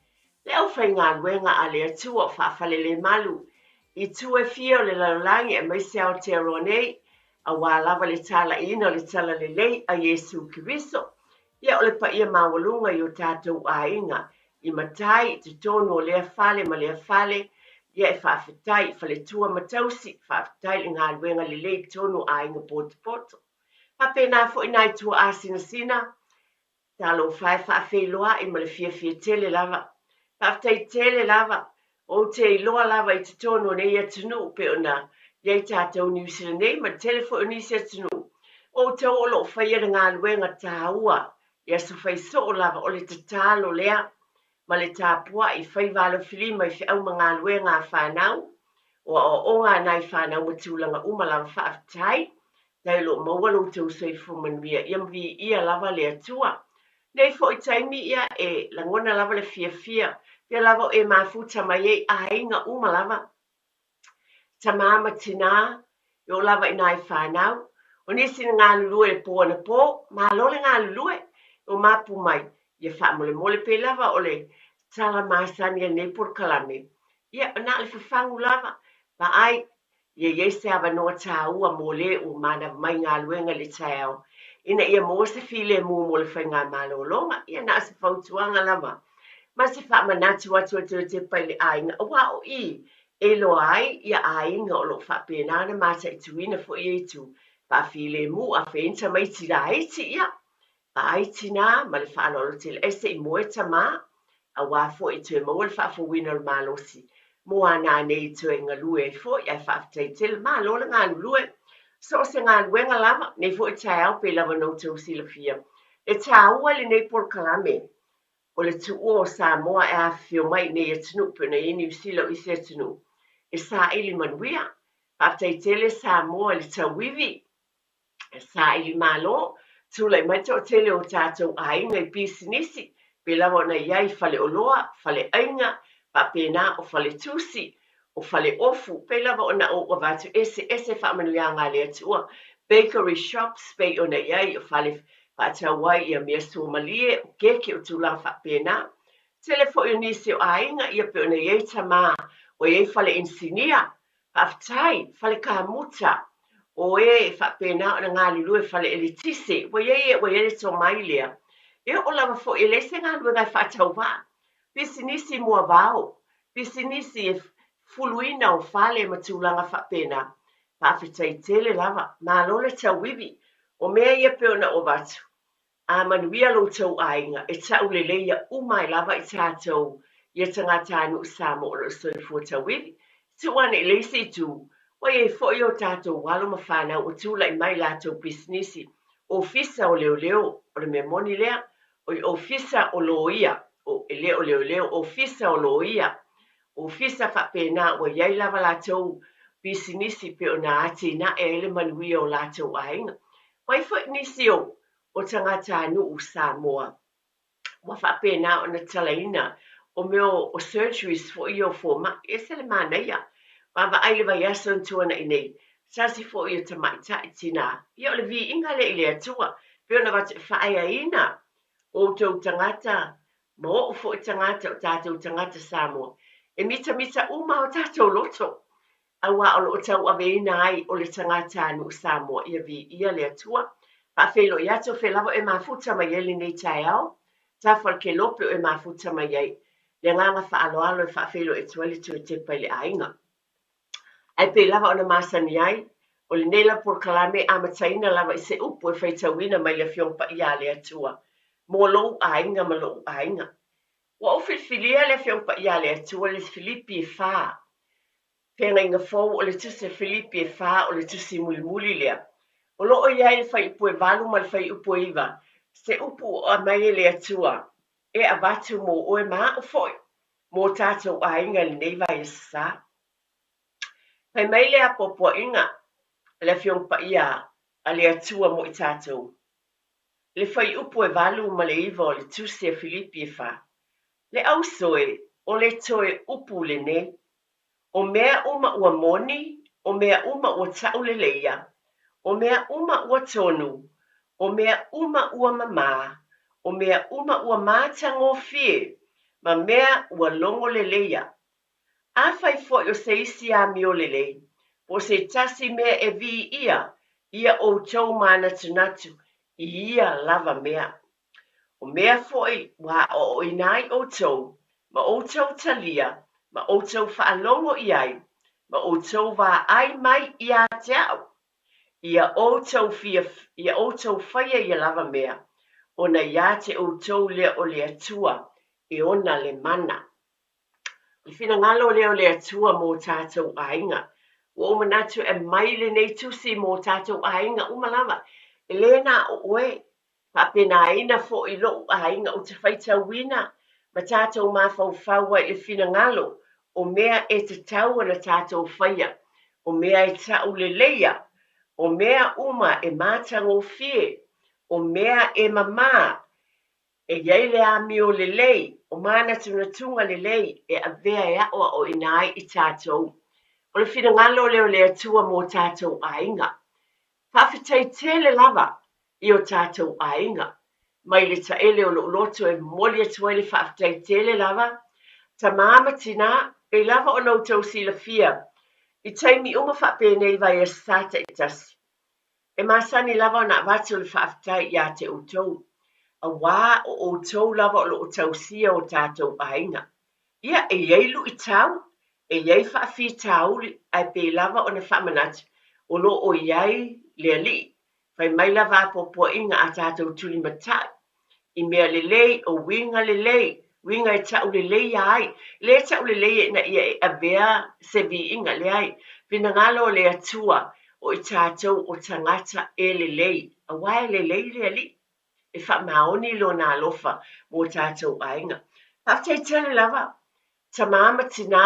Le aufaigaluega a le Atua o faafalelemalu i itu e fia o le lalolagi aemaise Aotearoa nei, aua lava le talaiina o le Talalelei a Iesu Keriso. Ia o le paia maualuga i o tatou aiga, i matai i totonu o lea fale ma lea fale, ia e faafetai i faletua ma tausi, faafetai i le galuega lelei i totonu o aiga potopoto. Faapena foi nai tuaasinasina, Talofa e faafeiloai ma le fiafia tele lava. Faafetai tele lava. Ou te iloa lava i totonu o nei atunuu pei ona i ai tatou Niu Sila nei ma le tele foi o nisi atunuu, o outou o lo o faia le galuega taua i aso fai soo lava o le tatalo lea ma le tapuai faiva alofilima i feau ma galuega a fanau, o aoaoga a nai fanau ma tulaga uma lava. Faafetai. Tai o lo o maua lo outou soifua manuia ia ma viia lava le Atua. Nei foi taimi ia e lagona lava le fiafia, pea lava o e mafuta mai ai aiga uma lava, tamā ma tinā, e oo lava i nai fanau. O nisi na galulue i le pō anapo, malo le galulue, e o mapu mai, ia faamolemole pei lava o le tala masani a lenei polokalame. Ia, na o le fafagu lava, vaai, Ia i ai se avanoa tāua mō le ua manava mai galuega i le taeao ina ia maua se filemu mo le faigamalologa. Ia na o se fautuaga lava ma se faamanatu atu e toe tepa i le aiga aua o i e iloa ai ia aiga o lo o faapena ona mataituina foi ia itu faafilemu a fai ai ni tamaiti laiti ia Vaai tinā ma le faaaloalo tele ai se i moe tamā, auā foi e toe maua le faafouina o le malosi mo ana nei i toe galue ai foi, ae faafetai tele, malo le galulue. So o se galuega lava, nei foi taeao pei lava ona outou silafia, e tāua i lenei polokalame o le tuua o Samoa e afifio mai i nei atunuu pei ona i ai Niu Sila o isi atunuu e saili manuia. Faafetai tele Samoa i le tauivi. Saili malo, tulai mai toatele o tatou aiga i pisinisi, pei lava ona i ai faleoloa, faleaiga, faapena o faletusi, o faleofu, pei lava ona ou avatu eseese faamanuiaga a le Atua, bakery shops pei ona i ai o fale faatau ai ia mea suamalie, o keke, o tulaga faapena. Tele foi o nisi o aiga ia pei ona i ai tamā, ua i ai fale inisinia, Faafetai, fale kamuta, o e e faapena ona galulue fale eletise, ua i ai e ua i ai le tomai lea. E oo lava foi e leai se galuega e faatauvaa. Pisinisi muavao, pisinisi e fuluina o fale ma tulaga faapena. Faafetai tele lava, malo le tauivi. O mea ia pei ona ou avatu, A manuia lo outou aiga, e tauleleia uma ai lava i tatou ia tagatanuu Samoa o lo o soifua tauivi. Tuu ane i le isi itu, ua i ai foi o tatou alo ma fanau ua tulai mai i latou pisinisi, ofisa o leoleo, o le mea moni lea, oi ofisa o loia, o, e le o leoleo, ofisa o loia, ofisa faapena ua i ai lava latou pisinisi pei ona atinae ai le manuia o latou aiga. Ua i ai foi nisi o o tagatanuu Samoa ua faapena ona talaina o mea o surgeries foi ia o fomai. E ese le manaia. Vaavaai i le vaiaso na tuanai nei, se tasi foi o tamaitai tinā, ia o le viiga lea i le Atua, pei ona avatu e faaeaina outou tagata ma oʻu foi tagata, o tatou tagata Samoa, e mitamita uma o tatou loto Auā o lo o tauaveina ai o le tagatanuu Samoa ia viia le Atua. Faafeiloai atu o fea lava e mafuta mai ai lenei taeao, tafa o le kelope o e mafuta mai ai. Le agaga faaaloalo e faafeiloai atu ai le toe tepa i le aiga. Ae pei lava ona masani ai, o lenei lava polokalame e amataina lava i se upu e faitauina mai le Afioga Paia a le Atua mo lou aiga ma loʻu aiga. Ua ou filifilia le Afioga Paia a le Atua le Filipi e fa. Feagaiga Fou o le Tusi a Filipi e fa o le tusi mulimuli lea. O lo o i ai le fuaiupu e 8 ma le fuaiupu e 9. Se upu ua aumai e le Atua e avatu mō oe ma aʻu foi, mō tātou aiga i lenei vaiaso sa. Fai mai le apoapoaiga a le Afioga Paia a le Atua mo i tātou, le fuaiupu e 8 ma le 9 o le Tusi a Filipi e fa, Le auso e, o le toe upu lenei, O mea uma ua moni, o mea uma ua taʻuleleia, o mea uma ua tonu, o mea uma ua mamā, o mea uma ua matagofie, ma mea ua logoleleia. Afai foi o se isi amio lelei, po o se tasi mea e viia ia ʻoutou mānatunatu i ia lava mea. O mea foi ua aʻoaʻoina ai ʻoutou, ma ʻoutou talia, ma ʻoutou faalogo i ai, ma ʻoutou vaai mai iā te aʻu, ia ʻoutou fia, ia ʻoutou faia ia lava mea, ona iā te ʻoutou lea o le Atua e ona le mana. O le finagalo lea o le Atua mō tātou aiga. Ua ou manatu e aumai lenei tusi mō tātou aiga uma lava. E lē na o ʻoe, Faapenaina foi loʻu aiga ou te faitauina ma tatou mafaufau ai i le finagalo o mea e tatau ona tatou faia, o mea e tauleleia, o mea uma e matagofie, o mea e mamā, e i ai le amio lelei, o manatunatuga lelei e avea e aʻoaʻoina ai i tatou. O le finagalo lea o le Atua mō tatou aiga. Faafetai tele lava i o tatou aiga. Mai le taele o lou loto e momoli atu ai le faafetai tele lava, tamā ma tinā, pei lava ona outou silafia i taimi uma faapenei vaiaso sa taitasi. E masani lava ona avatu le faafetai iā te outou, auā o outou lava o lo o tausia o tatou aiga. Ia, e i ai luitau, e i ai faafitauli, ae pei lava ona faamanatu, o lo o i ai le Alii. Fai mai lava apoapoaiga a tatou tulimatai i mea lelei, o uiga lelei, uiga e tauleleia ai. E lē tauleleia ina ia e avea se viiga, leai. Finagalo o le Atua o i tatou o tagata e lelei, auā e lelei le Alii. E faamaoni Lona alofa mo tatou aiga. Faafetai tele lava, tamā ma tinā,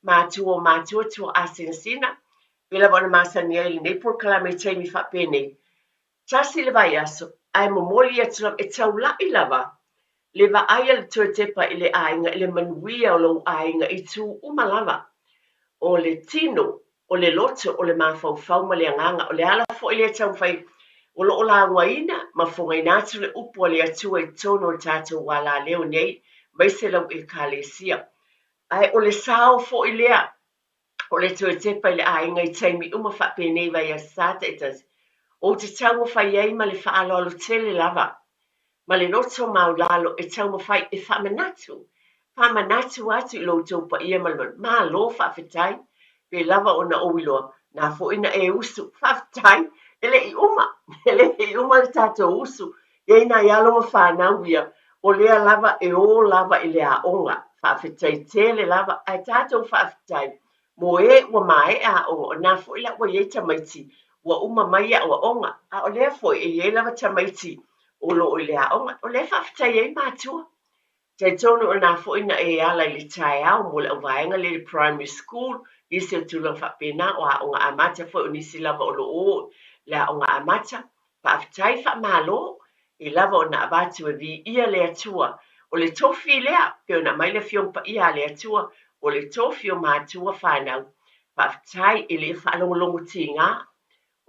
matua o matua tuaasinasina, pei lava ona masani ai lenei polokalame i taimi faapenei. Tasi le vaiaso, ae momoli atu lava, e taulaʻi lava le vaai a le Toetepa i le aiga i le manuia o lou aiga i tū uma lava, o le tino, o le loto, o le mafaufau ma le agaga. O le ala foi lea e taumafai o lo o laugaina ma fogaina atu le upu a le Atua i totonu o le tatou alaleo nei, aemaise lau Ekalesia. Ae o le sao foi lea o le toe tepa i le aiga i taimi uma faapenei vaiaso sa taitasi, ou te taumafai ai ma le faaaloalo tele lava, ma le loto maulalo e taumafai e faamanatu, faamanatu atu i lo outou paia ma le mamalu. Malo faafetai, pe lava ona ou iloa, na foi na e usu, faafetai, e le i uma, e le i uma le tatou usu, e i ai nai alo ma fanau ia, o lea lava e ō lava i le aoga, faafetai tele lava, ae tatou faafetai mo e ua maea aoga, o na foi la ua i ai tamaiti ua uma mai aoaoga, a o lea foi e i ai lava tamaiti o lo o i le aoga, o lea e faafetai ai matua. Talitonu o lena foi na e ala i le taeao mo le auvaega lea i le primary school, nisi o tulaga faapena, o aoga amata foi, o nisi lava o lo o o i le aoga amata. Faafetai, faamalo, e lava ona avatu e viia le Atua. O le tofi lea, pei ona aumai le Afioga Paia a le Atua, o le tofi o matua fanau. Faafetai, e le faalogologo tiga,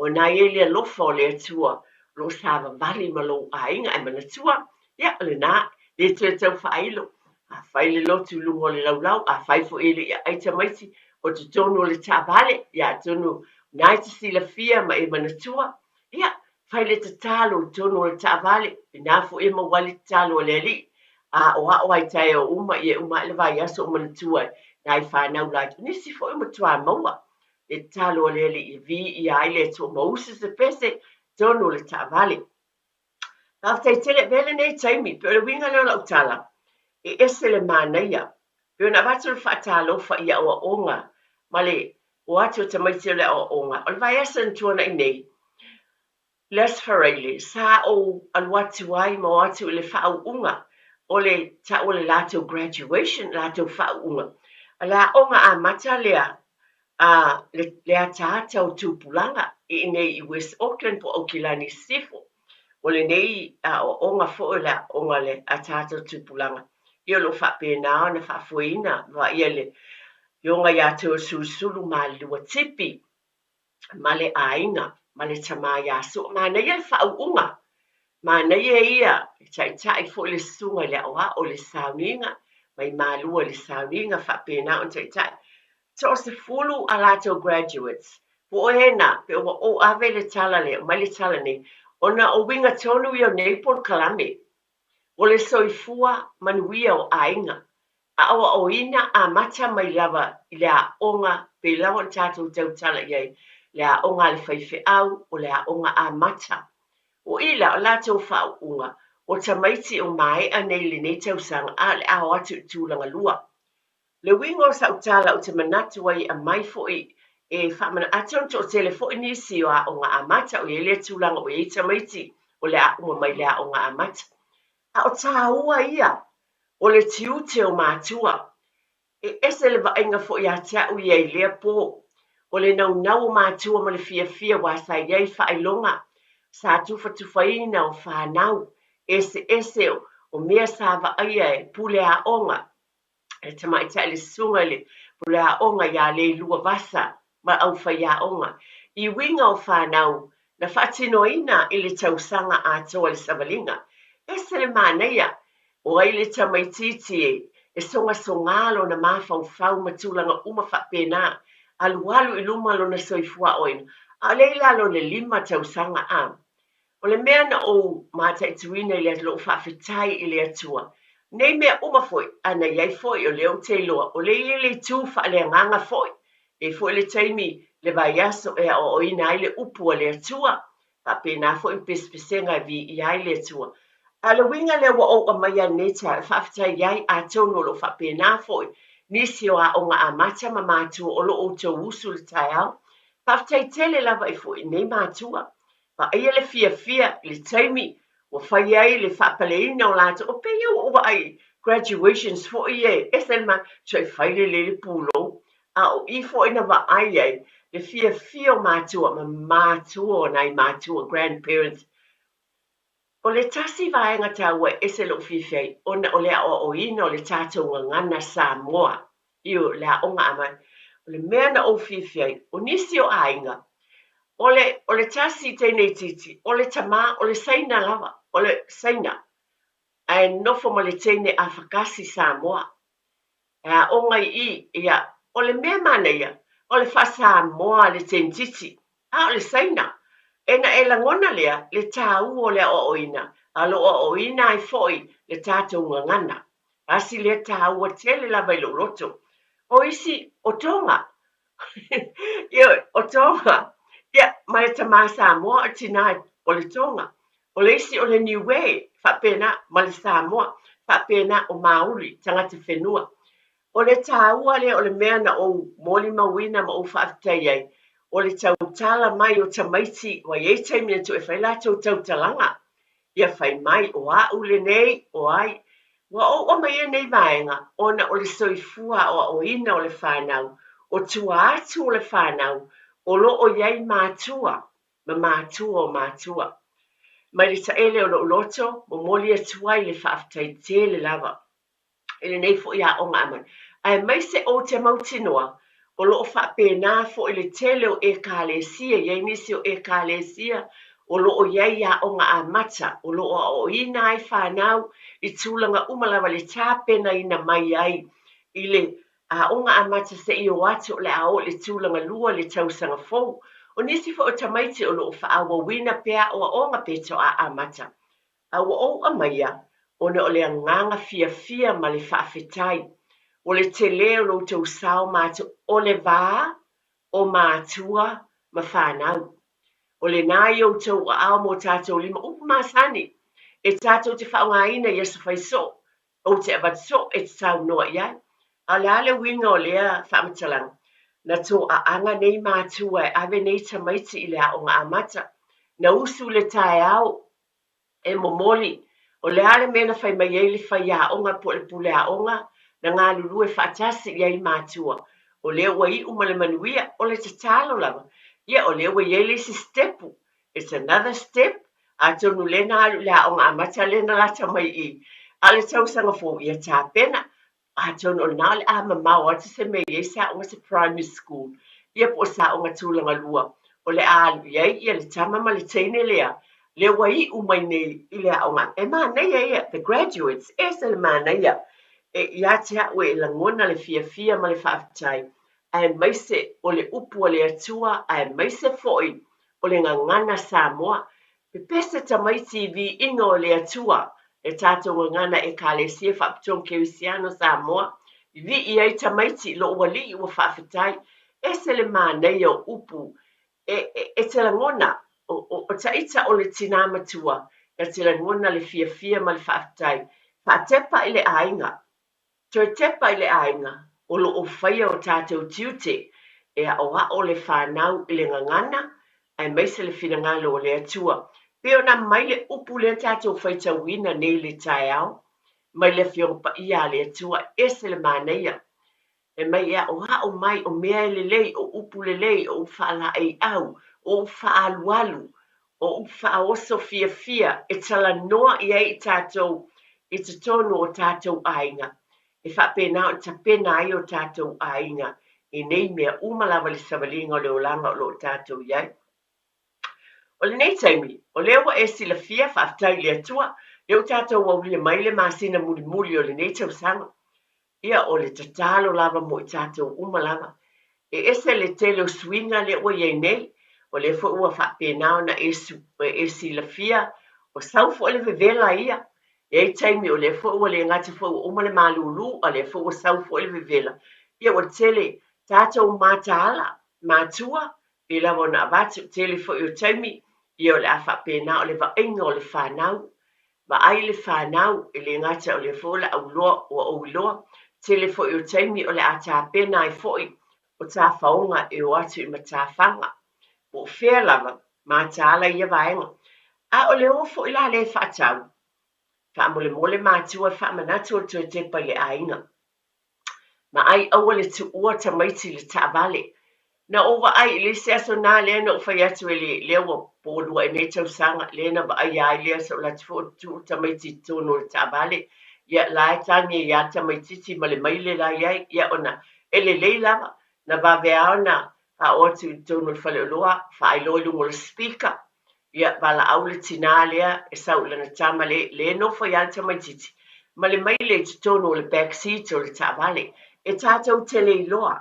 O na i ai le alofa o le Atua o lo o savavali ma lou aiga, ae manatua, ia, o lena, le toe tau faailo. Afai le lotu i luga o le laulau, afai foi e le i aai tamaiti o totonu o le taavale, ia atonu o na e te silafia ma e manatua, ia, fai le tatalo i totonu o le taavale, inā foi e maua ai le tatalo a le Alii, a o ao ai taeao uma, ia e uma ae le vaiaso o manatua e nai fanau laiti. O nisi foi ua matua maua le tatalo a le Alii e viia ai le Atua ma usu se pese i totonu o le taavale. Faafetai tele, avea lenei taimi, pei o le uiga lea o lau tala, e ese le manaia. Pei ona avatu le faatalofa i aoaoga ma le o atu o tamaiti o le aoaoga. O le vaiaso na tuanai nei, Le Aso Faraile, sa ou alu atu ai ma o atu i le faauuga o le ta'u o le latou graduation, latou faauuga. O le aoga amata lea a le le ataata o tupulaga i inei i West Auckland po o Aukilani i Sisifo. O lenei aoaoga foi o le aoga a le ataata o tupulaga, ia o lo o faapena ona faafoeina ma vaaia le Afioga ia Toeolesulusulu Maliliua Tipi ma le aiga ma le tama ia Sua. Manaia le faauuga, manaia ia e taitai foi le susuga i le aoao i le sauniga, mai malua i le sauniga faapena ona taitai. Toasefulu a latou graduates, po o ena, pe ua ou ave le tala lea, aumai le tala nei, ona o uiga tonu ia o nei polokalame. O le soifua manuia o aiga, aoaoina amata mai lava i le aoga pei lava ona tatou tautala i ai, le aoga a le faifeau, o le aoga amata. O i la, o latou faauuga, o tamaiti o maea nei i lenei tausaga a o le a o atu i tulaga lua. Le uiga o sau tala ou te manatu ai e aumai foi e faamana atonu toatele foi nisi o aoga amata o i ai lea tulaga o i ai tamaiti o le a uma mai le aoga amata. A o tāua ia o le tiute o matua. E ese le vaaiga foi ia te au ia i lea pō. O le naunau o matua ma le fiafia aua sa i ai faailoga sa tufatufaina o fanau eseese o mea sa vaaia e pule aoga e tamaitai le susuga i le pule aoga ia Leilua Vasa ma le aufaiaoga i uiga o fanau na faatinoina i le tausaga atoa i le savaliga. Ese le manaia o ai le tamaitiiti e sogasogā lona mafaufau ma tulaga uma faapena, alualu i luma lona soifua aoaoina, a o lea i lalo o le lima tausaga a. O le mea na ou mataituina i le lou faafetai i le Atua, nei mea uma foi, a na i ai foi, o lea ou te iloa, o lea e i ai le itu faaleagaga foi, e i ai foi le taimi le vaiaso e aoaoina ai le upu a le Atua, faapena foi ma pesepesega e viia ai le Atua. A o le uiga lea ua ou aumaia i lenei taeao e faafetai ai, atonu o lo o faapena foi nisi o aoga amata ma matua o lo o outou usu i le taeao. Faafetai tele lava i foi nei matua Vaaia le fiafia i le taimi ua fai ai le faapaleina o latou, o pei ua ou vaai i graduations foi ia e ese le ma toe fai lelei le pulou, a o i foi na vaai ai le fiafia o matua ma matua o nai matua, grandparents. O le tasi vaega taua e ese lou fiafia ai ona o le aoaoina o le tatou gagana Samoa i le aoga amata. O le mea na ou fiafia ai, o nisi o aiga, o le, o le tasi teine itiiti, o le tama, o le Saina lava, o le Saina, ae nofo ma le teine afakasi Samoa. E aoga i i, ia, o le mea manaia, o le faa-Samoa a le teine a o le Saina. E na e lagona lea le tāua o le aoaoina, a o lo o aoaoina ai foi le tatou gagana. Tasi lea tāua tele lava i lou loto. O isi, o Tonga. Ioe, o Tonga. Ia, ma le tamā Samoa, o tinā o le Tonga. O le isi o le Niue, faapena, ma le Samoa, faapena, o Māori, tagata whenua. O le tāua lea o le mea na ou molimauina ma ou faafetai ai, o le tautala mai o tamaiti, ua i ai taimi na toe fai latou tautalaga. Ia fai mai, o a'u lenei, o ai? Ua ou aumaia nei vaega ona o le soifua aoaoina o le fanau, o tua atu o le fanau, o lo o i ai matua ma matua o matua. Mai le taele o lou loto, momoli atu ai le faafetai tele lava. i lenei foi aoga amata, aemaise ou te mautinoa o lo o faapena foi le tele o Ekalesia, i ai nisi o Ekalesia o lo o i ai aoga amata o lo o aoaoina ai fanau i tulaga uma lava le tapenaina mai ai i le aoga amata seia o atu o le a oo i le tulaga lua i le tausaga fou. O nisi foi o tamaiti o lo o faaauauina pea aoaoga pe toa amata. A ua ou aumaia, ona o le agaga fiafia ma le faafetai, o le tele o lo outou sao ma o le va o matua ma fanau. O lena i outou aao ma o tatou lima upu masani e tatou te faaaogaina i aso fai soo, ou te avatu soo e te saunoa i ai. A o le a le uiga o lea faamatalaga? Na toaaga nei matua e ave nei tamaiti i le aoga amata. Na usu le taeao e momoli, o le a le mea na fai mai ai le faiaoga po o le puleaoga na galulue faatasi i ai matua, o lea ua iu ma le manuia, o le tatalo lava, ia o lea ua i ai le isi sitepu, it's another step, atonu lea na alu i le aoga amata lea na lata mai i i, a o le tausaga fou, ia tapena, Atonu o lena o le a mamao atu se mea e i ai se aoga se primary school, ia po o se aoga tulaga lua, o le a alu i ai ia le tama ma le teine lea, lea ua iu mai nei i le aoga. E manaia ia, the graduates, e ese le manaia. E, ia te au e lagona le fiafia ma le faafetai, aemaise o le upu a le Atua, aemaise foi o le gagana Samoa. Pepese tamaiti i viiga o le Atua, le tatou gagana Ekalesia Faapitoa Kerisiano Samoa, i vii ai tamaiti i lou alii ua faafetai, ese le manaia o upu e, e, e te lagona, o, o, o taita o le tinā matua, na te lagona le fiafia ma le faafetai. Faatepa i le aiga. Toe tepa i le aiga o lo o faia o tatou tiute e aʻoaʻo le fanau i le gagana aemaise le finagalo o le Atua. Pei ona aumai le upu lea tatou faitauina nei i le taeao mai le Afioga Paia a le Atua, ese le manaia. E mai e aʻoaʻo mai o mea e lelei, o upu lelei, o upu faalaeiau, o upu faaalualu, o upu faaoso fiafia e talanoa i ai i tatou i totonu o tatou aiga, e faapena ona tapena ai o tatou aiga i nei mea uma lava i le savaliga o le olaga o lo o tatou i ai. O lenei taimi, o lea ua e silafia, faafetai i le Atua, lea ua tatou aulia mai le masina mulimuli o lenei tausaga. Ia, o le tatalo lava mo i tatou uma lava. E ese le tele o suiga lea ua i ai nei, o lea foi ua faapena ona e, e silafia, o sau foi le vevela ia. E i ai taimi o lea foi ua le gata foi ua uma le malūlū, a lea foi ua sau foi le vevela. Ia, ua tele tatou mataala, matua, pei lava ona avatu, tele foi o taimi, ia o le a faapena o le vaaiga o le fanau. Vaai le fanau, e le gata o lea foi o le auloa ua ou iloa, tele foi o taimi o le a tapena ai foi o tafaoga e o atu i matafaga, po o fea lava, mataala ia vaega. A o le o foi la lea e faatau, faamolemole matua e faamanatu o le toe tepa i le aiga. Ma ai aua le tuua tamaiti i le taavale. Na ou vaai i le isi aso na lea na ou fai atu e le, lea ua po ua lua nei tausaga, lea na vaaia ai le aso o alu atu foi o tuu tamaiti i totonu o le taavale, ia la e tagi ai lava le tamaititi ma le maile la e i ai, ia ona e lelei lava, na vave lava ona faaoo atu i totonu o le faleoloa, faailoa i luga o le speaker, Ia, valaau le tinā lea e sau i lana tama le, le nofo ai lava le tamaitiiti ma le maile i totonu o le back seat o le taavale. E tatou te le iloa.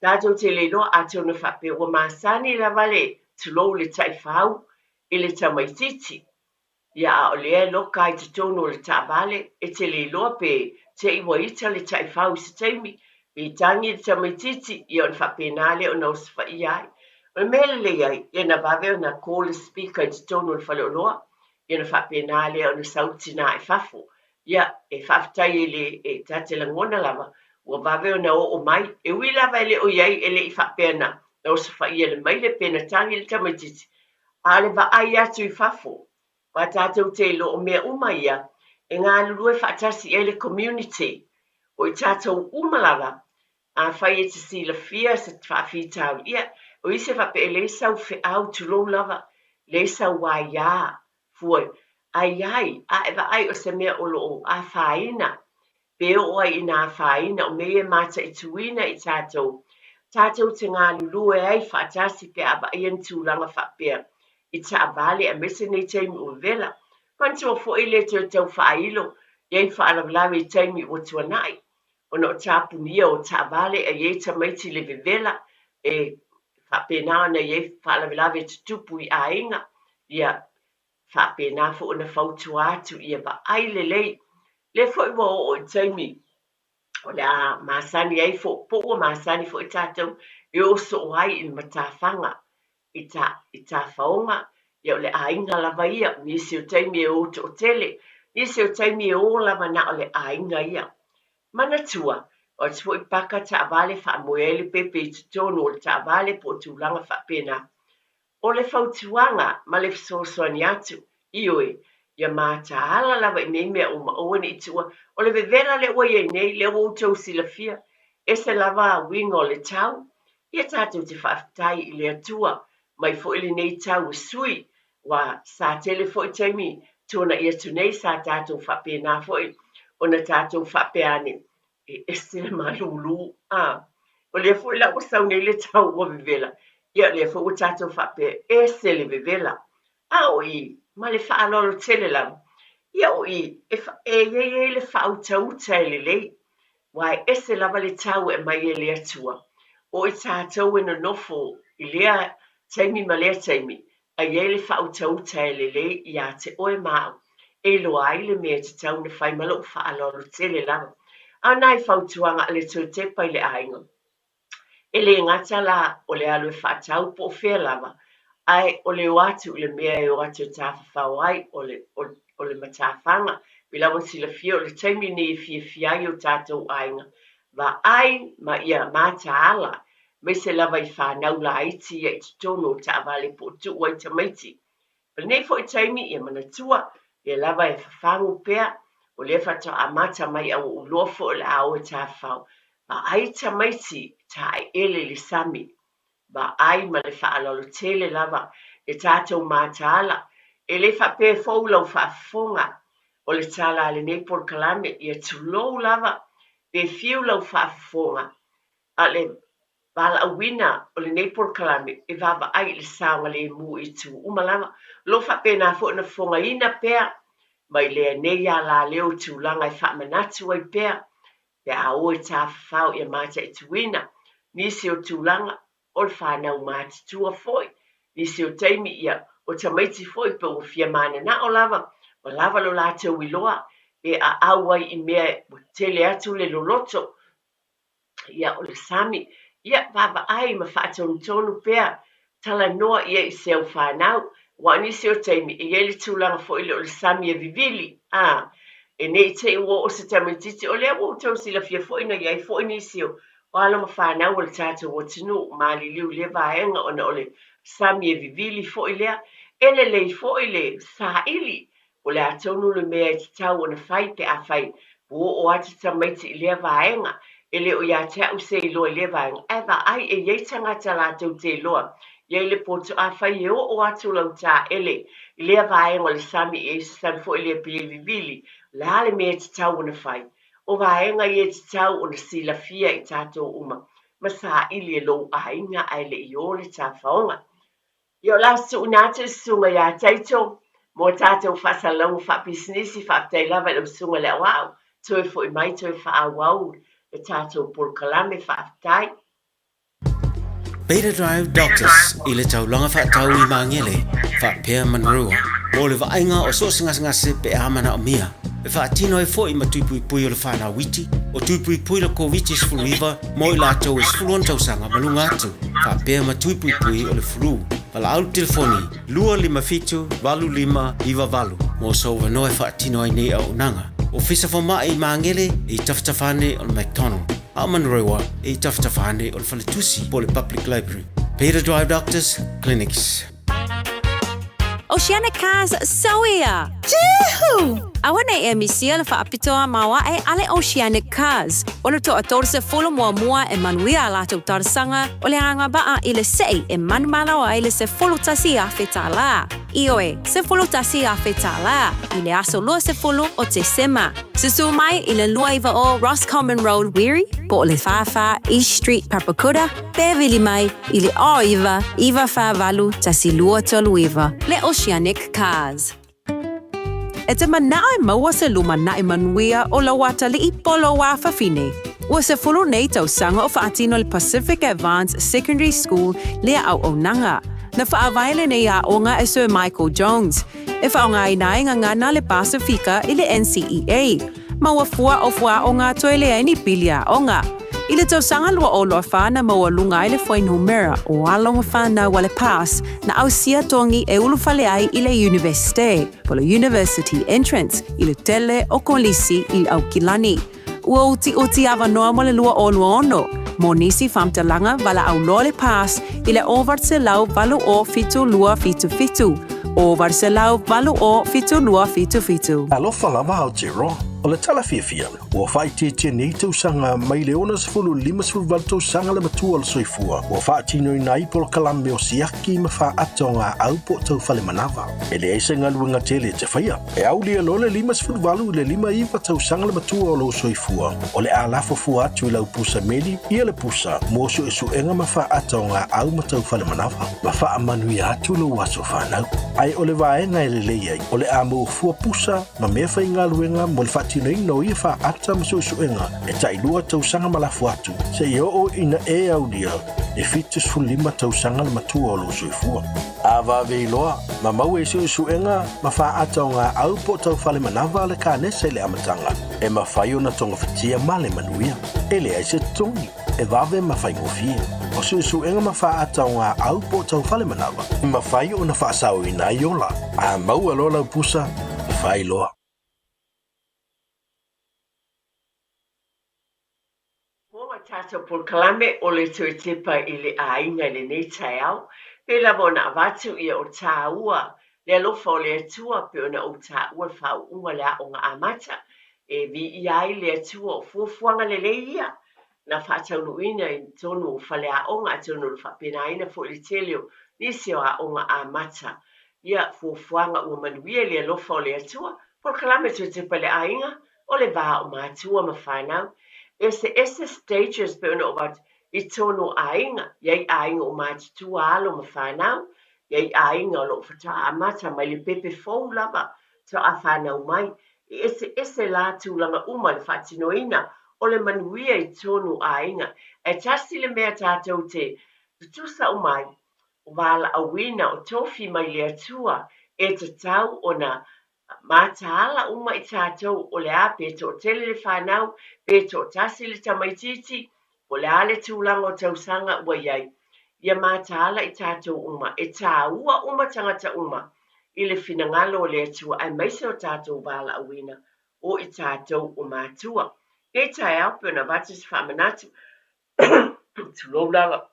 Tatou te le iloa atonu e faapea ua masani lava le, tulou le taifau i le tamaitiiti. Ia, a o lea e loka ai i totonu o le taavale, e te le iloa pe te i ua ita le taifau i se taimi, pe tagi le tamaitiiti, ia ona faapena lea ona osofaia ai. O le mea e lelei ai, ia na vave ona call le speaker i totonu o le faleoloa, ia ona faapena lea ona sau le tina i fafo. Ia, e faafetai i le, e ta te lagona lava, ua vave ona oo mai. E ui lava e le o i ai, e le i faapea na osofaia e le maile pe na tagi le tamaitiiti, A o le vaai atu i fafo, aua tatou te iloa o mea uma ia e galulue faatasi i ai le community, o i tatou uma lava, afai e te silafia se faafitauli, ia, o isi e faapea e leai sau feau, tulou lava, leai sau aia, fua, ai ai, a e vaai o se mea o lo o afaina Pe oo ai ina afaina o mea ia e mataituina i tatou, tatou te galulue ai faatasi pe a vaaia ni tulaga faapea i taavale aemaise nei taimi ua vevela. Manatua foi le toe tau faailo i ai faalavelave i taimi ua tuanai ona o tapunia o taavale a i ai tamaiti le vevela e faapena ona i ai faalavelave tutupu i aiga, ia faapena foi ona fautua atu ia vaai lelei. Lea foi ua oo i taimi o le a masani ai fo, po ua masani foi tatou e o soo ai i le matafaga, i ta, i tafaoga, ia o le aiga lava ia. Nisi o taimi e o toatele, nisi o taimi e o lava na o le aiga ia. Manatua, o atu foi paka taavale faamoe ai le pepe i totonu o le taavale po o tulaga faapena. O le fautuaga ma le fesoasoani atu, ioe, ia mataala lava i nei mea uma, aua ne i tuua. O le vevela lea ua i ai nei, lea ua outou silafia, ese lava uiga o le tau. Ia tatou te faafetai i le Atua mai foi lenei tau e sui, aua sa tele foi taimi tuana'i atu nei sa tatou faapena foi ona tatou faapea ane, e ese le malulu, a. O lea foi la ua sau nei le tau ua vevela, ia o lea foi ua tatou faapea, ese le vevela. A o i, ma le faaaloalo tele lava, ia o i, e, e i ai ai le faautauta e lelei, aua e ese lava le tau e aumai e le Atua. O i tatou e nonofo i lea taimi ma lea taimi, a i ai le faautauta e lelei iā te oe ma au, e iloa ai le mea e tatau ona fai ma lou faaaloalo tele lava. A o nai fautuaga a le Toetepa i le aiga, e le gata la o le alu e faatau po o fea lava, ae o le o atu i le mea e o atu e tafafao ai, o le, o le matafaga. Pei lava ona silafia o le taimi lenei e fiafia ai o tatou aiga, vaai ma ia mataala aemaise lava i fanau laiti ia i totonu o taavale po o tuu ai tamaiti. O lenei foi taimi, ia manatua, lea lava e fafagu pea, o lea faatoa amata mai a ua ou iloa foi o le a o e tafafao. Vaai tamaiti taeele i le sami, vaai ma le faaaloalo tele lava le tatou mataala, e le faapea e fou lau faafofoga o le tala a lenei polokalame, ia tulou lava pe fiu lau faafofoga A o le valaauina o lenei polokalame e vaavaai i le saogalemu i itu uma lava, o lo o faapena foi ona fofogaina pea mai lenei alaleo i tulaga e faamanatu ai pea pe a o e tafafao ia mataituina nisi o tulaga o le fanau matutua foi, nisi o taimi ia o tamaiti foi pe ua fia mananao lava ua lava lo latou iloa e aau ai i mea ua tele atu le loloto ia o le sami, ia vaavaai ma faatonutonu pea, talanoa i ai i se au fanau, aua o nisi o taimi e i ai le tulaga foi lea o le sami e vivili, a, e ne i te i ua oo se tamaitiiti, o lea ua outou silafia foi na i ai foi nisi o alo ma fanau o le tatou atunuu maliliu i lea vaega ona o le sami e vivili foi lea, e lelei foi le saili O le a tonu le mea e tatau ona fai pe afai ua oo atu tamaiti i lea vaega? E le o ia te au se iloa i lea vaega, ae vaai e i ai tagata latou te iloa i ai le poto. Afai e oo atu lau taele i lea vaega o le sami i ai se sami foi lea pei e vivili, o le a le mea e tatau ona fai? O vaega ia e tatau ona silafia i tatou uma ma saili e lou aiga ae le i o le tafaoga. Ia o le a suuina atu i le susuga ia Taito mo a tatou faasalalauga faapisinisi. Faafetai lava i lau susuga i le aoao, toe foi mai toe faaauau le tatou polokalame. Faafetai. Beta Drive Doctors i le taulaga faatau i Magele faapea Manurewa mo le vaaiga o so o se gasegase pe a manaomia. E faatino ai foi ma tui puipui o le whanau iti, o tui puipui le Koviti-19 mo i latou e 16 tausaga ma luga atu, faapea ma tui puipui o le flu. Valaau le telefoni 257 8598 mo sou avanoa e faatino ai nei auaunaga. Ofisa Fomai i Magele e i tafatafa ane o le McDonald, a o Manurewa e i tafatafa ane o le Faletusi po o le Public Library. Beta Drive Doctors Clinics. Oceanic Cars Sauia! Juhu! Aua nei e misia le faapitoa maoae a le Oceanic Cars. O le toa 30 muamua e manuia a latou talosaga o le agavaa i le sei e manumalo ai le $11,000. Ioe, $11,000 i le aso 20 o Tesema. Susu mai i le 29 Roscommon Road, Wiri, po o le 44 East Street, Papakura, pe vili mai i le 09 948 1239, le Oceanic Cars. E te manao e maua se lumanai manuia o lou atalii po o lou afafine. Ua 10 nei tausaga o faatino le Pacific Advance Secondary School lea auaunaga. Na faavae lenei aoga e Sir Michael Jones. E faaaogaina ai gagana le Pasifika i le NCEA. Maua fua o fuaaoga toe leai ni pili aoga. I le tausaga 2024 na maualuga ai le fuainumera o alo ma fanau a le PASS na ausia togi e ulufale ai i le Iunivesite, po o le University Entrance, i le tele o kolisi i Aukilani. Ua utiuti avanoa mo le 2026. Mo nisi faamatalaga, valaau loa le PASS i le 0800 80 7277, 0800 80 7277. Alofa lava Aotearoa. O le tala fiafia, ua faaitiitia nei tausaga mai le 60 i le 58 tausaga le matua o le soifua ua faatinoina ai polokalame o siaki ma faata o gaau po o tau fale manava. E leai se galuega tele e te faia. E aulia loa le 58 i le 59 tausaga le matua o lou soifua, o le a lafo fua atu i lau pusa meli ia le pusa mo suesuega ma faata o gaau ma tau fale manava, ma faamanuia atu lou aso fanau. Ae o le vaega e lelei ai, o le a maua fua pusa ma mea faigaluega mo le faatinoina o ia faata ma suesuega e tailua tausaga ma lafo atu, seia oo ina e aulia le 75 tausaga le matua o lou soifua. A vave iloa, ma maua i suesuega ma faata o gaau po o tau fale manava le kanesa i le amataga, e mafai ona togafitia ma le manuia. E leai se totogi, e vave ma faigofie. O suesuega ma faata o gaau po o tau fale manava, e mafai ona faasaoina ai ola. A maua loa lau pusa, fai loa. Poa tatou polokalame o le toe tepa i le aiga i lenei taeao, pei lava ona avatu ia o tāua le alofa o le Atua pei ona ou taua le faauuga o le aoga amata e viia ai le Atua o fuafuaga lelei ia na faataunuuina i totonu o faleaoga atonu o lo faapenaina foi le tele o nisi o aoga amata ia fuafuaga ua manuia i le alofa o le Atua. Polokalame toe tepa i le aiga O le va o matua ma fanau. Eseese stages pei ona ou avatu i tonu o aiga. I ai aiga o matutua alo ma fanau, i ai aiga o lo o faatoa amata mai le pepe fou lava faatoa fanau mai. E eseese la tulaga uma le faatinoina o le manuia i tonu o aiga. Ae tasi le mea tatou te tutusa uma ai, o valaauina o tofi mai le Atua e tatau ona Mataala uma i tatou o le a pe toatele le fanau, pe toatasi le tamaitiiti, po o le a le tulaga o tausaga ua i ai. Ia mataala i tatou uma, e tāua uma tagata uma i le finagalo o le Atua aemaise o tatou valaauina o i tatou o matua. Nei taeao pei ona avatu se faamanatu, tulou lava.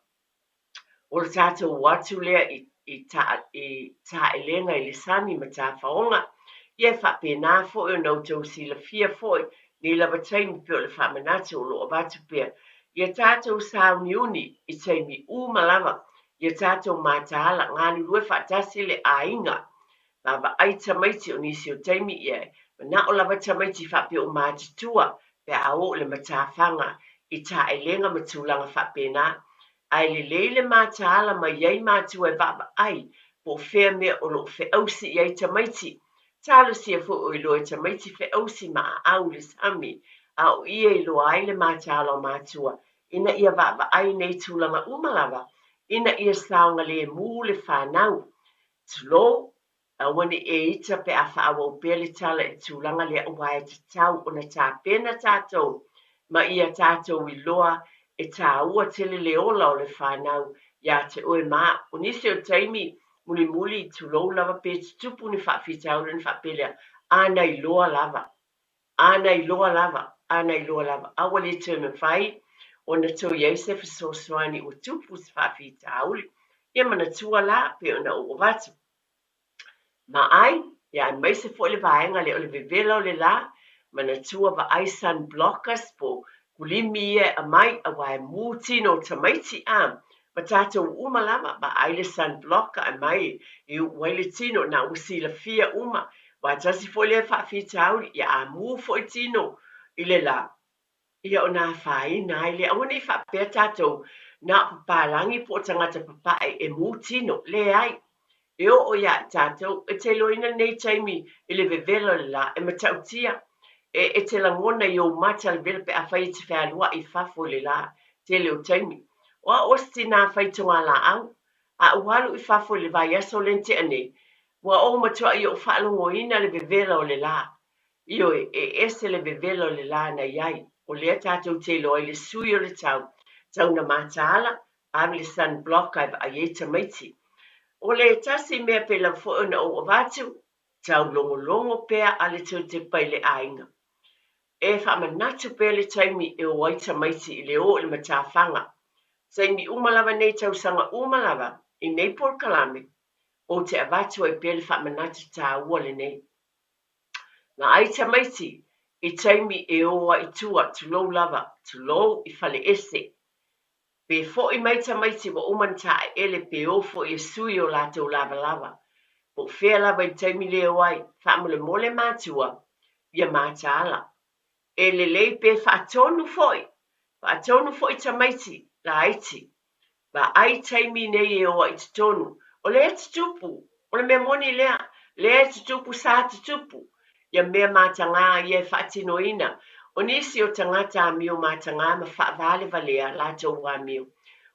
O le tatou o atu lea i, i, ta, i taelega i le sami ma tafaoga, ia e faapena foi ona outou silafia foi nei lava taimi pei o le faamanatu o lo o avatu pea ia tatou sauniuni i taimi uma lava, ia tatou mataala, galulue faatasi le aiga, vaavaai tamaiti o nisi o taimi ia e manao lava tamaiti faapea o matutua pe a oo le matafaga i taelega ma tulaga faapena. Ae lelei le mataala mai ai matua e vaavaai po o fea mea o lo o feausi i ai tamaiti. Talosia foi o iloa e tamaiti feausi ma aau i le sami, a o ia iloa ai le mataala o matua ina ia vaavaai nei tulaga uma lava ina ia saogalemu le fanau. Tulou, aua ne i e ita pe a faaauau pea le tala i le tulaga lea aua e tatau ona tapena tatou ma ia tatou iloa e tāua tele le ola o le fanau iā te oe ma au. O nisi o taimi mulimuli, tulou lava pe tutupu ni faafitauli ona faapea lea, a na iloa lava. A na iloa lava, a na iloa lava, a ua le toe mafai ona toe i ai se fesoasoani ua tupu se faafitauli. Ia manatua la, pei ona ou avatu. Ma ai, ia aemaise foi le vaega lea o le vevela o le la, manatua vaai sun blockers po kulimi ia e aumai aua e mu tino o tamaiti a ma tatou uma lava, vaai le sun blocker aumai e uu ai le tino, na ua silafia uma, aua tasi foi lea faafitauli, ia a mu foi tino i le la, ia ona afaina ai lea. Aua ne i faapea tatou na o papalagi po o tagata papae e mu tino, leai. E oo iā i tatou, e te iloaina lenei taimi i le vevela o le la, e matautia, e, e te lagona i ou mata le vela pe afai e te fealuai i fafo i le la, tele o taimi. O au o se tinā fai togalaau, a ua alu i fafo i le vaiaso lea na tea nei, ua ou matuai ou faalogoina le vevela o le la. Ioe, e ese le vevela o le la na i ai. O lea tatou te iloa ai le sui o le tau, tau na mataala, ave le sun block ae vaai ai tamaiti. O le tasi mea pei lava foi ona ou avatu, tau logologo pea a le toe tepa i le aiga. E faamanatu pea le taimi e o ai tamaiti i le o i le matafaga. Taimi uma lava nei tausaga uma lava i nei polokalame, ou te avatu ai pea le faamanatu taua lenei. Vaai tamaiti i taimi e o ai i tua, tulou lava, tulou i fale ese. Pe fo'i mai tamaiti ua uma ona taeele pe o fo'i e sui o latou lavalava. Po o fea lava i le taimi le o ai, faamolemole matua ia mataala. E lelei pe faatonu fo'i, faatonu fo'i tamaiti laiti Vaai taimi nei e o ai i totonu. O lea e tutupu. O le mea moni lea. Lea e tutupu sa tutupu. Ia mea matagā ia e faatinoina. O nisi o tagata amio matagā ma faavalevalea latou amio.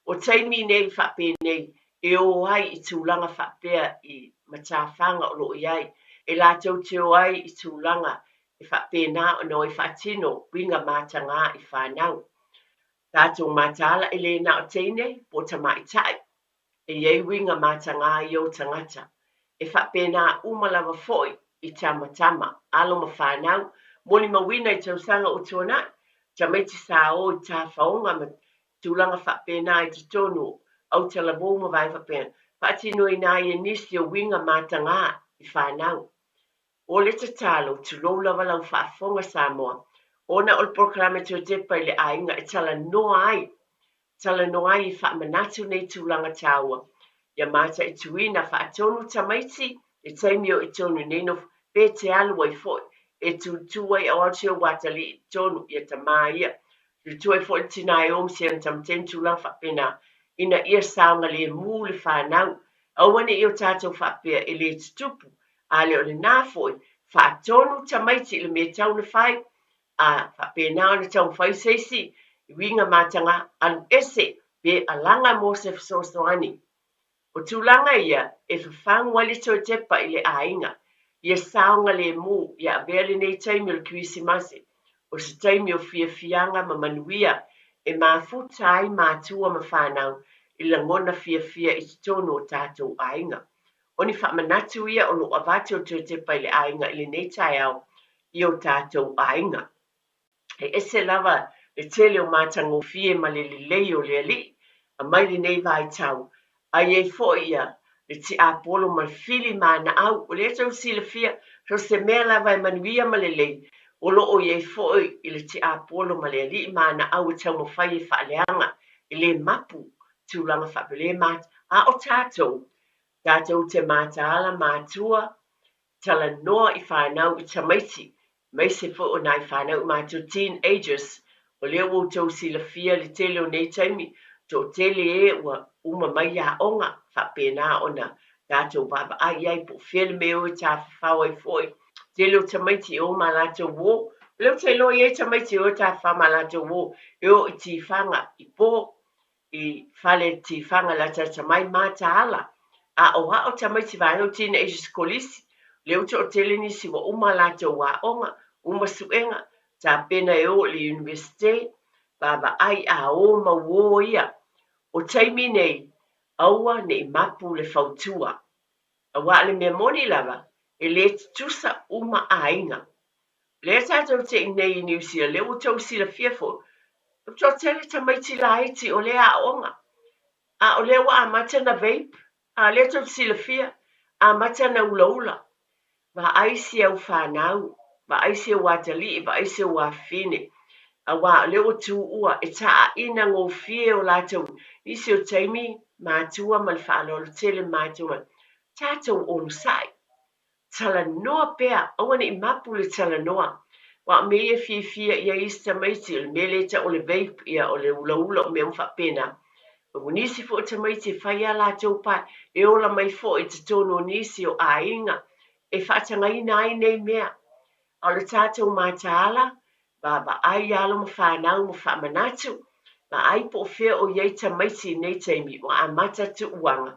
O taimi nei faapenei e o ai i tulaga faapea i matafaga o lo o i ai, e latou te o ai i tulaga e faapena ona o ai faatino uiga matagā i fanau. Tātou mataala e le na o teine po o tamaitai, e i ai uiga matagā ia o tagata. E faapena uma lava foi i tamatama, alo ma fanau, molimauina i tausaga ua tuanai, tamaiti sa o i tafaoga ma tulaga faapena i totonu o autalavou ma vaega faapena, faatinoina ai e nisi o uiga matagā i fanau. O le tatalo, tulou lava lau faafofoga Samoa, ona o le polokalame toe tepa i le aiga e talanoa ai, talanoa ai e faamanatu nei tulaga taua, ia mataituina faatonu tamaiti i taimi o i tonu nei nofo, pe te alu ai foi, e tutū ai aoao o atalii i tonu ia tamā ia, tutū ai foi le tinā e o ma si ana tama tulaga faapena, ina ia saogalemu le fanau, aua ne i o tātou faapea e le tutupu, A le o lenā foi, faatonu tamaiti i le mea tau na fai, a faapena ona taumafai se isi uiga matagā, alu ese pe alaga mo se fesoasoani. O tulaga ia e fafagu ai le toe tepa i le aiga, ia saogalemu, ia avea lenei taimi o le Kerisimasi o se taimi o fiafiaga ma manuia e mafuta ai matua ma fanau i lagona fiafia i totonu o tatou aiga. O ni faamanatu ia o lo o avatu e le toe tepa i le aiga i lenei taeao i o tatou aiga. E ese lava le tele o matagofie ma le lelei o le Alii mai lenei vaitau, a i ai foi ia le tiapolo ma le fili manaau. O lea tou silafia, so o se mea lava e manuia ma lelei, o lo o i ai foi i le tiapolo ma le Alii manaau e taumafai e faaleaga, e le mapu tulaga faapea, le mat, a o tatou, Tatou te mataala matua, talanoa i fanau i tamaiti, aemaise foi o nai fanau i matou teen agers, o lea ua outou silafia le tele o nei taimi, toatele e ua uma mai i aoga, faapena ona tatou vaavaai i ai po o fea le mea o e tafafao ai foi. Tele o tamaiti e o ma latou uo, o lea ou te iloa e i ai tamaiti e o e tafafao ma latou uo, e o i tifaga, i po, i fale tifaga latalata mai mataala aʻoaʻo tamaiti vaega o teenagers kolisi lea ua toatele nisi ua uma a latou aoga uma suega tapena e o i le Universite vaavaai a o ma uo ia o taimi nei aua ne i mapu le fautua auā le mea moni lava e le tutusa uma aiga Lea tatou te i nei i Niu Sila, lea ua outou silafia foi, ua toatele tamaiti laiti o lea aoga, a o lea ua amata ona vape, a o lea tou te silafia, amata ona ulaula. Vaai si au fanau, vaai si ou atalii, vaai si ou afafine, auā o lea ua tuua e taaina gofie o latou nisi o taimi matua ma le faaaloalo tele matua, tatou onosai. Talanoa pea, aua ne i mapu le talanoa. Aua o mea ia e fiafia i ai isi tamaiti, o le mea lea e tau o le vape, ia, o le ulaula, o mea uma faapena. O nisi foi o tamaiti e fai a latou pae, e ola mai foi i totonu o nisi o aiga e faatagaina ai nei mea. A o le tatou mataala, vaavaai i alo ma fanau ma faamanatu, vaai po o fea o i ai tamaiti i nei taimi ua amata tuuaga.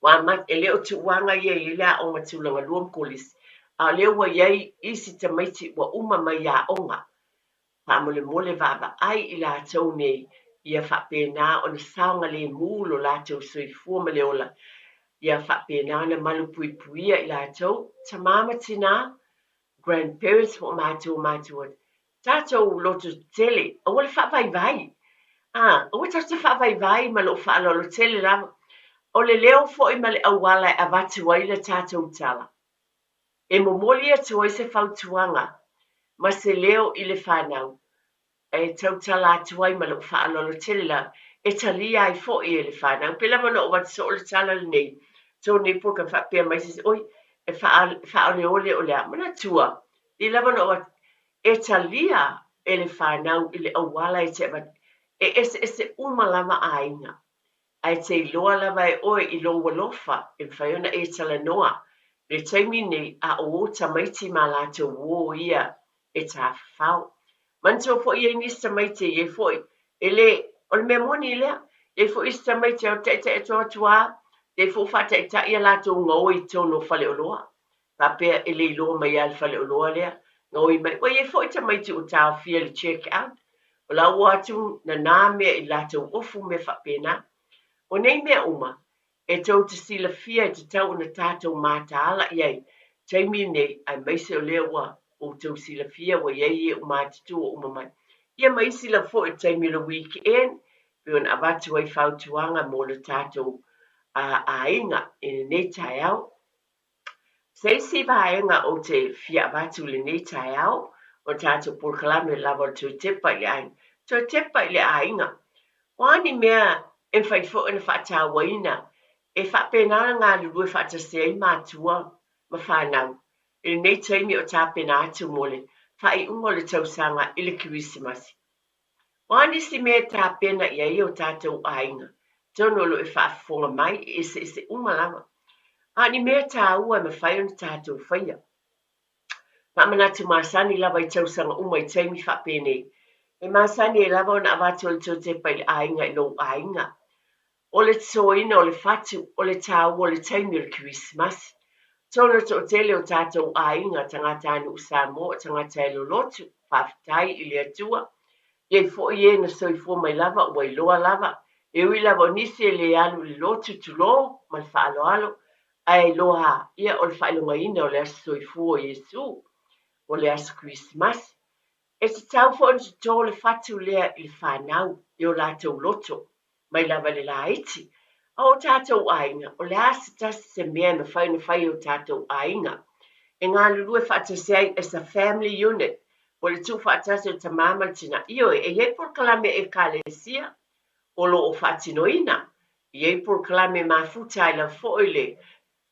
Ua e le o tuuaga ia i le aoga tulaga lua ma kolisi, a o lea ua i ai isi tamaiti ua uma mai i aoga. Faamolemole vaavaai i latou nei ia faapena ona saogalemu lo latou soifua ma le ola, ia faapena ona malupuipuia i latou, tama ma tina, grandparents po o matua matua. Tatou loto tele, aua le faavaivai. A, aua tatou te faavaivai ma lou faaaloalo tele lava. O le leo foi ma le auala e avatu ai le tatou tala, e momoli atu ai se fautuaga ma se leo i le fanau, e tautala atu ai ma lou faaaloalo tele lava, e talia ai foi e le fanau. Pei lava ona ou avatu soo le tala lenei, tonu po ka faapea mai se isi, oi, e faaoleole o le a? Manatua, pei lava ona ou avatu, e talia e le fanau i le auala e te avatu, e eseese uma lava aiga. Ae te iloa lava e oe i lou alofa e mafai ona e talanoa i le taimi nei a o ō tamaiti ma latou uō ia e tafafao. Manatua foi e i ai nisi tamaiti e i ai foi e le, o le mea moni lea, e i ai foi isi tamaiti e taitai atu atu lava, e i ai foi faataitai a latou gaoi i totonu o faleoloa. Faapea e le iloa mai lava e le faleoloa lea, gaoi mai. Ua i ai foi tamaiti ua taofia i le check out, o la ua o atu nana mea i latou ofu mea faapena. O nei mea uma, e tou te silafia e tatau ona tatou mataala i ai taimi nei, aemaise o lea ua outou silafia ua i ai e matutua ua uma mai. Ia ma isi lava foi i le taimi o le weekend, pei ona avatu ai fautuaga mo le tatou aiga i lenei taeao. Se isi vaega ou te fia avatu i lenei taeao, o le tatou polokalame lava o le toe tepa i le aiga. Toe tepa i le aiga. O a ni mea e mafai foi ona faatauaina e faapena ona galulue faatasi ai matua ma fanau i lenei taimi o tapena atu mo le faaiuga o le tausaga i le Kerisimasi. O a nisi mea e tapena i ai o tatou aiga, atonu o lo o e faafofoga mai e eseese uma lava. A o ni mea taua e mafai ona tatou faia. Faamanatu masani lava i tausaga uma i taimi faapenei. E masani ai lava ona avatu o le toetepa i le aiga i lou aiga. O le totoina o le fatu, o le taua o le taimi o le Kerisimasi. Tonu toatele o tatou aiga, tagatanuu Samoa, tagata e lolotu, faafetai i le Atua. I ai foi e na soifua mai lava ua iloa lava, e ui lava o nisi e le alu i le lotu, tulou, ma le faaaloalo, ae iloa a ia o le faailogaina o le aso soifua o Iesu, o le aso Kerisimasi. E tatau foi ona toto le fatu lea i le fanau i o latou loto, mai lava i le laiti. A o tatou aiga, o le a se tasi se mea e mafai ona fai e o tatou aiga e galulue faatasi ai as a family unit, po o le tuufaatasi o tama ma le tina. Ioe, e i ai polokalame Ekalesia o lo o faatinoina, e i ai polokalame mafuta ai lava foi le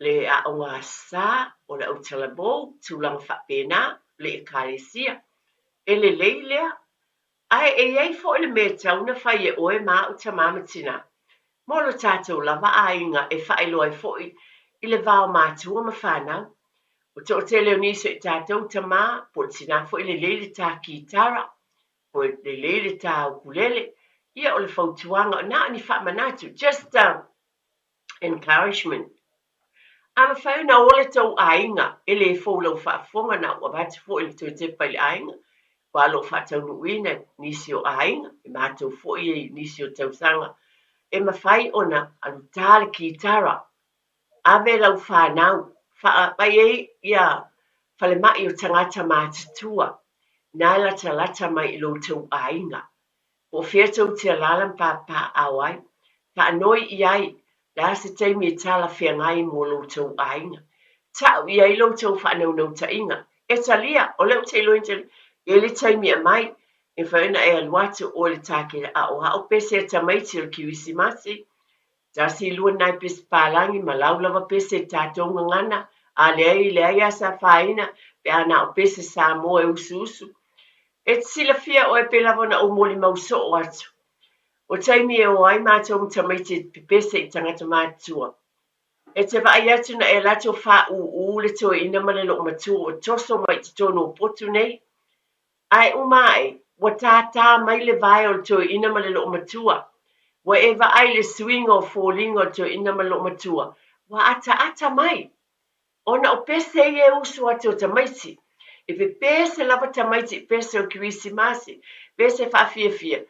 le aoga sa, o le autalavou, tulaga faapena, le Ekalesia. E lelei lea. Ae e i ai foi le mea e tatau ona fai e oe ma au tama ma tina, mo lo tatou lava aiga e faailoa ai foi i le va o matua ma fanau. O toatele o nisi o i tatou tama, po o le tina foi e lelei le ta kitara, po e lelei le ta ukulele, ia o le fautuaga, na o ni faamanatu, just a encouragement. A mafai ona ola tou aiga, e le fou lau faafofoga na ou avatu foi le toe tepa i le aiga, aua o lo o faataunuuina nisi o aiga, e matou foi e i nisi o tausaga, e mafai ona alu ta le kitara, ave lau fanau, faapai ai ia falemai o tagata matutua, na e latalata mai i lo tou aiga. Po o fea tou te alaala ma papaaao ai, faanoi i ai, le a se taimi e talafeagai mo lo outou aiga. Tau i ai lo outou faanaunautaiga. E talia, o lea ou te iloa e i ai le taimi e aumai, e mafai ona e alu atu oe i le tākele aoao pese a tamaiti o le Kerisimasi, tasi lua nai pese palagi ma lau lava pese i tatou gagana, a leai, leai lava se afaina pe a na o pese Samoa e usuusu. E te silafia ʻoe pei lava ona ou molimau soo atu. O taimi e o ai mātou ma tamaiti e pepese i tagata matutua. E te vaai atu na e alu atu o fāūū le toeaina ma le loomatua ua toso mai i totonu o potu nei. Ae uma aʻe, ua tātā mai le vae o le toeaina ma le loomatua. Ua e vaai i le suiga o foliga o le toeaina ma le loomatua, ua ataata mai. Ona o pese ia e usu atu o tamaiti. E pepese lava tamaiti i pese o Kerisimasi, pese faafiafia.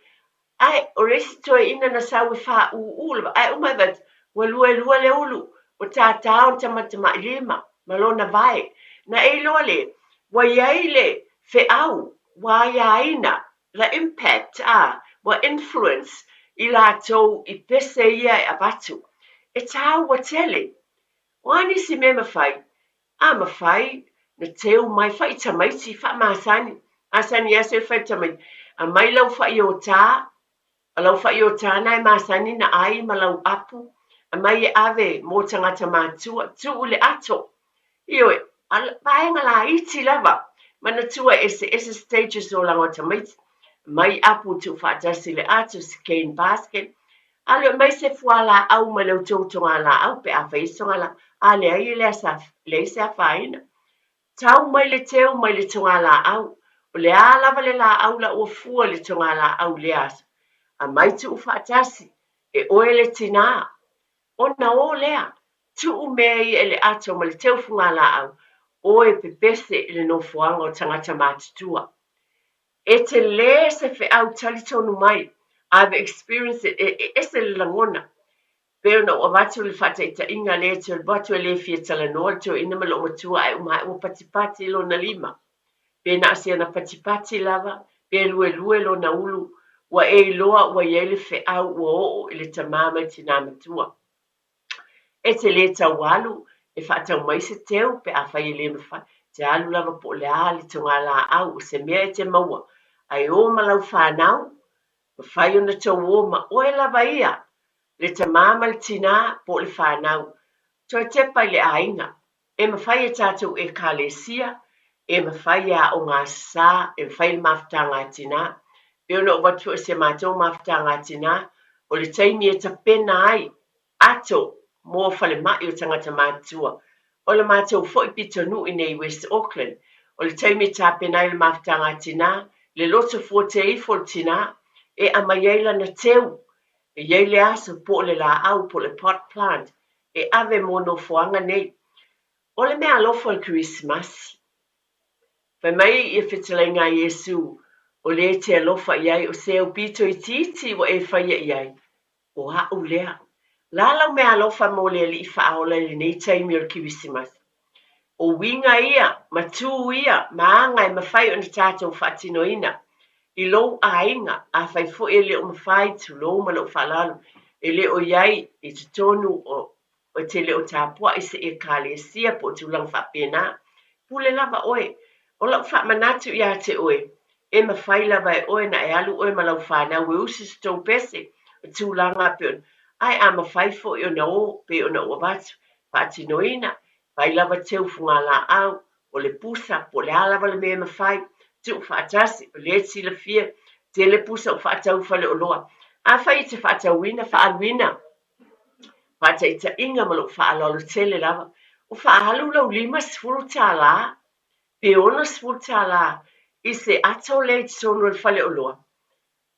Ae o le isi toeaina na sau e fāūū lava, ae uma e vaai atu, ua luelua le ulu, ua tātā ona tamatamailima ma lona vae. Na e iloa lea, ua i ai le feau. ua aiaina the impact a ua influence i latou i pese ia e avatu. E tāua tele. O a nisi mea mafai? A mafai na teu mai fa'i tamaiti, fa'amasani, masani aso e fai tamaiti, amai lau fa'i ōtā, O lau fa'i ōtā na e masani na ai ma lau apu, amai e ave mō tagata mātua, tuu i le ato. Ioe, a vaega laiti lava, manatua e eseese stages o olaga o tamaiti, amai apu tuu faatasi i le ato, se cane basket, alu e aumai se fualaau mai le outou togalaau pe a fai ai se togalaau, a leai e leai se afaina. Tau mai le teu mai le togalaau, o le a lava le laau la ua fua i le togalaau i lea aso, amai tuu faatasi, e oe le tinā. Ona o lea, tuu mea ia i le ato ma le teu fugalaau, oe pepese i le nofoaga o tagata matutua. E telē se feau talitonu mai, I've experienced it, e ese le lagona. Pei ona ou avatu le faataitaiga lea e te alu atu e le fia talanoa le toeaina ma lou matua ae uma ae ua patipati lona lima. Pe na o si ana patipati lava, pe luelue lona ulu, ua e iloa ua i ai le feau ua oo i le tamā ma le tinā matua. E te le tau alu e faatau mai se teu pe afai e le mafai, te alu lava po o le a le togalaau o se mea e te maua, ae o ma lau fanau, mafai ona tou o ma oe lava ia le tamā ma le tinā po o le fanau, toe tepa i le aiga. E mafai e tatou Ekalesia, e mafai e aoga sā, e mafai e le mafutaga a tinā. Pei ona ou avatu foi o si a matou mafutaga a tinā, o le taimi e tapena ai ato mo falemai o tagata matutua. O le matou foi pitonuu i nei i West Auckland, o le taimi e tapena ai le mafutaga a tinā, le loto fuate ifo o le tinā, e aumai ai lana teu E i ai le aso po o le lāʻau po o le pot plant e ave mo nofoaga nei. O le mea alofa o le Kerisimasi. Fai mai ia fetalaiga a Iesu, o le e te alofa i ai o se aupito itiiti ua e faia i ai, o aʻu lea. La lau mea alofa mo le Alii Faaola i lenei taimi o le Kerisimasi. O uiga ia, ma tū ia, ma aga e mafai ona tatou faatinoina i lou aiga, afai foi e le o mafai, tulou ma lou faaaloalo, e le o i ai i totonu o, e te le o tapuai i se Ekalesia po o tulaga faapena, pule lava oe. O lau faamanatu ia te oe, e mafai lava e oe na e alu oe ma lau fanau e usu se tou pese, o tulaga pei ona, ae a mafai foi ona o pei ona ou avatu, faatinoina, fai lava teu fugalaau, o le pusa, po o le a lava le mea e mafai, tuu faatasi, o lea e silafia, tele pusa ua faatau i faleoloa. Afai e te faatauina, faaaluina, faataitaiga ma lou faaaloalo tele lava, ua faaalu lau $50 pe $60 i se ato lea i totonu o le faleoloa,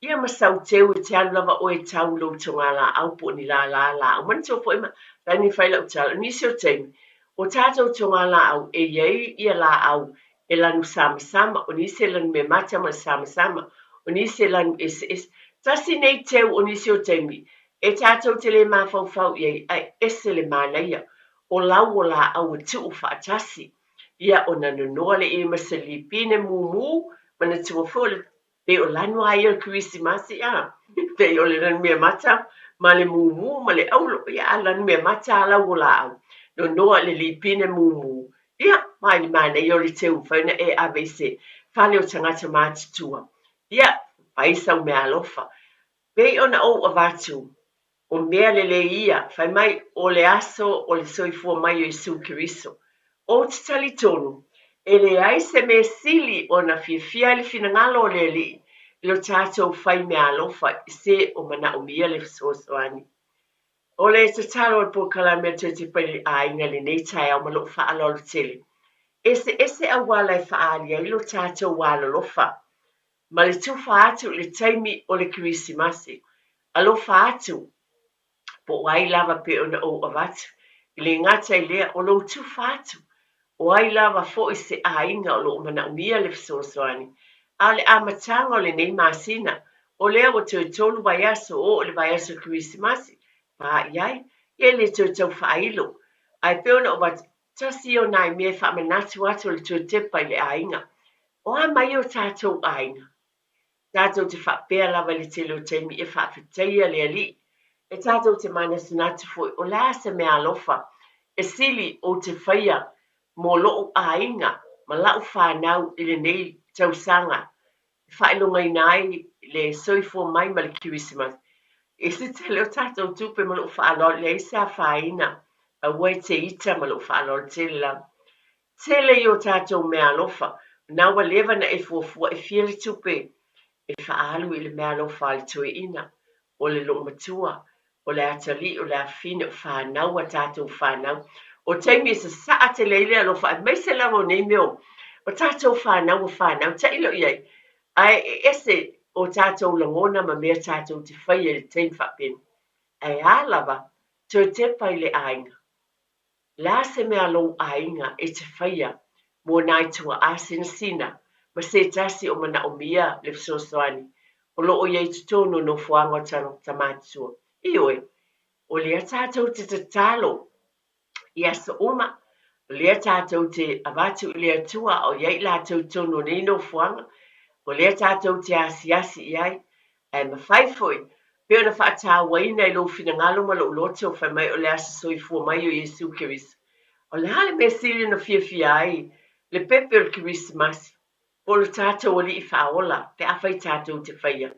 Ia ma sau teu e te alu lava oe e tau i lou togalaau po o ni lālā lāʻau. Manatua foi ma taimi e fai lau tala, o nisi o taimi, o tātou togalaau e i ai ia lāʻau e lanu samasama, o nisi e lanu meamata ma le samasama, o nisi e lanu eseese. Tasi nei teu o nisi o taimi e tātou te lē mafaufau i ai, ae ese le manaia o lau o lāʻau e tuu faatasi. Ia ona nonoa lea i ai ma se lipine mumu, manatua foi o le Pei o lanu lava ia o le Kerisimasi, a? Pei o le lanu meamata ma le mumu ma le aulo, ia a lanu meamata lava lau o laau. Nonoa i le lipine mumu, ia, ma i le manaia o le teu mafai ona e ave i se fale o tagata matutua. Ia, fai sau meaalofa. Pei ona ou avatu, O mea lelei ia, fai mai o le aso o le soifua mai o Iesu Keriso. Ou te talitonu, e leai se mea sili ona fiafia ai le finagalo o le Alii i lo tatou fai meaalofa i se o manaomia le fesoasoani. O le tatalo o le polokalame a le Toe Tepa i le Aiga i lenei taeao ma lou faaaloalo tele, eseese auala e faaali ai lo tatou alolofa ma le tufa atu i le taimi o le Kerisimasi. Alofa atu, po o ai lava pei ona ou avatu, e le gata i lea, o lou tufa atu, o ai lava foi se aiga o lo o manaomia le fesoasoani. A o le amataga o lenei masina, o lea ua toe tolu vaiaso oo i le vaiaso Kerisimasi, pā i ai, ia e le toe tau faailo. Ae pei ona ou avatu, tasi ia o nai mea e faamanatu atu o le toe tepa i le aiga. O a mai o tātou aiga? Tātou te faapea lava i le tele o taimi e faafetaia le Alii. E tātou te manatunatu foi o le a se mea alofa e sili ou te faia mo lo'u aiga ma la'u fanau i lenei tausaga e faailogaina ai le soifua mai ma le Kerisimasi. I se tele o tātou tupe ma lo'u faaaloalo, leai se afaina, aua e te ita ma lo'u faaaloalo tele lava. Tele i o tātou mea alofa, na ua leva na e fuafua e fia le tupe e faaalu i le mea alofa a le toeaina, o le loomatua, o le atalii, o le afafine, o fanau a tātou fanau. O taimi e sasaa tele ai le alofa, aemaise lava o nei mea o tātou fanau a fanau, tailo i ai, ae e ese o tātou lagona ma mea tātou te faia i le taimi faapena. Ae a lava, toe tepa i le aiga. Le a se mea lou aiga e te faia mo nai tuaasinasina ma se tasi o manaomia le fesoasoani o lo o i ai totonu o nofoaga o tagata matutua? Ioe, o lea tātou te tatalo i aso uma, o lea tātou te avatu i le Atua a o i ai i latou tonu o nei nofoaga, o lea tātou te asiasi i ai, Ae mafai foi, pei ona faatauaina i lou finagalo ma lou loto, fai mai o le aso soifua mai o Iesu Keriso. O le a le mea sili ona fiafia ai le pepe o le Kerisimasi, po o lo tatou Alii Faaola, pe afai tatou te faia?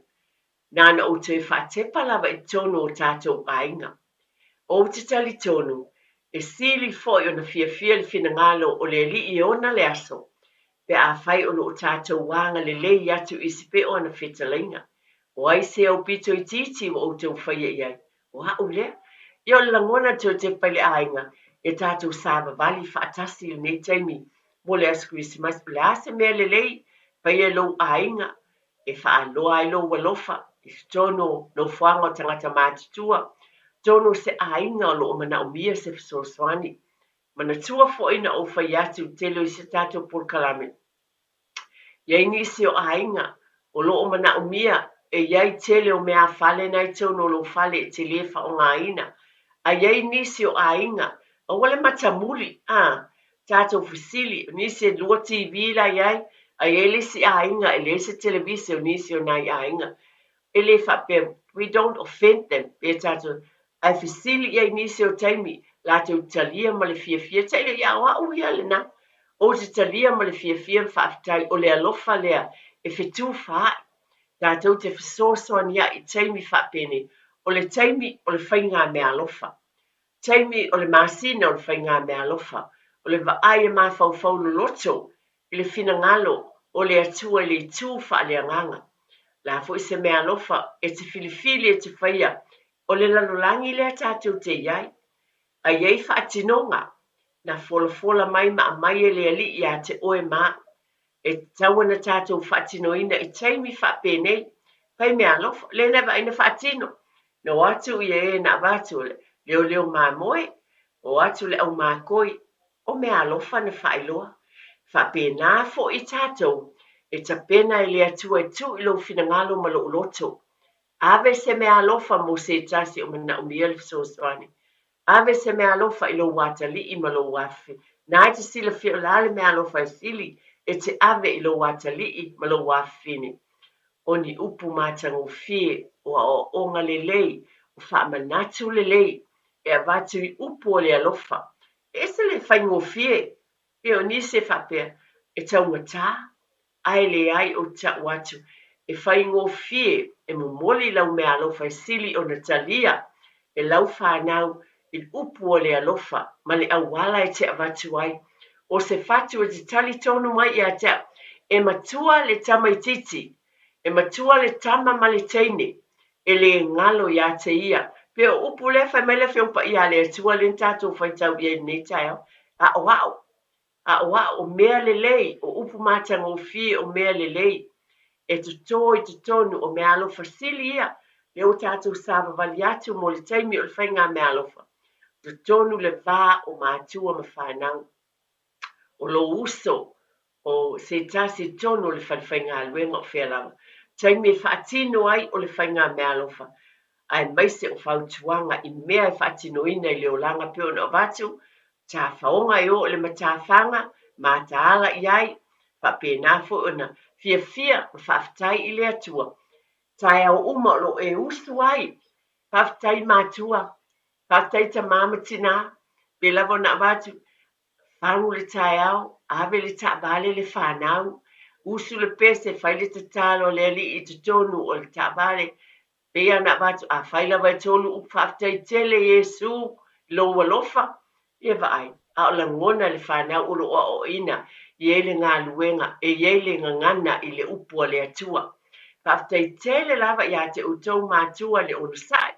Na ona ou toe faatepa lava i totonu o tatou aiga. Ou te talitonu, e sili foi ona fiafia le finagalo o le Alii e ona le aso, pe afai o lo o tatou agalelei atu i se peo o ana fetalaiga. O ai se aupito itiiti ua outou faia i ai? O a'u lea. Ia o le lagona toe tepa i le aiga, ia tatou savavali faatasi i lenei taimi mo le Aso Kerisimasi. O le a se mea lelei faia e lou aiga e faaloa ai lou alofa i totonu o nofoaga o tagata matutua, totonu o se aiga o lo o manaomia se fesoasoani. Manatua foi na ou fai atu i le tele o isi tatou polokalame, i ai nisi o aiga o lo o manaomia e i ai tele o meafale na i totonu o lou fale e te lē faaaogaina, a i ai nisi o aiga, aua le matamuli, a tatou fesili, o nisi e lua TV la i ai, a i ai le isi aiga e leai se televise o nisi o nai aiga. E le faapea, we don't offend them, pe tatou, ae fesili i ai nisi o taimi, latou te talia ma le fiafia, tailo ia o au ia lena, ou te talia ma le fiafia ma faafetai, o le alofa lea e fetufaai, tatou te fesoasoania'i i taimi faapenei, o le taimi o le faigameaalofa. Taimi o le masina o le faigameaalofa, o le vaai e mafaufau loloto i le finagalo o le Atua i le itu faaleagaga. O le a foi se meaalofa e te filifili e te faia, o le lalolagi lea tatou te i ai. A i ai faatinoga, na folafola mai ma aumai e le Alii ia te oe ma au. E tatau ona tatou faatinoina i taimi faapenei. Fai meaalofa, lea na vaai na faatino. Na o atu ia e na avatu o le leoleo mamoe, o atu le aumakoi, o meaalofa na faailoa. Faapena foi tatou e tapena e le Atua e tuu i lou finagalo ma lou loto. Ave se meaalofa mo se tasi o manaomia le fesoasoani. Ave se meaalofa i lou atalii ma lou afe. Na e te silafia o le a le meaalofa e sili e te ave i lou atalii ma lou afafine. O ni upu matagofie, o aoaoga lelei, o faamanatu lelei e avatu i upu o le alofa. E ese le faigofie, pei o nisi e faapea, e taugata, ae leai ou te tau atu, e faigofie e momoli lau meaalofa e sili ona talia e lau fanau i le upu o le alofa ma le auala e te avatu ai. O se fatu e te talitonu mai ia te au, e matua le tamaitiiti, e matua le tama ma le teine, e le galo ia te ia. Pei o upu lea fai mai le Afioga Paia a le Atua lea na tatou faitau i ai i lenei taeao, aoao, aoao, o mea lelei, o upu matagofie, o mea lelei, e totō i totonu o meaalofa sili ia, lea ua tatou savavali atu mo le taimi o le faigameaalofa, totonu le va o matua ma fanau. O lou uso, o se tasi i totonu o le fale faigaluega o fea lava, taimi e faatino ai o le faigameaalofa, aemaise o fautuaga i mea e faatinoina i le olaga pei ona avatu, tafaoga e oo i le matafaga, mataala i ai, Faapena foi ona fiafia ma faafetai i le Atua. Taeao uma o lo o e usu ai. Faafetai matua, faafetai tama ma tina, pe lava ona avatu, fagu le taeao, ave le taavale le fanau, usu le pese, fai le tatalo a le Alii i totonu o le taavale, Pei ona avatu, afai lava e tolu upu faafetai tele Iesu i lou alofa, ia vaai, a o lagona le fanau o lo o aoaoina, e i ai le galuega, e i ai le gagana i le upu a le Atua. Faafetai tele lava ia te outou matua le onosai.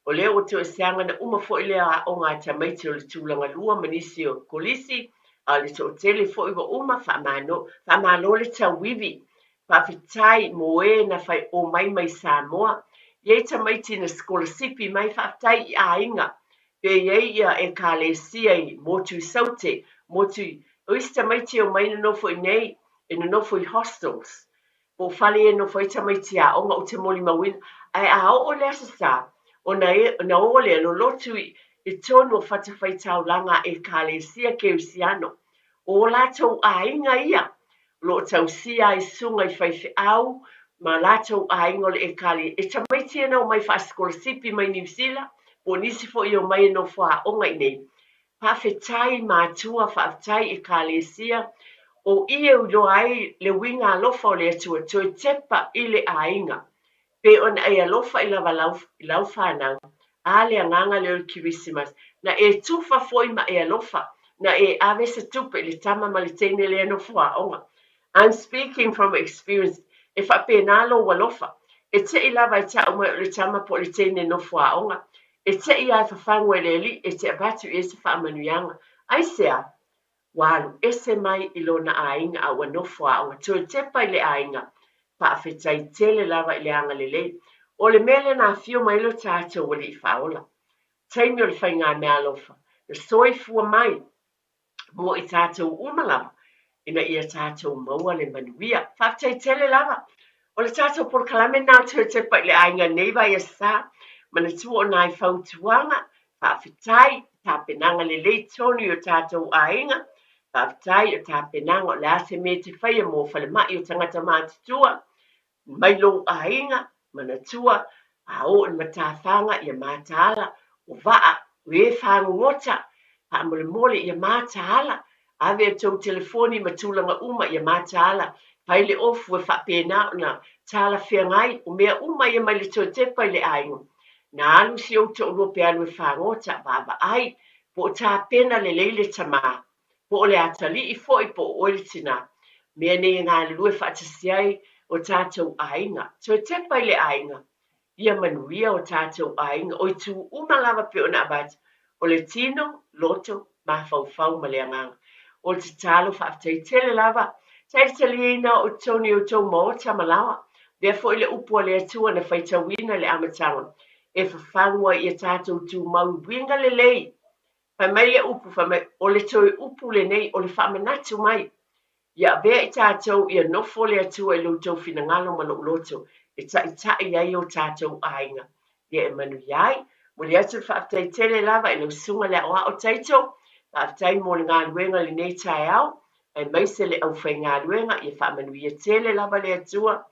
O lea ua toe seaga na uma foi le aoga a tamaiti o le tulaga lua ma nisi o kolisi, a o le toatele foi ua uma, faamalo, faamalo le tauivi. Faafetai mo e na fai omai mai Samoa. I ai tamaiti na sikolasipi mai, faafetai i aiga. Pe i ai ia Ekalesia i motu i Saute, motu i, o isi tamaiti e omai nonofo i nei, e nonofo i hostels, po o fale e nofo ai tamaiti aoga, ou te molimauina. Ae a oo i le Aso Sa, ona e, ona o lea lolotu i, i tonu o fatafaitaulaga a Ekalesia Kerisiano. O o latou aiga ia, o lo o tausia ai susuga i faifeau ma latou aiga o le Ekalesia, e tamaiti ia na omai faasikolasipi mai Niu Sila po o nisi foi e omai e nofo aoga i inei. Faafetai matua, faafetai Ekalesia, o i e iloa ai le uiga alofa o le Atua, toe tepa i le aiga. Pe ona e alofa i lava lau, i lau fanau, a le agaga lea o le Kerisimasi, na e tufa foi ma e alofa, na e ave se tupe i le tama ma le teine lea nofo aoga. I'm speaking from experience, e faapena lou alofa. E te i lava e tau mai o le tama po o le teine nofo aoga, e te i a e fafagu e le alii e te avatu i ai se faamanuiaga. Aisea? Ua alu ese mai i lona aiga a ua nofo aoga toe tepa i le aiga, faafetai tele lava i le agalelei. O le mea lea na afio mai ai lo tatou Alii Faaola. Taimi o le faigameaalofa, na soifua mai mo i tatou uma lava ina ia tatou maua le manuia. Faafetai tele lava. O le tatou polokalame lena o Toe Tepa i le Aiga nei vaiaso sa, manatua o nai fautuaga, faafetai, tapenaga lelei tonu i o tatou aiga, faafetai o tapenaga o le a se mea e te faia mo falemai o tagata matutua, mai lou aiga, manatua, a oo i le matafaga ia mataala, o vaa, o e fagogota, faamolemole ia mataala, ave a outou telefoni ma tulaga uma ia mataala, fai le ofu e faapena ona talafeagai, o mea uma ia mai le toe tepa i le aiga. Na alu si ou toalua pe alu e fagota, vaavaai, po o tapena lelei le tamā, po o le atalii foi po o oe le tinā. Mea nei e galulue faatasi ai o tatou aiga. Toe tepa i le aiga, ia manuia o tatou aiga, o itu uma lava pei ona avatu, o le tino, loto, mafaufau ma le agaga. O le tatalo faafetai tele lava, talitaliaina o totonu i outou maota ma laoa. Lea foi le upu a le Atua na faitauina i le amataga, e fafagu ai ia tatou tumau i uiga lelei. Fai mai le upu, fai mai, o le toe upu lenei, o le faamanatu mai, ia avea i tatou ia nofo le Atua i lo outou finagalo ma lou loto, e taitai ai o tatou aiga, ia e manuia ai. Momoli atu le faafetai tele lava i lau Susuga le Aoao Taito, faafetai mo le galuega i lenei taeao, aemaise le aufaigaluega, ia faamanuia tele lava le Atua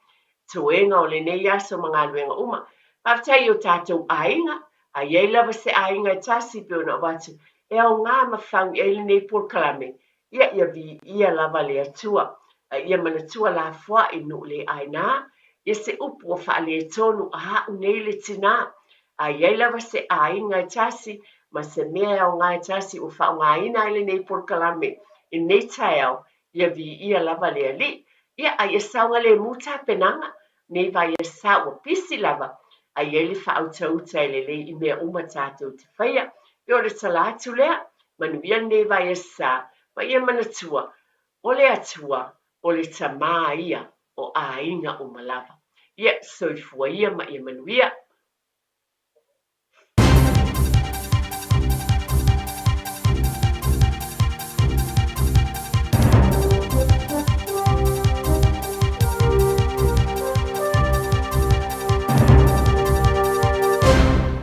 toega o lenei aso ma galuega uma. Faafetai i o tatou aiga, a i ai lava se aiga e tasi pei ona avatu e aoga ma fau i ai lenei polokalame, ia ia viia lava le Atua. A ia manatua lafoai nuu le aina, ia se upu ua faaletonu a a'u nei le tinā. A i ai lava se aiga e tasi ma se mea e aoga e tasi ua faaaogaina ai lenei polokalame i lenei taeao, Ia viia lava le Alii. Ia, a ia saogalemu tapenaga, nei vaiasa ua pisi lava, a i ai le faautauta e lelei i mea uma tatou te faia. Ia o le tala atu lea, manuia lenei vaiasa, ma ia manatua, o le Atua, o le Tamā ia o aiga uma lava. Ia, soifua ia ma ia manuia.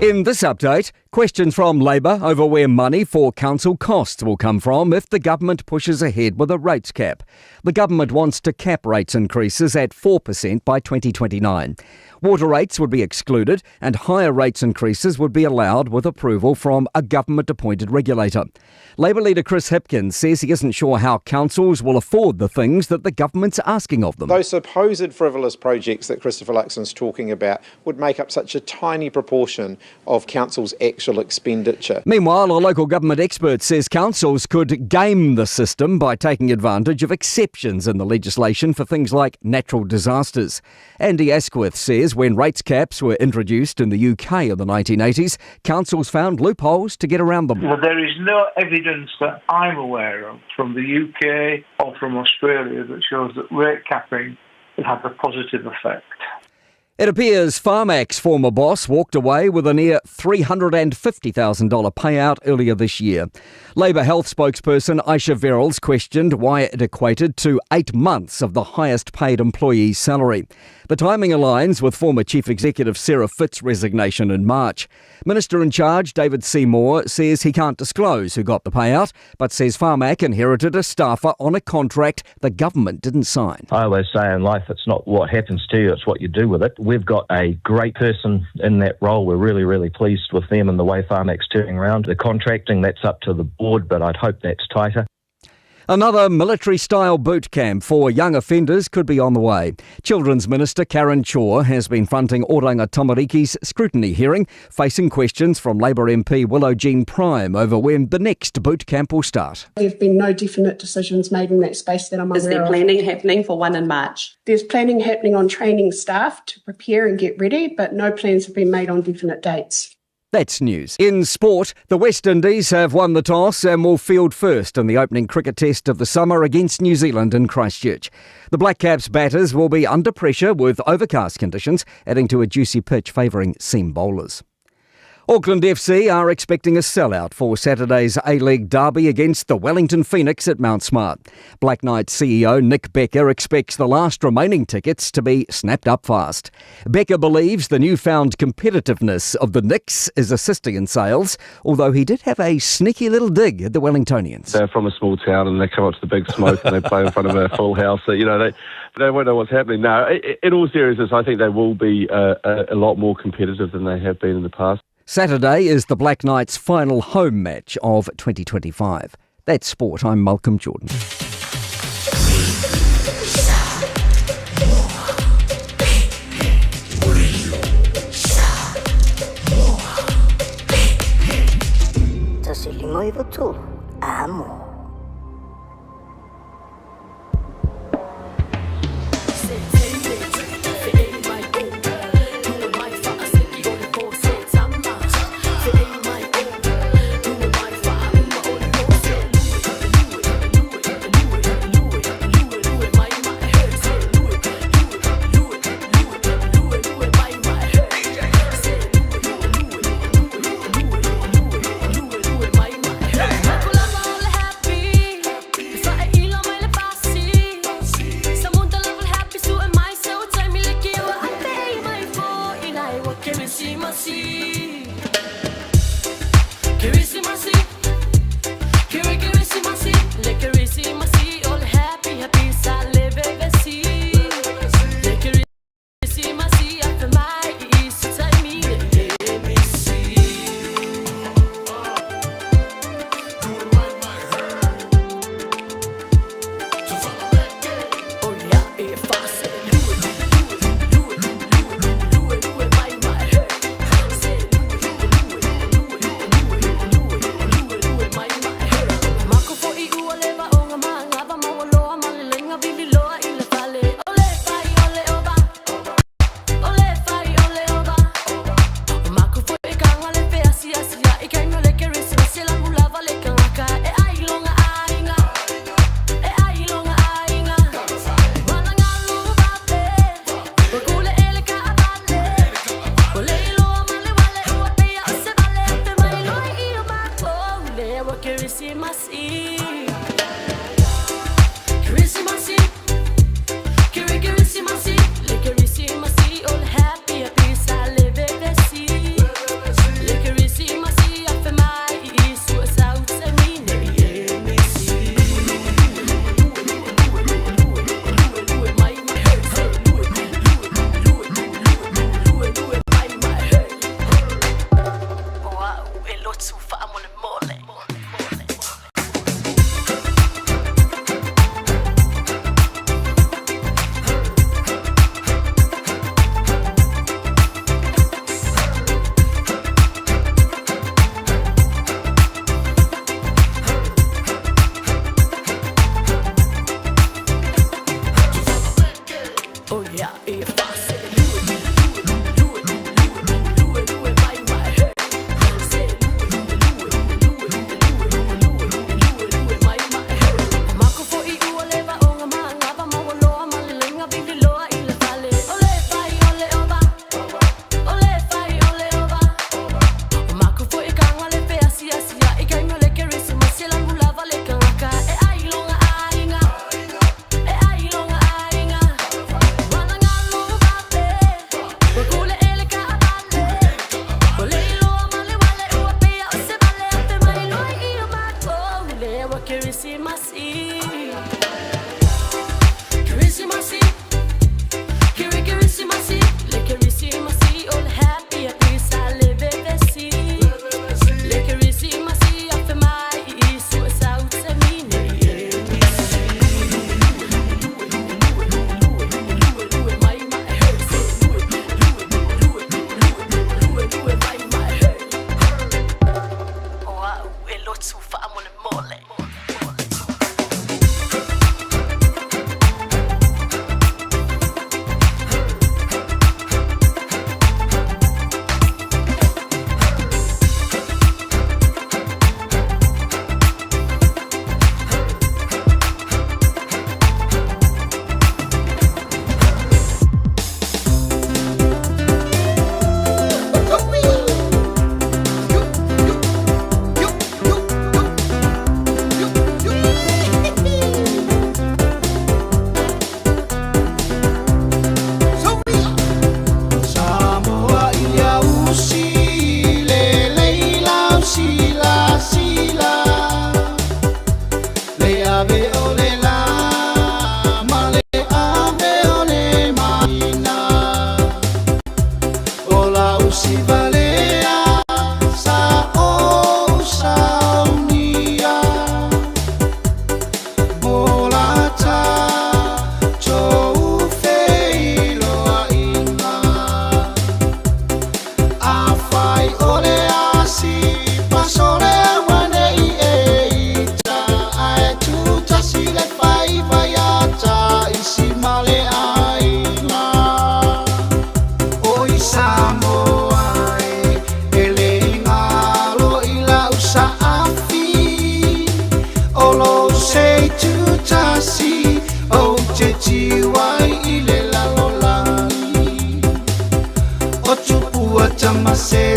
In this update, questions from Labor over where money for council costs will come from if the government pushes ahead with a rates cap. The government wants to cap rates increases at 4% by 2029. Water rates would be excluded and higher rates increases would be allowed with approval from a government appointed regulator. Labor leader Chris Hipkins says he isn't sure how councils will afford the things that the government's asking of them. Those supposed frivolous projects that Christopher Luxon's talking about would make up such a tiny proportion of council's actual expenditure. Meanwhile, a local government expert says councils could game the system by taking advantage of exceptions in the legislation for things like natural disasters. Andy Asquith says when rates caps were introduced in the UK in the 1980s, councils found loopholes to get around them. Well, there is no evidence that I'm aware of from the UK or from Australia that shows that rate capping would have a positive effect. It appears Pharmac's former boss walked away with a near $350,000 payout earlier this year. Labor health spokesperson Ayesha Verrall's questioned why it equated to eight months of the highest paid employee's salary. The timing aligns with former Chief Executive Sarah Fitt's resignation in March. Minister in charge David Seymour says he can't disclose who got the payout, but says Pharmac inherited a staffer on a contract the government didn't sign. I always say in life, it's not what happens to you, it's what you do with it. We've got a great person in that role. We're really, really pleased with them and the way Pharmac's turning around. The contracting, that's up to the board, but I'd hope that's tighter. Another military style boot camp for young offenders could be on the way. Children's Minister Karen Chhour has been fronting Oranga Tamariki's scrutiny hearing, facing questions from Labour MP Willow Jean Prime over when the next boot camp will start. There have been no definite decisions made in that space that I'm aware Is there planning of. happening for one in March? There's planning happening on training staff to prepare and get ready, but no plans have been made on definite dates. That's news. In sport, the West Indies have won the toss and will field first in the opening cricket test of the summer against New Zealand in Christchurch. The Black Caps batters will be under pressure with overcast conditions, adding to a juicy pitch favouring seam bowlers. Auckland FC are expecting a sellout for Saturday's A League derby against the Wellington Phoenix at Mount Smart. Black Knights CEO Nick Becker expects the last remaining tickets to be snapped up fast. Becker believes the newfound competitiveness of the Knicks is assisting in sales, although he did have a sneaky little dig at the Wellingtonians. They're from a small town and they come up to the big smoke and they play in front of a full house. So, you know, they, they won't know what's happening. No, in all seriousness, I think they will be a, a, a lot more competitive than they have been in the past. Saturday is the Black Knights' final home match of 2025. That's sport. I'm Malcolm Jordan. Amo.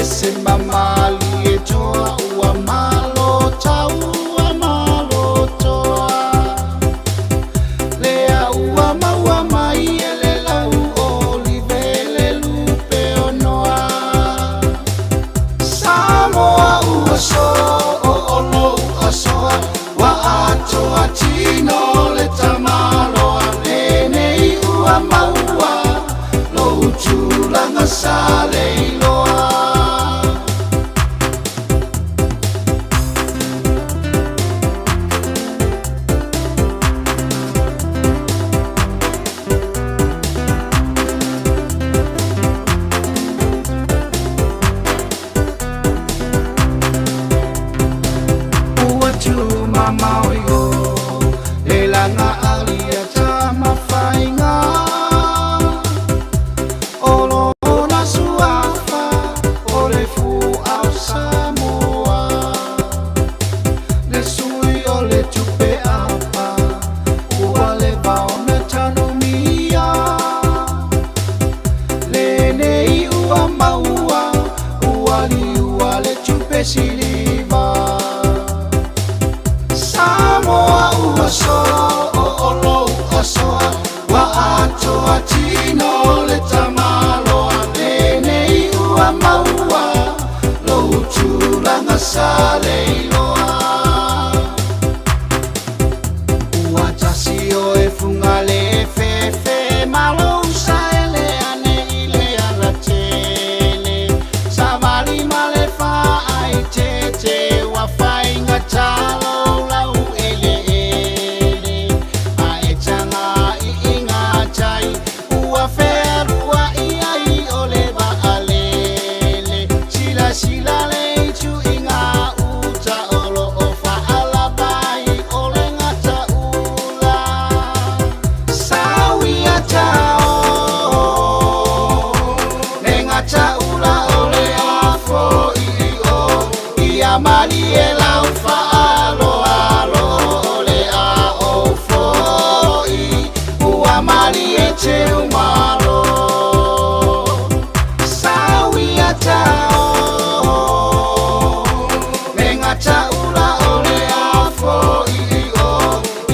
se mamalie toa ua malo tau ua malo toa Lea ua maua mai e le lau olive le lupe o noa Samoa ua so o olo ua soa ua atoa tino le tamaloa Lenei ua maua lou tulaga sa le iloa. Ua tumamao i o le laga alia tamafaiga O lona suafa o le Fuau Samoa Le sui o le tupe apa ua leva ona tanumia Lenei ua maua ua liua le tupe siliva Samoa ua so o olo ua soa ua atoa tino le tamaloa Lenei ua maua lou tulaga sa le iloa Ua tasi o e funga le fefe malo saele ane i le alatele Savali ma le faaitete ua faiga talo lau eleele Ae taga iiga tai ua fealuai ai o le vaalele Silasila le itu i gauta o lo o faalapa ai o le gataula Sauia tao le gataula o le afo i o Ia malie lau faaaloalo o le a ou foi Ua malie teumalo Sauia tao le gataula o le afo i o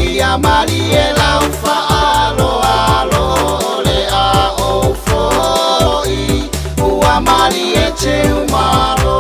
Ia malie lau faaaloalo o le a ou foi Ua malie teumalo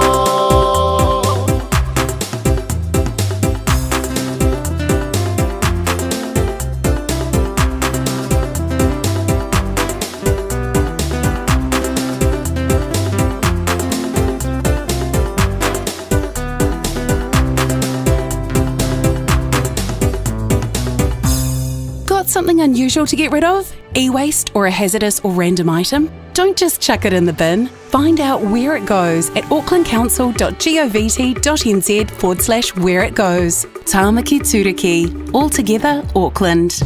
Got something unusual to get rid of? E waste or a hazardous or random item? Don't just chuck it in the bin. Find out where it goes at aucklandcouncil.govt.nz forward slash where it goes. Tāmaki Tūruki. All together, Auckland.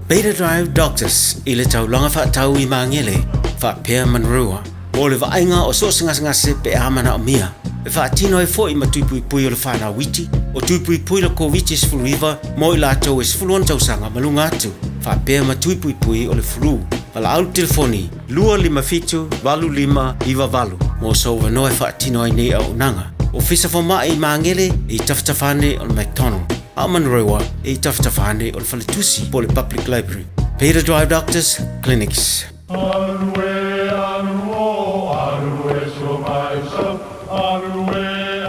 Beta Drive Doctors i le taulaga faatau i Magele, faapea Manurewa, mo le vaaiga o so o se gasegase pe a manaomia, e faatino ai foi ma tui puipui o le fanau iti, o tui puipui le Koviti-19 mo i latou e 16 tausaga ma luga atu, faapea ma tui puipui o le flu. Valaau le telefoni 257 8598 mo sou avanoa e faatino ai nei auaunaga. Ofisa Fomai i Magele e i tafatafa ane o le McDonald, a o Manurewa e i tafatafa ane o le Faletusi po o le Public Library. Peter Drive Doctors Clinics.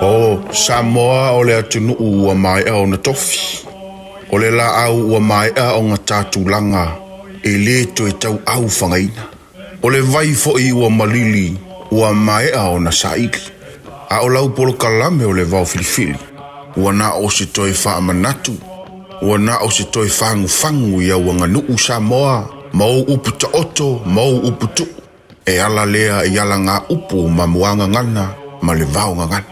O Samoa o le atunuu ua maea ona tofi. O le laau ua maea ona ta tulaga e le toe tauau fagaina. O le vai foi ua malili ua maea ona saili. A o lau polokalame o le vao filifili, ua na o se toe faamanatu, ua na o se toe fagufagu i au aganuu Samoa ma ou upu taoto ma ou upu tuu. E ala lea i alagaupu ma muagagana ma le vaogagana.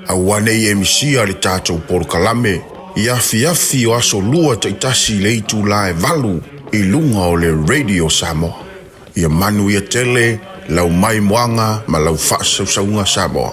Aua ne i e misia le tatou polokalame i afiafi o aso lua taitasi i le itula e valu i luga o le Radio Samoa. Ia manuia tele lau maimoaga ma lau faasausauga Samoa.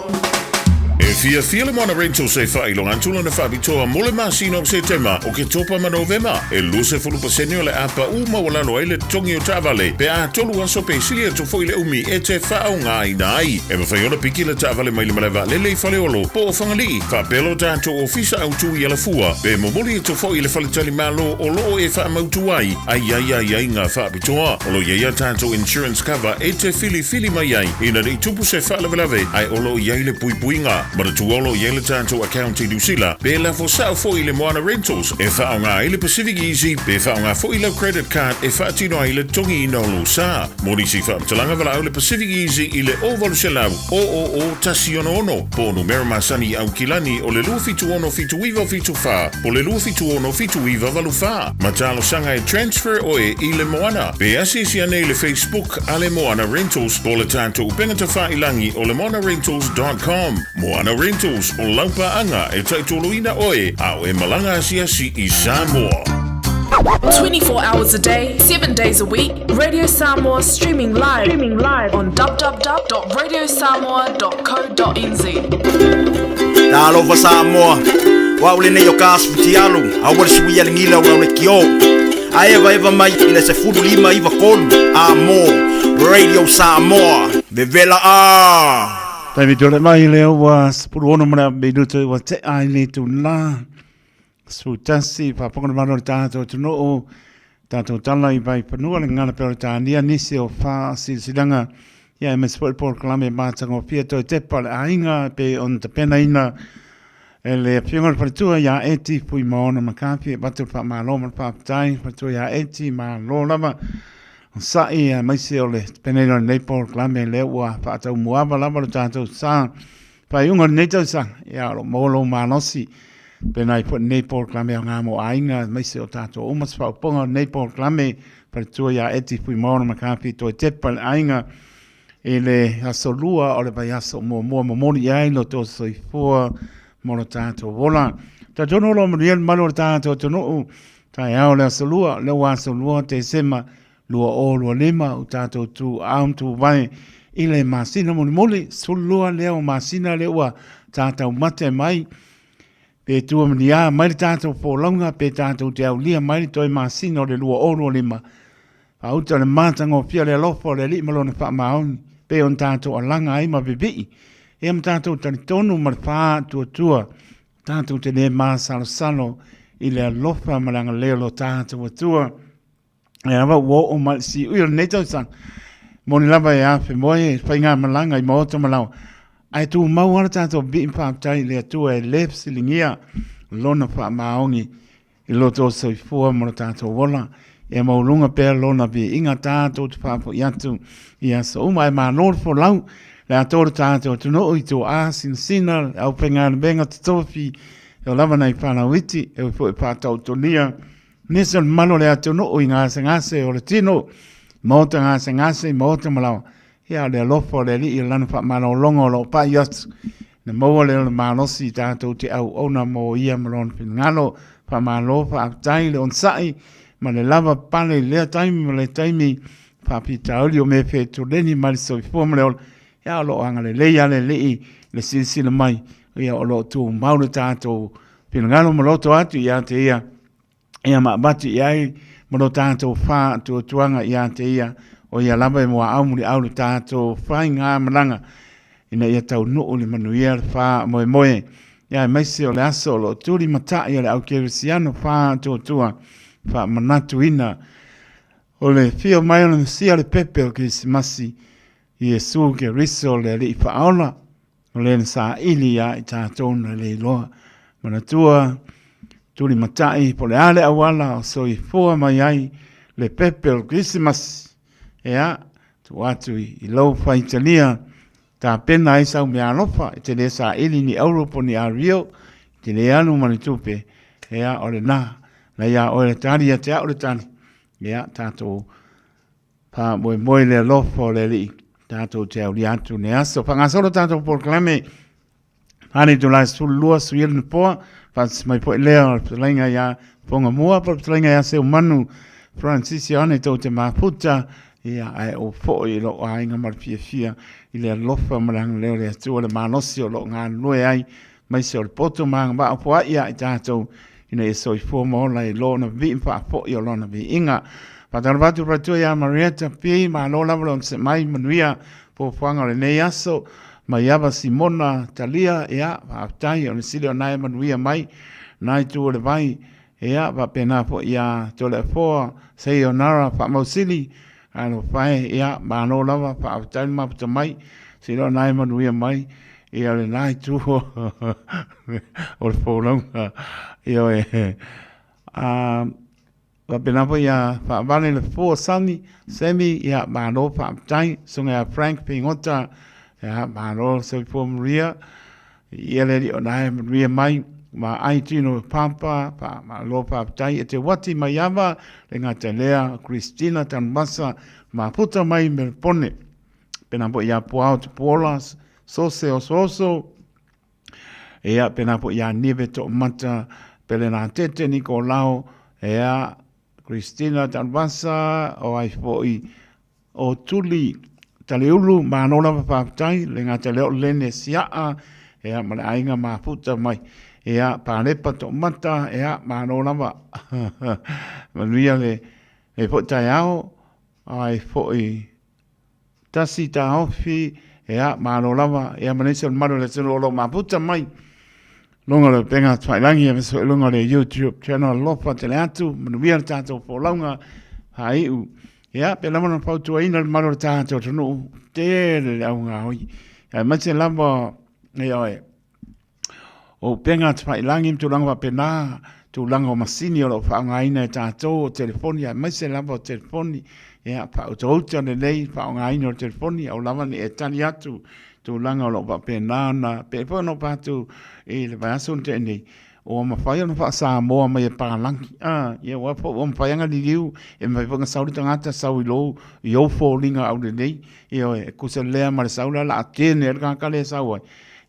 E fiafia le Moana Rentals e faailoga atu lana faapitoa mo le masina o Setema, Oketopa ma Novema. E 20% o le a pau maualalo ai le totogi o taavale pe a tolu aso pe sili atu foi le umi e te faaaogaina ai. E mafai ona piki le taavale mai le malae vaalele i Faleolo po o Fagalii, faapea lo tatou ofisa autu i Alafua, pe momoli atu foi i le faletalimalo o lo o e faamautu ai a i ai aiaiga faapitoa. O lo o i ai a tatou insurance cover e te filifili mai ai ina ne i tupu se faalavelave ae o lo o i ai le puipuiga. Manatua o lo o i ai le tatou account i Niu Sila pe lafo sao foi i le Moana Rentals e faaaoga ai le Pacific Easy pe faaaoga foi lau credit card e faatino ai le totogiina o lou sa. Mo nisi faamatalaga valaau le Pacific Easy i le 0800 000 166 po o numera masani i Aukilani o le 276 7974 po o le 276 7984. Ma talosaga e transfer oe i le Moana. Pe asiasi ane i le Facebook a le Moana Rentals po o le tatou upega tafailangi o le moanarentals.com. Moana Rentals, o lau paaga e taitoloina oe a o e malaga asiasi i Samoa. 24 hours a day, 7 days a week, Radio Samoa streaming live, streaming live on www.radiosamoa.co.nz. Talofa Samoa, o au lenei o ka asu fitialu, aua le suia le gila o lau le kio. A evaeva mai i le 15 93 a mo Radio Samoa, vevela a! Taimi tole mai lea ua 16 ma le minuto ua tea i le itula. 11, faafofoga le mamalu o le tatou atunuu, tatou tala i Vaifanua, le gagana Peretania, nisi o faasilasilaga, ia aemaise foi le polokalame matagofie toe tepa le aiga e pei ona tapenaina e le Afioga i le Faletua ia Eti Fuimaono McCarthy. E avatu le faamalo ma le faafetai Faletua ia Eti, malo lava sa'i aemaise o le tapenaina o lenei polokalame lea ua faataumuaava lava le tatou sa faaiuga o lenei tausaga, ia o lo o maua lou malosi pena ai foi lenei polokalame aoga mo aiga aemaise o tatou uma se faaopoopoga o lenei polokalame faletua ia Eti Fuimaono McCarthy toe tepa le aiga i le aso lua o le vaiaso muamua momoli i ai lo tou soifua mo lo tatou ola. Talitonu o lo o manuia le mamalu o le tatou atunuu taeao le aso lua, lea ua aso lua Tesema 2025 o tatou tu ao ma tuvae i le masina mulimuli, 12 lea o masina lea ua tatou mate mai, pe tua ma mai le tatou folauga, pe tatou te aulia mai le toe masina o le 2025, faauta le matagofie o le alofa o le Alii ma Lona faamaoni, pei ona tatou alaga ai ma vivii, ia ma tatou talitonu ma le faatuatua, tatou te le masalosalo i le alofa ma le agalelei o lo tatou Atua. E ava ua oo mai le siui o lenei tausaga. Moni lava e afe moe e faigamalaga i maota ma laoa. Ae tumau lava le tatou pipii ma faafetai i le Atua e le fesiligia lona faamaoni i lo outou soifua ma lo tatou ola. Ia maualuga pea lona viiga tatou te faafoi atu i aso uma. Ae malo le folau le atoa o le tatou atunuu i tuaa sinasina, le aufaigaluega totofi, e oo lava nai fanau iti, e ui foi faataotolia Nisi o le mamalu o le atunuu i gasegase o le tino, maota gasegase, maota ma laoa. Ia, o le alofa o le Alii o lana faamalologa o lo o pai atu. Na maua lea o le malosi i tatou te auauna mo ia ma lona finagalo. Faamalo, faafetai le onosai ma le lava pale i lea taimi ma lea taimi. Faafitauli o mea fetuleni mai le soifua ma le ola. Ia, o lo o agalelei lava le Alii i le silasila mai. Ia, o lo o tumau le tatou finagalo ma loto atu ia te ia. Ia ma avatu i ai ma lo tatou faatuatuaga ia te ia, o ia lava e muaau muliau le tatou faigamalaga ina ia taunuu le manuia le faamoemoe. Ia aemaise o le aso o lo o tulimatai a le au kerisiano faatuatua faamanatuina o le fio mai o le Mesia le pepe o le Kerisimasi, Iesu Keriso le Alii Faaola. O le na saili ia i tatou na le iloa. Manatua, tulimatai po o le a le auala o soifua mai ai le pepe o le Kerisimasi. Ea, tuu atu i lou faitalia, tapena ai sau meaalofa, e te le saili ni euro po o ni ario, e te le alu ma le tupe. Ea, o lena, na ia oe le tali, ia te au le tali. Ea, tatou Faamoemoe le alofa o le Alii, tatou te aulia atu nei aso. Faagasolo tatou polokalame, Pane itula e 12, suia le nofoa, faatasi mai foi lea o le fetalaiga ia Fogamua, po o le fetalaiga ia Seumanu Francis Ioane tou te mafuta. Ia, ae ou foi i lou aiga ma le fiafia i le alofa ma le agalelei o le Atua, le malosi o lo o galulue ai, aemaise o le poto ma agavaa foai ia i tatou, ina ia soifua ma ola i Lona vii ma faafoi o Lona viiga. Faatalofa atu faletua ia Marietta P, malo lava le onosai mai, manuia fuafuaga o lenei aso. Maiava Simona Talia, ia, faafetai, o le sili o na e manuia mai, na itu o le vai, Ia, faapena foi ia Toleafoa Sayonara Faamausili, alofa e, ia, malo lava, faafetai le mafuta mai, seiloa na e manuia mai, ia lena itu o le folauga, ioe. A, faapena foi ia Faavale le Fua Sami, Semi, ia, malo faafetai, susuga ia Frank Pigota, ia, malo soifua manuia, Ia le alii o na e manuia mai ma ai tino papa pa malo faafetai e te wati mai ava le gata lea Christina Tanuvasa mafuta mai Melpone pena po ia Puao Tupuola Sose Osooso ia pena po ia Nive Toomata Pelena Tete Nikolao ia Christina Tanuvasa o ai foi O Tuli Taliulu, malo lava faafetai, le gata lea o Lene Siaa, ia ma le aiga mafuta mai. Ia, Palepa Toomata, ia, malo lava. Manuia le, le foi taeao, ai foi tasi taofi, ia, malo lava, ia ma nisi o le malu o le atunuu o lo o mafuta mai. Luga o le upega tafailangi aemaise foi luga o le YouTube channel alofa tele atu, manuia le tatou folauga faaiu. Ia, pe lava na fautuaina le mamalu o le tatou atunuu, tele le augaoi. Aemaise lava, ioe, o upega tafailangi ma tulaga faapena, tulaga o masini o lo o faaaogaina e tatou, o telefoni, aemaise lava o telefoni, ia, faautauta lelei le faaaogaina o le telefoni, aua lava ne i e tali atu tulaga o lo o faapena ona, pei foi ona ou fai atu i le vaiaso na tea nei, ua mafai ona faa-Samoa mai e palagi. A, ia aua foi ua mafai ona liliu, e mafai foi ona sau le tagata sau i lou, i ou foliga aulelei, ioe, e tusa lea ma le sau lea o le a tene ai le tagata lea e sau ai.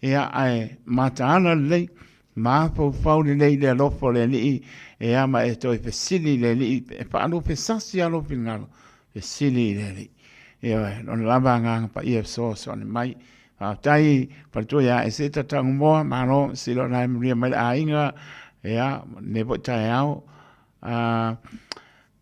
Ia, ae mataala lelei, mafaufau lelei i le alofa o le Alii, ia ma e toe fesili i le Alii, e faalupesasi lava lou finagalo, fesili i le Alii. Ioe, Lona lava Agaga Paia e fesoasoani mai. Faafetai faletua ia Eseta Tagomoa, malo silo na e manuia mai le aiga, ia, lenei foi taeao.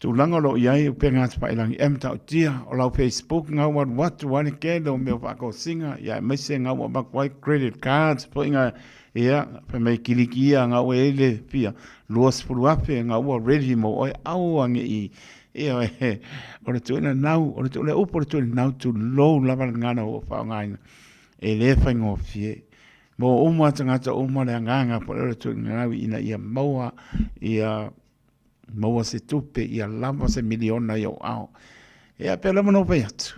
Tulaga o lo o i ai upega tafailangi e matautia o lau Facebook ngau alu atu ai le tele o mea o faatosina, ia aemaise ngau avatu ai credit cards foi nga, ia, fai mai kiliki ia ngau e i le fia 20,000 ngau ua ready mo oe, aua ne i Ioe, o le tuuina nau, o le tuuina upu o le tuuina nau, tulou lava le gagana ua faaaogaina, e le faigofie. Mo uma tagata uma le agaga foi o le tuuina nau ina ia maua, ia maua se tupe, ia lava se miliona i ou ao. Ia, pei lava ona ou fai atu,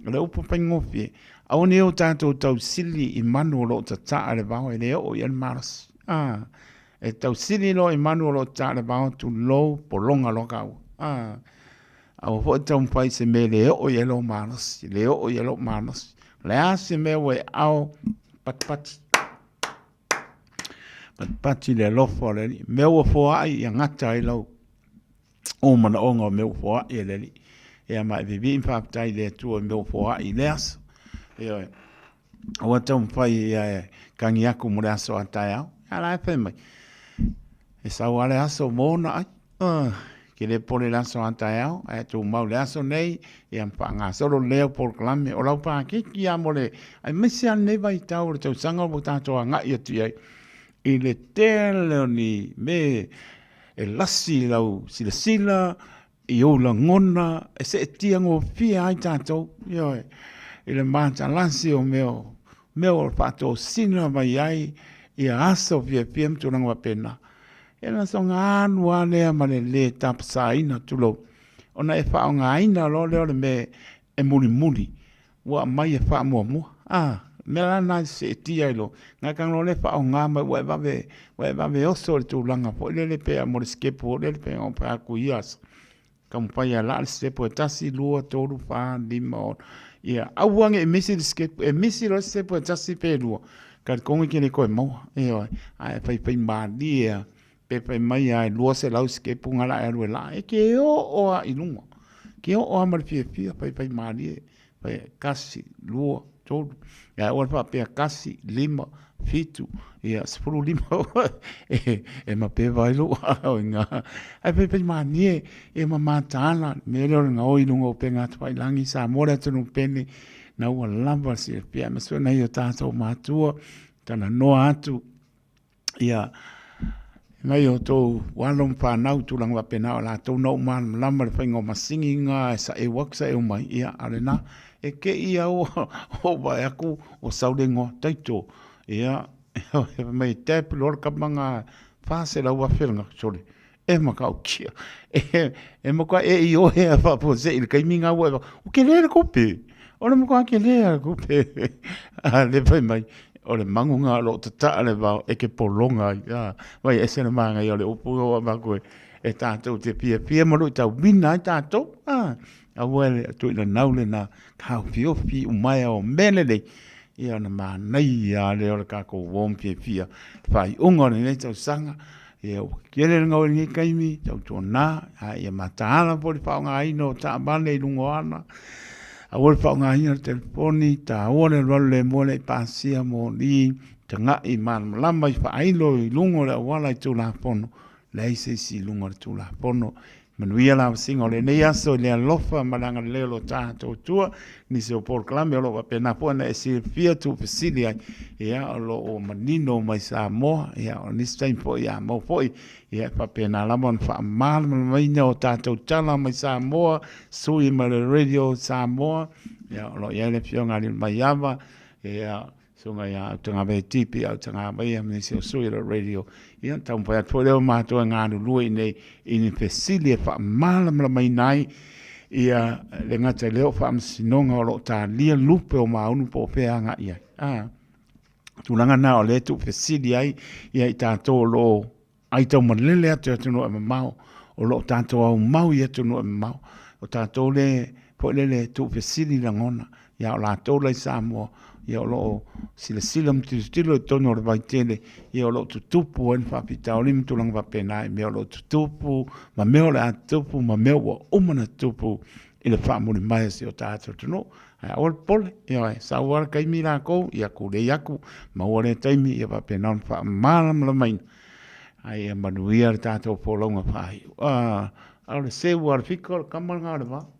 o le upu faigofie, aua ne i o tatou tausili i manu o lo o tataa i le vao e le oo i ai le malosi. Ah. E tausili loa i manu o lo o tatā le vao, tulou, pologa loa kāua. A, aua foi e taumafai i se mea e le oo i ai lou malosi, le oo i ai lou malosi. O le a se mea ua e ao, patipati. Patipati le alofa o le Alii. Mea ua foai ia gata ai lau o manaoga o mea ua foai e le Alii. Ia ma e vivii ma faafetai i le Atua i mea ua foai i le aso. Ioe. Aua taumafai ia e kagi aku mo le aso a taeao. A la e fai mai. E sau a le aso mo ona ai. Ke le pole le aso a taeao, ae tumau le aso nei, ia ma faagasolo lea polokalame. O lau pākiki a mo le, aemaise a lenei vaitau o le tausaga ua tatou agai atu i ai, i le tele o ni me e lasi i lau silasila, i ou lagona e seetia gofie ai tatou, ioe, i le matalasi o mea o, mea o faatosina mai ai ia aso fiafia ma tulaga faapena. Ia na soga alu lava lea ma le lē tapasaina, tulou, ona e faaaogaina loa lea o le mea e mulimuli ua aumai e faamuamua. A, mea la lena e seetia ai loa, gata loa lea faaaoga mai ua e vave, ua e vave oso i le tulaga foi lele pe a mo le sikepu foi lele pe ona fai atu i ia aso. Taumafai e laa le sikepu e 1, 2, 3, 4, 5, 6, ia aua ne i misi le sikepu, e misi loa le sikepu e 1 pe 2, talitonu e te le toe maua, ioe, ae faifai malie lava. Pe fai mai lava e 200 sikepu na la e alu e laa, e te oo lava i luga. Ke oo lava ma le fiafia, faifaimalie, fai kasi, lua, tolu, ia aua le faapea kasi, lima, fitu, ia 15, e, e mapeva ai lou ao i ngā. Ae faifaimalie, e ma mataala, le mea lea o le gaoi i luga o upega atu-failangi, Samoa le atunuu pele, na ua lava le silafia, aemaise foi nai o tatou matua, talanoa atu, ia, nai o outou alo ma fanau i tulaga faapena, o latou na ou malamalama i le faiga o masini na e saeu atu saeu mai, ia, a o lena, e te i lava ua ou vaai atu ua sau le igoa title, ia, fai mai e tap loa le tama lena $400,000 lena, sole, e matautia, e matua e ioe lava faafuasei i le taimi lena ua e vaai, ua tele le tupe, o le matua tele lava o le tupe. A o lea fai mai, o le magu lena o lo o tataa le vao e te pologa ai, a, vaai e ese le manaia o le upu lea ua avatu e tatou te fiafia ma luitauina ai tatou, a, aua e le tuuina lena taofiofi umaea o mea lelei, ia ona manaia lava lea o le tatou uo ma fiafia i le faaiuga o lenei tausaga. Ia ua tele le gau i lenei taimi, tautuana, a ia mataala foi le faaaogaina o taavale i luga o ala, aua le faaaogaina o le telefoni, taua le alualu le moe le i pasia moli, tagai malamalama i faailo i luga o le auala i Tulafono, leai se isi i luga o le Tulafono. Manuia la vasiga o lenei aso i le alofa ma le agalelei o lo tatou Atua. Nisi o polokalame o lo o faapena foi ona e silafia tuufesili ai, ia, o lo o manino mai Samoa, ia, o nisi taimi foi a maua foi, ia, e faapena lava ona faamalamalamaina o tatou tala mai Samoa, sui mai le Radio Samoa, ia, o lo o i ai le Afioga ia Aliimalemaiava, ia, Susuga ia Autagavaia Tipi, Autagavaia ma nisi o sui o le radio. Ia, taumafai atu foi lea o matou e galulue i inei i ni fesili e faamalamalamaina ai ia le gata i lea o faamasinoga o lo o talia lupe o maunu po o fea agai i ai. A, tulaga na o lea e tuufesili ai ia i tatou o lo o Ai taumalele atu i atunuu e mamao, o lo o tatou aumau i atunuu e mamao, o tatou le foi lele e tuufesili lagona, ia o latou la i Samoa, ia o lo o silasila ma tilotilo i totonu o le vaitele, ia o lo o tutupu ai ni faafitauli ma tulaga faapena i mea o lo o tutupu, ma mea o le a tutupu, ma mea ua uma ona tutupu i le faamulimai o si o tatou atunuu. Ae aua le popole, ioe, sau lava le taimi latou, ia tulei atu, maua lea taimi, ia faapena ona faamalamalamaina. Ae ia manuia le tatou folauga faaiu. Ah, o le seu a le fika o le kama lena o le vao.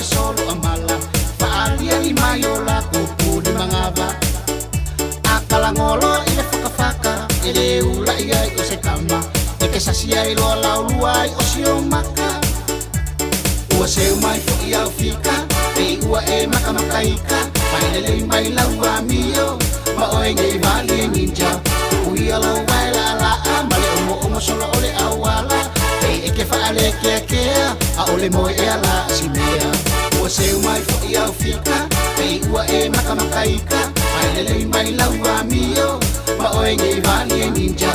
le solo a mala Faaliali mai o lakou puni magava A kalagolo i le fakafaka E le ula'i ai o se kama E te sasi ai loa laulua ai o si o maka Ua seu mai fo'i au fika Pei ua e makamakaika Mai lelei mai lau amio Ma oe nei vali e ninja Uia lou vae la'ala'a Ma le omoomo solo o le auala Pei e ke fa'alekeakea ʻAʻole moe ea la si mea Ua seu mai fo'i au fika Pei ua e makamakaika Mai lelei mai lau amio Ma oe nei vali e ninja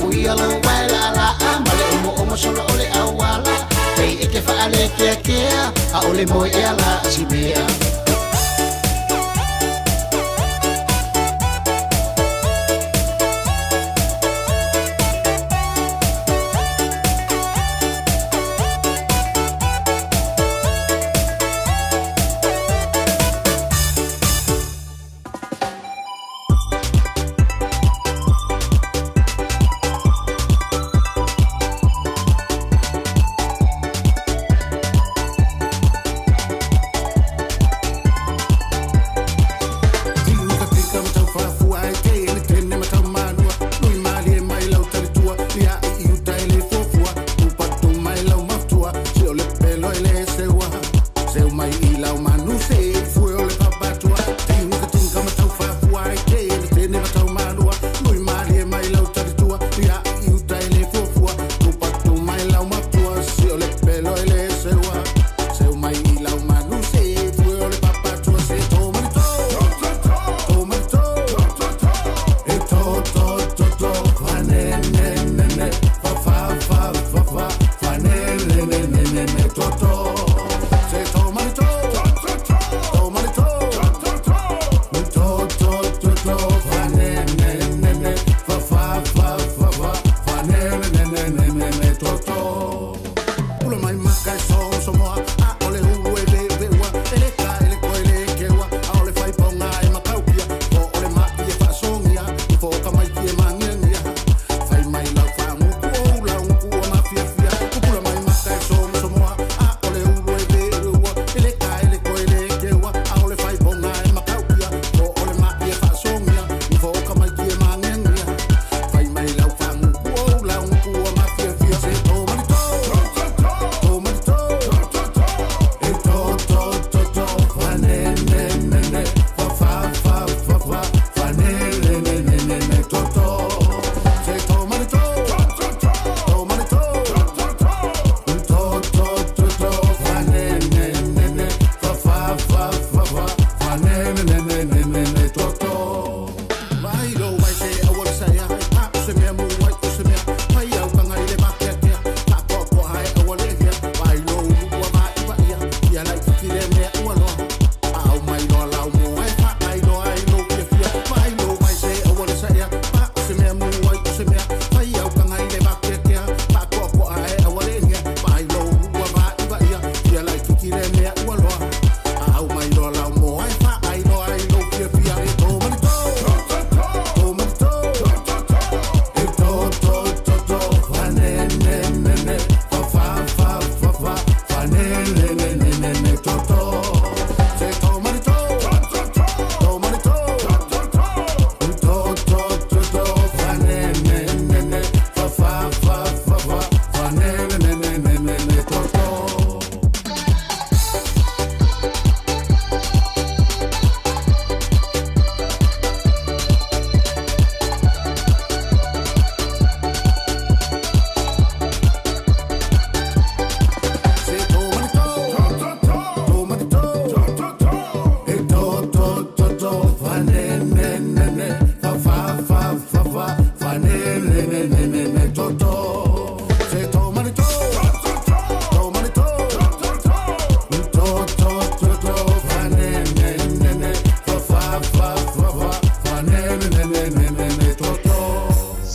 Uia lou vae la'ala'a Ma le omoomo solo o le auala Pei e ke fa'alekeakea ʻAʻole moe ea la si mea.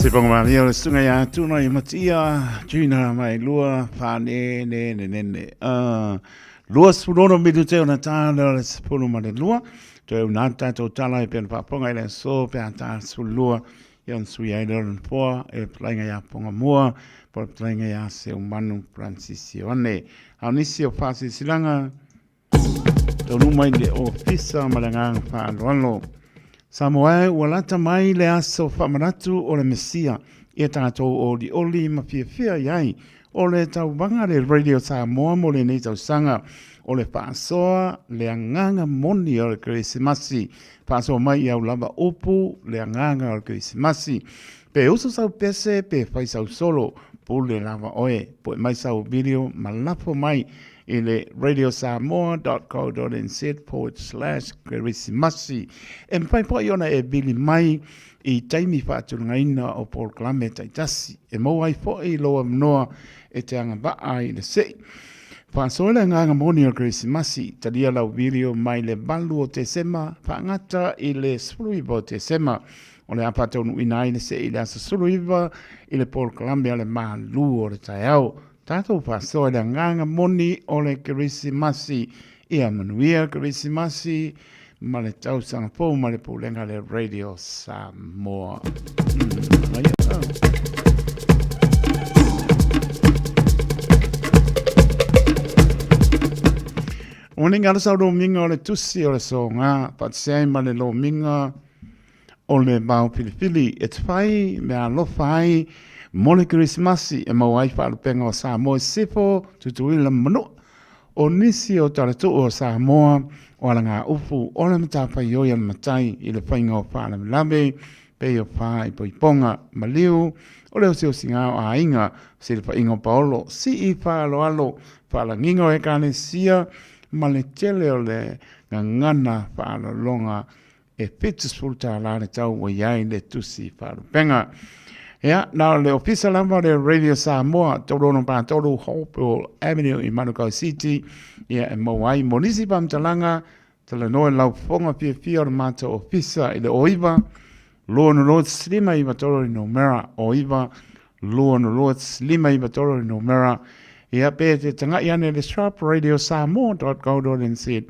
Se ponga malia o le susuga ia Tuna i Matia, Gina mai lua, whane, ne, ne, ne, ne. 26 minute o na tāna o le sepulu ma le lua. Toe una tātou tala e pena whaaponga i le aso pe a tā sulua i on sui ai le poa e palainga ia ponga mua, po le palainga ia se umanu Francis Ioane. A nisi o whaasisilanga. Taunuu mai le ofisa ma le agaga faaaloalo. Samoa e, ua lata mai le aso faamanatu o le Mesia ia tatou olioli ma fiafia i ai. O le tauvaga a le Radio Samoa mo lenei tausaga, o le faasoa le agaga moni o le Kerisimasi. Faasoa mai i au lava upu le agaga o le Kerisimasi. Pe usu sau pese pe fai sau solo, pule lava oe. Pue mai sau video ma lafo mai i le radiosamoa.co.nz/kerisimasi. E mafai foi ona e vili mai i taimi faatulagaina o polokalame taitasi e maua ai foi lou avanoa e te agavaa ai i le sei. Faasoa le agaga moni o le Kerisimasi, talia lau video mai le 8 o Tesema faagata i le 19 o Tesema. O le a faataunuuina ai le sei i le aso 19 i le polokalame a le Malu o le Taeao. Tatou faasoa i le agaga moni o le Kerisimasi. Ia manuia le Kerisimasi ma le tausaga fou ma le pulega a le Radio Samoa. O ni ngā sau lomiga o le tusi o le soga, patisea ai ma le lomiga o le vao filifili e te whai me alofa ai mo le Kerisimasi e maua ai faalupega o Samoa i Sisifo, Tutuila ma Manua. O nisi o talatuu o Samoa o alagaupu o le matafaioi a le matai i le faiga o faalavelave pei o pā i poipoga, maliu, o le osiosiga o aiga, silafaiga o paolo, sii faaaloalo, faalagiga o ekalesia ma le tele o le gagana faalologa e $70 le tau ua i ai le tusi faalupega. Ia, na o le ofisa lava o le Radio Samoa, 363 Hopewell Avenue i Manukau City, ia e maua ai mo nisi faamatalaga, talanoa i lau fofoga fiafia o le matou ofisa i le 09 2 6 5 9 le numera, 09 2 6 5 9 le numera, ia pe te tangai ane i le shop radiosamoa.co.nz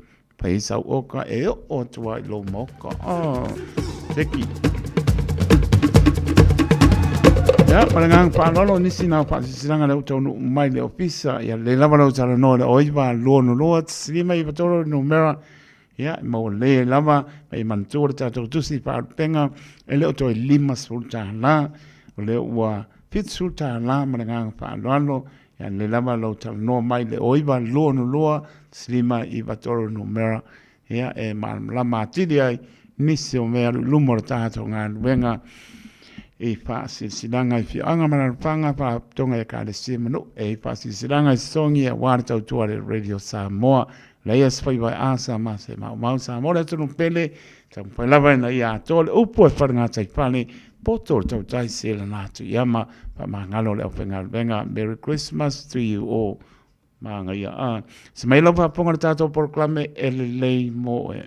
Pai sau oka e oo atu ai lou maoka. Oh, teki. Ia, ma le agaga faaaloalo, nisi na o faasilasilaga lea ua taunuu mai le ofisa, ia lelei lava lau talanoa i le 09 2 2 5 9 3 le numera, ia, e maua lelei ai lava, ma ia manatua le tatou tusi faalupega, e le o toe $50, o lea ua $70 ma le agaga faaaloalo, Ia lelei lava lou talanoa mai le 0922 593 numera ia e malamalama atili ai nisi o mea alu i luma o le tatou galuega i faasilasilaga i afioaga ma alaalafaga, faalapotopotoga i ekalesia ma nuu e i faasilasilaga i sosogi aua le tautua a le Radio Samoa. Leia se faiva e asa ma se maumau Samoa le atunuu pele, taumafai lava ina ia atoa le upu e falegataifale Poto le tautai se lana atu iama faamagalo le aufaigaluega Merry Christmas to you all Māngaia a Se mai lau faafofoga le tatou polokalame e lelei mo oe.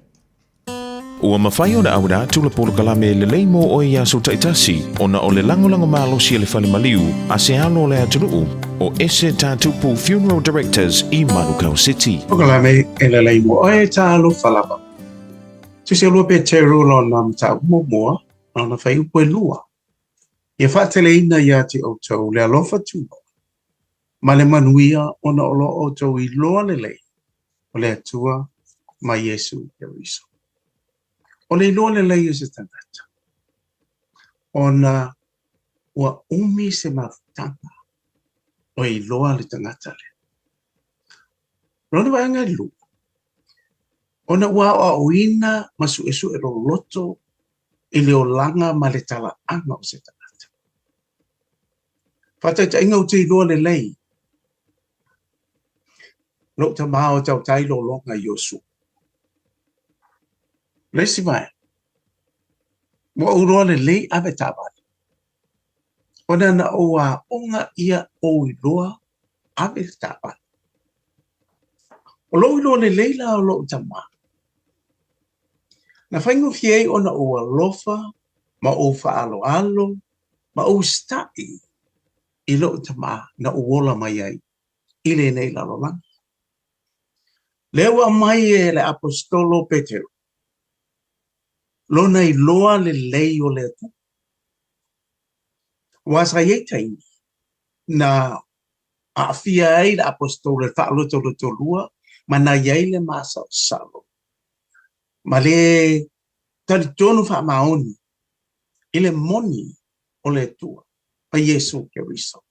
Ua mafai ona auina atu le polokalame lelei mo oe i aso taitasi ona o le lagolago malosi a le Fale Maliu a se alo o le atunuu o Ese Tatupu Funeral Directors i Manukau City. Polokalame e lelei mo oe talofa lava. Tusi ua Peteru lona mataupu muamua Lona fuaiupu e lua, Ia faateleina ia te outou le alofa tunoa ma le manuia ona o lo outou iloa lelei o le Atua ma Iesu Keriso. O le iloa lelei o se tagata, ona ua umi se mafutaga o iloa le tagata lea. Lona vaega e lua, ona ua aoaoina ma suesue loloto i le olaga ma le talaaga o se tagata. Faataitaiga ou te iloa lelei lou tama o tautai lologa i Iosua. Le isi vaega, ua ou iloa lelei ave taavale, ona na ou aoga ia ou iloa ave le taavale. O lou iloa lelei la o lou tama, Na faigofie ai ona ou alofa ma ou faaaloalo ma ou usitai i lou tama na ou ola mai ai i lenei lalolagi. Lea ua aumai e le Aposetolo Petero lona iloa lelei o le Atua. Aua sa i ai taimi na aafia ai le Aposetolo i le faalotolotolua Ma na i ai le masalosalo ma le talitonu faamaoni i le moni o le Atua ma Iesu Keriso.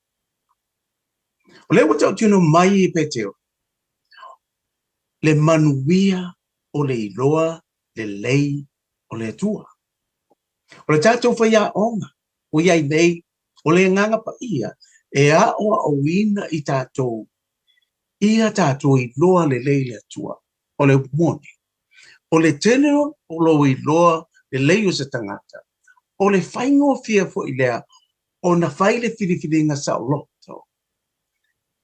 O lea ua tautino mai e Petero le manuia o le iloa lelei o le Atua. O le tatou faiaoga ua i ai nei, o le Agaga Paia e aoaoina i tatou ia tatou iloa lelei le Atua. O le upu moni, o le tele o lou iloa lelei o se tagata, o le faigofie foi lea ona fai le filifiliga saoloto.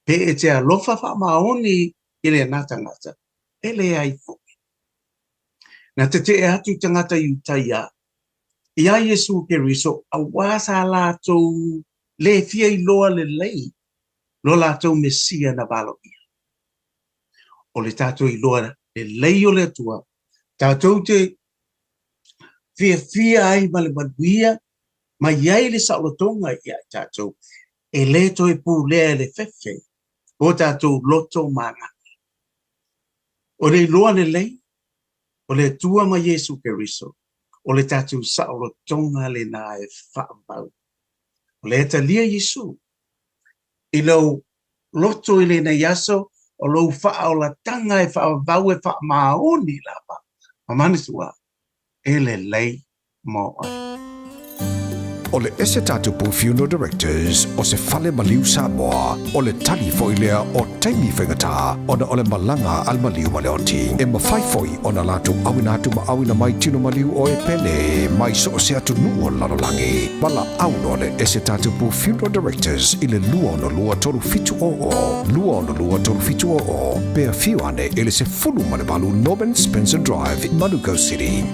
Pe e te alofa faamaoni i lena tagata, e leai foi. Na tetee atu tagata Iutaia iā Iesu Keriso auā sa latou le fia iloa lelei lo latou Mesia na valoia. O le tatou iloa lelei o le Atua, tatou te fiafia ai ma le manuia ma i ai le saolotoga ia i tatou, e le toe pulea e le fefe o tatou loto ma agaga. O le iloa lelei o le Atua ma Iesu Keriso, o le tatou saolotoga lena e faamau. O lea e talia Iesu i lou loto i lenei aso, o lou faaolataga e faavavau e faamaoni lava, ma manatua, e lelei mo oe. O le Ese Tatupu Funeral Directors o se fale maliu Samoa, o le tali foi lea o taimi faigata ona o le malaga a le maliu ma le oti. E mafai foi ona latou auina atu ma auina mai tino maliu o e pele mai so o se atunuu o le lalolagi. Valaau loa le Ese Tatupu Funeral Directors i le 262 3700, 262 3700, pe afio ane i le 18 Norman Spencer Drive, Manukau City.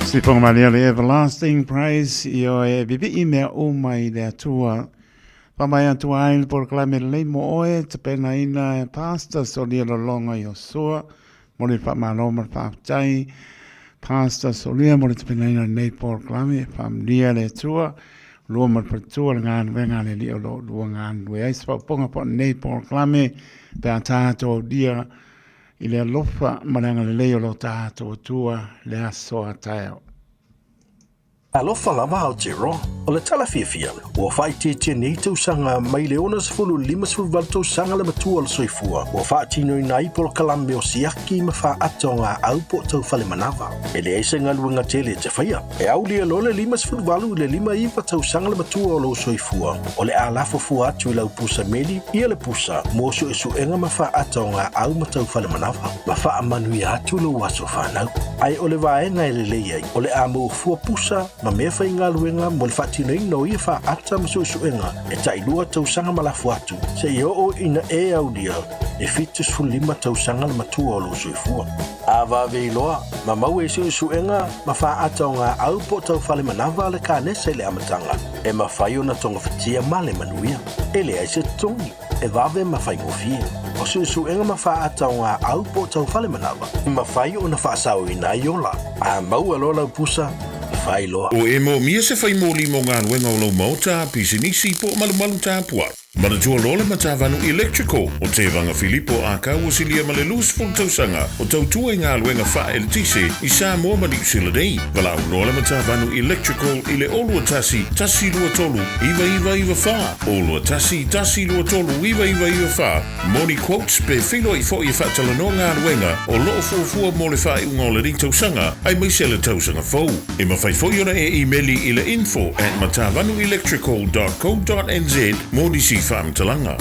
Sifonga malia le Everlasting Praise i oe e vivii mea uma i le Atua. Whamai atu ai le polokalame lelei mo oe, tapenaina e Pastor Solia Lolonga Iosua, mo le whaamalo ma le whaafetai. Pastor Solia mo le tapenaina lenei polokalame, whaamanuia le Atua, lua ma le faletua le galuega a le Alii o lo o lua galulue ai. Se faaupuga po o lenei polokalame pe a tatou aulia i le alofa ma le agalelei o lo tatou Atua le aso a taeao. Alofa lava Aotearoa. O le tala fiafia, ua faaitiitia nei tausaga mai le 60 i le 58 tausaga le matua o le soifua ua faatinoina ai polokalame o siaki ma faata o gaau po o tau fale manava. E leai se galuega tele e te faia. E aulia loa le 58 i le 59 tausaga le matua o lou soifua, o le a lafo fua atu i lau pusa meli ia le pusa mo suesuega ma faata o gaau ma tau fale manava, ma faamanuia atu lou aso fanau. Ae o le vaega e lelei ai, o le a maua fua pusa ma mea faigaluega mo le faatinoina o ia faata ma suesuega e tailua tausaga ma lafo atu, seia oo ina e aulia le 75 tausaga le matua o lou soifua. A vave iloa, ma maua i suesuega ma faata o gaau po o tau fale manava a le kanesa i le amataga, e mafai ona togafitia ma le manuia. E leai se totogi, e vave ma faigofie. O suesuega ma faata o gaau po o tau fale manava, e mafai ona faasaoina ai ola. A maua loa lau pusa, fai loa. O e moomia se fai moli mo galuega o lou maota, pisinisi po o malumalu tapuai. Manatua loa le Matavanu Electrical o Tevaga Filipo Akau ua silia ma le 20 tausaga o tautua i galuega faa-eletise i Samoa ma Niu Sila nei. Valaau loa le Matavanu Electrical i le 021 123 9994, 021 123 9994 mo ni quotes pe feiloai foi e faatalanoa galuega o lo o fuafua mo le faaiuga o lenei tausaga aemaise le tausaga fou. E mafai foi ona e imeli i le info at matavanuelectrical dot co dot nz mo nisi faamatalaga.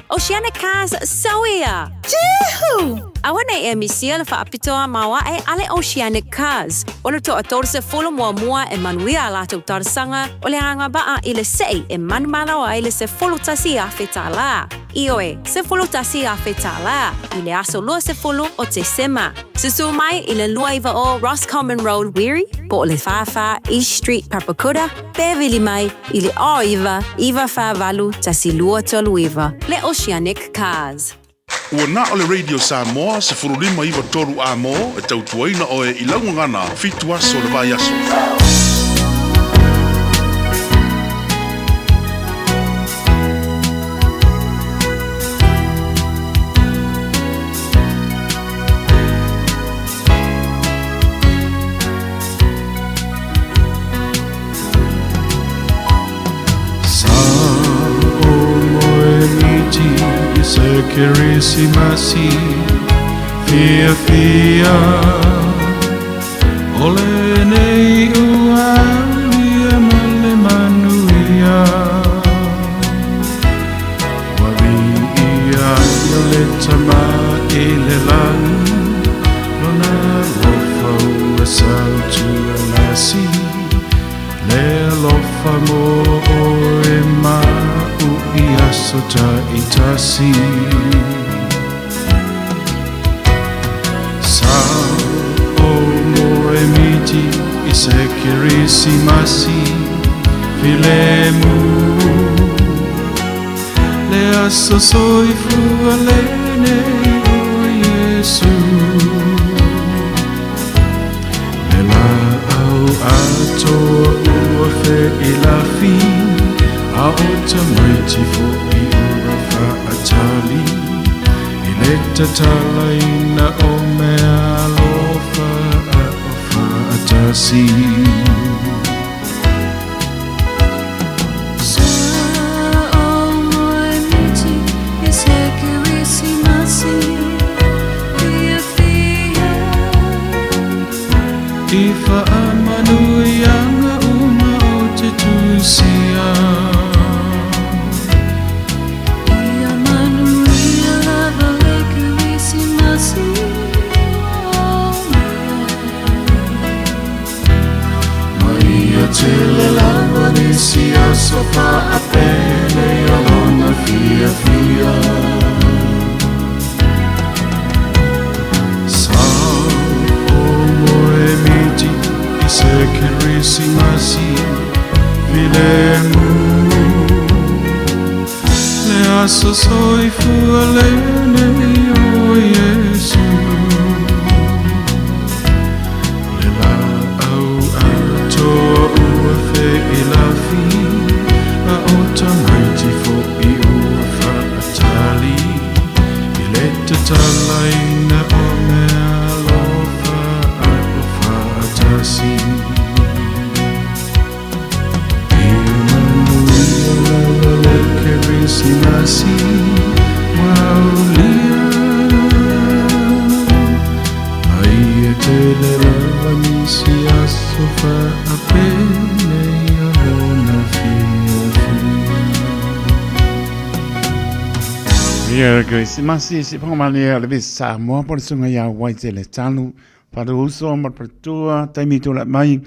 Oceanic Cars Sauia! Juhu! Aua nei e misia le faapitoa maoae a le Oceanic Cars. O le toa 30 muamua e manuia a latou talosaga o le agavaa i le se'i e manumalo ai le $11,000. Ioe, $11,000 i le aso 20 o Tesema. Susu mai i le 29 o Roscommon Road, Wiri, po o le 44 East Street, Papakura, pe vili mai i le 09 948 1239, le Oceanic Cars. Ua na o le Radio Samoa 15 93 A-mo e tautuaina oe i lau gagana fitu aso o le vaiaso. Sa o moe miti i se Kerisimasi fiafia O lenei ua aulia ma le manuia Ua viia ia le Tama i le lagi, Lona alofa ua sautualasi, Le alofa mo oe ma au i aso taitasi. Sa o moe miti i se Kerisimasi filemu Le aso soifua lenei o Iesu Le laau atoa ua feilafi A o tamaiti foi ua faatali I le tatalaina o meaalofa a o faatasi. I whaamanuianga uma o te tusia. Ia manuia lava le Kerisimasi Ma ia tele lava nisi aso faapele o lona fiafia. Sa o moe Kerisimasi filemu. Le aso soifua lenei o Iesu. Le laau atoa ua feelafi, a o tamaiti fo'i ua faatali i le tatalaina o meaalofa o faatasi. Ia manuia lava le Kerisimasi ua aulia, a ia tele lava nisi aso faapenei o lona fiafia. Ia Kerisimasi se whangamania o le Vesi Samoa po le sunga ia Waitele Talu Whare uso ma le faletua, taimi tulai mai,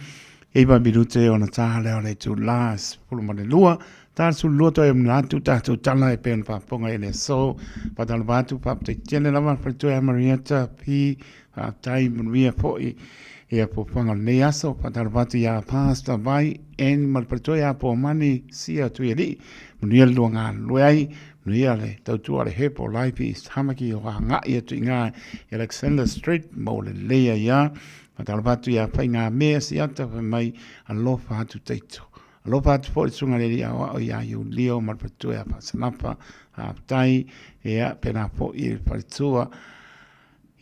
e 9 minute ona tā lea o le itulā 12, tā le 12 toe ona atu tātou tala e pei ona faafofoga i le aso. Faatalofa atu, faafetai tele lava le faletua ia Marietta P. Faafetai manuia foi ia fuafuaga o lenei aso. Faatalofa atu ia Pastor Vai N ma le faletua ia Poamani Sia Tuialii. Manuia le lua galulue ai. Manuia le tautua a le Herbal Life i Tamaki o agai atu i ngā i Alexander Street mo le leia ia. Whakalofa atu ia whai ngā mea si ata whai mai alofa atu teito. Alofa atu fo i sunga reri au ao ia iu lio ma le patua ia whasanapa. A tai ia pena fo i wharitua.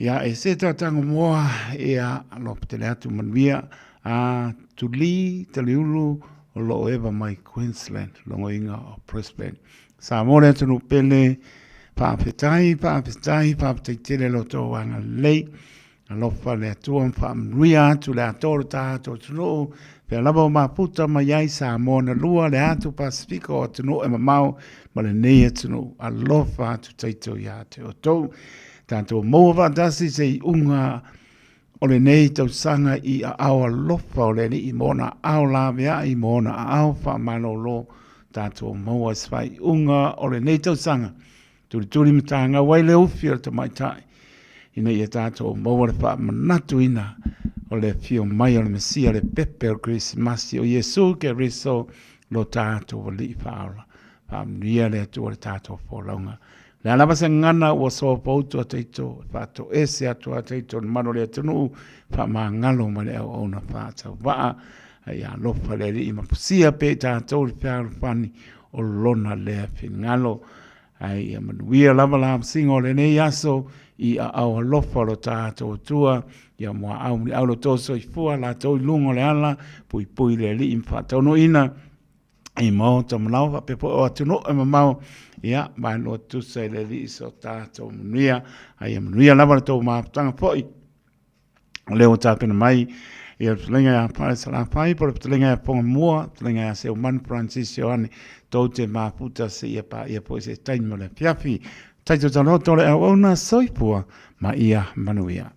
Ia e se tātango moa ia alofa tele atu manuia a tuli taliulu o loo eva mai Queensland, longoinga o Brisbane. Samoa le atunuu pele, faafetai, faafetai, faafetai tele lo tou agalelei. Alofa le Atua ma faamanuia atu le atoa o le tatou atunuu, pea lava o mafuta mai ai Samoa na lua le atu Pasifika o atunuu e mamao ma lenei atunuu. Alofa atu taito ia te outou. Tatou maua faatasi se iuga o lenei tausaga i aao alofa o le Alii ma ona aao laveai ma ona aao faamalolo. Tatou maua se faaiuga o lenei tausaga. Tulituli ma tāgau ai le ufi o le tamaitai ina ia tatou maua le faamanatuina o le afio mai o le Mesia, le pepe o le Kerisimasi o Iesu Keriso lo tatou Alii Faaola. Faamanuia le Atua i le tatou folauga. Le a lava se gagana ua sopoutu a teito, e faatoese atu a teito i le malu o le atunuu, faamagalo mai le auauna faatauvaa, a ia alofa le Alii ma fusia pea i tatou le fealofani o lona lea finagalo. Ae ia manuia lava la masiga o lenei aso i aao alofa o lo tatou Atua, ia muaau muliau lo tou soifua latou i luga o le ala, puipui le Alii ma faataunuuina i maota manao faapea foi o atunuu e mamao, ia vaeloa tusa i le Alii so tatou manuia. A ia manuia lava le tou mafutaga foi. O lea ua tapena mai ia le fetalaiga ia Pale Salafai po o le fetalaiga ia Fogamua, fetalaiga ia Seumanu Francis Ioane, tou te mafuta seia paia foi se taimi o le afiafi. Taito taloto le auauna soifua ma ia manuia.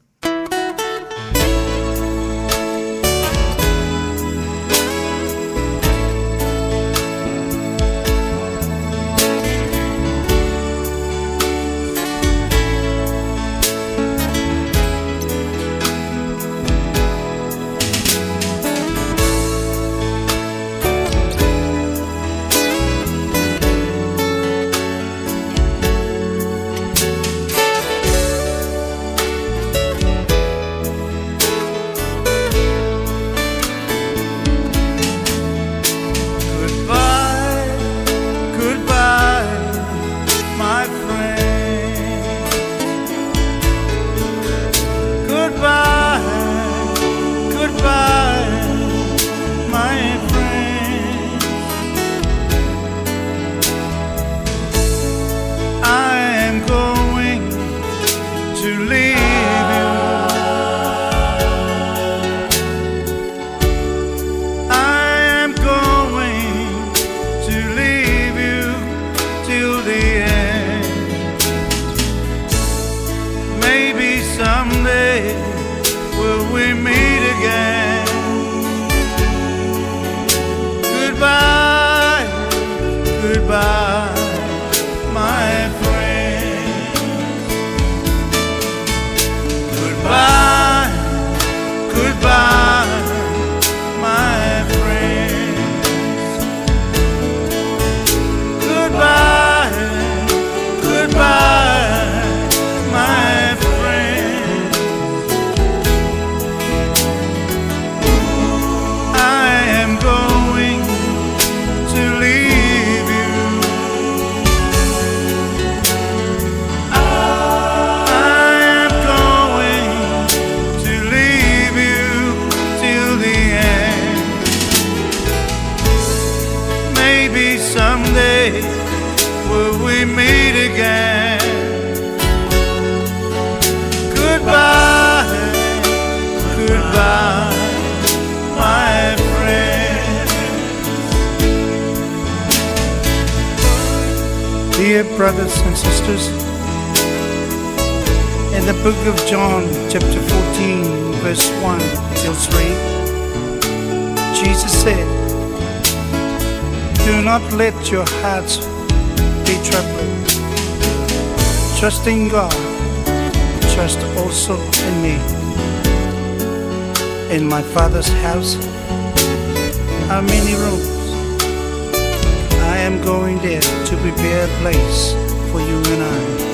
Goodbye, goodbye, my friend. Goodbye, goodbye, my friend. I am going to leave you. I am going to leave you till the end. Maybe someday will we meet again. Goodbye, goodbye, my friend. Goodbye, goodbye, Dear brothers and sisters, in the book of John, chapter 14, verse 1 till 3, Jesus said, Do not let your hearts be troubled. Trust in God, trust also in me. In my Father's house are many rooms. I am going there to prepare a place for you and I.